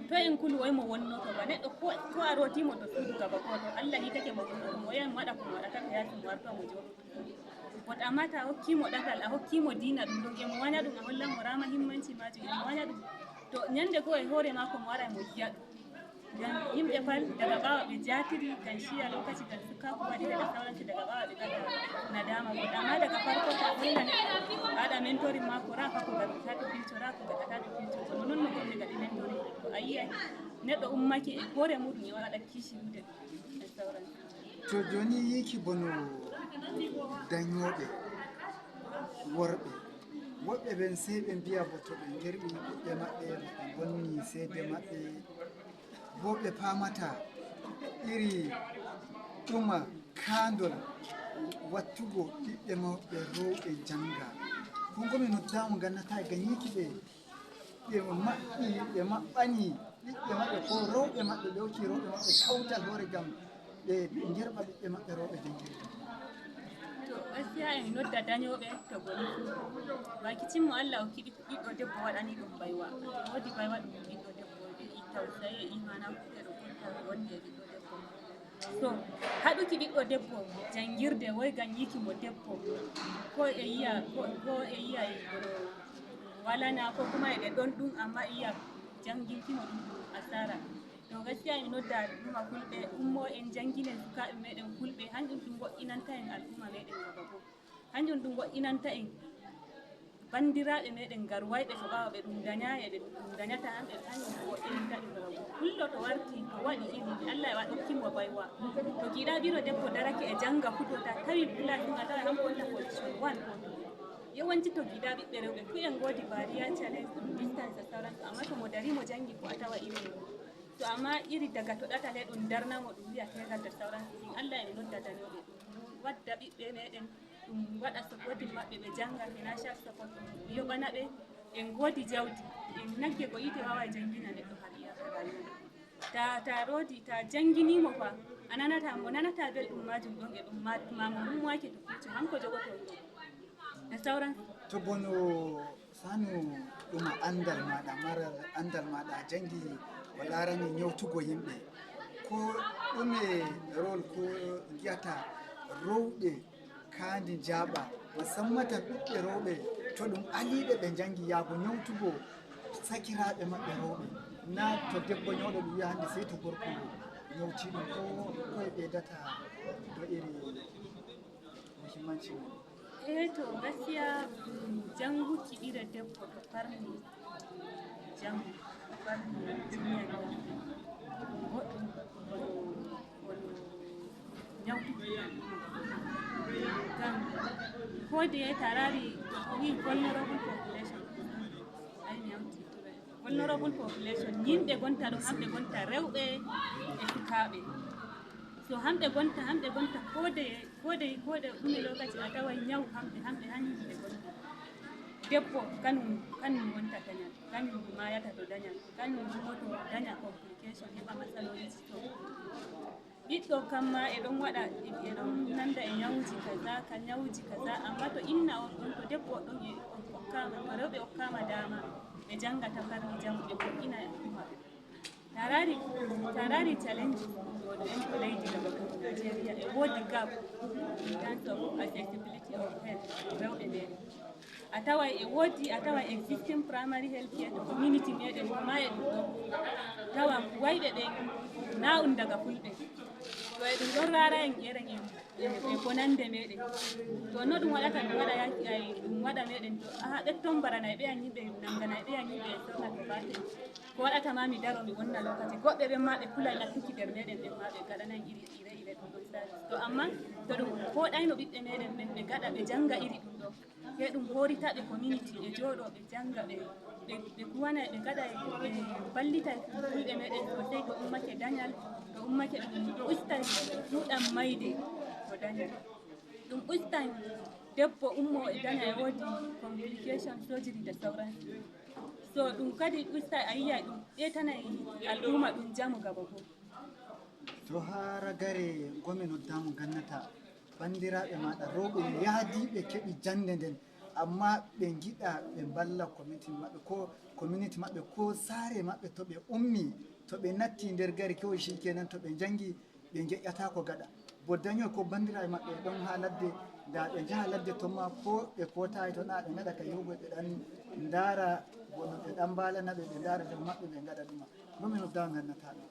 [SPEAKER 8] To en kulu wai mo wonnoto ba neɗɗo ko to a rotimo to suudu gaba ko to Allah hitake mo wonnoto, mo yahan mo waɗa ko mo waɗata to yaasi, mo warta mo joɗo. But amma ta hokkimo ɗatal, a hokkimo dina ɗum ɗon emo waña ɗum, a hollanmo rama himmanci majum, emo waña ɗum. To ñande goo e hoore mako mo wara mo jiya ɗum, ngam yimɓe fal daga ɓawa ɓe jatiri ngam shiya lokaci ngam sukaku waɗi daga sauransu, daga ɓawa ɓe gaɗa nadama. But amma daga farko ta holla neɗɗo a waɗa mentoring mako, ra fa ko gaɗata to future, ra ko gaɗata to future. Kono non no goɗɗe gaɗi mentoring, to a yiyay neɗɗo ummake e hoore muɗum e waɗa kishi hude e sauransu.
[SPEAKER 22] To joni yiki bono dañoɓe worɓe, woɓɓe ɓen sey ɓe mbiya bo to ɓe gerɓi ɓiɓɓe maɓɓe ɓe bonni seede maɓɓe, bo ɓe pamata iri ɗuma kandol wattugo ɓiɓɓe mawɓe rowɓe janga konko mi noddamo gannata ganyiki ɓe ɓe maɓɓi ɓe maɓɓani ɓiɓɓe maɓɓe ko rewɓe maɓɓe, ɓe hokki rewɓe maɓɓe kawtal hoore gam ɓe gerɓa ɓiɓɓe maɓɓe rewɓe jangirde.
[SPEAKER 8] To gaskiya en nodda dañoɓe to goni bakicin mo Allah hokki ɓiɗɗo debbo waɗani ɗum baywa, wodi baywa ɗum ɓiɗɗo debbo ɓe tausayi e imana ɓe ɗo gonta wonde ɓiɗɗo debbo. So haɗuki ɓiɗɗo debbo jangirde woy gam yiki mo debbo ko e yiya ko e yiya bono walana ko kuma eɗe ɗon ɗum, amma e yiya janginkimo ɗum ɗum asara. To gaskiya mi nodda ɗuma fulɓe ummo en janginen sukaɓe meɗen fulɓe. Hanjum ɗum wo'inanta en al'umma meɗen gaba bo, hanjum ɗum wo'inanta en bandiraɓe meɗen garwayɓe to ɓawa ɓe ɗum daña e ɓe ɗum dañata hamɓe, hanjum ɗum wo'inanta ɗum gaba bo. Pullo to warti to waɗi ilimi, Allah e hokkimo baywa. To giɗa ɓiro debbo darake e janga futota tawi place ɗum, a tawa hanko wonta position one ko to yawanci. To giɗa ɓiɓɓe rewɓe fu en godi barrier, challenge ɗum distance e sauransu, amma to mo dari mo jangi fu a tawa iri to. Amma iri daga to ɗatal he ɗum darnamo ɗum wiya tegal da sauransu min Allah en nodda dañoɓe ɗum wadda ɓiɓɓe meɗen, ɗum waɗa supporting maɓɓe ɓe janga, financial support ɗum yoɓana ɓe. En godi jawdi en nagge ko yite wawa jangina neɗɗo har iyaka rayuwa. Ta rodi ta janginimo fa a nanata mo nanata belɗum majum ɗon e ɗum mamo ummake to future hanko jogoto wuro e sauransu.
[SPEAKER 22] To bono sanu ɗum andal maɗa mara andal maɗa jangi ko larani nyautugo yimɓe, ko ɗume role ko giyata rowɓe kandi jaaɓa, musamman tan ɓiɓɓe rowɓe to ɗum aliɓe ɓe jangi yaago nyawtugo sakiraɓe maɓɓe rowɓe, na to debbo nyawɗo ɗum wiya hande sey to gorko nyawti ɗum, ko koye ɓeydata do iri muhimmanci mum?
[SPEAKER 8] Eh, to gaskiya janguki ɓira debbo to farni jangu, farni jinya goɗɗum hono nyawtuki ngam kode tarari wi vulnerable population, ai nyawti vulnerable population yimɓe gonta ɗum hamɓe gonta rewɓe e sukaɓe. So hamɓe gonta kode ɗume lokaci a tawai nyawu hamɓe hanjum ɓe gonta. Debbo kanum wonta dañal, kañum mayata to dañal, kañum to daña complication heɓa matsaloliji. To ɓiɗɗo kam ma e ɗon waɗa e ɗon nanda e nyawuji kaza ka nyawuji kaza, amma to inna on ɗon, to debbo ɗon e hokkama, to rewɓe hokkama dama ɓe jangata farni jamu, ɓe bo'ina al'umma. Tarari challenge ɗo en to leydi gaba Nigeria e woodi gap in terms of accessibility of health rewɓe meɗen. A tawai e woodi, a tawai existing primary health care to community meɗen ma e ɗum ɗo tawa wayɓe ɓen na un daga fulɓe to e ɗum ɗon rara en ƴeren e bonande meɗen. To no ɗum waɗata, ɗum waɗa yaki ay ɗum waɗa meɗen to aha ɓetton baranay ɓe an yimɓe nanganay ɓe an yimɓe e sonna to bate ko waɗata ma mi daro mi wonna lokaci goɓɓe ɓen ma ɓe kulay nattuki nder meɗen, ɓen ma ɓe gaɗanan iri ire ire ɗum ɗon service to. Amma to ɗum foɗayno ɓiɓɓe meɗen ɓen ɓe gaɗa ɓe janga iri ɗum ɗo he ɗum horitaɓe community ɓe jooɗo ɓe janga ɓe kuwana ɓe gaɗa ɓe ballita fulɓe meɗen sosai. To ummake dañal, to ummake ɗum ustan ɗuɗam mayde to dañal, ɗum ustan debbo ummo e daña e woodi complication surgery da sauransu. So ɗum kadi usta a yiya ɗum ɓetanay al'umma ɗum jamu gaba bo.
[SPEAKER 22] To ha ragare gome noddamo gannata bandiraɓe maɗa rewɓe yaadiɓe keeɓi jande nden, amma ɓe giɗa ɓe balla community maɓɓe, ko community maɓɓe ko saare maɓɓe, to ɓe ummi to ɓe natti nder gari kewoy shikenan, to ɓe jangi ɓe jeƴƴata ko gaɗa bo dañoy ko bandiraɓe maɓɓe ɗon ha ladde da ɓe jaha ladde ton ma ko ɓe kotayi toon a ɓe gaɗa ka yahugo ɓe ɗan ndara bono ɓe ɗan balana ɓe ɓe ndara jamu maɓɓe ɓe gaɗa ɗuma ɗum e noddawa gannata ɗum.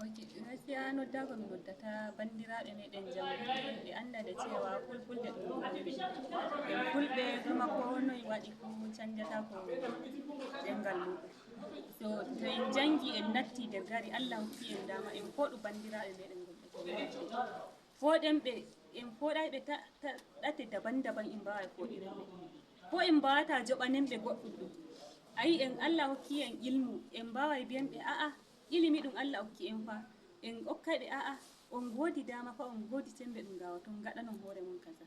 [SPEAKER 8] Ok, gaskiya noddako mi noddata bandiraɓe meɗen janguɓe ɓe anda da cewa fulfulde ɗum fulɓe en fulɓe, kuma ko noye waɗi fu canjata ko ɗemngal muɗum. So to en jangi en natti nder gari, Allah hokki en dama en foɗu bandiraɓe meɗen gonɓe community, foɗen ɓe en foɗayɓe ɗate daban daban, en mbawa foɗiren ɓe ko en mbawata joɓanen ɓe goɗɗum ɗum ayi en Allah hokki en ilmu, en mbawai biyen ɓe a'a ilimi ɗum Allah hokki en fa en hokkay ɓe a'a on godi dama fa on godi sembe ɗum gawa ton gaɗanon hoore mon kaza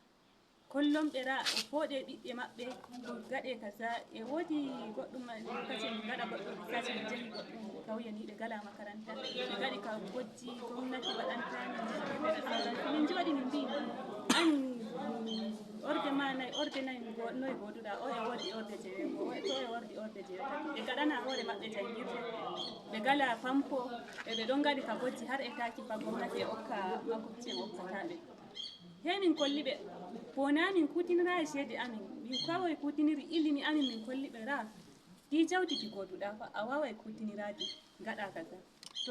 [SPEAKER 8] kollon ɓe ra o foɗe ɓiɓɓe maɓɓe ko gaɗe kaza. E woodi goɗɗum lokaci min gaɗa goɗɗum research, min jahi goɗɗum kauye ni ɓe ngala makaranta, ɓe gaɗi ka gojji gomnati waɗanta min sauransu. Min joɗi min mbi an orde ma nayi orde nayi noye goduɗa o e woodi orde jeego to e wordi orde 8 ɓe gaɗana hoore maɓɓe jangirde, ɓe ngala fampo e ɓe ɗon gaɗi ka gojji har e taki fa gomnati e hokka makwabci en hokkataɓe he. Min kolli ɓe bona min kutinirayi ceede amin, min kawai kutiniri ilimi amin. Min kolli ɓe ra ɗi jawdi ɗi goduɗa fa a wawai kutiniradi gaɗa kaza.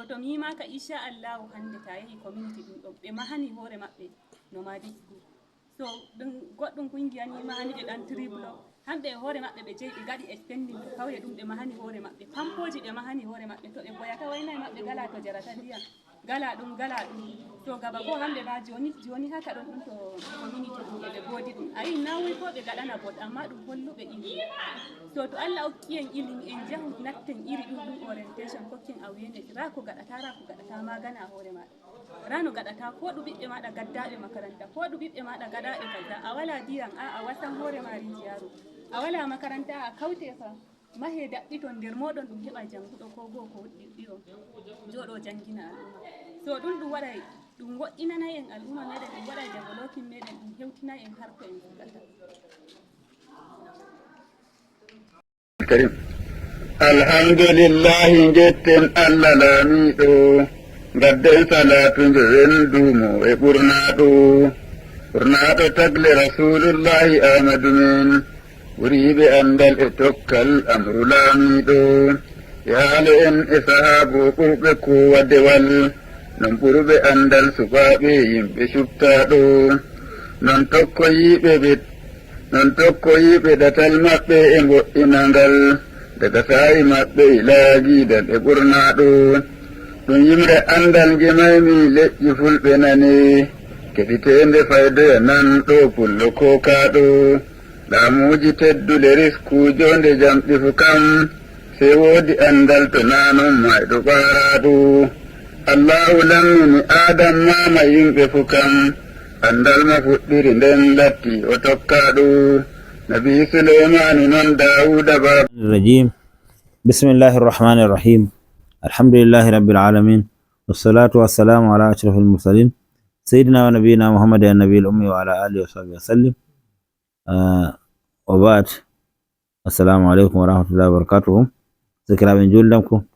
[SPEAKER 8] To mi yimaka inchallahu hande ta yahi community ɗum ɗo ɓe mahani hoore maɓɓe nomadic school. So ɗum goɗɗum kungiya ni mahani ɓe ɗan tri block, hamɓe e hoore maɓɓe ɓe jeeyi ɓe gaɗi extending to kawye ɗum, ɓe mahani hoore maɓɓe pampoji, ɓe mahani hoore maɓɓe to ɓe boyata waynayi maɓɓe gala to jarata ndiyam gala ɗum gala ɗum. To gaba goo hamɓe ma joni joni haka ɗon ɗum to community ɗum eɓe godi ɗum ayi nawoy ko ɓe gaɗana bot, amma ɗum holluɓe ilimi. So to Allah hokki en ilimi en jahu natten iri ɗum ɗum orientation kokken awareness ra ko gaɗata ra ko gaɗata magana hoore maɗa ra no gaɗata ko ɗu ɓiɓɓe maɗa gaddaɓe makaranta, ko ɗu ɓiɓɓe maɗa gaɗaɓe kaza, a wala ndiyam a a wasan hoore ma rijiyaru, a wala makaranta a kawte fa mahe daɓɓiton nder moɗon ɗum heɓa janguɗo ko goo ko ɗiɗo joɗo jangina al'umma. So ɗum ɗum waɗay ɗum wo'inanay en al'umma meɗen, ɗum waɗay développing meɗen, ɗum hewtinay en har ko en fuɗata.
[SPEAKER 10] Karim alhamdulillahi jetten Allah laamiɗo gadden salatu jowen dumo e ɓurnaɗo. Ɓurnaaɗo tagle rasulullahi amadu men ɓuriiɓe anndal e tokkal amru laamiiɗo. Yaale en e sahaabo ɓurɓe kuwa dewal non ɓurɓe anndal suɓaaɓe yimɓe cuɓtaaɗo. Non tokkoyiiɓe ɓe non tokkoyiiɓe ɗatal maɓɓe e mbo'inangal daga saayi maɓɓe ilaagiidal e ɓurnaaɗo. Ɗum yimre anndal ngemaymi leƴƴi fulɓe nane keɗiteende faydoya nan ɗo pullo kookaaɗo. Laamuuji teddule risku jonde jamɗi fu kam sey woodi anndal to naanon mayɗo ɓaaraaɗo. Allahu lammini adam mama yimɓe fu kam anndal ma fuɗɗiri nden latti o tokkaaɗo. Nabi suleymanu noon dawuda ba
[SPEAKER 12] الرجيم. بسم الله الرحمن الرحيم. الحمد لله رب العالمين، والصلاة والسلام على أشرف المرسلين، سيدنا ونبينا محمد النبي الأمي وعلى آله وصحبه وسلم. وبعد، السلام عليكم ورحمة الله وبركاته. Sakiraaɓe juldamko,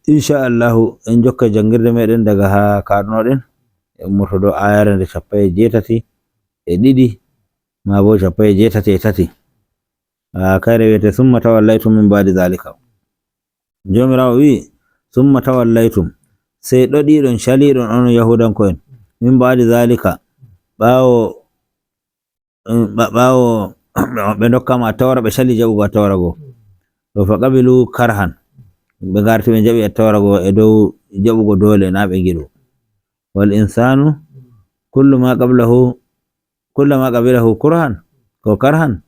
[SPEAKER 12] inchallahu en jokka jangirde meɗen daga ha kaɗunoɗen en ummoto dow ayare nde 82 ma bo 83. Kayre wiyete summa tawallaytum min badi zalika. Jomirawo wi summa tawallaytum, sey ɗoɗiɗon caliɗon onon yahudanko'en, min badi zalika, ɓawo ɓe dokkama attawra, ɓe cali jaɓugo attawra go to fa qabilu karhan, ɓe garti ɓe jaɓi attawra go e dow jaɓugo dole na ɓe giɗu. Wal insanu kullu ma qablahu kullu ma qabilahu kurhan ko karhan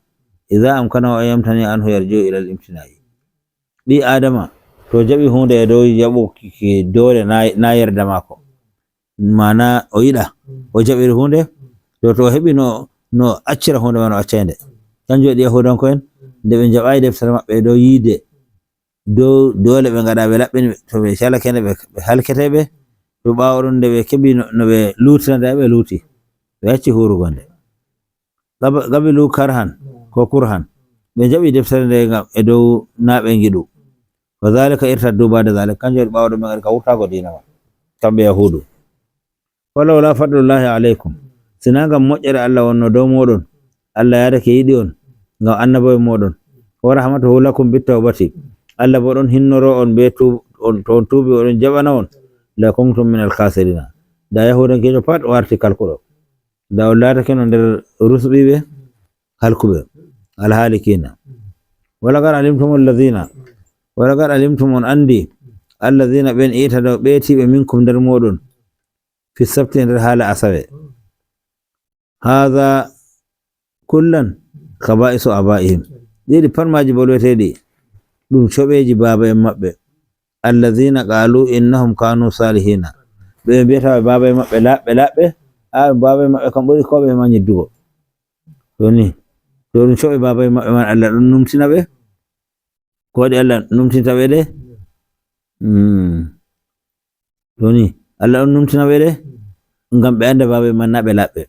[SPEAKER 12] idha amkanahu an yamtani anhu yarji'u ila al imtinai. Ɓi adama to jaɓi hunde e dow jaɓuki dole na yarda mako, mana o yiɗa o jaɓiri hunde to o heɓi no accira hunde man o accay nde. Kanjum waɗi yahudanko'en nde ɓe jaɓayi deftere maɓɓe e dow yiide dow dole ɓe gaɗa ɓe laɓɓini to ɓe calake nde ɓe halketeɓe. To ɓawo ɗon nde ɓe keɓi no ɓe lutina nde ɓe luuti ɓe acci hurugo nde. Qabilu karhan ko kurhan, ɓe jaɓi deftere nde ngam e dow na ɓe giɗu. Wa dhalika irtaddu bada dhalika, kanjum waɗi ɓawo ɗon ɓe gari ka wurtago dina man kamɓe yahudu. Falawla fadlullahi aleykum, sina ngam moƴƴere Allah wonno dow moɗon, Allah yarake yiɗi on ngam annabo'en moɗon, wa rahmatuhu lakum bittawbati, Allah bo ɗon hinnoro on be on to on tuubi oɗon jaɓana on, la kuntum min alkhasirina. Da yahudankejo pat warti kalkuɗo, da on laatake no nder rusɓiɓe halkuɓe alhalikina. Walakad alimtum alladhina, walakad alimtum on andi alladhina ɓen itadaw ɓeetiɓe minkum nder moɗon fi sabti nder haala asawe. Hatha kullan kaba'isu abaihim, ɗiɗi pat maji bolweteɗi ɗum coɓeji baaba en maɓɓe. Alladhina qalu innahum kanu salihina, ɓe mbiyata baaba en maɓɓe laɓɓe laɓɓe, a baaba en maɓɓe kam ɓuri koɓe ma yiddugo. To ni to ɗum coɓe baaba en maɓɓe man, Allah ɗon numtina ɓe ko waɗi Allah numtinta ɓe ɗe. To ni Allah ɗon numtina ɓe ɗe ngam ɓe anda baaba en man na ɓe laɓɓe.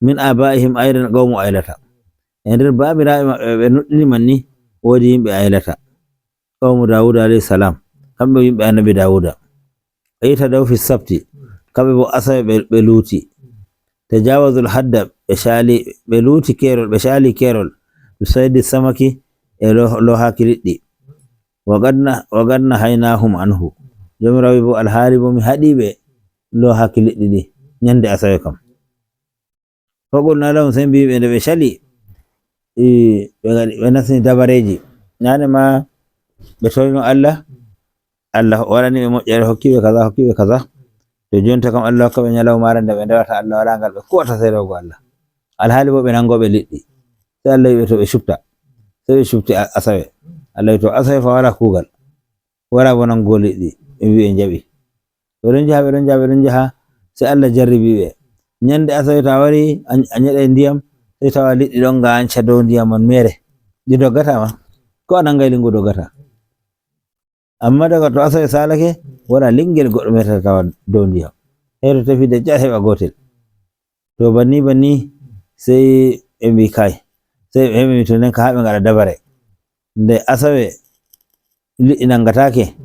[SPEAKER 12] Min abaihim aydan qawmu aylata, e nder babiraɓe maɓɓe ɓe nuɗɗini man ni wodi yimɓe aylata, qawmu dawuda alayhi salam, kamɓe yimɓe annabi dawuda ita daw fi sabti, kamɓe bo asawe ɓe luuti tajawazul hadda, ɓe cali ɓe luuti kerol, ɓe cali kerol ɓe saydi samaki e lohaki liɗɗi. Wa qad nahaynahum anhu, jomirawo wi bo alhaali bo mi haɗiɓe lohaki liɗɗi ɗi ñande asawe kam. Faqulna lahum, sey mbiɓe nde ɓe cali ɓe gaɗi ɓe nasni dabareji nane ma ɓe torino Allah, Allah waɗani ɓe moƴƴere, hokkiɓe kaza, hokkiɓe kaza. To jonta kam Allah hokka ɓe ñalawmare nde ɓe ndewata Allah, wala ngal ɓe kuwata sey rewgo Allah, alhaali bo ɓe nangoɓe liɗɗi. Sey Allah wiɓe to ɓe cupta, sey ɓe cupti asawe. Allah wi to asawe fa wala kuugal, wala bo nangugo liɗɗi. Ɓe mbi ɓe jaɓi, ɓeɗon jaha ɓeɗon jaha ɓeɗon jaha, sey Allah jarribi ɓe ñande asawe. To a wari a nyeɗay ndiyam, sey tawa liɗɗi ɗon ganca dow ndiyam man mere, ɗi doggata ma ko a nangay lingu doggata. Amma daga to asawe salake, wala lingel goɗɗo metata tawa dow ndiyam, sey to tefi de jar heɓa gotel. To banni banni sey ɓe mbi kai, sey ɓe mbi to nden ka ha ɓe gaɗa dabare nde asawe liɗɗi nangatake.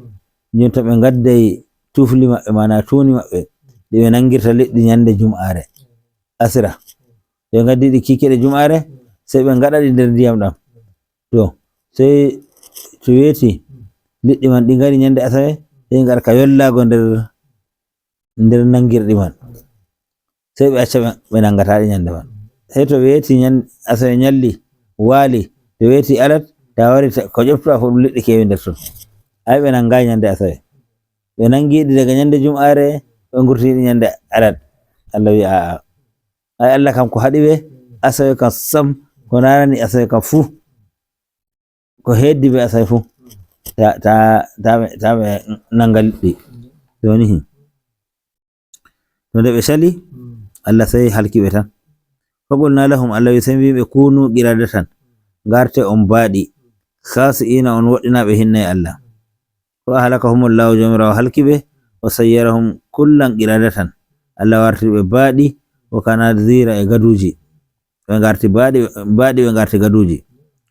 [SPEAKER 12] Jonta ɓe gadday tufli maɓɓe, mana tuni maɓɓe ɗi ɓe nangirta liɗɗi ñande jum'are. Asira ɓe gaddi ɗi kikiɗe jum'are, sey ɓe gaɗa ɗi nder ndiyam ɗam. To sey to weeti liɗɗi man ɗi ngari ñande asawe, sey gaɗa ka yollago nder nangirɗi man, sey ɓe acca ɓe nangataɗi ñande man. Sey to weeti asawe ñalli waali, to weeti alat ta wari ko ƴeftuɗa fu ɗum liɗɗi kewi nder ton. Ay ɓe nangayi ñande asawe, ɓe nangiɗi daga ñande jum'are, ɓe gurtiɗi ñande alat. Allah wi a'a, ay Allah kam ko haɗi ɓe asawe kam sam, ko narani asawe kam fuu, ko heddi ɓe asawe fuu ta ɓe nanga liɗɗi. Joni to nde ɓe cali Allah sey halki ɓe tan. Faqulna lahum, Allah wi sey mbi ɓe kunu qiradatan, garte on baaɗi, khasi'ina on woɗɗinaɓe hinnayi Allah. Fa ahlakahumullahu, jomirawo halki ɓe, wa sayyarahum kullan qiradatan, Allah wartiri ɓe baaɗi wa kanazira e gaduji, ɓe garti baaɗi baaɗi, ɓe garti gaduji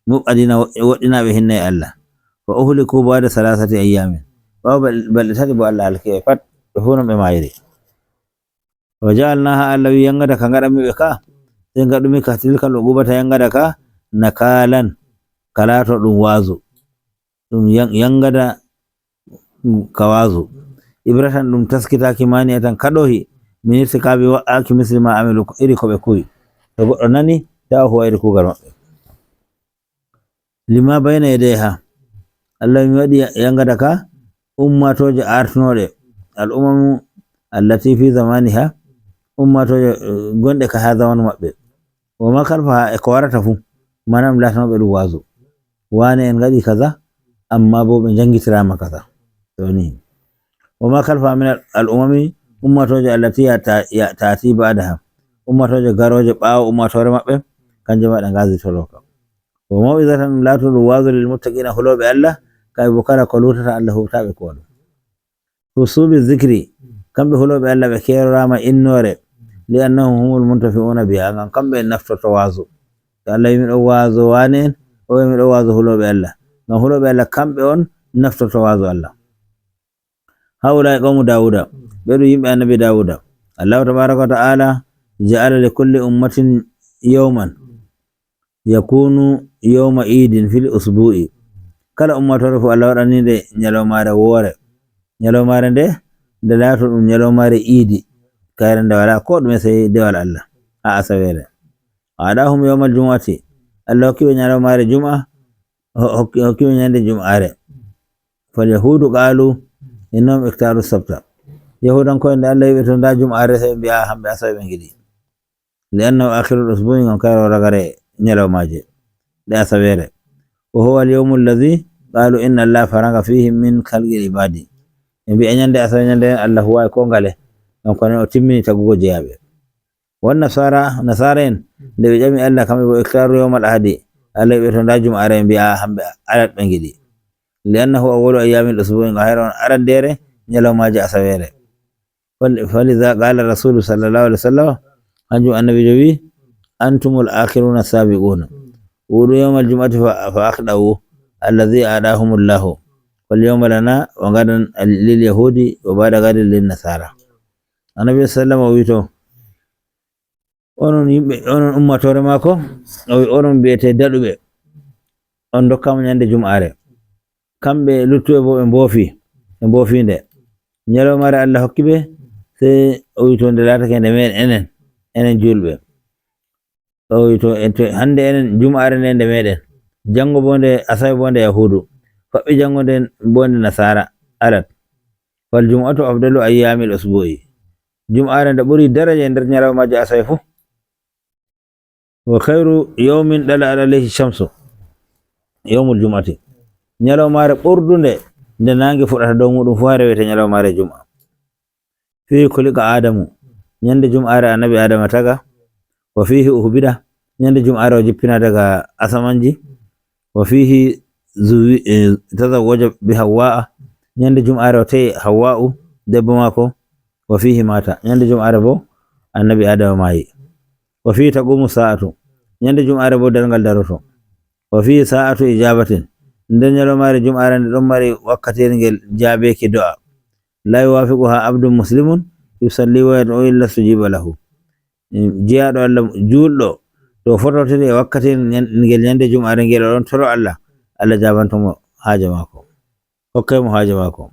[SPEAKER 12] muɓadina woɗɗinaɓe hinnayi Allah. Fa uhliku bada salasati ayyamin, ɓawo balɗe 3 bo Allah halki ɓe pat, ɓe fu non ɓe mayri. Wa ja'alnaha, Allah wi yangada ka gaɗanmi ɓe ka, sey gaɗumi ka tilkal uqubata yangada ka nakalan, kalato ɗum wazu, ɗum yangada ka wazu ibratan, ɗum taskitaki maniya tan kaɗohi min irtikabi wa'aki misli ma amilu, iri ko ɓe kuwi. To goɗɗo nani ta o huwa iri kugal maɓɓe. Lima bayna yadayha, Allah mi waɗi yangada ka ummatoje artunoɗe, al umamu allati fi zamaniha, ummatoje gonɗe ka ha zamanu maɓɓe, wama kalfaha e ko warata fu, mana ɗum latanoɓe ɗum wazu, wane en gaɗi kaza amma bo ɓe jangitirama kaza. To ni wama kalfaha min al umami, ummatoje allati tati badaha, ummatoje garoje ɓawo ummatore maɓɓe, kanje ma ɗe gazitoro kam. Wa maw'izatan, ɗum laato ɗum wazu, lil muttaqina, huloɓe Allah, kay bo kala ko lutata Allah huwtaɓe ko ɗum husubi zikri, kamɓe huloɓe Allah ɓe kerorama innore, li annahum humul muntafi'una biha, ngam kamɓe naftorto wazu. To Allah wi miɗo wazo wane en, o wi miɗo wazo huloɓe Allah, ngam huloɓe Allah kamɓe on naftorto wazu Allah. Haulai qawmu Dawuda, ɓe ɗum yimɓe annabi Dawuda. Allahu tabaraka wa ta'ala ja'ala li kulli ummatin yawman yakunu yawma idin fil usbu'i, kala ummatore fu Allah waɗani nde ñalawmare woore, ñalawmare nde laato ɗum ñalawmare iidi, kayre nde wala ko ɗume sey dewal Allah ha asawere. Aɗahum yawmal jumu'ati, Allah hokkiɓe ñalawmare jum'a, hokkiɓe ñande jum'are. Fal yahudu qalu innahum iktaru sabta, yahudanko'en nde Allah wiɓe to nda jum'are, sey ɓe mbi'a hamɓe asawe ɓe giɗi, li annahu akhirul usbu'i, ngam kayre o ragare ñalawmaje ɗe asawere. Wa huwa al yawmu alladhi qalu inna allaha faraga fihi min khalqil ibadi, ɓe mbi'a ñande asawe ñande Allah huwayi ko ngale, ngam ko o timmini tagugo jeyaɓe. Wan nasara, nasara en nde ɓe ƴami Allah kamɓe bo iktaru yawmal ahadi, Allah wiɓe to nda jum'are, ɓe mbi'a hamɓe alat ɓe giɗi, li annahu awwalu ayyamil usbu'i, ngam hayre on arandere ñalawmaje asawere. Falidha qala rasulu sallallahu alaihi wasallam, hanjum annabijo wi antumul akhiruna sabiquna wudu yawmal jum'ati fa akhdawu alladhi adahumullahu wal yawma lana wa gadan lil yahudi wa ba'da gadin lin nasara. Annabi sallallahu alaihi wasallam wi to onon yimɓe, onon ummatore mako, o wi onon mbiyete daɗuɓe, on dokkama ñande jum'are, kamɓe luttuɓe bo ɓe mboofi, ɓe mboofinde ñalawmare Allah hokki ɓe. Sey o wi to nde laatake nde meɗen enen, enen julɓe, o wi to hande enen jum'are nde nde meɗen, jango bo nde asawe bo nde yahudu, faɓɓi jango nde bo nde nasara alat. Fal jum'atu afdalu ayyamil usbu'i, jum'are nde ɓuri daraja e nder ñalawmaji asawe fuu. Wa khayru yawmin ɗala alayhi shamsu yawmul jum'ati, ñalawmare ɓurdunde nde nange fuɗata dow muɗum fu ha rewete ñalawmare jum'a. Fihi kulika adamu, ñande jum'are annabi adama taga, wa fihi uhbida, ñande jum'are o jippina daga asamanji, wa fihi tazawwaja bi hawwa'a, ñande jum'are o tawi hawwa'u debbo mako, wa fihi mata, ñande jum'are bo annabi adama mayi, wa fihi taqumu sa'atu, ñande jum'are bo dargal daroto, wa fihi sa'atu ijabatin, nden ñalawmare jum'are nde ɗon mari wakkatiri ngel jaabeki do'a, la yuwafiquha abdun muslimun yusalli wa yad'u illa sujiba lahu. Jeyaɗo Allah julɗo to fototiri e wakkati ngel ñande jum'are ngel oɗon toro Allah, Allah jabantomo haaje maako, hokkay mo haaje maako.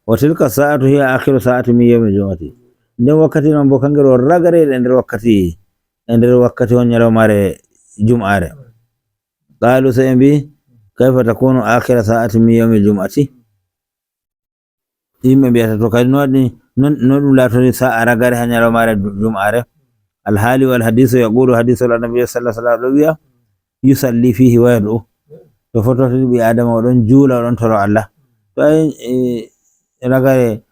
[SPEAKER 12] Wa tilka sa'atu hiya akhiru sa'ati min yawmi jum'ati. Nden wakkati non bo kangel o ragarel e nder wakkati, e nder wakkati on ñalawmare jum'are. Qalu, sey ɓe mbi: kayfa takunu akhira sa'ati min yawmi jum'ati? Yimɓe mbiyata to kadi no waɗi no ɗum latori sa'a ragare ha ñalawmare jum'are? Alhaali wal hadisu yaqulu, hadisol annabi sallah sallam ɗo wiya: yusalli fihi wa yad'u. To fototiri ɓi adama oɗon juula, oɗon toro Allah, to ay ragare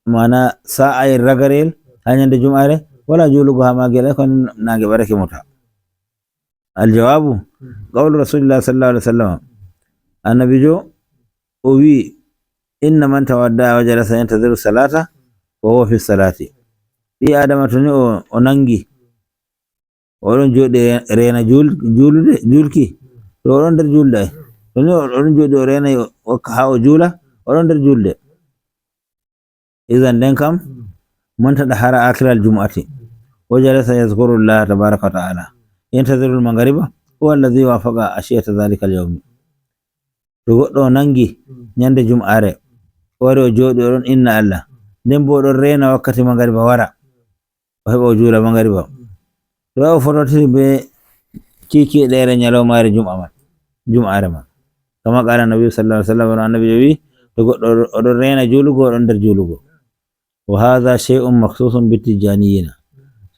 [SPEAKER 12] mana sa'ayel ragarel ha ñande jum'are wala juulugo ha magel ay ko nange ɓarake muta. Aljawabu qawlu rasulillah sallallahu alaihi wasallam, annabijo o wi: inna man tawadda wa jalasa yantadiru salata wa huwa fi salati. Ɓi adama to ni o nangi oɗon joɗi rena juulude julki, to oɗon nder julde ay. To ni oɗon joɗi o rena ha o juula, oɗon nder julde. Idan nden kam man tadahara akhiral jum'ati wa jalasa yazkuru llah tabaraka wa ta'ala yantadiru lmagariba huwa alladhi wafaqa ashiyata dhalika alyawmi. To goɗɗo o nangi ñande jum'are, wari o joɗi oɗon inna Allah, nden bo oɗon rena wakkati magariba wara o heɓa o juula magariba, to o fototiri be kikiɗere ñalawmare jum'a man, jum'are man, kama qala nabiyu sallallahu alaihi wasallam, no annabi wi to goɗɗo oɗon rena juulugo, oɗon nder juulugo. Wa hadha shay'un makhsusun bitijjaniyina.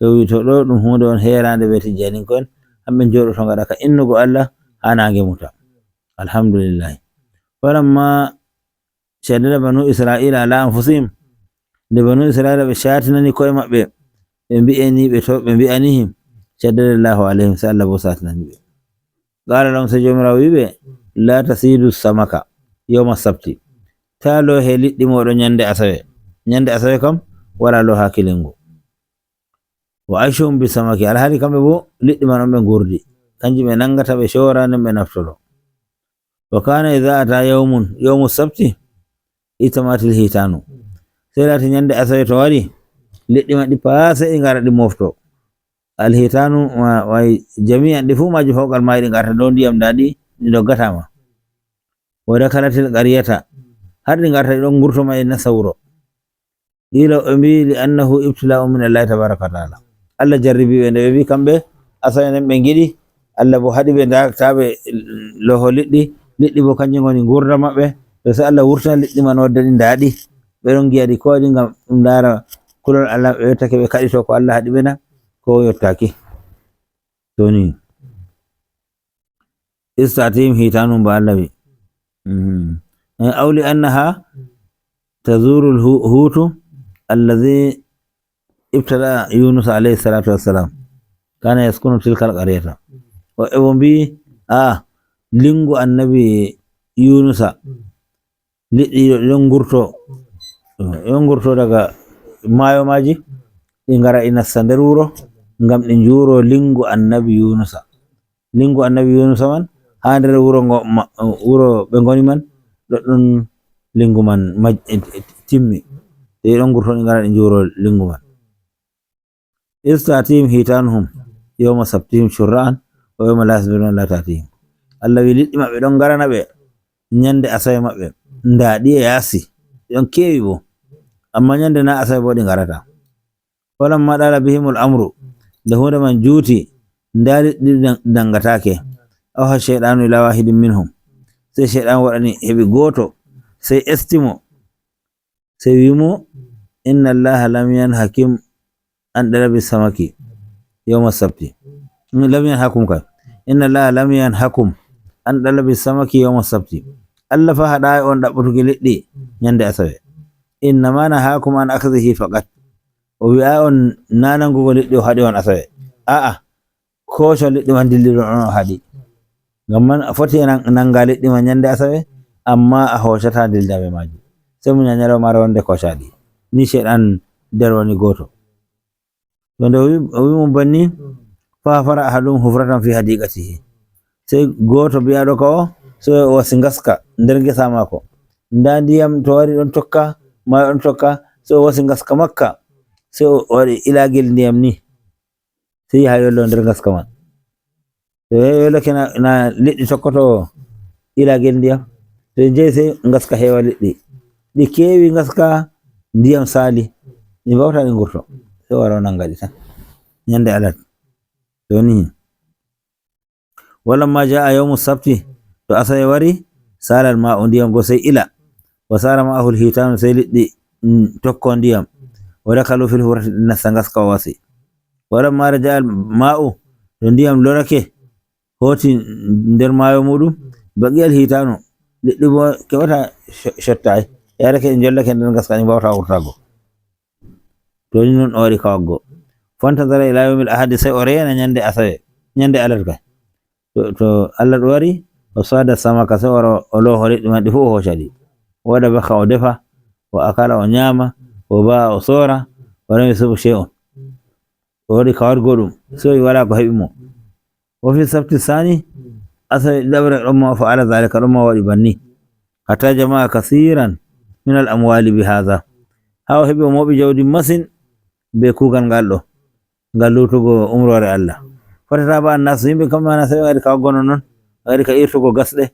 [SPEAKER 12] So wi to ɗo ɗum hunde on herande be tijjaninko en, hamɓe joɗoto gaɗa ka innugo Allah ha nange muta. Alhamdulillahi. Falamma shaddada banu israila ala anfusihim, nde banu israila ɓe shatinani koye maɓɓe, ɓe mbi'ani ɓe to ɓe mbi'anihim, shaddada llahu alayhim, sai Allah bo satinani ɓe. Qala lahum, sai jomirawo wiɓe: la tasidu samaka yawma sabti, ta lohe liɗɗi moɗon ñande asawe. Ñande asawe kam wala loha kilingu. Wa aichuhum bi samaki, alhaali kamɓe bo liɗɗi man on ɓe gurdi, kanjum ɓe nangata ɓe cora, nden ɓe naftoro. Wa kana ida ata yawmun yawmu sabti itamatil hitanu, sai lati ñande asawe to wari, liɗɗi man ɗi pa sai ɗi ngara ɗi mofto. Alhitanu way jami'an ɗi fuu maji fawqal mayi, ɗi ngarta dow ndiyam, nda ɗi ɗi doggatama. Wa dakalatil qaryata, har ɗi ngarta ɗi ɗon gurto ma ɗi nasta wuro. Qila, ɓe mbi: li annahu ibtila'u min allahi tabaraka wa taala. Allah jarribi ɓe nde ɓe mbi kamɓe asawe nden ɓe giɗi, Allah bo haɗi ɓe ta ɓe loho liɗɗi. Liɗɗi bo kanjum goni gurda maɓɓe. To sai Allah wurtina liɗɗi man wadda ɗi, ndaɗi ɓe ɗon giya ɗi, ko waɗi ngam ɗum ndara kulol Allah ɓe yottake ɓe kaɗito ko Allah haɗi ɓe na ko yottaki. To ni istatihim hitanum ba Allah wi aw li annaha tazuru lhutu alladhi ibtala Yunus alayhi salatu wassalam kana yaskunu tilka alqaryata. Woɓɓe bo mbi a lingu annabi Yunusa, liɗɗi ɗon gurto, ɗon gurto daga maayo maji, ɗi ngara ɗi nasta nder wuro ngam ɗi njuro lingu annabi Yunusa. Lingu annabi Yunusa man ha nder wuro ngo wuro ɓe goni man ɗoɗɗon lingu man timmi, ɗi ɗon gurto ɗi ngara ɗi njuro lingu man. Istatihim hitanuhum yawma sabtihim shurra'an wa yawma la yasbiruna la tatihim. Allah wi liɗɗi maɓɓe ɗon ngarana ɓe ñande asawe maɓɓe, nda ɗi e yaasi ɗi ɗon keewi bo, amma ñande na asawe bo ɗi ngarata. Falamma ɗala bihimul amru, nde hunde man juuti, nda liɗɗi dangatake, awha cheyɗanu ila wahidin minhum, sey cheyɗan waɗani heɓi goto, sey estimo, sey wimo: inna allaha lam yanhakim an dalabi samaki yawma sabti, lam yanhakum kay, inna allaha lam yanhakum an dalabi samaki yawma sabti. Allah fa haɗayi on ɗaɓɓutuki liɗɗi ñande asawe, innama nahakum an akhdihi faqat. O wi'a on nanangugo liɗɗi o haɗi on asawe, a'a, koco liɗɗi man dilliɗon on o haɗi. Ngam man a foti nanga liɗɗi ma ñande asawe, amma a hocata dildaɓe maji, sey muña ñalawmare wonde kocaɗi. Ni cheyɗan derwani goto. To nde o wimo banni, fa fara ahadum hufratan fi hadiqatihi, sey goto biyaɗo ka o so o wasi gaska nder gesa mako, nda ndiyam to wari ɗon tokka mayo ɗon tokka, sey o wasi gaska makka, sey o waɗi ilagel ndiyam ni. Sey yaha yollo nder gaska man. To yahi yollake na liɗɗi tokkoto ilagel ndiyam, to jeyi sey gaska heewa liɗɗi, ɗi keewi gaska ndiyam saali, ɗi mbawta ɗi ngurto, sey o wara o nanga ɗi tan ñande alat. To ni walamma jaa yawmu sabti, to asawe wari, salal ma o ndiyam go sey ila wa sara ma'ahu lhitanu, sey liɗɗi tokko ndiyam, wa dakalu fil hurati, ɗi nasta gaska o wasi. Walamma raja al ma'u, to ndiyam lorake hoti nder maayo muɗum, baqiyal hitanu, liɗɗi bo keɓata shotta ai yarake ɗi jollake nder gaska, ɗi mbawta wurtago. To ni non o waɗi ka waggo fantadara ila yawmil ahadi, sey o rena ñande asawe, ñande alat kay. To Allah ɗo wari o sada samaka, sey o wara o loho liɗɗi man ɗi fu, o hoca ɗi, o waɗa baka, o defa, o akala, o ñaama, o ba'a, o sora, o remi subu shay'un. O waɗi ka wargo ɗum, sey o wi wala ko heɓi mo. Wo fi sabti sani, asawe ɗiɗaɓre ɗon ma fa'ala zalika, ɗon ma waɗi banni, hatta jama'a kasiran min al amwali bi hadha, ha o heɓi o moɓi jawdi masin be kugal ngal ɗo, ngal lutugo umrore Allah. Fotata ba annasu, yimɓe kam mana sey ɓe gaɗi ka waggo nonnon, ɓe gaɗi ka irtugo gasɗe,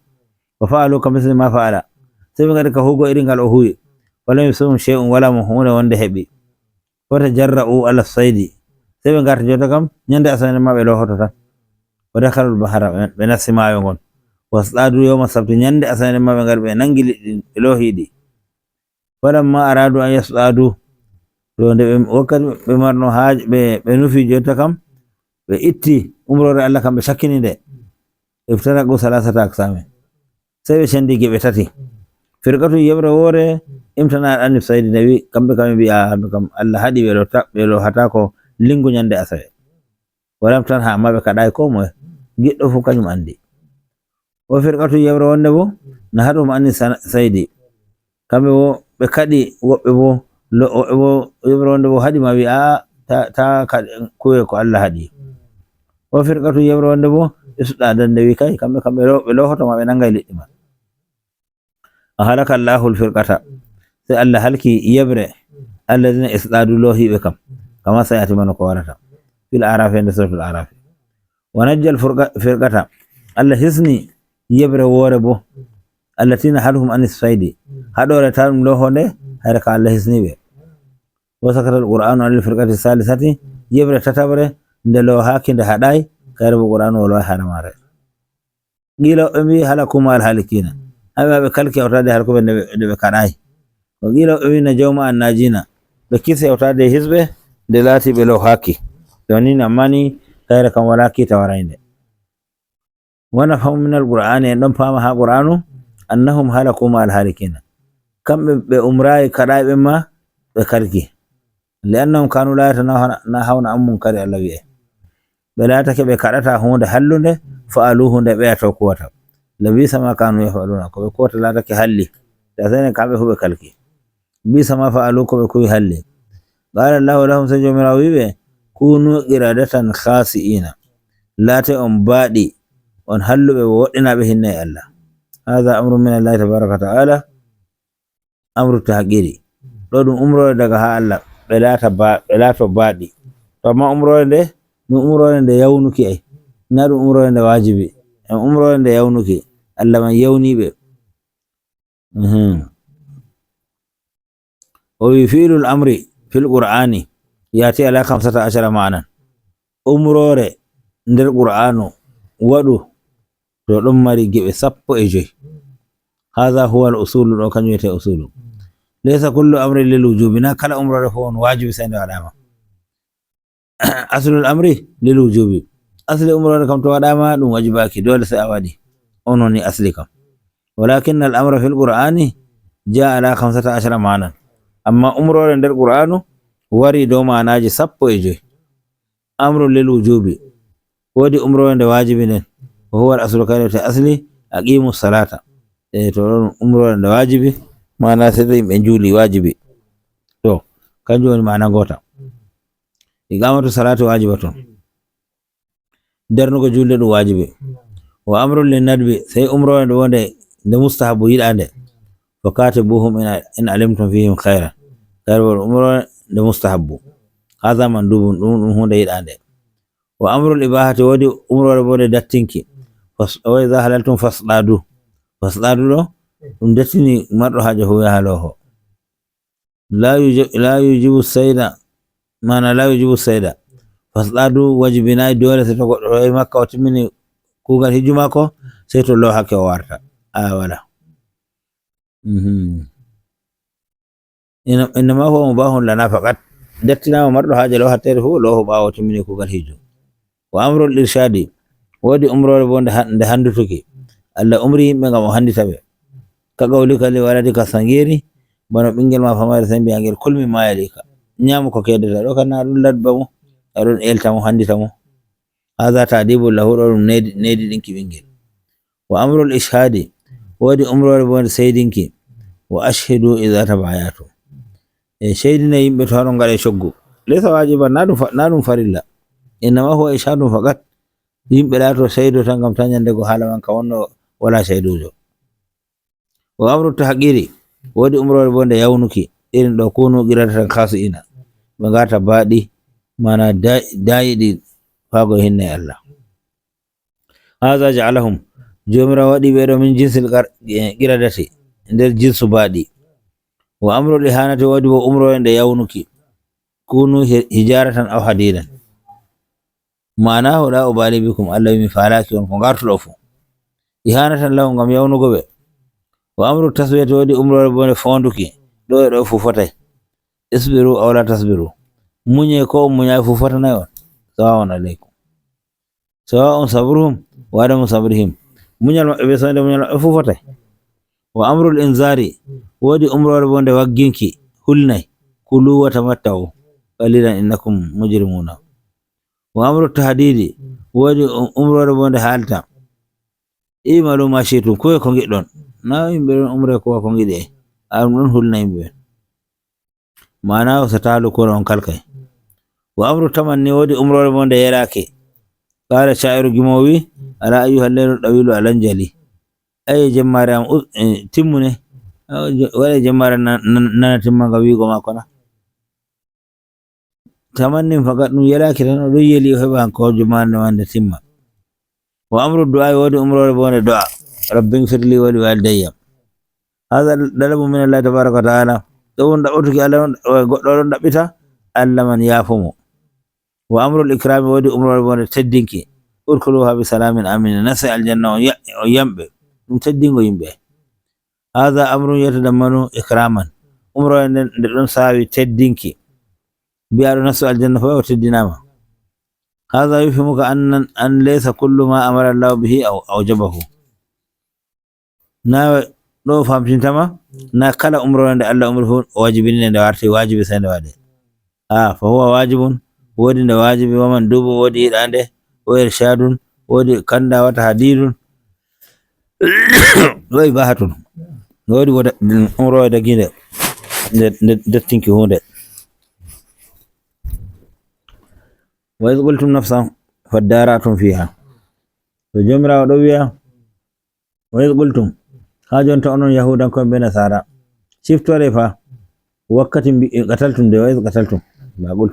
[SPEAKER 12] wa fa'alu ka misli ma fa'ala, sey ɓe gaɗi ka huugo iri ngal o huwi, walam yusibhum shay'un, wala mo hunde wonde heɓi. Fota jarra'u ala saydi, sey ɓe garta jotta kam ñande asawere ma ɓe lohoto tan. Wa dakalul bahara, ɓe nasti maayo ngon, wasɗadu yawma sabti, ñande asawere ma ɓe gari ɓe nangi liɗɗi, ɓe lohiɗi. Falamma aradu an yasɗadu, to nde ɓe wakkati ɓe marno haaje, ɓe nufi jotta kam ɓe itti umrore Allah kam, ɓe sakkini nde, iftaraku salasata aksame, sey ɓe sendi geɓe tati. Firqatu, yeɓre woore, imtana anif saydi, nde wi kamɓe kam ɓe mbi a kamɓe kam Allah haɗi ɓe lota, ɓe lohata ko lingu ñande asawe, walam tan ha, amma ɓe kaɗayi ko moye, giɗɗo fu kañum andi. O firqatu, yeɓre wonde bo na haɗum ani saydi, kamɓe bo ɓe kaɗi woɓɓe bo, woɓɓe bo yeɓre wonde bo haɗi ma wi a ta kuwe ko Allah haɗi. O firqatu, yeɓre wonde bo isuɗa dande, wi kai kamɓe kam ɓe lohoto ma, ɓe nangay liɗɗi ma. A halaka Allahu lfirqata, sey Allah halki yeɓre alladina isɗadu, lohiɓe kam, kama sayati mano ko warata fil arafi, nde suratul arafi. Wa najjal firqata, Allah hisni yeɓre woore bo, allatina hadhum anis saydi, haɗore ta ɗum loho nde, hayre ka Allah hisniɓe. Wa sakata alqur'anu anil firqati salisati, yeɓre tataɓre nde lohaki nde haɗay, kayre bo qur'anu wolway haɗamare. Qila, ɓe mbi halakuma alhalikina, haɓe ɓe kalki hewtade halkuɓe nde ɓe kaɗay. O qila, ɓe wi najawma annajina, ɓe kisi hewtade hisɓe nde laati ɓe lohaki. To ni amma ni kayre kam wala kita warayde. Wana famu min alqur'ani, en ɗon paama ha qur'anu annahum halakuma alhalikina, kamɓe ɓe umrayi kaɗay ɓen ma ɓe kalki, li'annahum kanu la yatanahawna an munkari, Allah wi'e ɓe laatake ɓe kaɗata hunde hallunde, fa'aluhu, nde ɓeya to kuwata, labisa ma kanu yafaluna, ko ɓe kuwata laatake halli, tasene kamɓe fu ɓe kalki. Bisa ma fa'alu, ko ɓe kuwi halli. Qala Allahu lahum, sey jomirawo wiɓe kunu qiradatan khasi'ina, laate on baaɗi on halluɓe woɗɗinaɓe hinna e Allah. Hadha amru min Allahi tabaraka wa ta'ala, amru tahqiri ɗo ɗum umrore daga ha Allah, ɓe laata ɓe laato baaɗi. To amma umrore nde ɗum umrore nde yawnuki ay, na ɗum umrore nde wajibi en, umrore nde yawnuki, Allah man yawniɓe. O wi fi'lul amri fil qur'ani yati ala 15 ma'anan, umrore nder qur'anu waɗu to ɗon mari geɓe 15. Hadha huwa al usulu, ɗo kañum wiyete usulu. Laysa kullu amrin lil wujubi, na kala umrore fo on wajibi sey nde waɗama. Aslul amri lil wujubi, asli umrore kam to waɗama ɗum wajibaki, dole sey a waɗi on woni asli kam. Walakin al amra fil qur'ani jaa ala 15 ma'anan, amma umrore nder qur'anu wari dow manaji 15. Amru lil wujubi, wodi umrore nde wajibi nden, wa huwa al aslu, kayre wiyete asli, aqimu salata. E to ɗon umrore nde wajibi, mana sey to yimɓe juuli wajibi, to kanjum woni mana gota. Iqamatu salati wajibatun, darnugo julde ɗum wajibi. Wa amrun lin nadbi, sey umrore nde wonde nde mustahabu, yiɗande, fa katibuhum in alimtum fihim khairan, kayre bo ɗum umrore nde mustahabu, hadha mandubun, ɗum ɗum hunde yiɗande. Wa amrul ibahati, woodi umrore bo nde dattinki. Wa idha halaltum fasɗadu, fasɗadu ɗo ɗum dattini marɗo haaje fu yaha loho. La yujibu sayda, mana la yujibu sayda fasɗadu wajibinayi dole sey to goɗɗo yahi Makka o timmini kugal hijju mako sey to lohake o warta a wala. Innama huwa mubahun lana faqat, dattinama marɗo haaje lohatere fu loho ɓawo timmini kugal hijju. Wa amrul irshadi, woodi umrore bo nde handutuki. Allah umri yimɓe ngam o handita ɓe. Ka qawlika li waladika sangiri, bano ɓingel ma famare sey mbiya ngel kulmi ma yalika, ñaamu ko kedata ɗo kam na ɗum ladba mo, aɗon elta mo handita mo. Hadha tadibul lahu, ɗo ɗum nedi ɗinki ɓingel. Wa amrul ishadi, woodi umrore bo nde seydinki. Wa ashhidu idha tabayatum, e seydina yimɓe to haɗon gaɗa coggu laysa wajiban, na ɗum farilla, innama huwa ishadun faqat. Yimɓe laato seydo tan ngam ta ñandego haala man ka wonno wala seydujo. Wa amru tahqiri, woodi umrore bo nde yawnuki, irin ɗo kunu qirata tan kasi'ina, ɓe ngarta baaɗi mana dayiɗi faago hinne Allah. Haha ja'alahum, jomirawo waɗi ɓeɗo min jinsil qiradati nder jinsu baaɗi. Wa amrul ihanati, woodi bo umrore nde yawnuki, kunu hijaratan aw hadidan, manahu la ubali bikum, Allah wi mi falaki on ko ngartuɗo fu, ihanatan lahum ngam yawnugo ɓe. Wa amru taswiyati, woodi umrore bo nde fonduki, ɗo e ɗo fu fotai, isbiru aw la tasbiru, muñe ko on muñayi fu fotanayi on, sawaun aleykum sawaun sabruhum wa adamu sabrihim, muñal maɓɓe ɓe sonde muñal maɓɓe fu fotai. Wa amrul inzari, woodi umrore bo nde wagginki hulnay, kulu wa tamattau qalilan innakum mujrimuna. Wa amru tahdidi, woodi umrore bo nde haalta, imalu ma shitum, kuwe ko giɗɗon, na yimɓe ɗon umre kowa ko giɗi, e ɗum ɗon hulna yimɓe ɓen, mana so talukuna on kalkay. Wa amru tamanni, woodi umrore bo nde yelake. Qala shairu, gimo wi ala ayuha leylu ɗawilu alan jali, ay jemmare am timmune, waɗa jemmare nana timma ngam wiigo mako na tamannin fakat ɗum yelaki tan, oɗon yeli o heɓa hanko jemmare man nde timma. Wa amru du'a, woodi umrore bo nde du'a, rabbi gfirli wa li walidayya, hada dalabu min allahi tabaraka wa taala, ɗo won ɗaɓɓutuki Allah, goɗɗo ɗon ɗaɓɓita Allah man yaafomo. Wa amrul ikrami, woodi umrore bo nde teddinki, udkhuluha bi salamin amina, nasa aljanna on yamɓe, ɗum teddingo yimɓe. Hada amrun yatadammanu ikraman, umrore nde ɗon sawi teddinki, mbiyaɗo nastu aljanna fo o teddinama. Hada yufimuka an laysa kullu ma amara llahu bihi awjabahu, na ɗo famtintama na kala umrore nde Allah umri fu o wajibini nde warti wajibi sey nde waɗe. A fa huwa wajibun, woodi nde wajibi, waman dubu, woodi yiɗande, wa irshadun, woodi kanda wata hadidun wa ibahatun, woodi bo umrore daginde nde dattinki hunde. Wa id qultum nafsan faddaratum fiha, to jomirawo ɗo wiya wa id qultum, ha jonta onon yahudankoɓe be nasara siftore fa wakkati qataltum de, wa id qataltum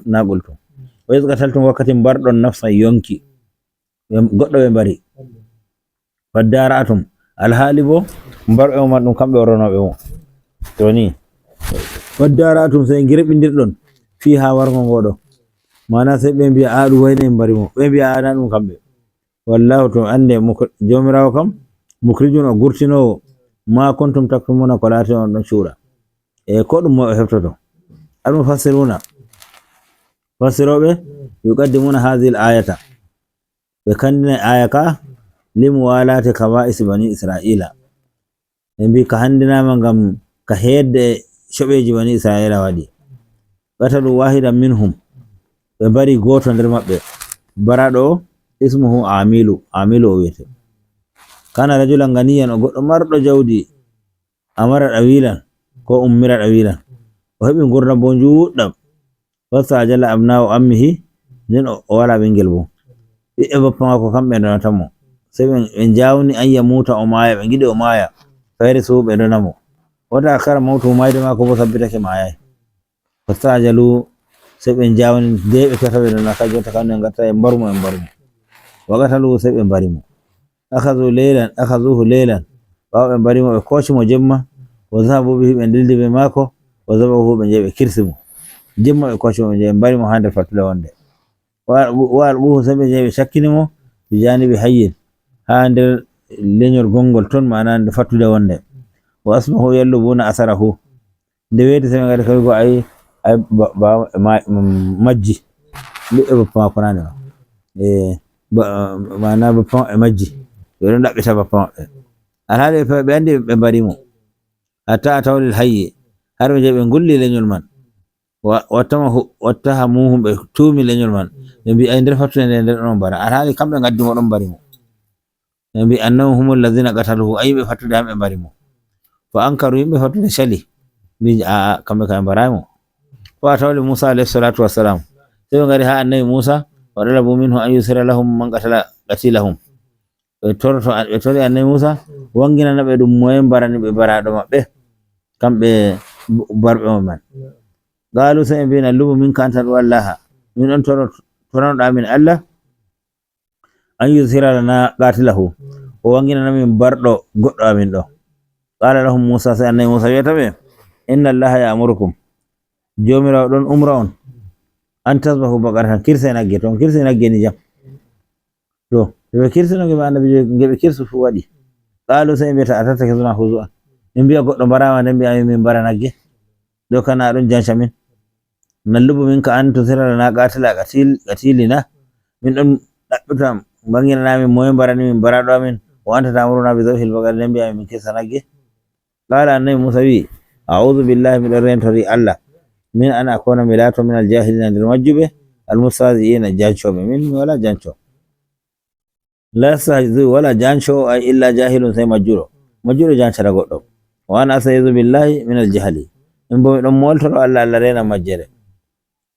[SPEAKER 12] na qultum, wa id qataltum wakkati mbarɗon nafsan yonki goɗɗo ɓe mbari, faddaratum, alhaali bo mbarɓe mo man ɗum kamɓe waranoɓe mo, to ni faddaratum sey gerɓidirɗon fi ha wargo ngoɗo, mana sey ɓe mbiya a ɗum wayno en mbari mo, ɓe mbiya a na ɗum kamɓe. Wallahu to ande jomirawo kam mukrijun o gurtinowo ma kuntum taktumuna ko laati on ɗon cuuɗa e ko ɗum mo ɓe heftoto. Almufassiruna, fassiroɓe yuqaddimuna hadhihi l ayata, ɓe kandina aya ka limuwalati kaba'is bani israila, ɓe mbi ka handinama ngam ka hedde coɓeji bani israila waɗi. Qatalu wahidan minhum, ɓe mbari goto nder maɓɓe, baraɗo o ismuhu amilu, amilu o wiyete. Kana rajulan ganiyan, o goɗɗo marɗo jawdi, amara ɗawilan ko ummira ɗawilan, o heɓi gurdam bo juɗɗam. Fasta ajala abna'u ammihi, nden o wala ɓingel bo, ɓiɓɓe bappa mako kamɓe donata mo, sey ɓe jawni an yamuta o maya, ɓe giɗi o maya, fayre su ɓe dona mo. Wata akara mautu, mayde mako bo sabbitake mayai. Fasta ajalu Sey ɓe jawni de ɓe kewta ɓe nana ka jonta kam en garta en mbarumo, en mbarumo. Wakataluhu, sey ɓe mbarimo. Akazu leylan, akazuhu leylan. Ɓawo ɓe mbarimo, ɓe kocimo jemma. Wa zahabu bihi, ɓe dildi be maako. Wa zabahu, ɓe jehi ɓe kirsi mo jemma. Ɓe kocimo, ɓe jehi ɓe mbarimo ha nder fattude wonde. Wa alquhu, sey ɓe jehi ɓe cakkinimo bi janibi hayyin, ha nder leñol gongol toon, mana nde fattude wonde. Wa asbahu yallubuna asarahu. Nde weeti, sey ɓe gari kawi go ayi ay majji ɓiɗɗo bappa mako nane ma e mana bappa maɓɓe majji, ɓe ɗon ɗaɓɓita bappa maɓɓe. Alhaali ɓe andi ɓe mbarimo hatta a tawlil hayyi, har ɓe jehi ɓe gulli leñol man. Wattama wattahamuhum, ɓe tumi leñol man, ɓe mbi ay nder fattude nde nder ɗon mbara. Alhaali kamɓe gaddimo ɗon mbarimo. Ɓe mbi annahum humul ladina qataluhu, ayi ɓe fattude hamɓe mbarimo. Fa ankaru, yimɓe fattude cali, mbi aa kamɓe kam ɓe mbarayimo. Fa tawli Musa alayhi salatu wassalam, sey ɓe gari ha annabi Musa. Wa dalabu minhu an yusira lahum man qatala qatilahum. Ɓe torto, ɓe tori annabi Musa wanginana ɓe ɗum moye mbarani ɓe baraɗo maɓɓe, kamɓe barɓe man. Qalu, sey ɓe mbina lubu min ka anta ɗo allaha, min ɗon toro toranoɗa min Allah an yusira lana qatilahu, o wanginana min barɗo goɗɗo amin ɗo. Qala lahum Musa, sey annabi Musa wiyata ɓe inna allaha ya'murukum, jomirawo ɗon umra on, an tasbahu baqaratan, kirse nagge. To on kirse nagge ni jam to ɓe kirsinoge ɓe annabi nge ɓe kirsu fu waɗi. Qalu, sey ɓe mbiyata atata kisuna huzu an, min mbiya goɗɗo mbarama nden mbiya min mbara nagge ɗo kana ɗon janca min. Nallubu min ka an tusira lana qatila qatilina, min ɗon ɗaɓɓita banginana min moye mbarani min mbaraɗo amin. Wa anta tamuruna bi zawhil baqari, nden mbiya min kirsa nagge. Qala, annabi Musa wi audu billahi, miɗon rentori Allah, min ana akona, mi laato, min aljahilina, nder majjuɓe, almustazi'ina, jancoɓe. Min mi wala janco, la yastahzi'u, wala janco ay illa jahilun, sey majjuɗo, majjuɗo jancata goɗɗo. Wa ana astaizu billahi min aljahli, min bo miɗon moltoro Allah, Allah rena majjere.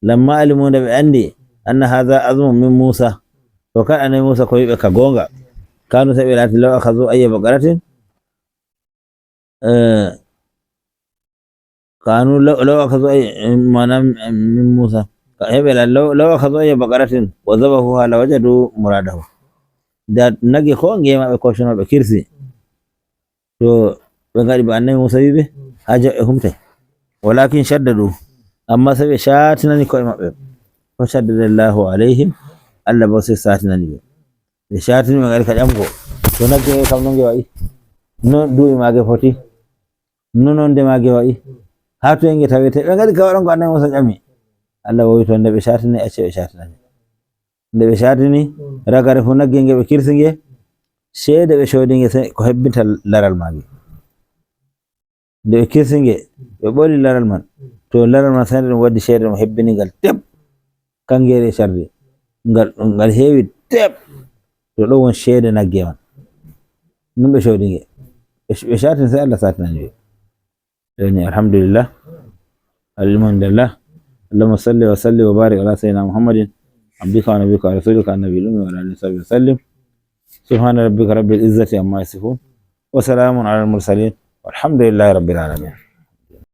[SPEAKER 12] Lamma alimu, nde ɓe andi anna hadha azmu min Musa, to kan annabi Musa ko wiɓe ka gonga. Kanu, sey ɓe laati law akazu ayya baqaratin, kanu law akazu ay mana min Musa heɓe law akazu ayya baqaratin wa zabahuha la wajadu muradahu. Da nagge ko ngema ɓe koccuno ɓe kirsi, to ɓe gaɗi ba annabi Musa wiɓe ha jaɓɓe humtay. Walakin shaddadu, amma sey ɓe shatinani ko'e maɓɓe. Fa shaddadallahu alayhim, Allah bo sey satinani ɓe. Ɓe shatini, ɓe gari ka ƴamgo to nagge kam no nge wa'i, no duuɓi mage foti, no nonde mage wa'i, ha to nge tawete. Ɓe gari ka waɗango annabi Musa ƴami. Allah bo wi to nde ɓe shatini, acce ɓe shatinani. Nde ɓe shatini ragare fu, nagge nge ɓe kirsi nge, seede ɓe coodi nge ko hebbinta laral mage. Nde ɓe kirsi nge, ɓe ɓoli laral man, to laral man sande ɗum waddi ceede, ɗum hebbini ngal teb kangere cardi ngal ngal heewi teb. To ɗo won ceede nagge man non ɓe coodi nge, ɓe satini, sai Allah satinani ɓe. Joni alhamdulillah, alhamdulillah. Allahumma salli wa salli wa barik ala sayyidina Muhammadin abdika wa nabiyika wa rasulika annabi lummi wa ala alihi wa sahbihi wa sallim. Subhana rabbika rabbil izzati amma yasifun wa salamun ala al mursalin walhamdulillahi rabbil alamin.